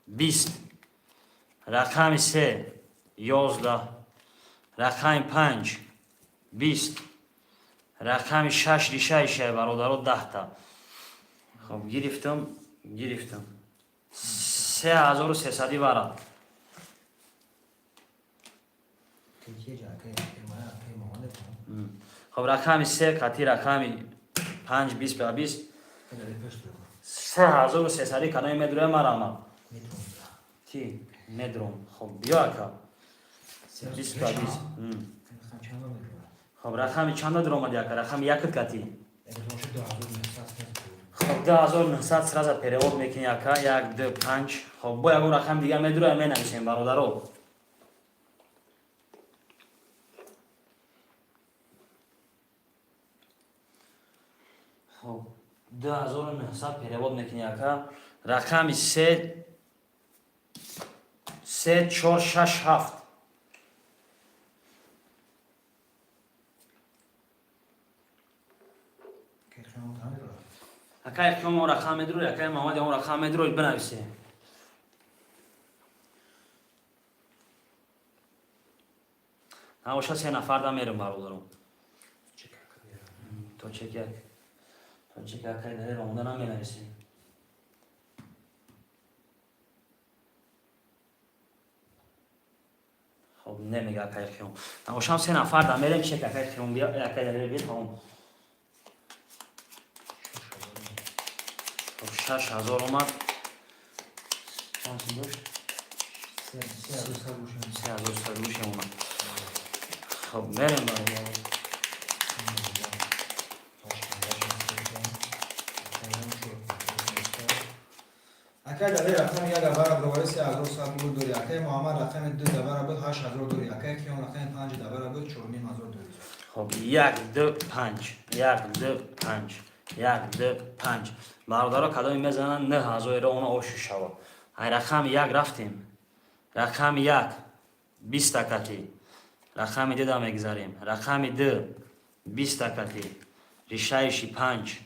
20. Рақами се 11, рақами панҷ 20, рақами шаш ришаи шай, бародаро, 10-та. Хоб, гирифтам, гирифтам. 3300 вара. Хоб, рақами се қати рақами панҷ 20 ба 20, 3300. Канои медроя марама ки медром. Хоб, биё, ака, 20 ба 20. Хоб, рақами чанда дуромади, ака? Рақами якт кати. Хоб, 2900 сразу перевод мекунӣ, ака. Як, ду, панҷ. Хоб, бо ягон рақами дигар медуроя, менависем, бародаро. Хоб, 2900 перевод мекунӣ, ака. Рақами се, се, чор, шаш, ҳафт. Акай Қиём он рақам медурӯй, акай Муҳаммад он рақам медурӯй, бинависе. Набоша, се нафар да мерем, бародаром. То чек як, то чек, акай Далер омода наменависем. Хоб, немега акай Қиём. Набошам, се нафар да мерем, чек акай Қиём бия, акай Далер бия, тамом. Хоб, 6000 омад. Чанд сум дошт? 3100 гӯшем омад. Хоб, мерем, бародаром.
Акай Далер рақами як давара бировари, 3100 рубл дорӣ. Акай Муҳаммад рақами ду давара буд, 8000 дорӣ. Акай Қиём рақами панҷ давара буд, 4500 дорӣ.
Хоб, як, ду, панҷ, як, ду, панҷ, як, ду, панҷ. Бародаро, кадоме мезананд, 9000 она ошу шава. Ай рақами як рафтем. Рақами як 20-та кати. Рақами дуда мегзарем. Рақами ду 20-та кати. Ришаиши панҷ.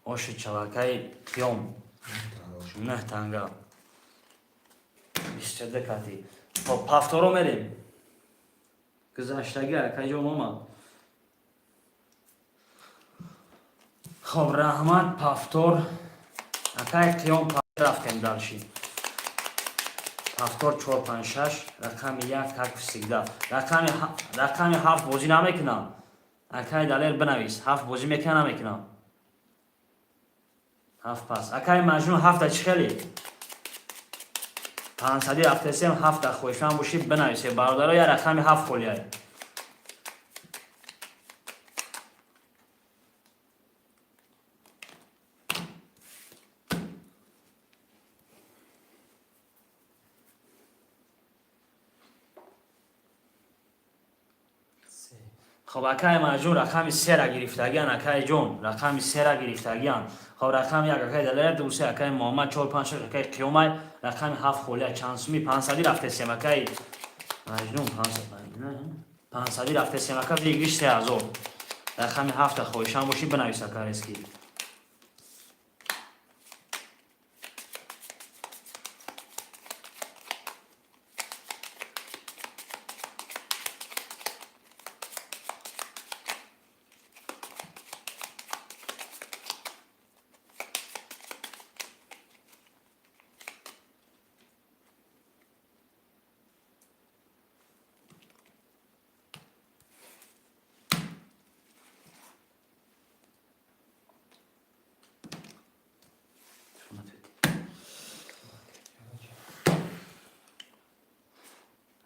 Оши чалакаи Қиём. Нӯҳ танга. 22 кати. Хоб, ҳафторо мерем. Гузаштагӣ акаҷон омад. Хоб, раҳмат, пафтор. Акай Қиём, рафтем дальше. Пафтор чор, панҷ, шаш, рақами як, как всегда. Рақами ҳафт бозӣ намекунам. Акай Далер, бинавис. Ҳафт бозӣ мекунам, намекунам. Ҳафт пас. Акай Маҷнун, ҳафта чӣ хеле? 500 рафтесем, ҳафта хоҳишманд бошӣ, бинависе. Бародаро, я рақами ҳафт холияй. Хоб, акай Маҷнун, рақами сера гирифтагиан, акай ҷон, рақами сера гирифтагиан. Хоб, рақами як акай Далер, ду, се акай Муҳаммад, чор, панҷ, шаш акай Қиёмай, рақами ҳафт холия. Чанд суми? 500 рафтесем, акай Маҷнун, 500 рафтесем, ака, выигрыш 3000. Рақами ҳафта хоҳишам бошӣ, бинавис, ака, резкий.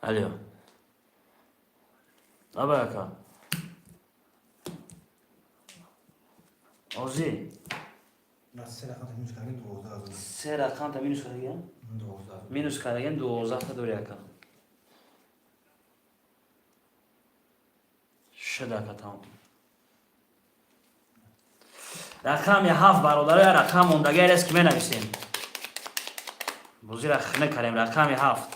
Алло. Давай, ака. Ози.
Се рақам минус кардем, 12 000.
Се рақамта минус кардагиам?
12 000.
Минус кардагиам, 12-та дори, ака. Шуд, ака, тамом. Рақами ҳафт, бародаро, я рақам мондагӣ аст, ки менависем. Бозира хина кардем, рақами ҳафт.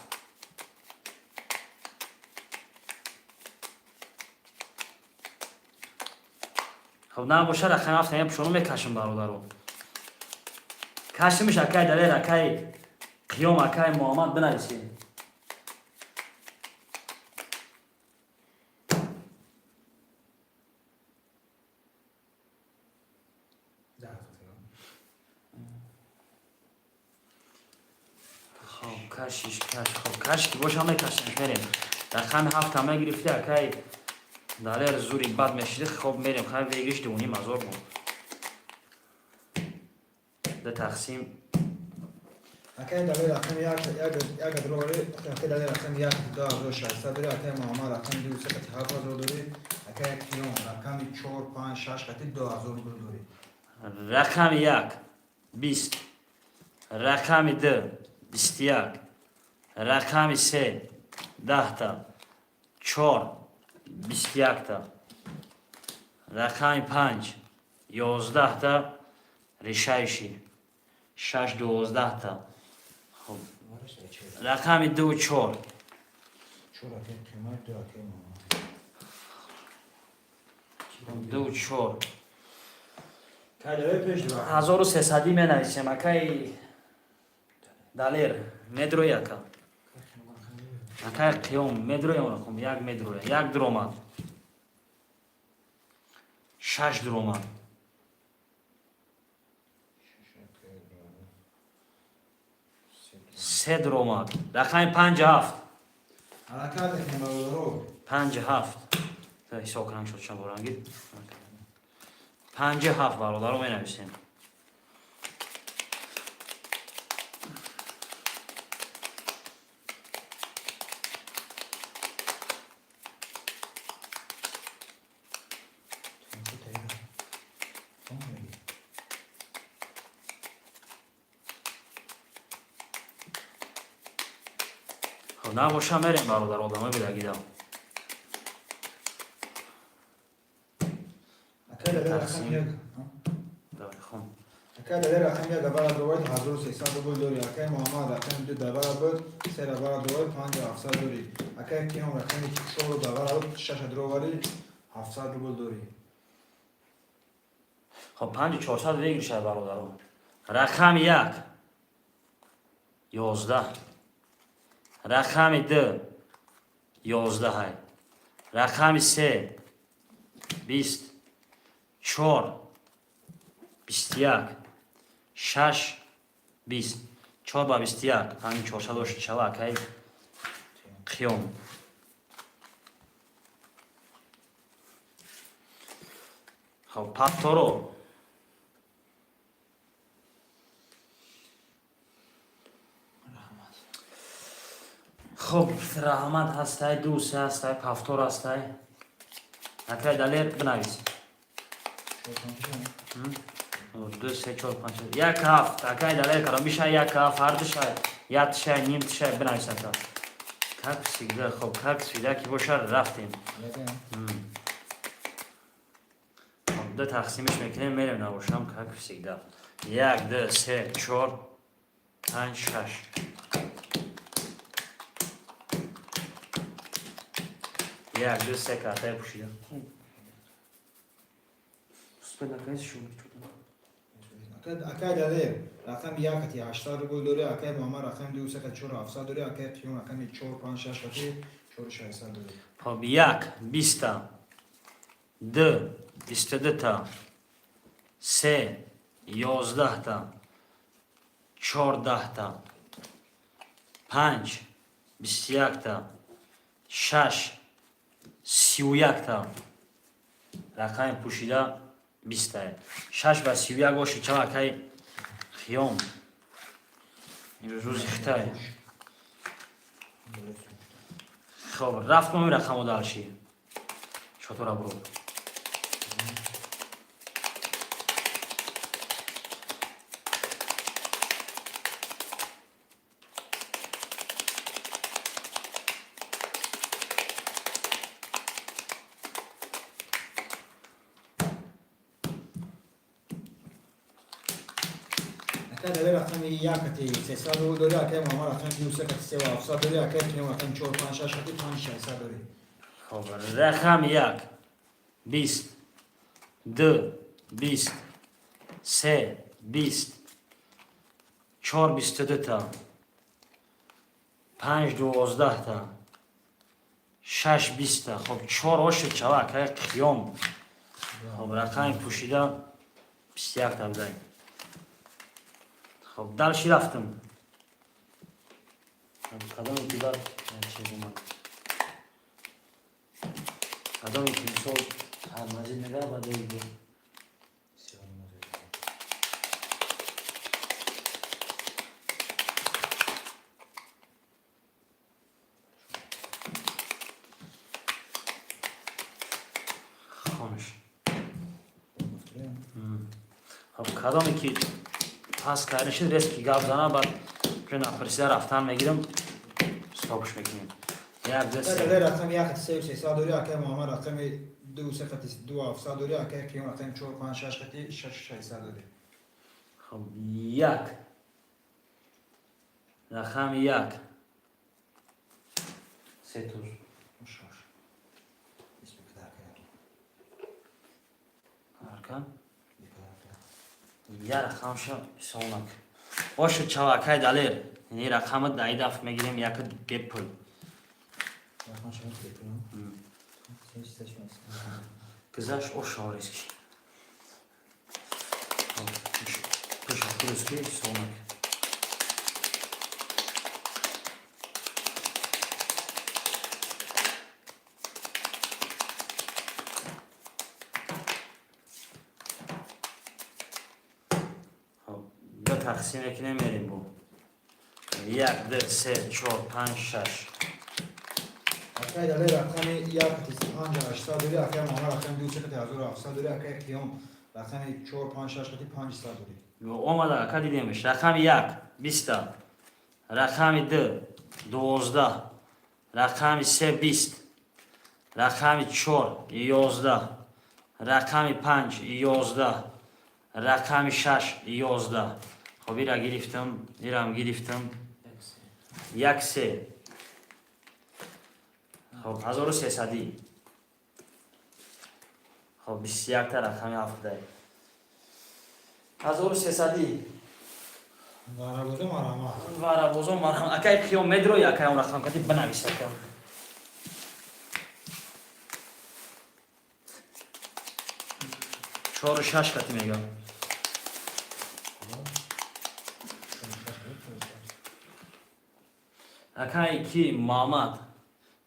Хоб, набоша, рақами ҳафт я пушону мекашем, бародаро. Кашимиш, акай Далер, акай Қиём, акай Муҳаммад, бинависед. Хоб, кашиш, каш. Хоб, каш ки боша, мекашем, мерем. Рақами ҳафта мегирифти, акай Далер, зури бад мешиди. Хоб, мерем. Хай, выигрыш 2,5 ҳазор буд. Ду тақсим.
Акай Далер рақами як як дорӣ, акай Далер рақами як 2600 дорӣ, акай Муҳаммад рақами ду се қати 7000 дорӣ, акай Қиём рақами чор панҷ шаш қати 2000 рубл дорӣ.
Рақами як 20, рақами ду 21, рақами се 10-та, чор 21-та, рақами панҷ 11-та, решающий шаш 12-та. Хоб, рақами ду чор.
Чор акай Қиём, ду акай Муҳаммад.
Ду чор.
Акай Далер пеш ду.
1300-ӣ менависем. Акай Далер, медрои, ака? Акай Қиём, медрои? Онахом як медроя, як дуромад, шаш дуромад. Се дуромад. Рақами панҷ ҳафт.
Ҳаракат мекунем, бародаро.
Панҷ ҳафт. Ҳисоб кунам, шуд чанд борангид. Панҷ ҳафт, бародаро, менависем. Хоб, набоша, мерем, бародар, одамои бидагида.
Акай Далер рақами як.
Давай, хон.
Акай Далер рақами як давара доварид, 1300 рубл дорӣ. Акай Муҳаммад рақами ду давара буд, се давара доварид, 5700 дорӣ. Акай Қиём рақами чору давара буд, шаша дроварӣ, 700 рубл дорӣ.
Хоб, 5400 выигрыш ад, бародаро. Рақами як 11, рақами ду 11-ҳай, рақами се 20, чор 21, шаш 20, чор ба 21, 5400 дошт шава, акай Қиём. Хоб, пафторо. Хоб, раҳмат ҳастай, ду се ҳастай, пафтор ҳастай. Акай Далер, бинавис. Ду се чор панҷ як ҳафт. Акай Далер, кардам бишай як ҳафт, ҳардушай, яктишай, нимтишай, бинавис, ака. Как всегда. Хоб, как всегда ки бошад, рафтем. Хоб, ду тақсимиш мекунем, мерем. Набошам, как всегда, як, ду, се, чор, панҷ, шаш. Як, ду, се картаи пӯшида.
Акай Далер рақами як қати 800 рубл дорӣ, акай Муҳаммад рақами ду се қати чору ҳафтсад дорӣ, акай Қиём рақами чор панҷ шаш қати чору шашсад дорӣ.
Хоб, як 20-та, ду 22-та, се 11-та, 14-та, панҷ 21-та, шаш 31-та. Рақами пӯшида 20-та, шаш ба 31 боши чава, акай Қиём? Рӯзи хитай. Хоб, рафт мо рақамо дальше. Шотора буро.
Акай Далер рақами як қати 300 рубл дорӣ, акай Муҳаммад рақами ду се қати севу ҳафтсад дорӣ, акай Қиём рақами чор панҷ шаш қати панҷ шашсад дорӣ.
Хоб, рақами як 20, ду 20, се 20. Чор 22-та, панҷ 12-та, шаш 20-та. Хоб, чор ошид чава, акай Қиём. Хоб, рақами пӯшида 21-та будай. Хоб, дальше рафтам. Кадоме ки баъд чиз омад, кадоме ки мисол ҳармазид мега баъд. Хонш. Хоб, кадоме ки пас карда шид, резкий гап зана, баъд напарсида рафтан мегирам, стопш мекунем. Як, ду, се.
Рақами як хати сею сесад дори, акай Муҳаммад рақами ду се хати ду ҳафтсад дори, акай Қиём рақами чор панҷ шаш хати шаш шашсад дори.
Хоб, як, рақами як, се туз.
Шаш.
Арка я рақамша ҳисоб накун. Бошад, чава, акай Далер, ини рақама даи дафт мегирем, яка бепул. Гузашт, ошориски пешакуруски ҳисоб накун. Тақсим мекунем, мерем бо як, ду, се, чор, панҷ, шаш.
Акай Далер рақами як хати панҷ ҳаштсад дори, акай Муҳаммад рақами ду се хати 1700 дори, акай Қиём рақами чор панҷ шаш хати 500 дори.
Омада, ака, дидемш. Рақами як 20-та, рақами ду 12, рақами се 20, рақами чор 11, рақами панҷ 11, рақами шаш 11. Хоб, ира гирифтам, ирам гирифтам. Як, се. Хоб, 1300-ӣ. Хоб, 21-та рақами ҳафтдай, 1300-ӣ.
Варабозо, марҳамат.
Варабозо, марҳамат. Акай Қиём, медрои, акай, он рақам кати бинавис, ака. Чору шаш кати мегам. Акай ки Муҳаммад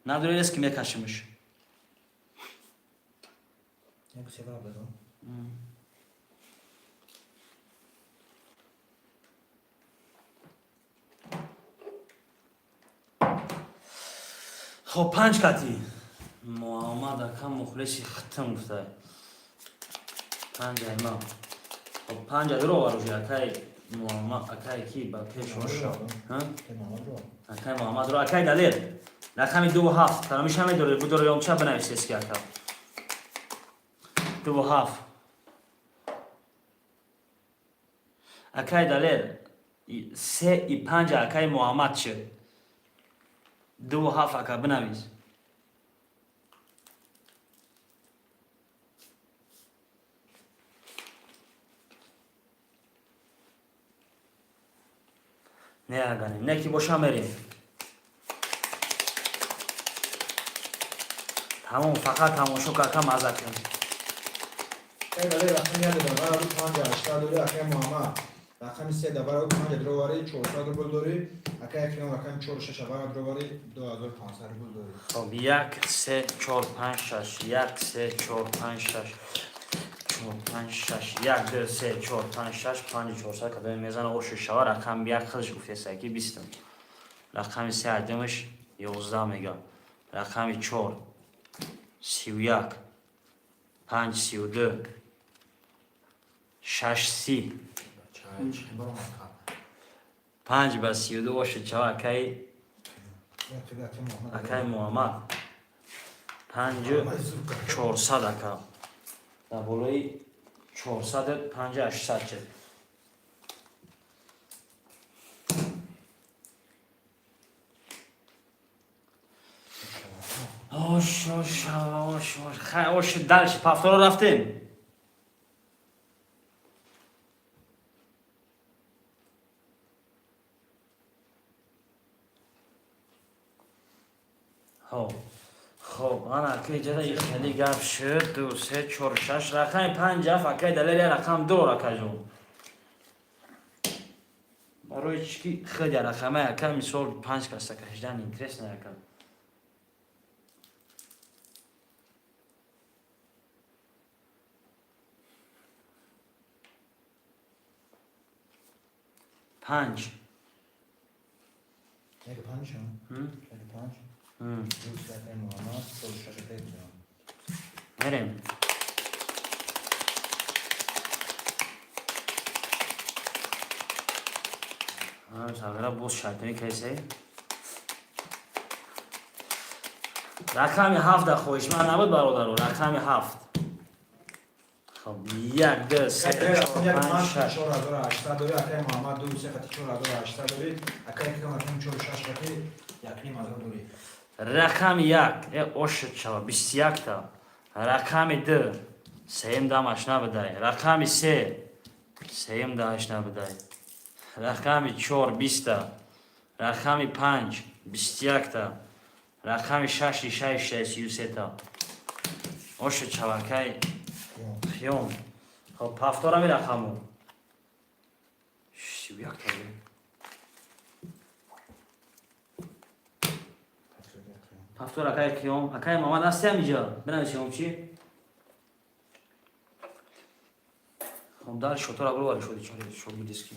надори, ки мекашимш.
Як се бадо.
Хоб, панҷ кати Муҳаммад ака мухлиси хитм гуфта, панҷ айма. Хоб, панҷ адро варужи, акай Муҳаммад, акай ки ба пеш оша. Акай Муҳаммадро. Акай Далер рақами дуву ҳафт фаромӯш намедоред, будоро ёмча бинависес ки, ака, дуву ҳафт. Акай Далер, се и панҷа акай Муҳаммад шуд, дуву ҳафт, ака, бинавис. Не, агане не ки боша, мерем. Тамом, фақат тамошо карка, маза кун.
Акай Далер рақами як давара панҷ ҳаштсад дори, акай Муҳаммад рақами се давара панҷ дровари 400 рубл дори, акай Қиём рақами чор шаш авара дровари 2500 рубл дори.
Хоб, як, се, чор, панҷ, шаш, як, се, чор, панҷ, шаш, чор, панҷ, шаш, як, ду, се, чор, панҷ, шаш, панҷи чорсад кадоме мезана, оши шава. Рақами як худаш гуфтеса ки 20-ам, рақами се айдамаш 11 мега, рақами чор 31, панҷ 32, шаш 30, панҷ ба 32 оши чава, акай Муҳаммад, панҷу чорсад, ака, дар болои чорсаду панҷу ҳаштсад шуд. Ош, ош, ош, ош, хай, ош, дальше повторо рафтем. Хоб. Хоб, ана ки иҷада хеле гап шуд. Ду, се, чор, шаш, рақами панҷ ҳафт, акай Далер я рақам дор, акаҷон. Барои чӣ ки хеле рақамай ака, мисол, панҷ каса кашидан интересно ака. Панҷ.
Як панҷ. Як панҷ. Ду се акай Муҳаммад, чор шаш акай Қиём.
Мерем. Сағира боз шайтонӣ кайсе. Рақами ҳафта хоҳишманд набуд, бародаро, рақами ҳафт. Хоб, як, ду, се, чор, панҷ, шаш.
4800 дорӣ, акай Муҳаммад, ду се хати 4800 дорӣ, акай Қиём рақами чор шаш хати 1500 дорӣ.
Рақами як, ошид шава, 21-та. Рақами ду, сеюм дамаш набудай. Рақами се, сеюм дамаш набудай. Рақами чор, 20-та. Рақами панҷ, 21-та. Рақами шаши шаш, 33-та. Ошид шава, акай Қиём. Хоб, ҳафторами рақаму. 31-та. Ҳафтор акай Қиём. Акай Муҳаммад ҳастиам иҷа? Бинависем чӣ? Хоб, дар шотора бировари шоди чори шогирдиски.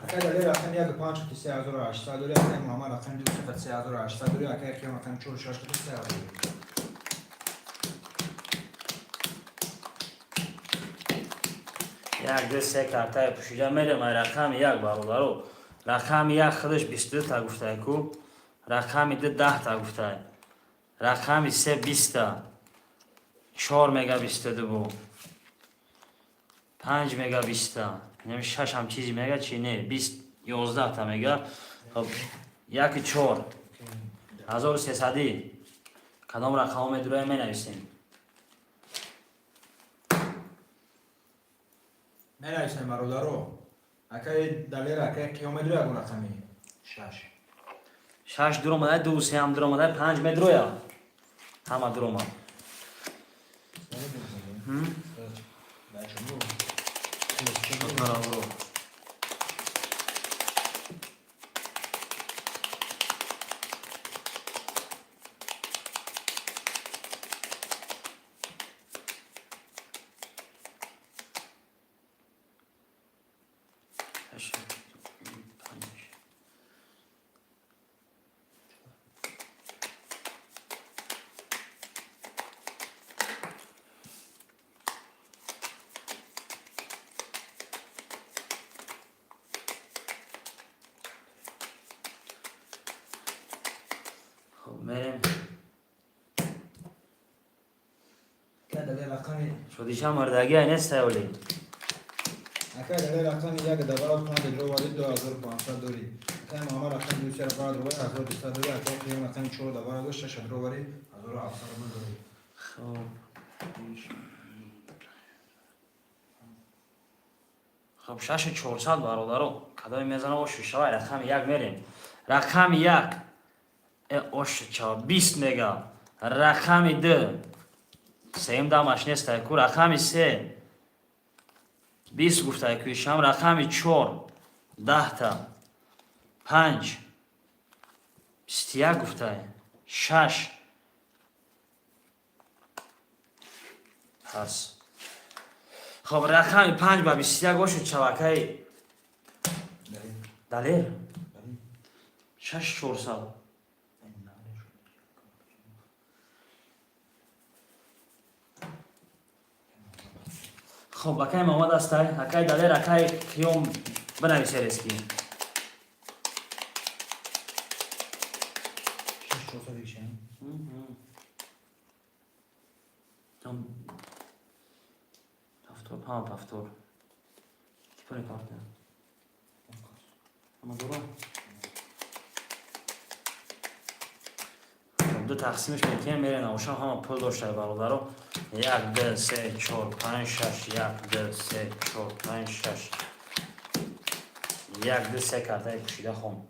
Акай Далер рақами як панҷ хати 3800 дорӣ, акай Муҳаммад рақами ду се хати 3800 дорӣ, акай Қиём рақами чор шаш хати 3000 дорӣ.
Як, ду, се картаи пӯшида мерем ай рақами як, бародаро. Рақами як худаш 22-та гуфтай ку. Рақами ду 10-та гуфтай. Рақами се 20-та. Чор мега 22 бу. Панҷ мега 20-та. Неми шаш ҳам чизи мега чи не? Бист 11-та мега. Хоб, яки чор. 1300-ӣ. Кадом рақамҳо медуроя, менависем.
Менависем, бародаро. Акай Далер, акай Қиём медуроя ягон рақами шаш.
Шаш дуромада, ду се ҳам дуромада, панҷ медуроя. Ҳама дуромад. Браво. Ҳашт, панҷ. Хоб, мерем.
Акай Далер рақами
Шодиша мардагия нест оли.
Акай Далер рақами як даварат панҷ дровари 2500 дорӣ. Акай Муҳаммад рақами ду се даварат дровари 1200 дорӣ, акай Қиём рақами чор даварат дошт шаш дровари 1700 рубл дорӣ.
Хоб. Хоб, 6400, бародаро. Кадоме мезана, ошу шавай, рақами як мерем. Рақами як. Ошу чава, 20 мега. Рақами ду. Сеюм дамаш нестай ку. Рақами се. 20 гуфтай ку ишам. Рақами чор. 10-та. Панҷ. 21 гуфтай. Шаш. Пас. Хоб, рақами панҷ ба 21 ошу чавакаи Далер. 6400. Хоб, акай Муҳаммад ҳастай, акай Далер, акай Қиём, бинависе резки.
6400 ишам.
Повтор, ҳама повтор. Типони карта. Ҳама дора? Ду тақсимш мекунем, мерем, навошам ҳама пул дошта, бародаро. Як, ду, се, чор, панҷ, шаш, як, ду, се, чор, панҷ, шаш, як, ду, се картаи пӯшида хон.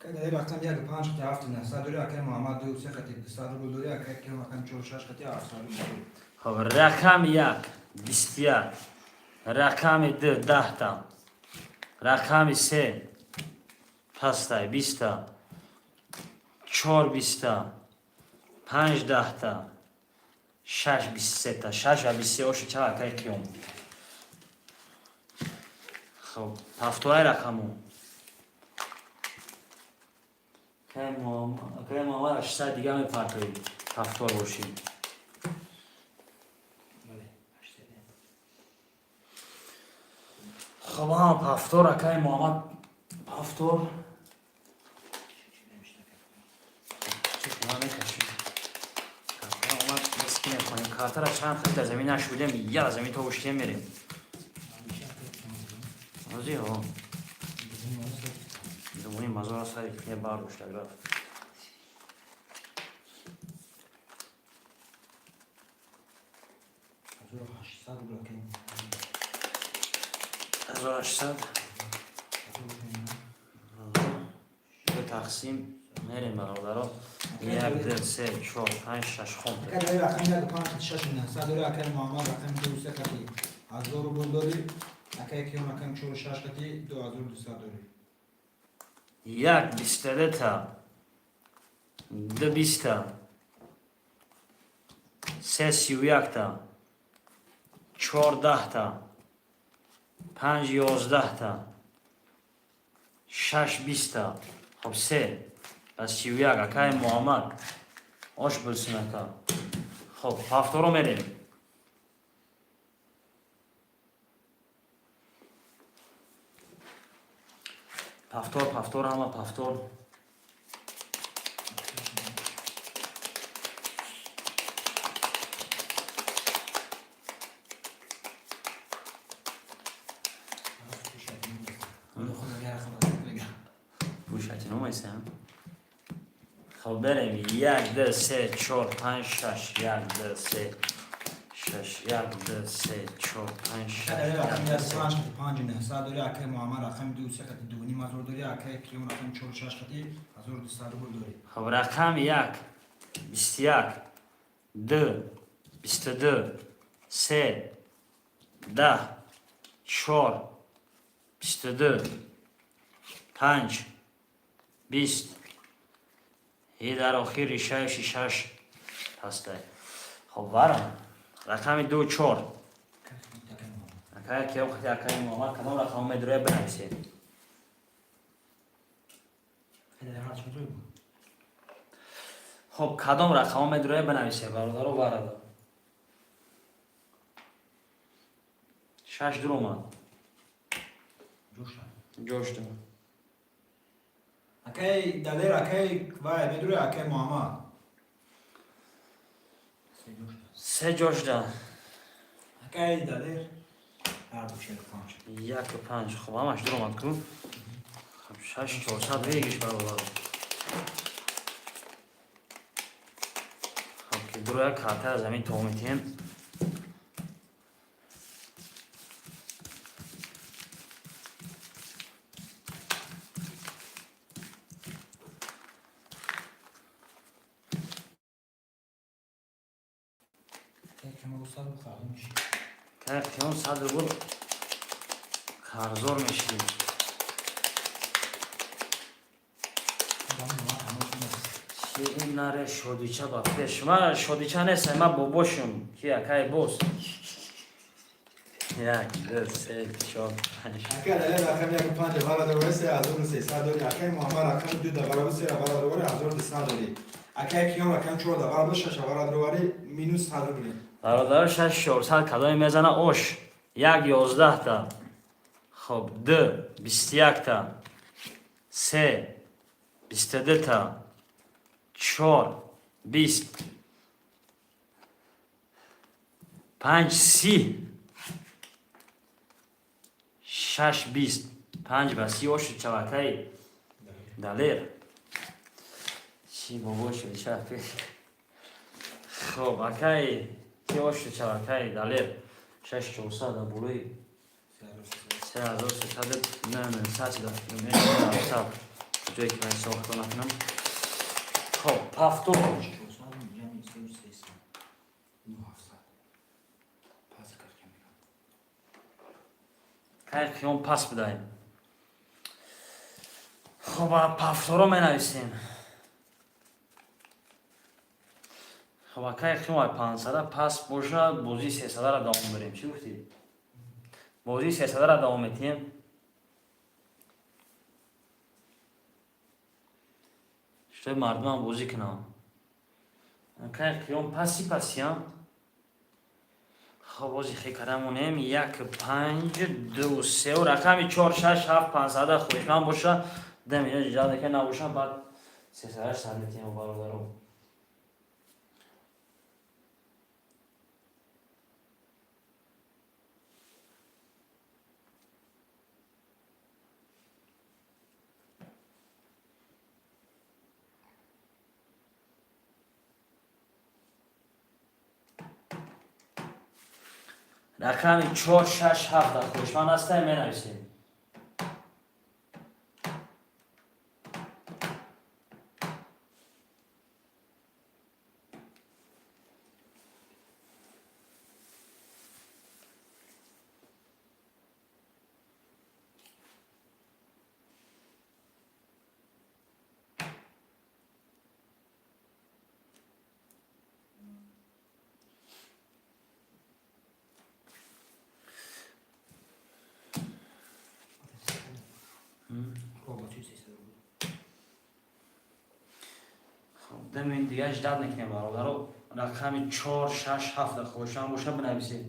Акай рақам як панҷ хати ҳафт наҳсад дори, акай Муҳаммад ду се хати дусад рубл дори, акай Киём рақам чор шаш хати ҳафтсад рубл дори.
Хоб, рақами як 21, рақами ду 10-та, рақами се пастай 20-та, чор 20-та, панҷ 10-та, шаш 23-та, шаш ва 23 оши ча, акай Қиём? Хоб, ҳафтоай рақаму. Акай Муҳаммад, 800 дига мепартоӣ, ҳафтор бошӣ.
Бале, 800.
Хоб, ҳама ҳафтор, акай Муҳаммад, ҳафтор. Мекашем, мекунем картара, чанд хел дар замин нашудем, я замин то уштем мерем. Ози ҳо думони мазора сари кне бардошта рафт.
1800 рубл, акай.
1800 ду тақсим мерем, бародаро. Як, ду, се, чор, панҷ, шаш, хон.
Акай дар рақам як панҷ хати шаш наҳсад дори, акай Муҳаммад рақами ду се хати 1000 рубл дори, акай Киём рақами чор шаш хати 2200 дори.
Як 22-та, ду 20-та, се 31-та, чор 10-та, панҷ 11-та, шаш 20-та. Хоб, се ба 31, акай Муҳаммад, ош билсин, ака. Хоб, ҳафторо мерем. Пафтор, пафтор, ҳама пафтор. Пӯшатиномайсам. Хоб, берем. Як, ду, се, чор, панҷ, шаш, як, ду, се, шаш, як, ду, се, чор, панҷ, шаш.
Акай дар рақами
як,
як
ду, се.
панҷ хати панҷ наҳсад дори, акай Муҳаммад рақами ду се хати 2500 дори, акай Киём рақами чор шаш хати 1200 рубл дори.
Хоб, рақами як 21, ду 22, се 10, чор 22, панҷ 20 и дар охир решаи шаш ҳастай. Хоб, варам рақами ду чор, акай Киём хати акай Муҳаммад, кадом рақамо медуроя, бинависед.
Акай дар ҳар чӣ?
Хоб, кадом рақамо медуроя, бинависед, бародаро. Варада шаш дуромад.
Ҷошта.
Ҷошта.
Акай Далер, акай вай медуроя, акай Муҳаммад.
Се ҷошта.
Се ҷошда.
Акай Далер ҳар ду як панҷ.
Яку панҷ. Хоб, ҳамаш дуромад ку. Хоб, шаш 400 выигрыш, бародаро. Хоб, ки дуроя, карта замин то метиҳем.
Акай Киём 100 рубл қарзор меши.
Кай Қиём 100 рубл қарздор мешидем. Ин наре шодича ба пеш. Ма шодича нестам, ма бобошум. Ки акай бос. Як, ду, се, чор, панҷ.
Акай Далер рақами як панҷ вара дорӣ, 3300 дорӣ, акай Муҳаммад рақами ду давара се вара дорӣ, 1200 дорӣ. Акай Киём рақами чор давара шаш вара дорӣ, минус 100 рубл.
Бародаро, шаш 400 кадоме мезана ош? Як 11-та. Хоб, ду 21-та. Се 22-та. Чор 20, 5, 30, 6, 20, 5 ба 30 ошуд чавакаи Далер. Чӣ бобо шуд чапи. Хоб, акаи ки ошуд чавакаи Далер. 6 400 да болои 3300 не не сад да филм ҷое ки ман ҳисоб накунам. Хоб, повтор.
400 ҷамъи 300. 900. Пас кард камера.
Кай қиём пас бидаем. Хоб, повторо менависем. Хоб, акай қиём ай 500 пас боша, бозии 300-ра давом берем. Чӣ гуфтӣ? Бозии 300-ра давом метиҳем. Шутай мардумам бозӣ кунам. Акай қиём паси пасиям. Хоб, бози хекара монем. 1, 5, 2, 3 рақами 4, 6, 7, 500 хоҳишманд боша. Дам ино ҷалда ка набоша, баъд 300 сар метиҳем бародаро. Рақами 4, 6, 7 хоҳишманд ҳастем, менависем. Хоб, демин дига ждат мекунем бародаро. Рақами 4, 6, 7 хоҳишманд боша бинависед.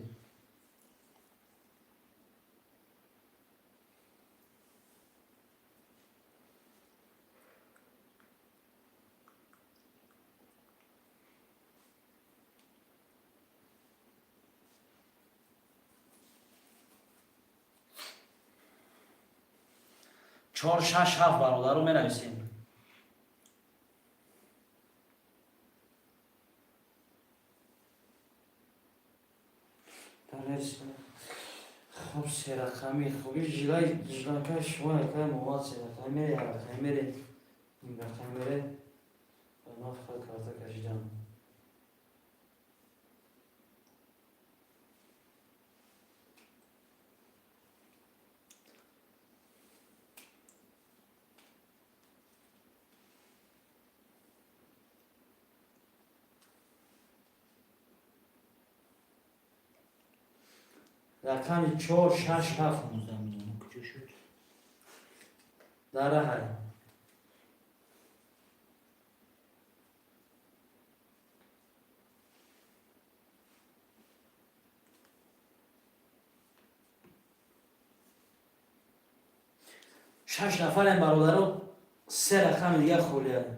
4, 6, 7 бародаро менависем. Хоб, се рақами хоб, жилай жилака шумо якай мовад се рақами мере, як рақами мере, ним рақами мере. Ман фақат карта кашидам. Рақами 4, 6, 7.
15 миллион куҷо шуд?
Дар раҳай. Шаш нафарем бародаро, се рақами дигар холия.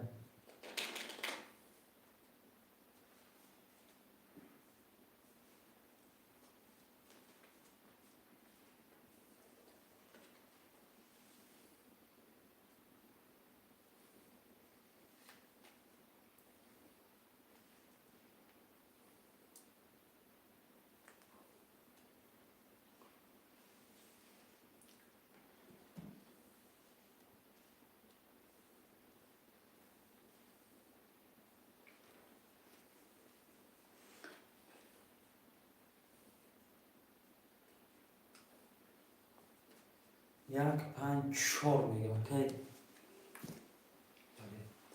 1, 5, 4 мегӯям. Кай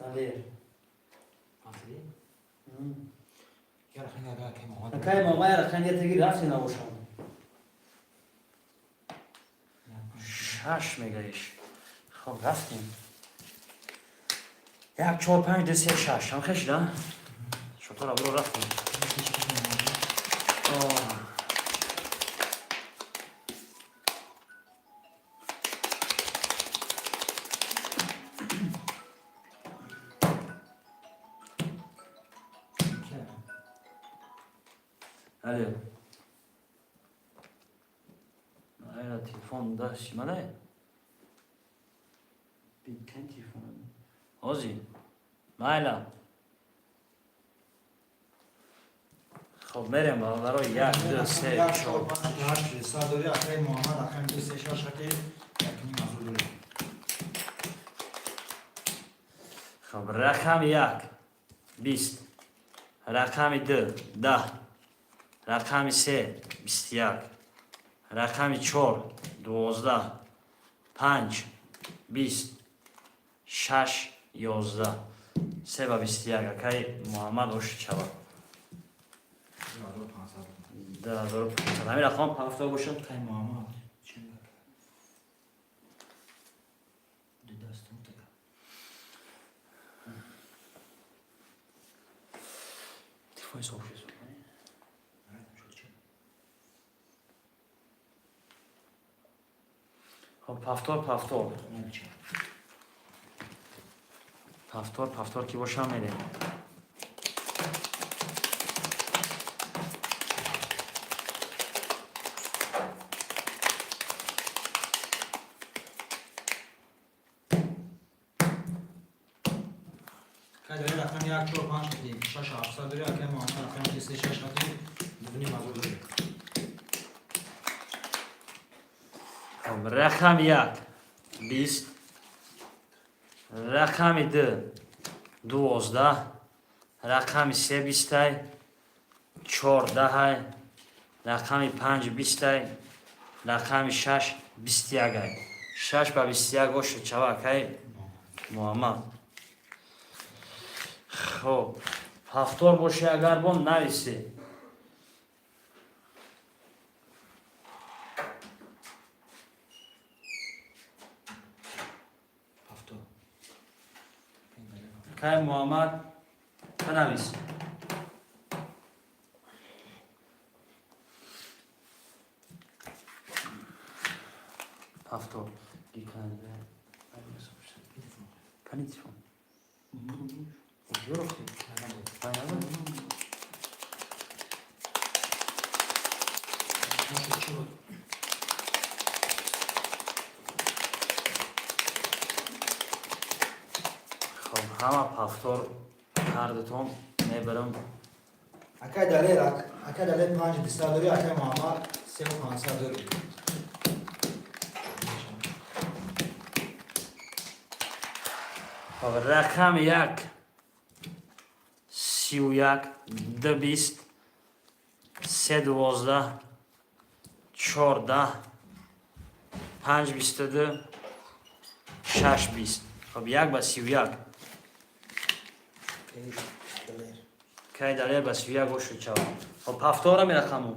Далер. Акай мамай рақам ятаги рафте набошам. 6 мегаиш. Хоб, рафтем. 1, 4, 5, 2, 3, 6. Ҳам хешида? Шотора биро рафтем. Далер. Айра телефон дашти мана?
Битен телефон.
Ҳози. Майла. Хоб мерем бародаро 1 2 3
як
4.
чор панҷ ҳашт шестсад дорӣ акаи Муҳаммад рақами ду се шаш аки 1,5 ҳазор дорӣ.
Хоб рақами 1 20, рақами 2 10, рақами 3 21, рақами 4 12, 5 20, 6 11. 3 ба 21 акаи Муҳаммад ошид шавад.
2500.
2500. Ҳамин рақам пафто бошад.
Акай Муҳаммад. Чанд ака? Ду дастум така.
Телефони соф шуд. Хоб пафтор пафтор.
Набича.
Пафтор пафтор ки бошам мерем.
Акаи Далер рақами як чор панҷ аки шаш ҳафтсад дорӣ акаи Муҳаммад рақами ду се шаш аки 2,5 ҳазор дорӣ.
Хоб рақами 1 20, рақами 2 12, рақами 3 20, 4 10, рақами 5 20, рақами 6 21. 6 ба 21 ошид шава акаи Муҳаммад. Хоб ҳафтор боше агар бо нависе.
Пафто.
Акаи Муҳаммад бинавис. Пафтор. Кани телефон?
Чӣ буд?
Хоб ҳама пафтор ҳардутон мебарам.
Акаи Далер акаи Далер панҷ дусад дорӣ акаи Муҳаммад сеу панҷсад дорӣ.
Хоб рақами 1 31, 2 20, 3 12, 4 10, 5 22, 6 20. Хоб 1 ба 31.
Далер.
Кай Далер ба 31 ошид шавад. Хоб ҳафтора мерақаму.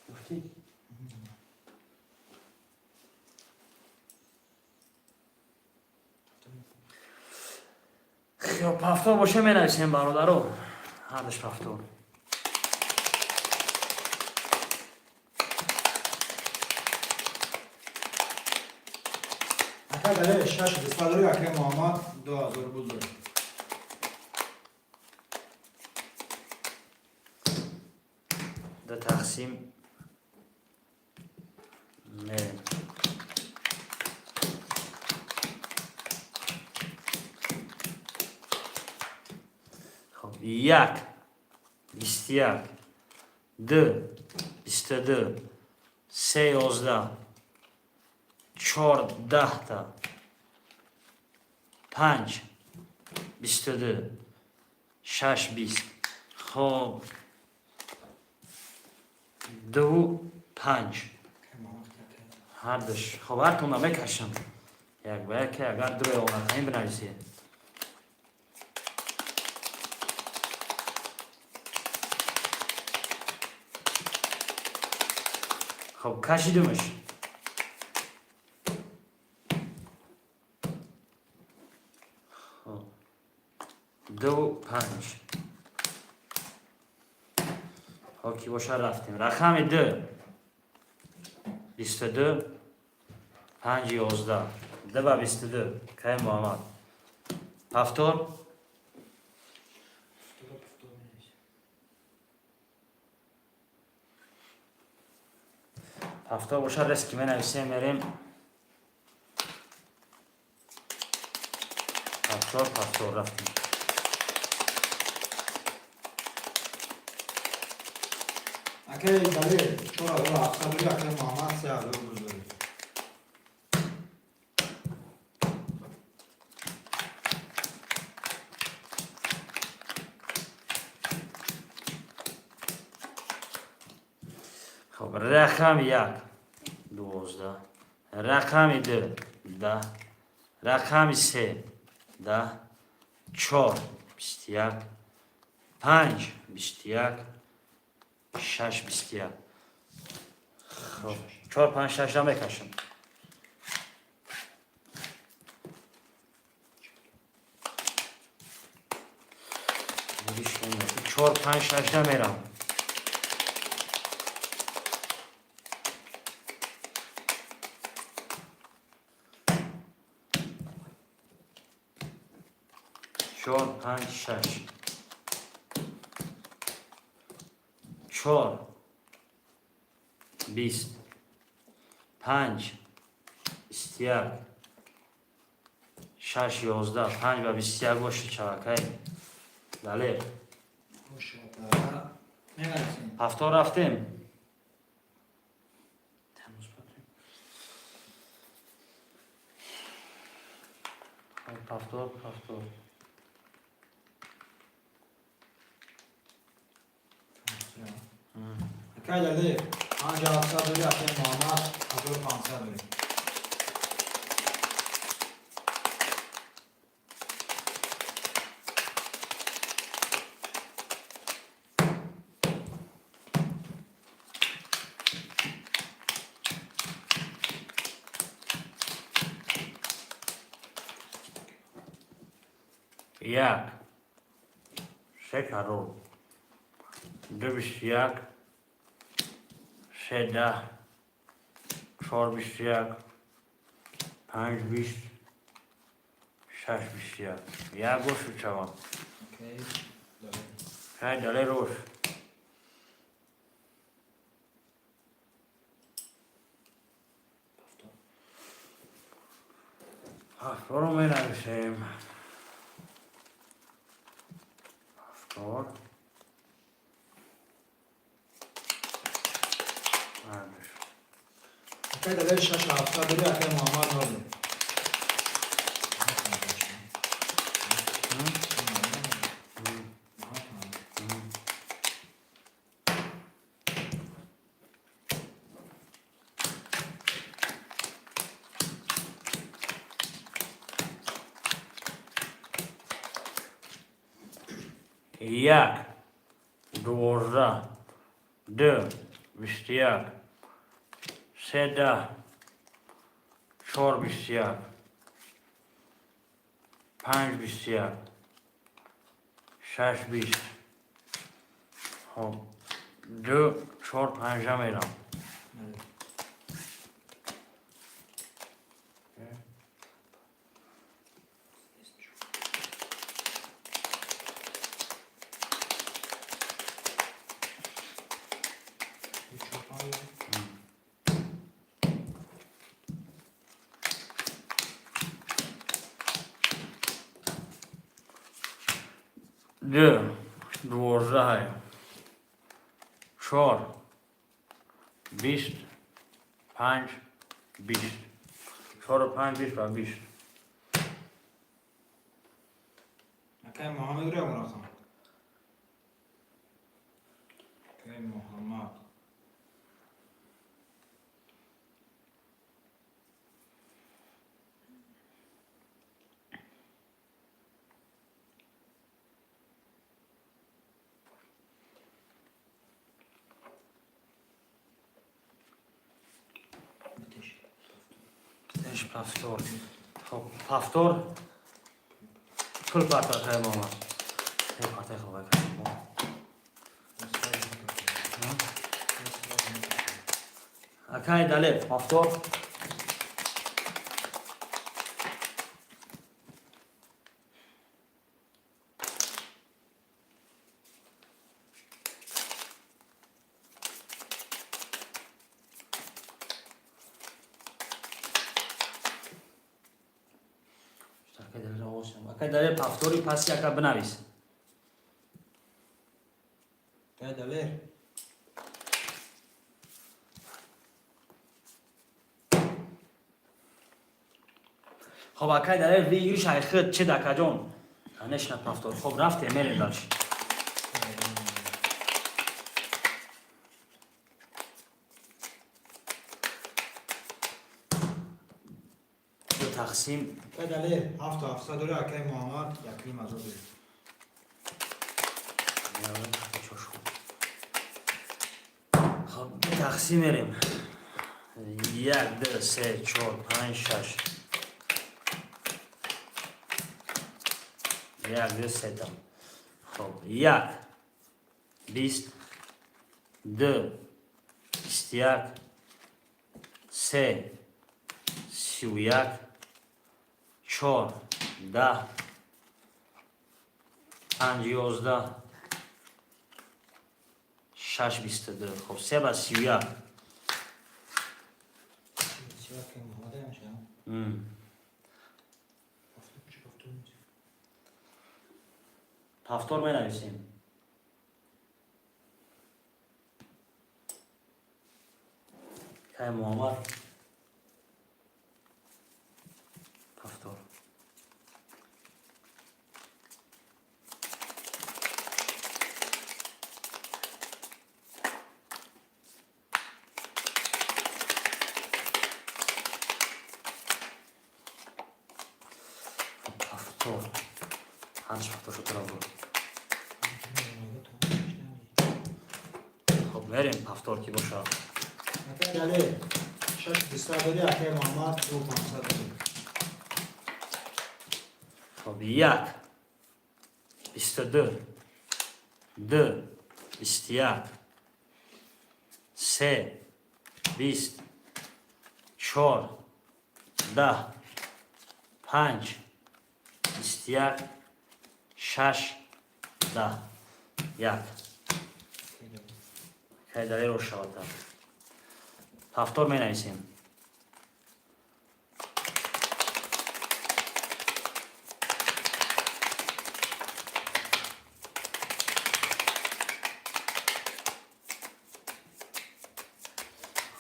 Гуфтӣ? Хоб пафтор боше менависем бародаро. Ҳардаш пафтор.
Акаи Далер шаш дусад дорӣ акаи Муҳаммад 2000 буд дорӣ.
Ду тақсим мерем. Хоб 1 21, 2 22, 3 11, 4 10та, 5 22, 6 20. Хоб 2 5 ҳардаш. Хоб ҳартонда мекашам. Як ба яке агар дуре омадани бинависед. Хоб кашидумаш. Хоб 2 5. Хоб ки боша рафтем. Рақами 2 22, 5 11. 2 ба 22 кай Муҳаммад. Пафтор. Пафтор боша, резкий менависем, мерем. Пафтор, пафтор, рафтем.
Акаи Далер 4700 дорӣ, акаи Муҳаммад 3000 рубл дорӣ.
Хоб, рақами як 12, рақами ду 10, рақами се 10, чор 21, панҷ 21, шаш 21. Хоб, чор, панҷ, шашра мекашам. Чор, панҷ, шашра мерам. Чор, панҷ, шаш, чор 20, панҷ 21, шаш 11. Панҷ ба 21 боши, чавакай Далер.
Менависем.
Ҳафто рафтем. Пафтор, пафтор.
Акаи Далер 5700 дорӣ, акаи Муҳаммад 1500 дорӣ.
Як се карол, ду 21, се 10, чор 21, панҷ 20, шаш 21. Як бошу чавам.
Окей, Далер.
Ҳай, Далер, рош. Ҳафторо менависем. Ҳафтор. Ардуш.
Акаи Далер 6700 дорӣ, акаи Муҳаммад ноль.
Як 12, ду 21, се 10, чор 21, панҷ 21, шаш 20. Хоб, ду, чор, панҷа мерам. Ду 12, чор 20, панҷ 20, чору панҷ 20 ба 20.
Акаи Муҳаммад рӯ рақам. Акаи Муҳаммад.
Теш, пафтор. Хоб, пафтор, пул парта, акаи Муҳаммад. Партай хоб, акаи. Акаи Далер, пафтор. Акай Далер, повтори паси ака бинавис.
Акай Далер.
Хоб, акай Далер, выигрыш айхид чид, акаҷон. Конечно, повтор. Хоб, рафтем, мерем дальше. Ду тақсим.
Акай Далер, 7700 дори, акай Муҳаммад 1500 дори.
Хоб, ду тақсим мерем. Як, ду, се, чор, панҷ, шаш. Як, ду, сетам. Хоб, як, 20, ду, 21, се, 31, чор, 10, панҷ, 11, шаш, 22. Хоб, се ба 31.
31 акай Муҳаммад мешавад. Повтор чӣ, повтор нест?
Повтор менависем. Кай Муҳаммад, повтор. Повтор ҳарч повтор шуд, буд. Хоб, мерем, повтор ки бошад.
Акай Далер, 6 200 дори, акай Муҳаммад 2500 дори.
Хоб, як, 22, ду, 21, се, 20, чор, 10, панҷ, 21, шаш, 10, як. Кай Далер ошавата. Повтор менависем.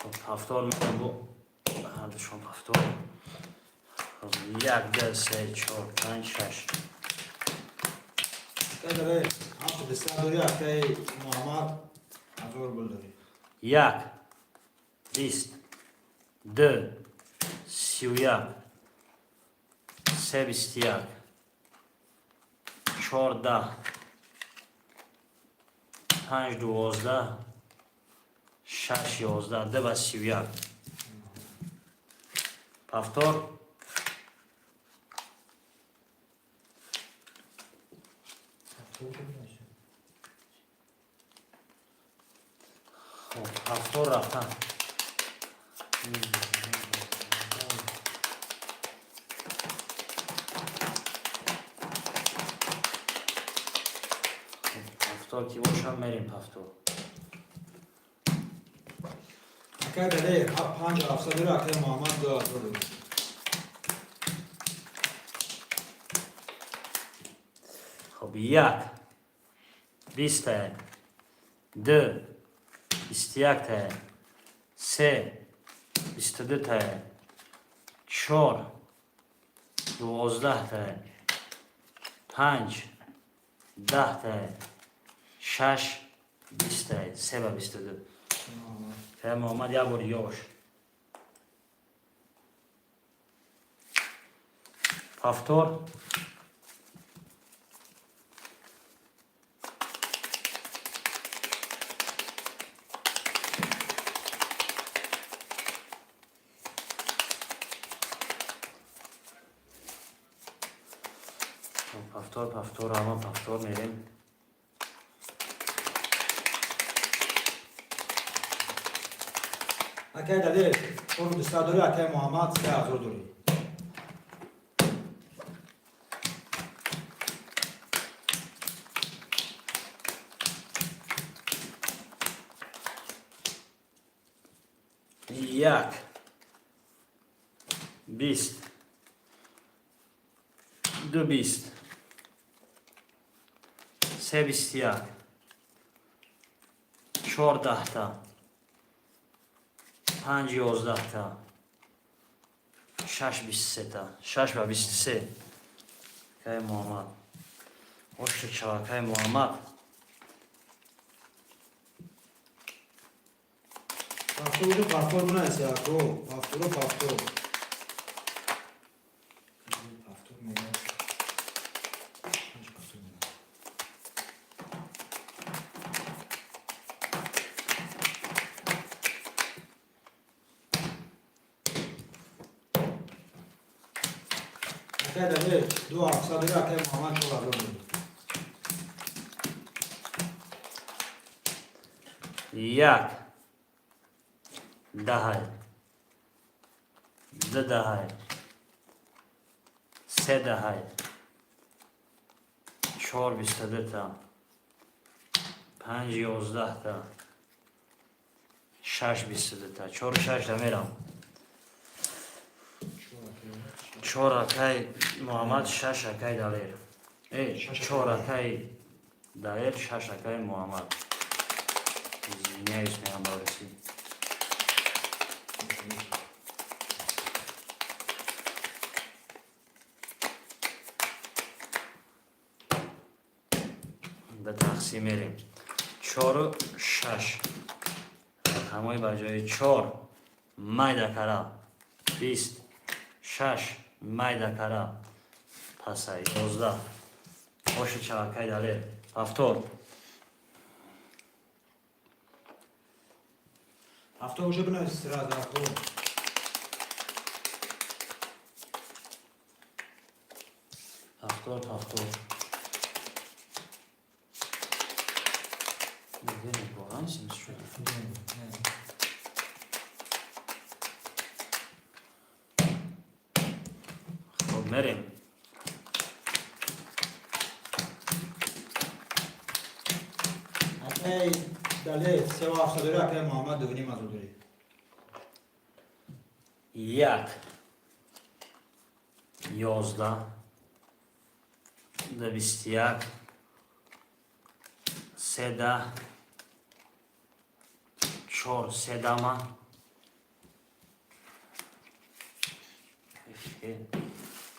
Хоб, повтор мерем, бо ҳардушон повтор. Хоб, як, ду, се, чор, панҷ, шаш.
Акай Далер, 7 200 дори, акай Муҳаммад 1000 рубл дори.
Як, 20, ду, 31, се, 21, чор, 10, панҷ, 12, шаш, 11, ду ба 31. Повтор.
Повтор менависем.
Хоб, повтор рафтан. Хоб, повтор ки бошад, мерем повтор.
Акай Далер, 5700 дори, акай Муҳаммад 2000 дори.
Хоб, як, 20-та, ду, 21-та, се, 22-та, чор, 12-та, панҷ, 10-та, шаш, 20-та, се ба 22. Кай Муҳаммад, як бори ёш. Повтор. Повтор, повтор, ама повтор мерем.
Акай Далер, 4200 дори, акай Муҳаммад 3000 дори.
Як, 20, Ду бист, се бисту як, чор даҳта, панҷ ёздаҳта, шаш бисту сета, шаш ба бисту се. Акай Муҳаммад, оши чава, акай Муҳаммад.
Повтор уже, повтор бинависи, ако. Повторо, повтор. Повтор мегӯяд. Панҷ повтор мегӯяд. Акай Далер, ду ҳафтсад дори, акай Муҳаммад 4000 дори.
Як даҳай, ду даҳай, се даҳай, чор бисту дута, панҷ ёздаҳта, шаш бисту дута, чору шашта мерам. Чор акай Муҳаммад, шаш акай Далер, чор акай Далер, шаш акай Муҳаммад. Извиняюсь, меҳам бароси. Ба тақсим мерем. Чору шаш, рақамҳои ба ҷои чор майда кара бист, шаш майда кара пасай 11. Оши чавакай Далер, повтор.
Повтор уже бинависи сразу, ако.
Повтор, повтор. Воқеан шуд.
Не.
Хоб, мерем.
Акай Далер, севу ҳафтсад дори, акай Муҳаммад дувним ҳазор дори.
Як, 11, ду бисту як, се даҳ, чор седама,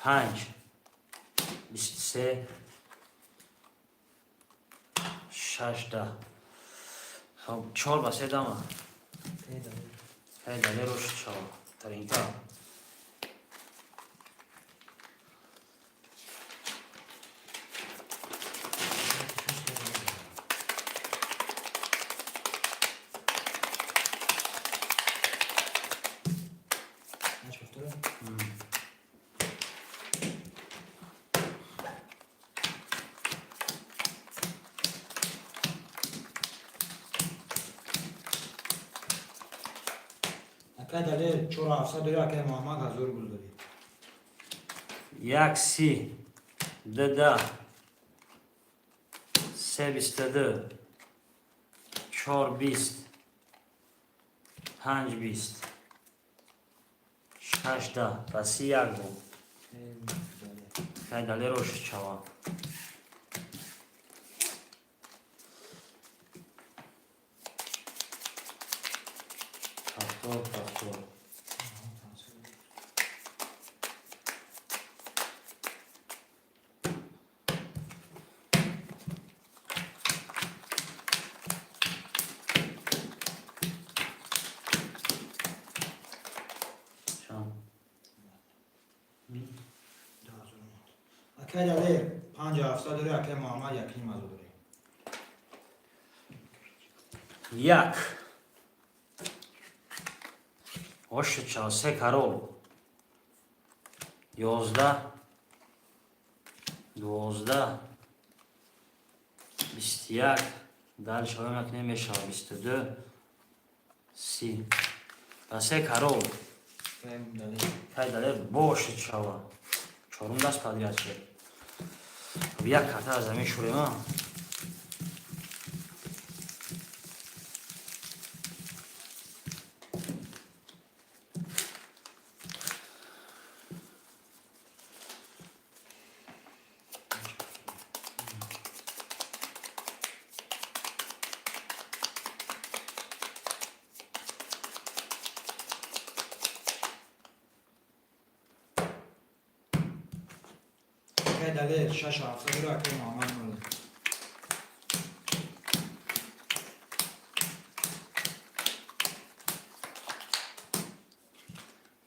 панҷ бисту се, шаш даҳ. Хоб, чор ба се дама. Акай Далер, оши чава таринка.
Панҷ повтора? Акай Далер, чору ҳафтсад дори, акай Муҳаммад ҳазору гул дори.
Як си, ду даҳ, се бисту ду, чор бист, панҷ бист, шаш даҳ, ба си як буд. Акай Далер, оши чава. Повтор, повтор. Чанд?
Акай Далер, панҷу ҳафтсад дори, акай Муҳаммад якним ҳазор дори.
Як, оши чава, се карол, 11, 12, 21, дальше як намешава, 22, 30, ба се карол. Кай Далер, боши чава, чорум даст подряд шед. Як карта аз замин шурема.
Акай Далер шашу ҳафтсад дори, акай Муҳаммад Нури.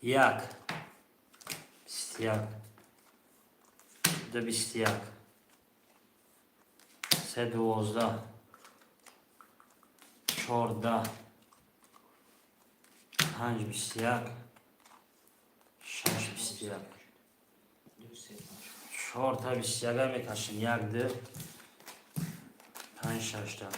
Як, 21, ду, 21, се, 12, 14, панҷ, 21, шаш, 21. Чорта 21-а мекашем: як, ду, панҷ, шашта.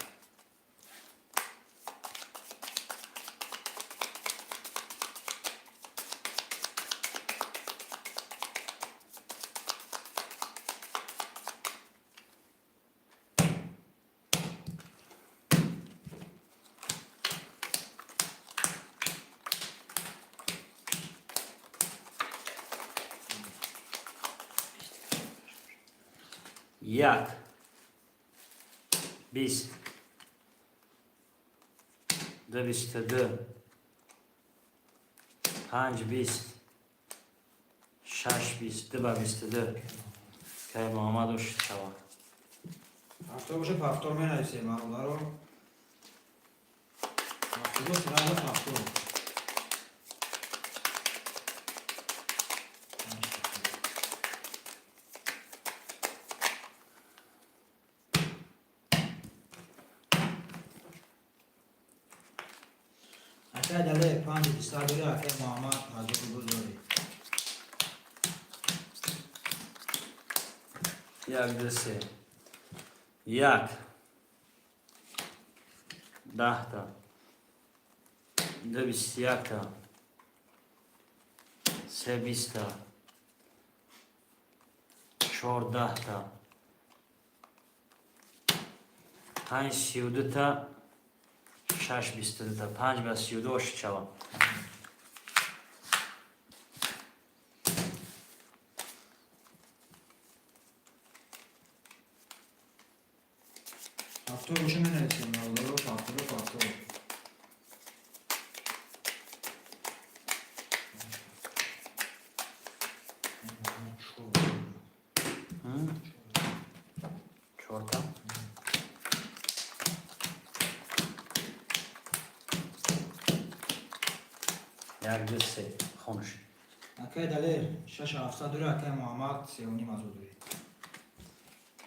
Як, 20, ду, 22, панҷ, 20, шаш, 20, ду ба 22. Кай Муҳаммад, ош шава.
Ҳафтор боша, ҳафтор менависем, бародаро. Ҳафтоду сразу ҳафтор. Акай Далер панҷ биста дори, акай Муҳаммад 1000 рубл дори.
Як, ду, се, як, 10-та, ду, 21-та, се, 20-та, чор, 10-та, панҷ, 32-та, шаш, 22-та. Панҷ ба 32 ош шава.
Ҳафтор боша, менависем, бародаро, ҳафтору ҳафтор.
Чорта. Як, ду, се, хонш.
Акай Далер шашу ҳафтсад дори, акай Муҳаммад 3,5 ҳазор дори.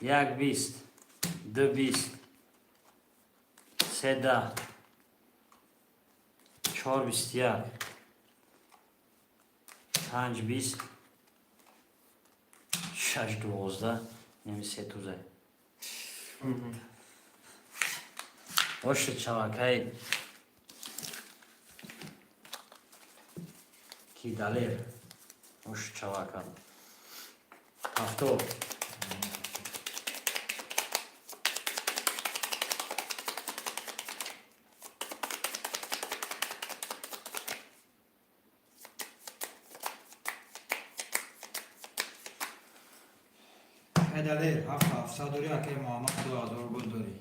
Як, 20, ду, 20, се, 10, чор, 21, панҷ, 20, шаш, 12. Неми се тузай. Оши чавакай ки Далер, оши чавака. Ҳафтор.
Акай Далер ҳафт ҳафтсад дори, акай Муҳаммад 2000 рубл дори.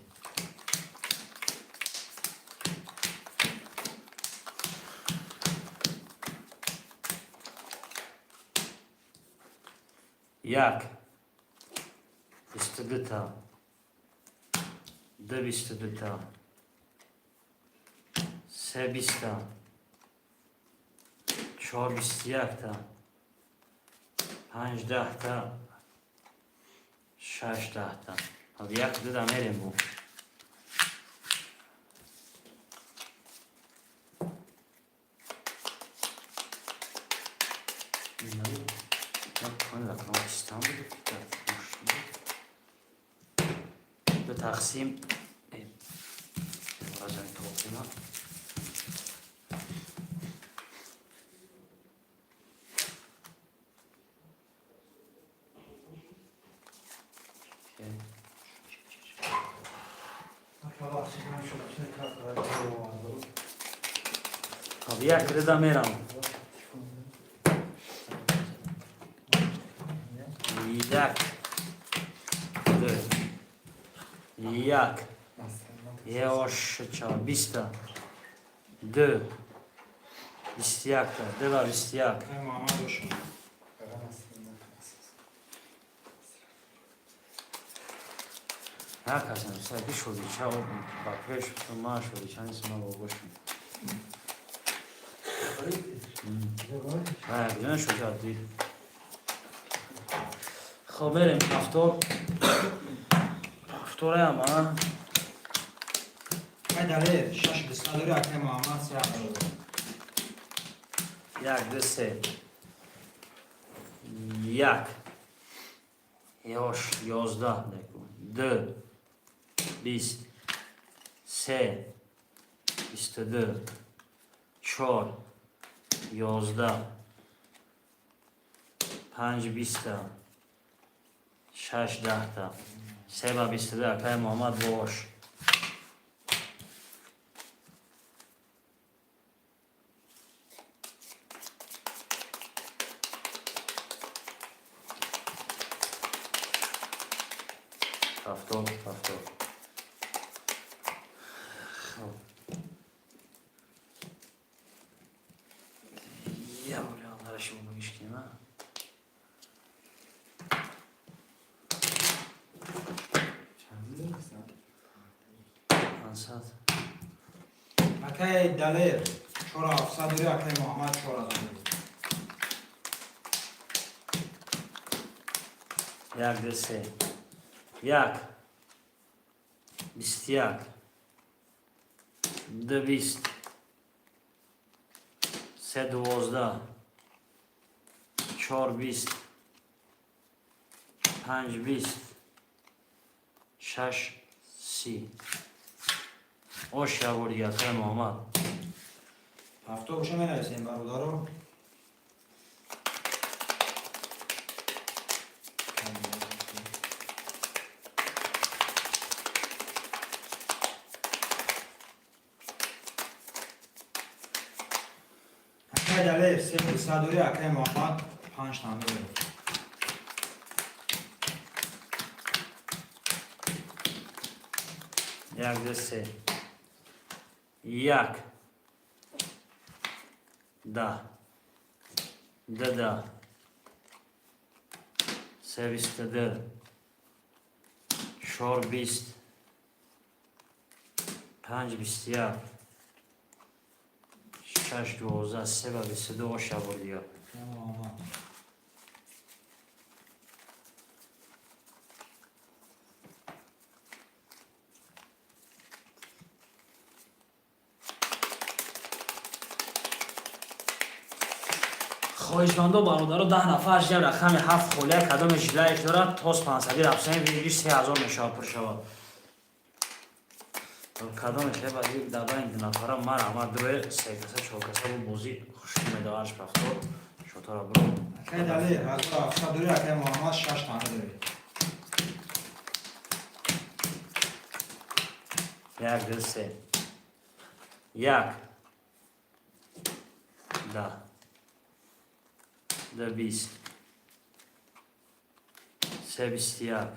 Як, 22-та, ду, 22-та, се, 20-та, чор, 21-та, панҷ, 10-та, шаш, 10-та. Як дуда мерем бу. Рақам буд, ду тақсим разани тоқима. Хоб, як рда мерам. Як, ду, як, ёш ча, 20-та, ду, 21-та, ду ва 21.
Акай Муҳаммад оша.
Як кас нависта, ки шодича ба пеш, ма шодича нест, ма бобошам. Куҷо шодича дид? Хоб, мерем ҳафтор. Ҳафтораям, а?
Акай Далер шаш биста дори, акай Муҳаммад се ҳазор дори.
Як, ду, се. Як. Ёш, 11. Ду. 20. Се. 22. Чор. 11. Панҷ биста. Шаш даҳта. Се ба 22, акай Муҳаммад бош. Ҳафтод, ҳафтод. Хоб. Я бори аллара шумо бигиш кунем, а? 500.
Акай Далер чора ҳафтсад дори, акай Муҳаммад 4000 дори.
Як, ду, се. Як. 21. Ду 20. Се 12. Чор 20. Панҷ 20. Шаш 30. Ош як бор дига, акай Муҳаммад.
Ҳафто боша менависем, бародаро. Акай Далер се биста дори, акай Муҳаммад панҷ тан дори.
Як, ду, се. Як. 10. Ду 10. Се 22. Чор 20. Панҷ 21. Шаш 12. Се ба 22, ош як бори дига.
Акай Муҳаммад.
Хоҳишмандо, бародаро, 10 нафар жиям, рақами ҳафт холия, кадоме жилаеш дорад, тос пансади рафсани виргиш 3000 мешавад, пур шавад. Кадоме хеба дар байни ду нафара марҳамат, дуе се каса, чор каса бу бозӣ хушк медаварш рафтор шотара буро.
Акай Далер 1700 дори, акай Муҳаммад шаш тана дори.
Як, ду, се. Як. 10. Ду 20. Се 21.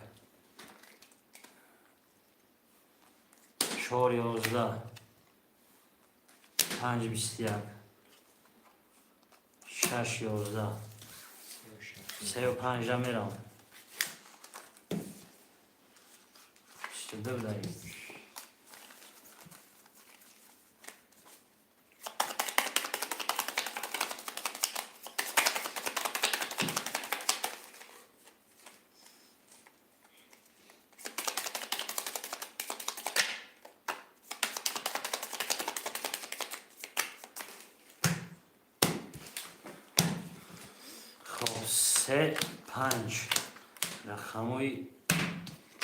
Чор 11. Панҷ 21. Шаш 11. Сею панҷа мерам. 22 будаи. Хоб, се панҷ рақамҳои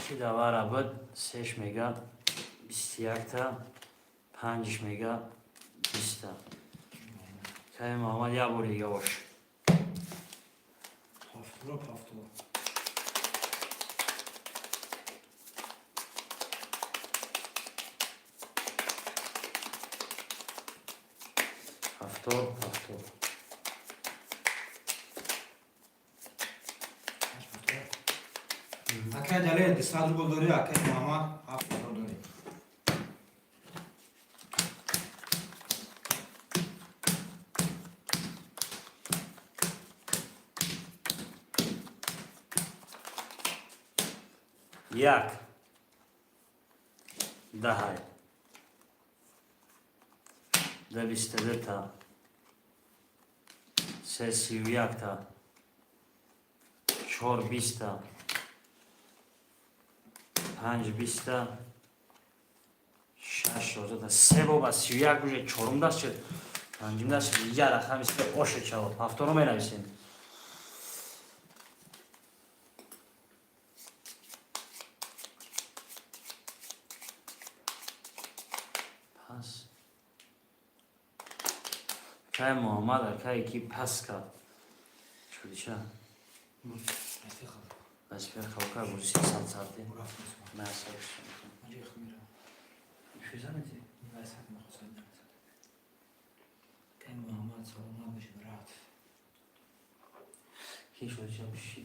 ки давара буд, сеш мега 21-та, панҷш мега 20-та. Кай Муҳаммад, як бори дига бош.
Ҳафтора, ҳафтора.
Ҳафтор, ҳафтор.
Акай Далер 200 рубл дори, акай Муҳаммад 7000 дори.
Як. даҳай. Ду 22 та. Се 31 та. Чор 20 та. Панҷ 20 та. Шаш 16 та. Се боба 31 уже чорум даст шуд. Панҷум даст шуд. Я рақами се ошед шавад. Ҳафторо менависем. Пас. Акай Муҳаммад, акае ки пас кард. Шудиша? Вазифаи хавка бози 300 сарди. Ман
Шизамете? Кай Муҳаммад, саломат боши, брат.
Ки шудиша биши?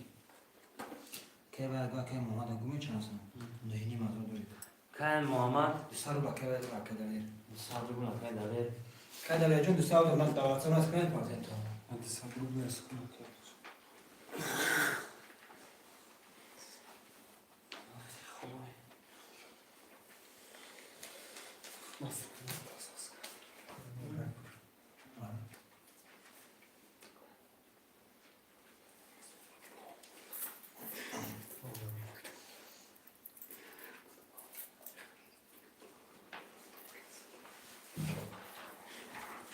Кай баъд кай Муҳаммад гуми чанд 9,5 ҳазор доред.
Кай Муҳаммад?
200 рубл кай баъд кай Далер.
100 рубл кай Далер.
Кай Далер ҷон, 200 рубл ман даватсон аст кунед проценто.
200 рубл аст.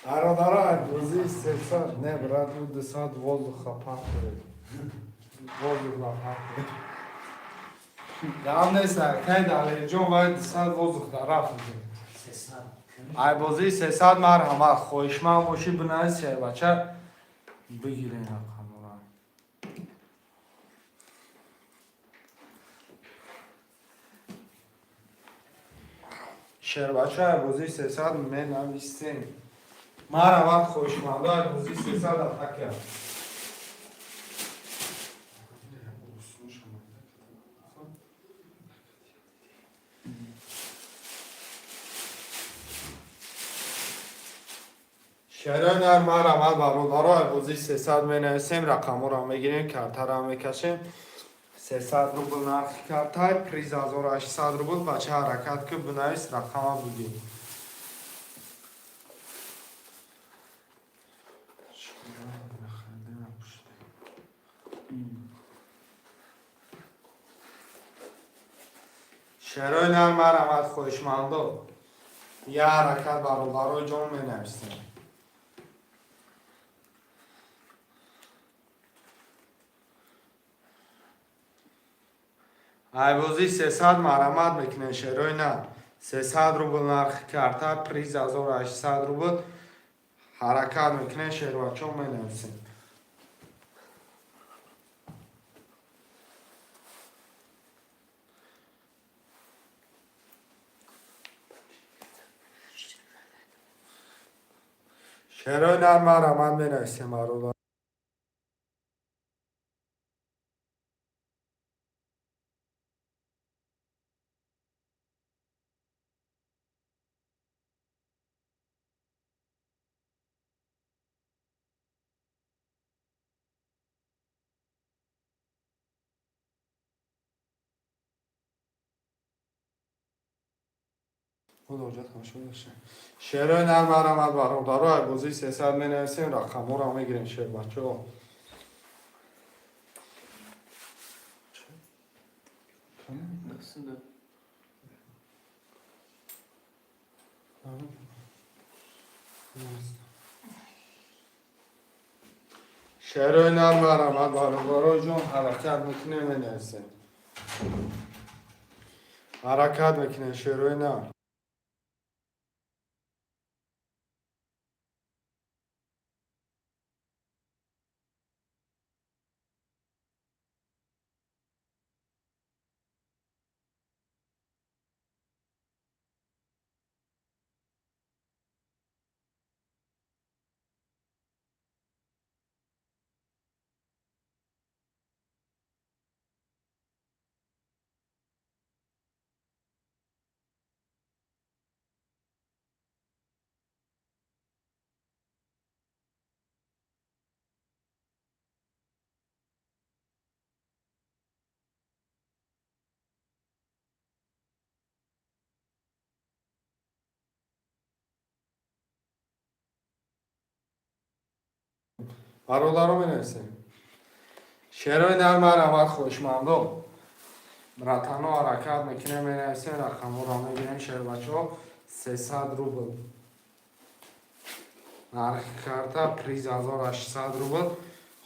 Бародаро, бозии 300 не, брат, ӯ 200 воздуха пахтед. Воздух пахтед. Гап нест, кай Далерҷон вай 200 воздух дарафт.
300.
Ай бозии 300 марҳамат, хоҳишманд бошӣ, бинавис, шербача бигирен рақамора. Шербача, ай бозии 300 менависем. Марҳамат, хоҳишмандо, ай бозии 300 атака. Шерои нар, марҳамат, бародаро, ай бозии 300 менависем, рақамҳоро мегирем, картаро мекашем. 300 рубл нархи картай, приз 1800 рубл. Бача, ҳаракат ки, бинавис, рақама бигир. Шерои нар, марҳамат, хоҳишмандо. Я ҳаракат, бародарои ҷон, менависем. Айбозии 300 марҳамат мекунем, шерои нар. 300 рубл нархи карта, приз 1800 рубл. Ҳаракат мекунем, шербачо, менависем. Шерои нар, марҳамат, менависем, бародар. Шерои нар, марҳамат, бародаро, ай бозии 300 менависем, рақамҳоро мегирем, шербачо.
Nasıl?
Шерои нар, марҳамат, бародаро ҷон, ҳаракат мекунем, менависем. Ҳаракат мекунем, шерои нар. Бародаро, менависем. Шерои нар, марҳамат, хоҳишмандо. Братано, ҳаракат мекунем, менависем, рақамҳоро мегирем, шербачаҳо. 300 рубл нархи карта, приз 1800 рубл.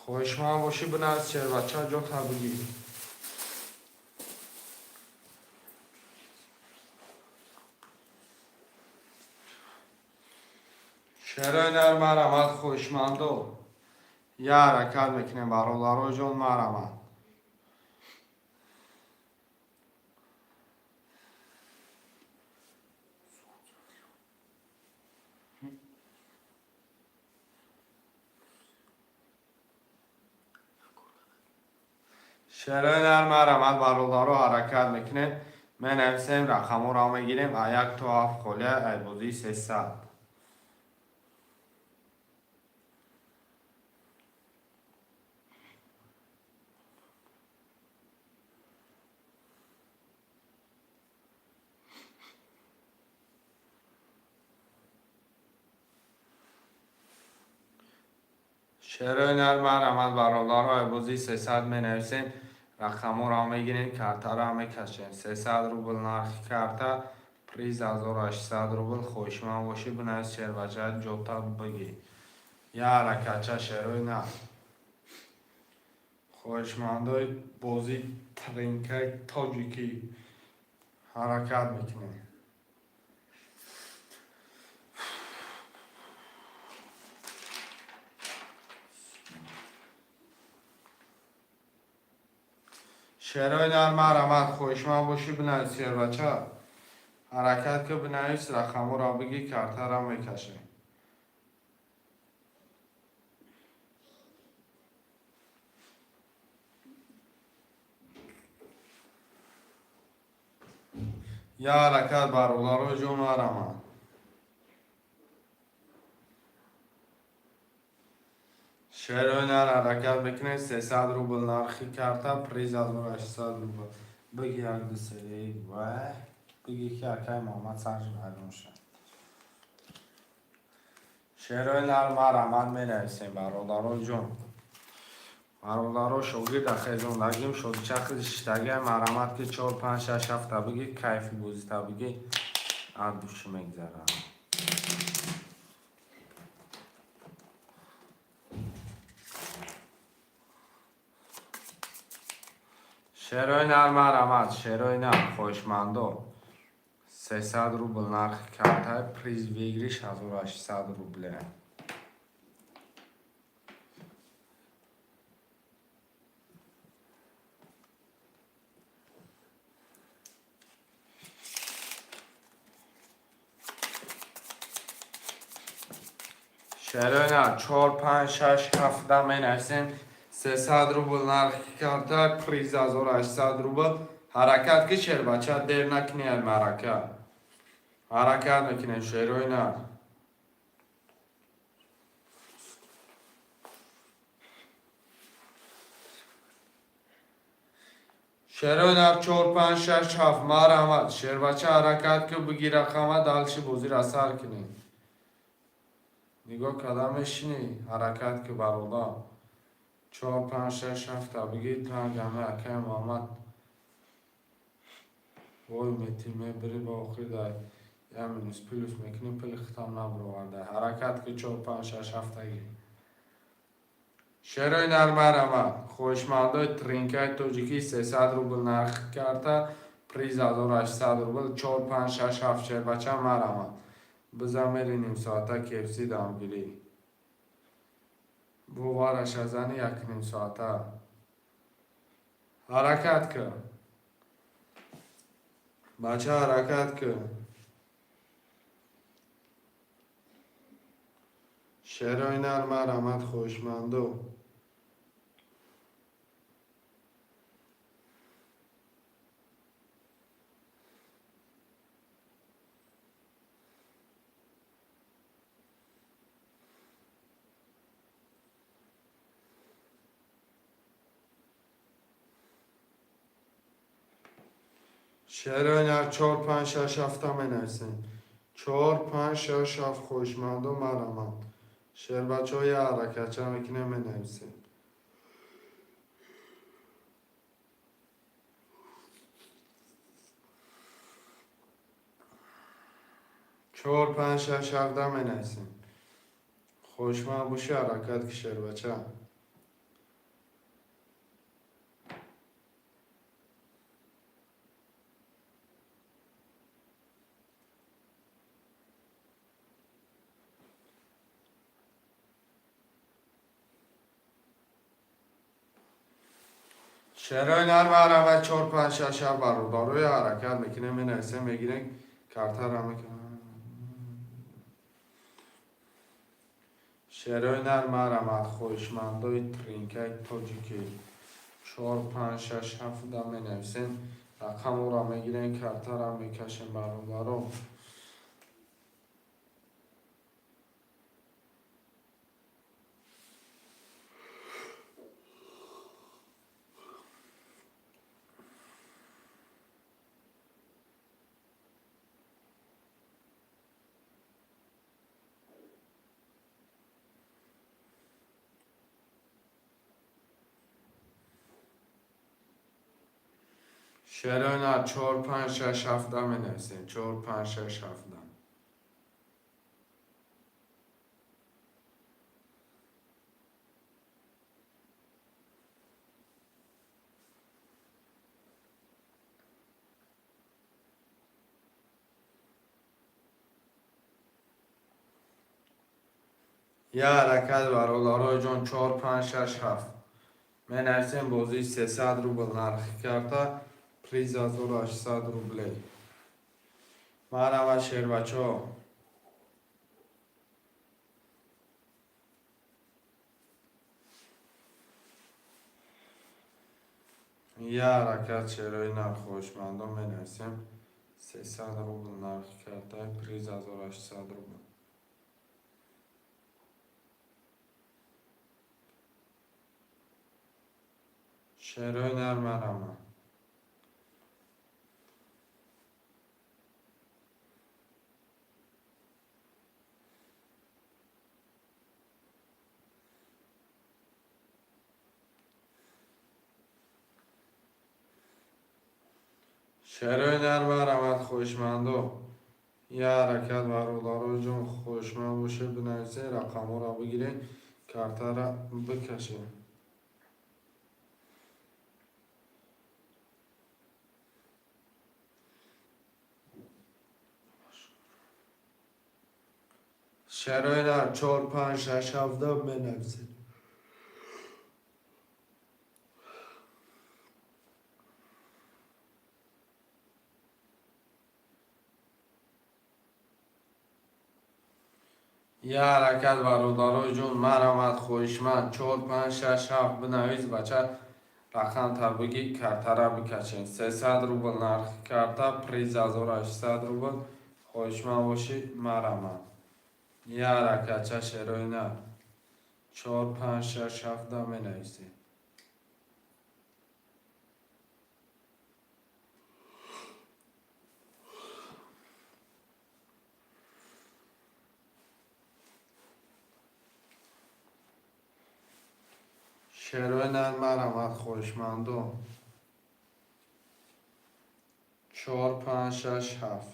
Хоҳишманд бошӣ, бинавис, шербача, ҷота бигир. Шерои нар, марҳамат, хоҳишмандо. Я ҳаракат мекунем, бародаро ҷон, марҳамат. Шерои нар, марҳамат, бародаро, ҳаракат мекунем, менависем, рақамҳоро мегирем. А як то ҳафт холия, айбозии 300. Шерои нар, марҳамат, бародаро, айбозии 300 менависем, рақамҳоро мегирем, картаро мекашем. 300 рубл нархи карта, приз 1800 рубл. Хоҳишманд бошӣ, бинавис, шербача, ҷота бигир. Я ҳаракатча, шерои нар. Хоҳишмандои бозии тринкаи тоҷикӣ, ҳаракат мекунем. Шерои нар, марҳамат, хоҳишманд бошӣ, бинавис, шербача, ҳаракат ки, бинавис, рақамҳоро бигир, картаро мекашем. Я ҳаракат, бародаро ҷон, марҳамат. Шерои нар, ҳаракат мекунем. 300 рубл нархи карта, приз 1800 рубл. Биги, як, ду, се, вай, биги, ки акай Муҳаммад сарш вайрон шуд. Шерои нар, марҳамат, менависем, бародаро ҷон. Бародаро, шогирда хезондагим, шодичахи шиштагиам. Марҳамат, ки чор, панҷ, шаш, ҳафта биги, кайфи бозита биги, аз души мегзарад. Шерои нар, марҳамат, шерои нар, хоҳишмандо. 300 рубл нархи карта, приз выигрыш 1800 рубле. Шерои нар, чор, панҷ, шаш, ҳафта менависем. 300 рубл нархи карта, приз 1800 рубл. Ҳаракат ки, шербача, дер накунӣ, ай марака. Ҳаракат мекунем, шерои нар. Шерои нар, чор, панҷ, шаш, ҳафт, марҳамат, шербача, ҳаракат ки, биги рақама, дальше бозиро сар кунем. Нигоҳ карда мешинӣ, ҳаракат ки, бародар. Чор, панҷ, шаш, ҳафта биги, тангаме акай Муҳаммад. Вой, мети мебири, ба охир дай я минус плюс мекунӣ, пули хитам набуроварда. Ҳаракат ки, чор, панҷ, шаш, ҳафтаги. Шерои нар, марҳамат, хоҳишмандои тринкаи тоҷикӣ. 300 рубл нархи карта, приз 1800 рубл. Чор, панҷ, шаш, ҳафт, шербача, марҳамат. Бизан, мери нимсоата КФС дамгирӣ. Бовараша зани якним соата. Ҳаракат кун. Бача, ҳаракат кун. Шерои нар, марҳамат, хоҳишмандо. Шерои нар, чор, панҷ, шаш, ҳафта менависем. Чор, панҷ, шаш, ҳафт, хоҳишмандо, марҳамат. Шербачаҳо, я ҳаракатча мекунем, менависем. Чор, панҷ, шаш, ҳафта менависем. Хушманд боши, ҳаракат ки, шербача. Шерои нар марава, чор, панҷ, шаш, ҳафт. Бародарои, ҳаракат мекунем, менависем, мегирем, картара мекунем. Шерои нар марамад, хоҳишмандои тринкаи тоҷикӣ, чор, панҷ, шаш, ҳафта менависем, рақаморо мегирем, картара мекашем, бародаро. Шерои нар, чор, панҷ, шаш, ҳафта менависем. Чор, панҷ, шаш, ҳафта. Я ҳаракат, бародарои ҷон, чор, панҷ, шаш, ҳафт менависем. Бозии 300 рубл нархи карта, приз 1800 рублей. Марава, шербачо. Я ҳаракат, шерои нар, хоҳишмандон, менависем. 300 рубл нархи карта, приз 1800 рубл. Шерои нар марама. Шерои нар марамад, хоҳишмандо. Я ҳаракат, бародаро ҷон, хоҳишманд бошед, бинависед, рақамҳоро бигиред, картара бикашед. Шерои нар, чор, панҷ, шаш, ҳафта менависед. Я ҳаракат, бародарои ҷон, марамад, хоҳишманд, чор, панҷ, шаш, ҳафт бинавис, бача, рақам табигӣ, картара бикашед. 300 рубл нархи карта, приз 1800 рубл. Хоҳишманд бошӣ, марамад. Я ҳаракатча, шерои нар, чор, панҷ, шаш, ҳафта менависед. Шерои нар марамад, хоҳишмандо, чор, панҷ, шаш, ҳафт.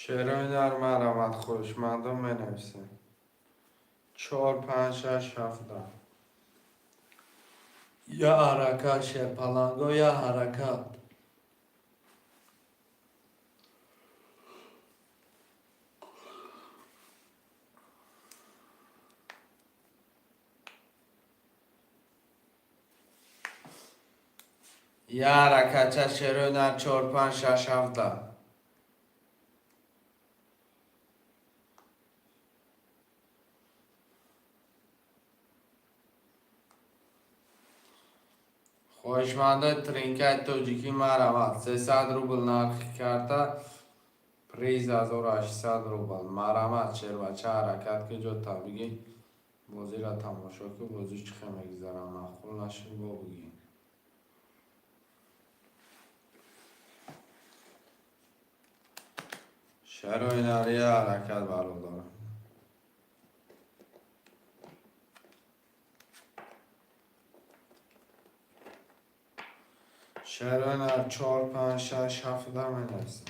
Шерои нар марамад, хоҳишмандон, менависем. Чор, панҷ, шаш, ҳафта. Я ҳаракат, шерпаланго, я ҳаракат. Я ҳаракатча, шерои нар, чор, панҷ, шаш, ҳафта. Хоҳишмандои тринкаи тоҷикӣ, марҳамат, 300 рубл нархи карта, приз 1800 рубл. Марҳамат, шербача, ҳаракат ки, ҷо табигӣ, бозиро тамошо ки, бозӣ чӣ хел мегузарад, маъқул нашуд, бо бигӣ. Шарои нария, ҳаракат, бародарам. Шарои нар, чор, панҷ, шаш, ҳафт менависем.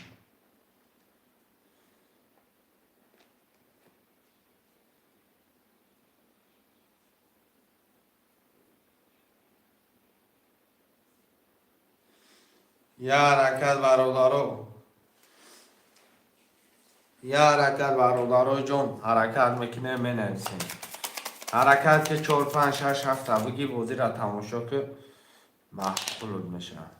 Я ҳаракат, бародаро, я ҳаракат, бародаро ҷон, ҳаракат мекунем, менависем. Ҳаракат ки, чор, панҷ, шаш, ҳафта бигӣ, бозиро тамошо ки, маъқул мешавад.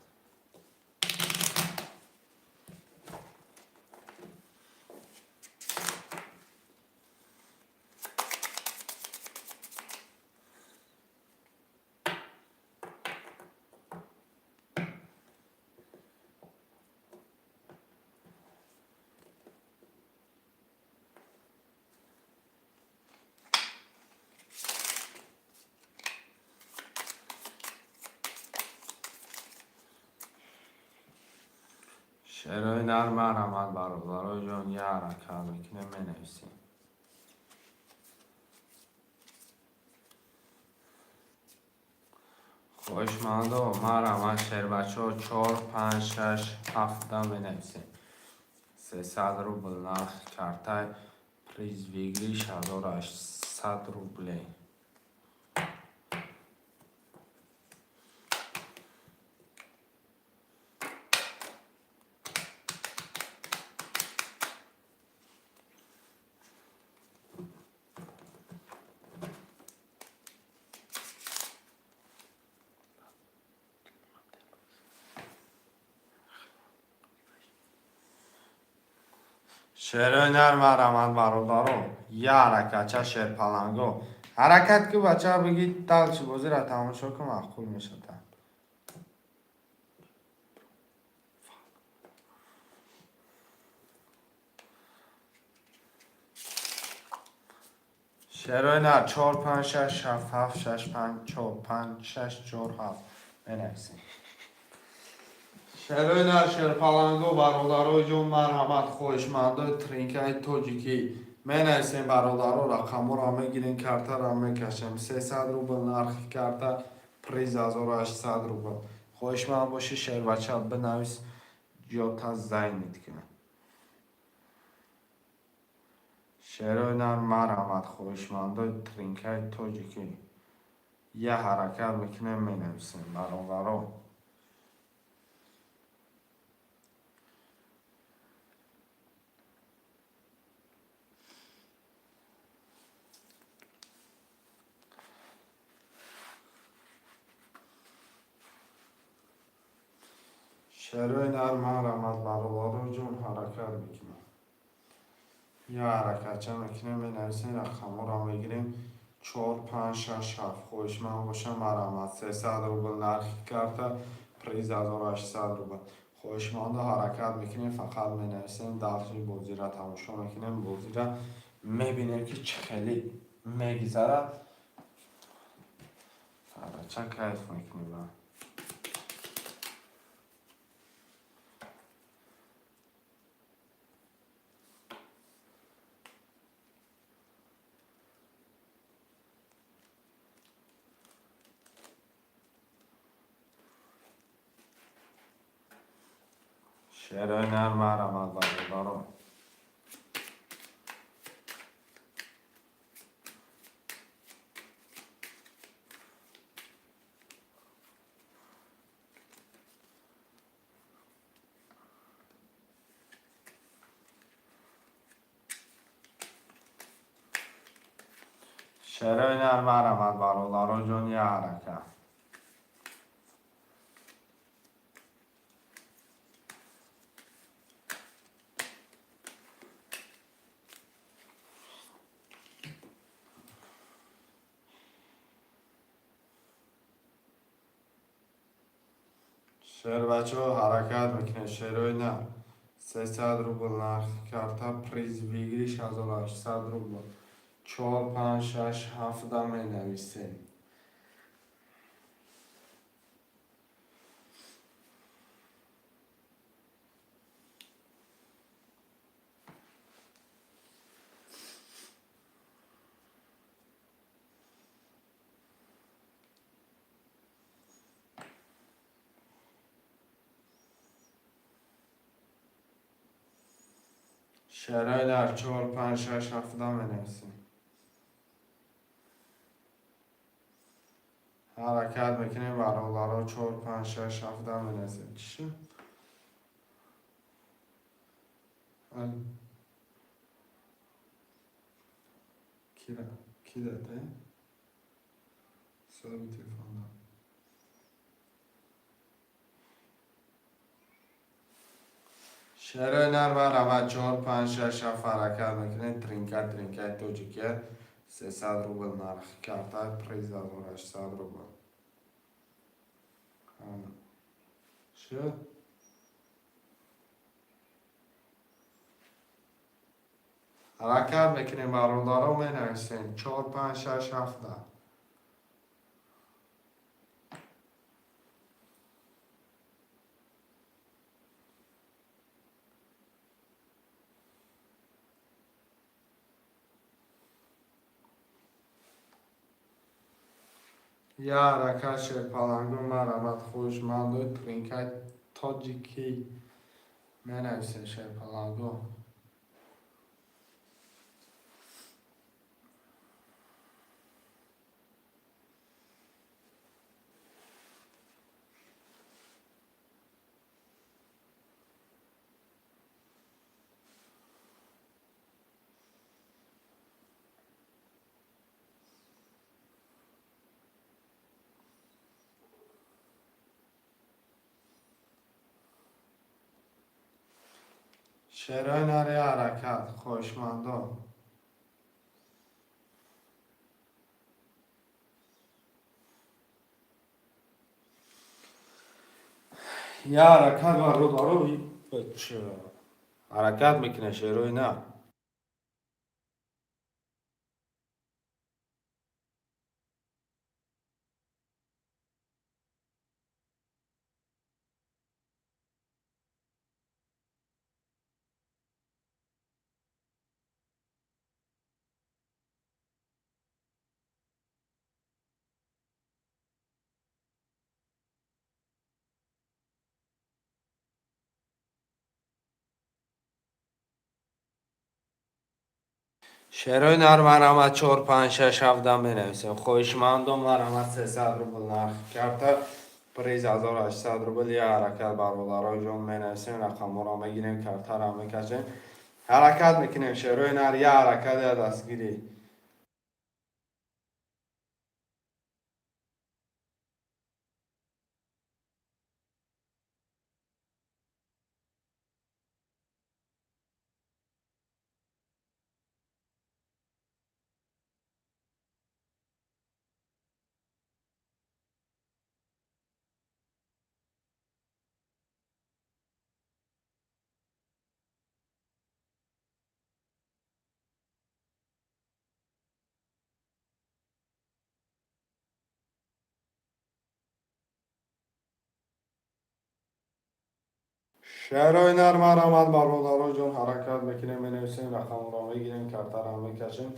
Шерои нар, марҳамат, бародаро ҷон, я ҳаракат мекунем, менависем. Хоҳишмандо, марҳамат, шербачаҳо, чор, панҷ, шаш, ҳафта менависем. 300 рубл нархи картай, приз выигрыш 1800 рублей. Шерои нар, марҳамат, бародаро, я ҳаракатча, шерпаланго, ҳаракат ки, бача, бигӣ, дальше бозиро тамошо ки, маъқул мешавад. Шерои нар, чор, панҷ, шаш, ҳафт, ҳафт, шаш, панҷ, чор, панҷ, шаш, чор, ҳафт менависем. Шерои нар, шерпаланго, бародарои ҷон, марҳамат, хоҳишмандои тринкаи тоҷикӣ, менависем, бародаро, рақамҳоро мегирем, картаро мекашем. 300 рубл нархи карта, приз 1800 рубл. Хоҳишманд бошӣ, шербача, бинавис, ҷота занят кунад. Шерои нар, марҳамат, хоҳишмандои тринкаи тоҷикӣ, я ҳаракат мекунем, менависем, бародаро. Шерои нар, марҳамат, бародаро ҷон, ҳаракат мекунем, я ҳаракатча мекунем, менависем, рақамҳоро мегирем, чор, панҷ, шаш, ҳафт. Хоҳишманд бошам, марҳамат, 300 рубл нархи карта, приз 1800 рубл. Хоҳишмандо, ҳаракат мекунем, фақат менависем, дальше бозиро тамошо мекунем, бозиро мебинем, ки чӣ хеле мегузарад. Бача, кайф мекунем. Шерои нар, марҳамат, бародаро. Шерои нар, марҳамат, бародаро ҷон, я ҳаракат. Шербачаҳо, ҳаракат мекунед, шерои нар. 300 рубл нархи карта, приз выигрыш 1800 рубл. Чор, панҷ, шаш, ҳафта менависем. Шерои нар, чор, панҷ, шаш, ҳафта менависем. Ҳаракат мекунем, бародаро, чор, панҷ, шаш, ҳафта менависем. Чӣ шуд? Кира, ки дате? Соҳиби телефонда. Шерои нар, марҳамат, чор, панҷ, шаш, ҳафт, ҳаракат мекунем. Тринка, тринкаи тоҷикия, 300 рубл нархи карта, приз 1800 рубл. Шуд? Ҳаракат мекунем, бародаро, менависем. Чор, панҷ, шаш, ҳафта. Я ҳаракат, шерпалангу, марҳамат, хушманду, тринкаи тоҷикӣ менависем, шерпалангу. Шерои нари, ҳаракат, хоҳишмандон. Я ҳаракат, бародаро, ҳаракат мекунед, шерои нар. Шерои нар, марҳамат, чор, панҷ, шаш, ҳафта менависем. Хоҳишмандон, марҳамат, 300 рубл нархи карта, приз 1800 рубл. Я ҳаракат, бародарои ҷон, менависем, рақамҳоро мегирем, картаро мекашем. Ҳаракат мекунем, шерои нар, я ҳаракат, я дастгирӣ. Шерои нар, марҳамат, бародаро ҷон, ҳаракат мекунем, менависем, рақамро мегирем, картаро мекашем.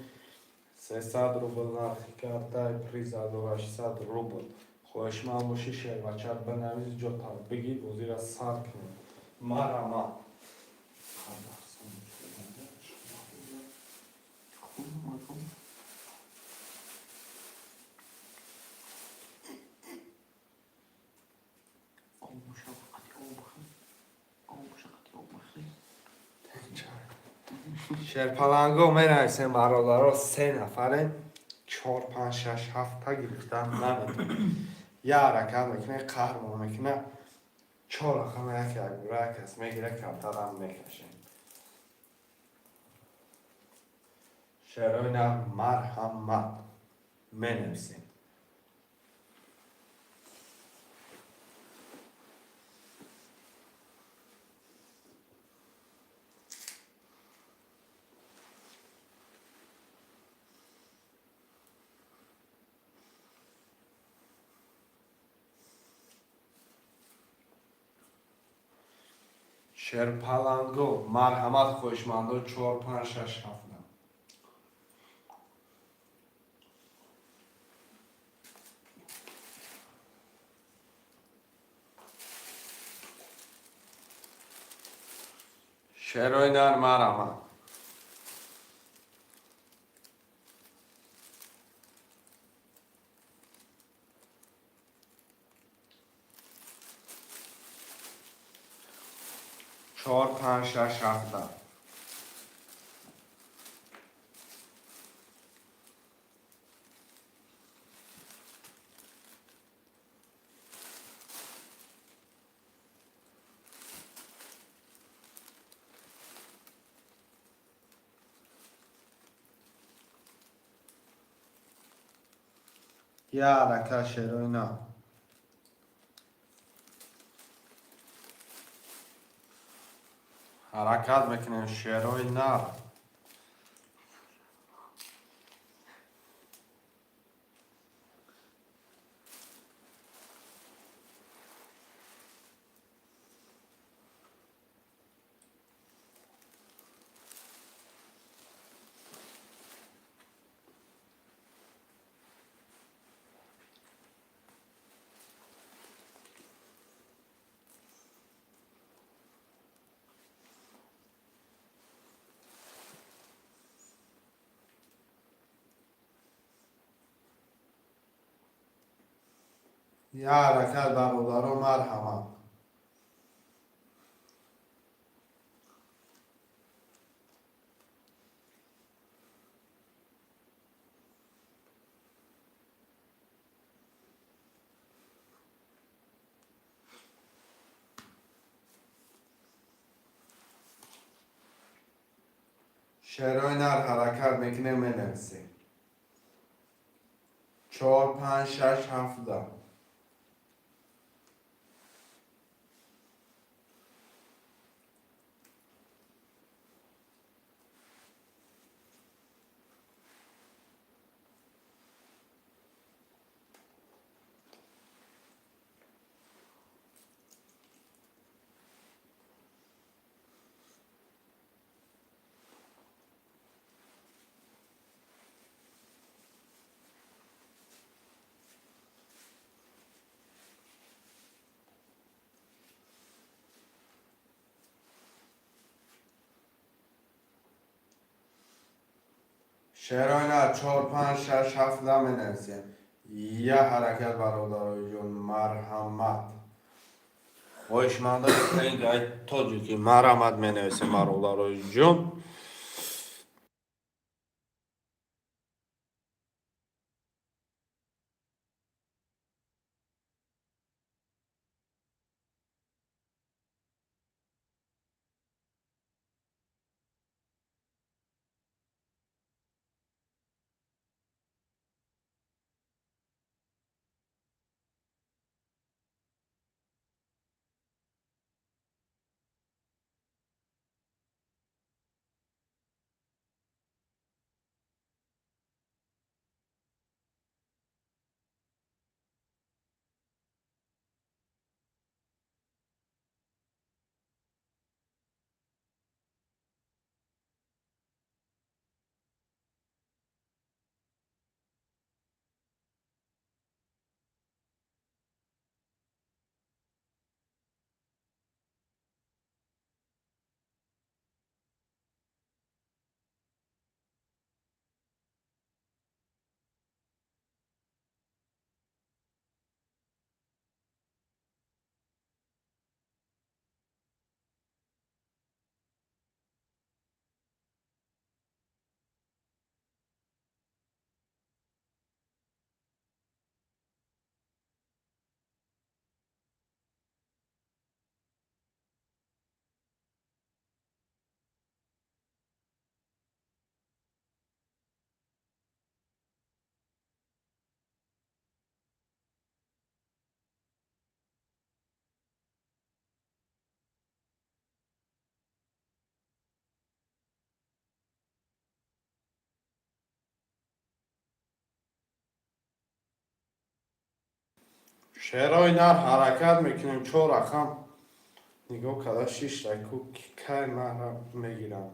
300 рубл нархи карта, приз 1800 рубл. Хоҳишманд бошӣ, шербача, бинавис, ҷота бигир, бозира сар кунем. Марҳамат.
Об боша, қати об боша. Об боша, қати об боша.
Шерпаланго, менависем, бародаро, се нафарем, чор, панҷ, шаш, ҳафта гирифтан наметонем. Я ҳаракат мекунем, қаҳрмон мекунем, чор рақама як якбора як кас мегира, картарам мекашем. Шерои нар, марҳамат, менависем. Шерпаланго, марҳамат, хоҳишмандо, чор, панҷ, шаш, ҳафт. Шерои нар, марҳамат. Чор, панҷ, шаш, ҳафт. Я ҳаракат, шерои нар. Ҳаракат мекунем, шерои нар. Я ҳаракат, бародаро, марҳамат. Шерои нар, ҳаракат мекунем, менависем. Чор, панҷ, шаш, ҳафт. Шерои нар, чор, панҷ, шаш, ҳафт менависем. Я ҳаракат, бародарои ҷон, марҳамат. Хоҳишмандои тренингҳои тоҷикӣ, марҳамат, менависем, бародарои ҷон. Шерои нар, ҳаракат мекунем, чор рақам Нигоҳ карда шишта ку, кай маро мегирам.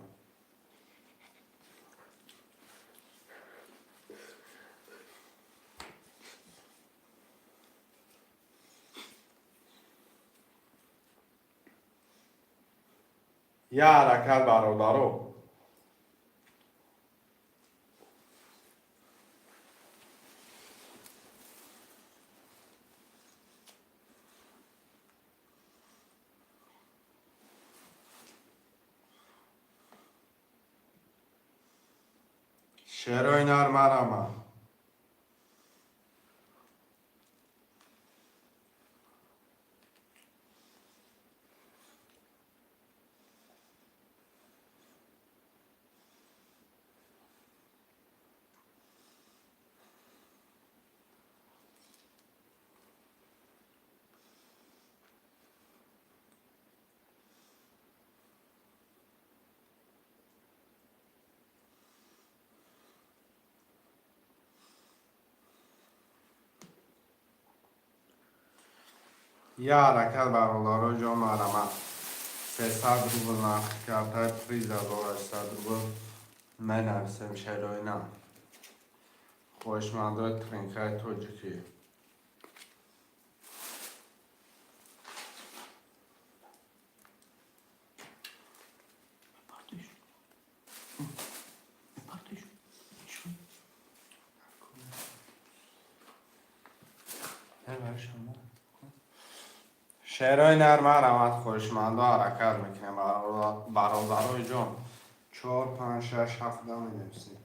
Я ҳаракат, бародаро. Шерои нар марама. Я ҳаракат, бародаро ҷон, марама. 300 рубл нархи картаи приз, 1800 рубл. Менависем шерои нар. Хоҳишмандои тринкаи тоҷикӣ.
Партоиш. Партоиш. Чӣ?
Шерои нар марамад, хоҳишмандо, ҳаракат мекунем, бародарои ҷон. Чор, панҷ, шаш, ҳафта менависем.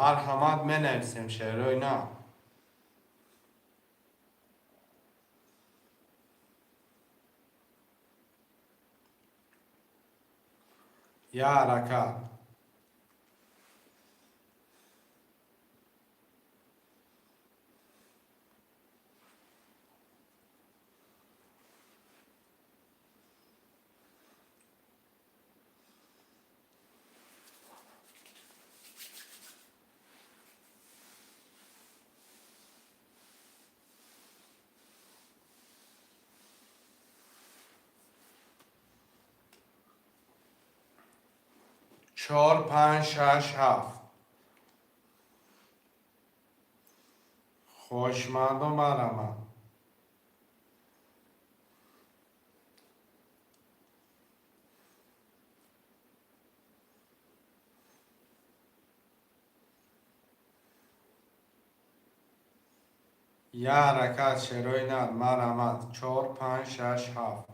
Марҳамат, менависем шерои нар. Я ҳаракат. Чор, панҷ, шаш, ҳафт. Хоҳишмандо, марама. Я ҳаракат, шерои нар, марамад. Чор, панҷ, шаш, ҳафт.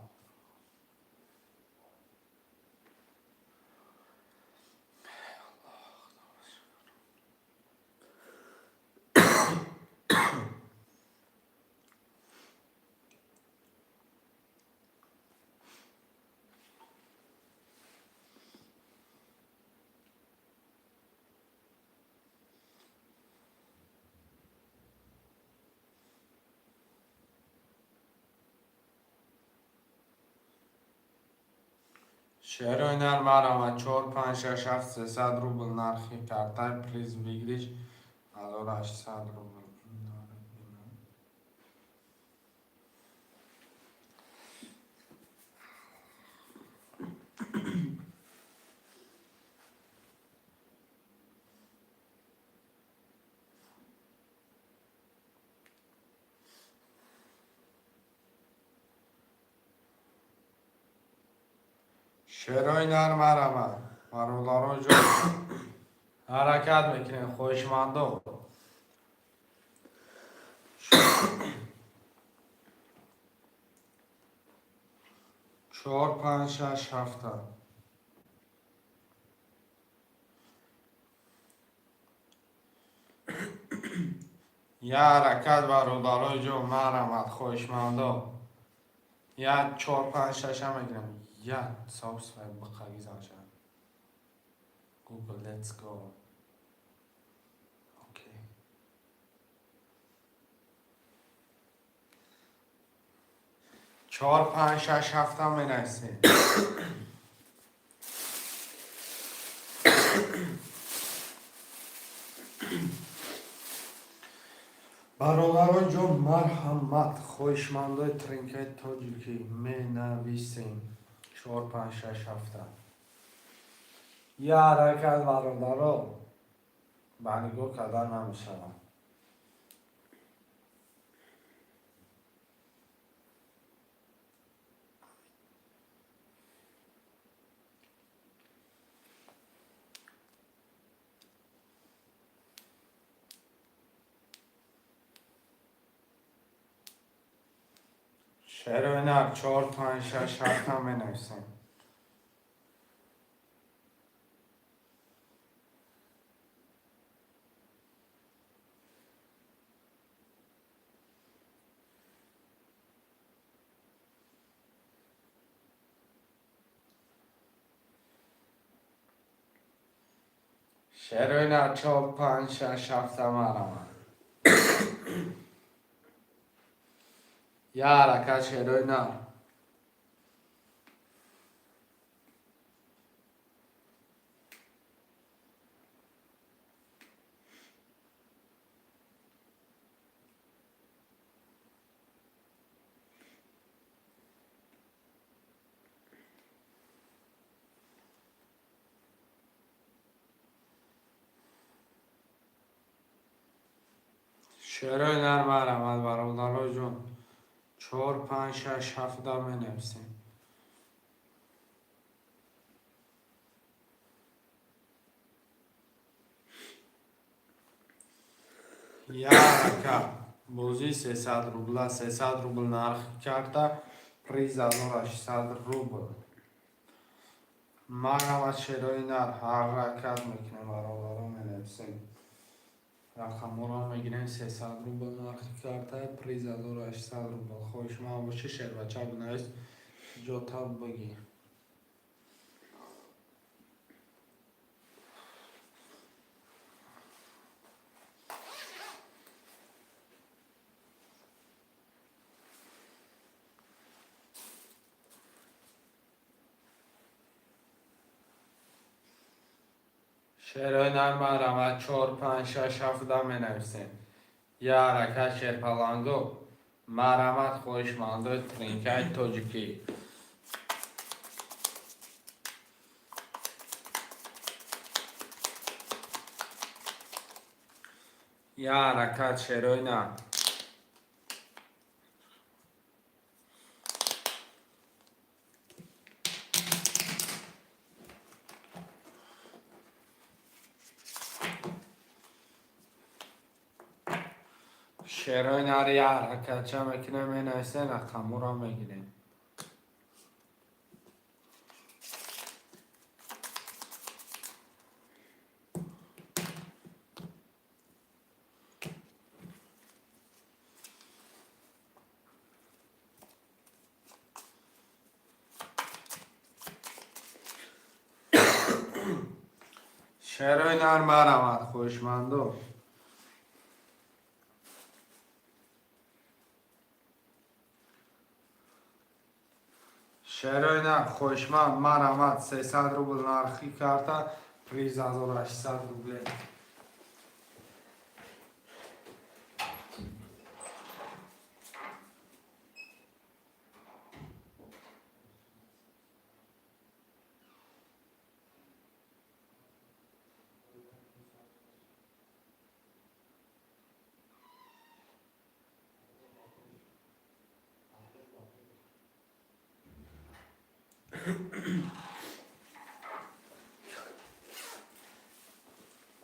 Шерои нар марамад. Чор, панҷ, шаш, ҳафт, 300 рубл нархи картаи приз, выигрыш 1800 рубл. Шерои нар марама. Бародаро ҷон, ҳаракат мекунем, хоҳишмандо. Чор, панҷ, шаш, ҳафта. Я ҳаракат, бародарои ҷон, марҳамат, хоҳишмандо. Як, чор, панҷ, шаша мегирам. Як собственно биқаги занша. Google, let's go. Окей. Чор, панҷ, шаш, ҳафта менависем. Бародарои ҷон, марҳамат, хоҳишмандои тринкаи тоҷикӣ, менависем. Чор, панҷ, шаш, ҳафта. Я ҳаракат, бародаро, ба нигоҳ кардан намешавад. Шерои нар, чор, панҷ, шаш, ҳафта менависем. Шерои нар, чор, панҷ, шаш, ҳафта, марҳамат. Я ҳаракат, шерои нар. Шерои нар, марҳамат, бародарои ҷон. Чор, панҷ, шаш, ҳафта менависем. Я ҳаракат. Бозӣ 300 рубла, 300 рубл нархи карта, приз 1600 рубл. Марҳамат, шерои нар, ҳаракат мекунем, бародаро, менависем. Рақамҳоро мегирем. 300 рубл нархи карта, приз 1600 рубл. Хоҳишманд бошӣ, шербача бинавис, ҷота бигӣ. Шерои нар, марҳамат, чор, панҷ, шаш, ҳафта менависем. Я ҳаракат, шерпаланго, марҳамат, хоҳишмандои тринкаи тоҷикӣ. Я ҳаракат, шерои нар. Шерои нар, я ҳаракатча мекунем, менависем, рақамҳоро мегирем. Шерои нар, марҳамат, хоҳишмандо. Шерои нар, хоҳишманд, марҳамат, 300 рубл нархи карта, приз 1800 рубле.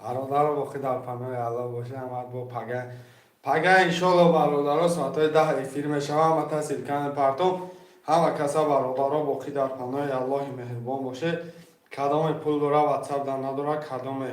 Бародаро, боқӣ дар паноҳи Аллоҳ бошед. Ҳамат бо пага, пага иншолло, бародаро, соатҳои 10 эфир мешава. Ҳама тасил партом ҳама каса. Бародаро, боқӣ дар паноҳи Аллоҳи меҳрубон бошед. Кадоме пул дора, ватсап дар надора, кадоме.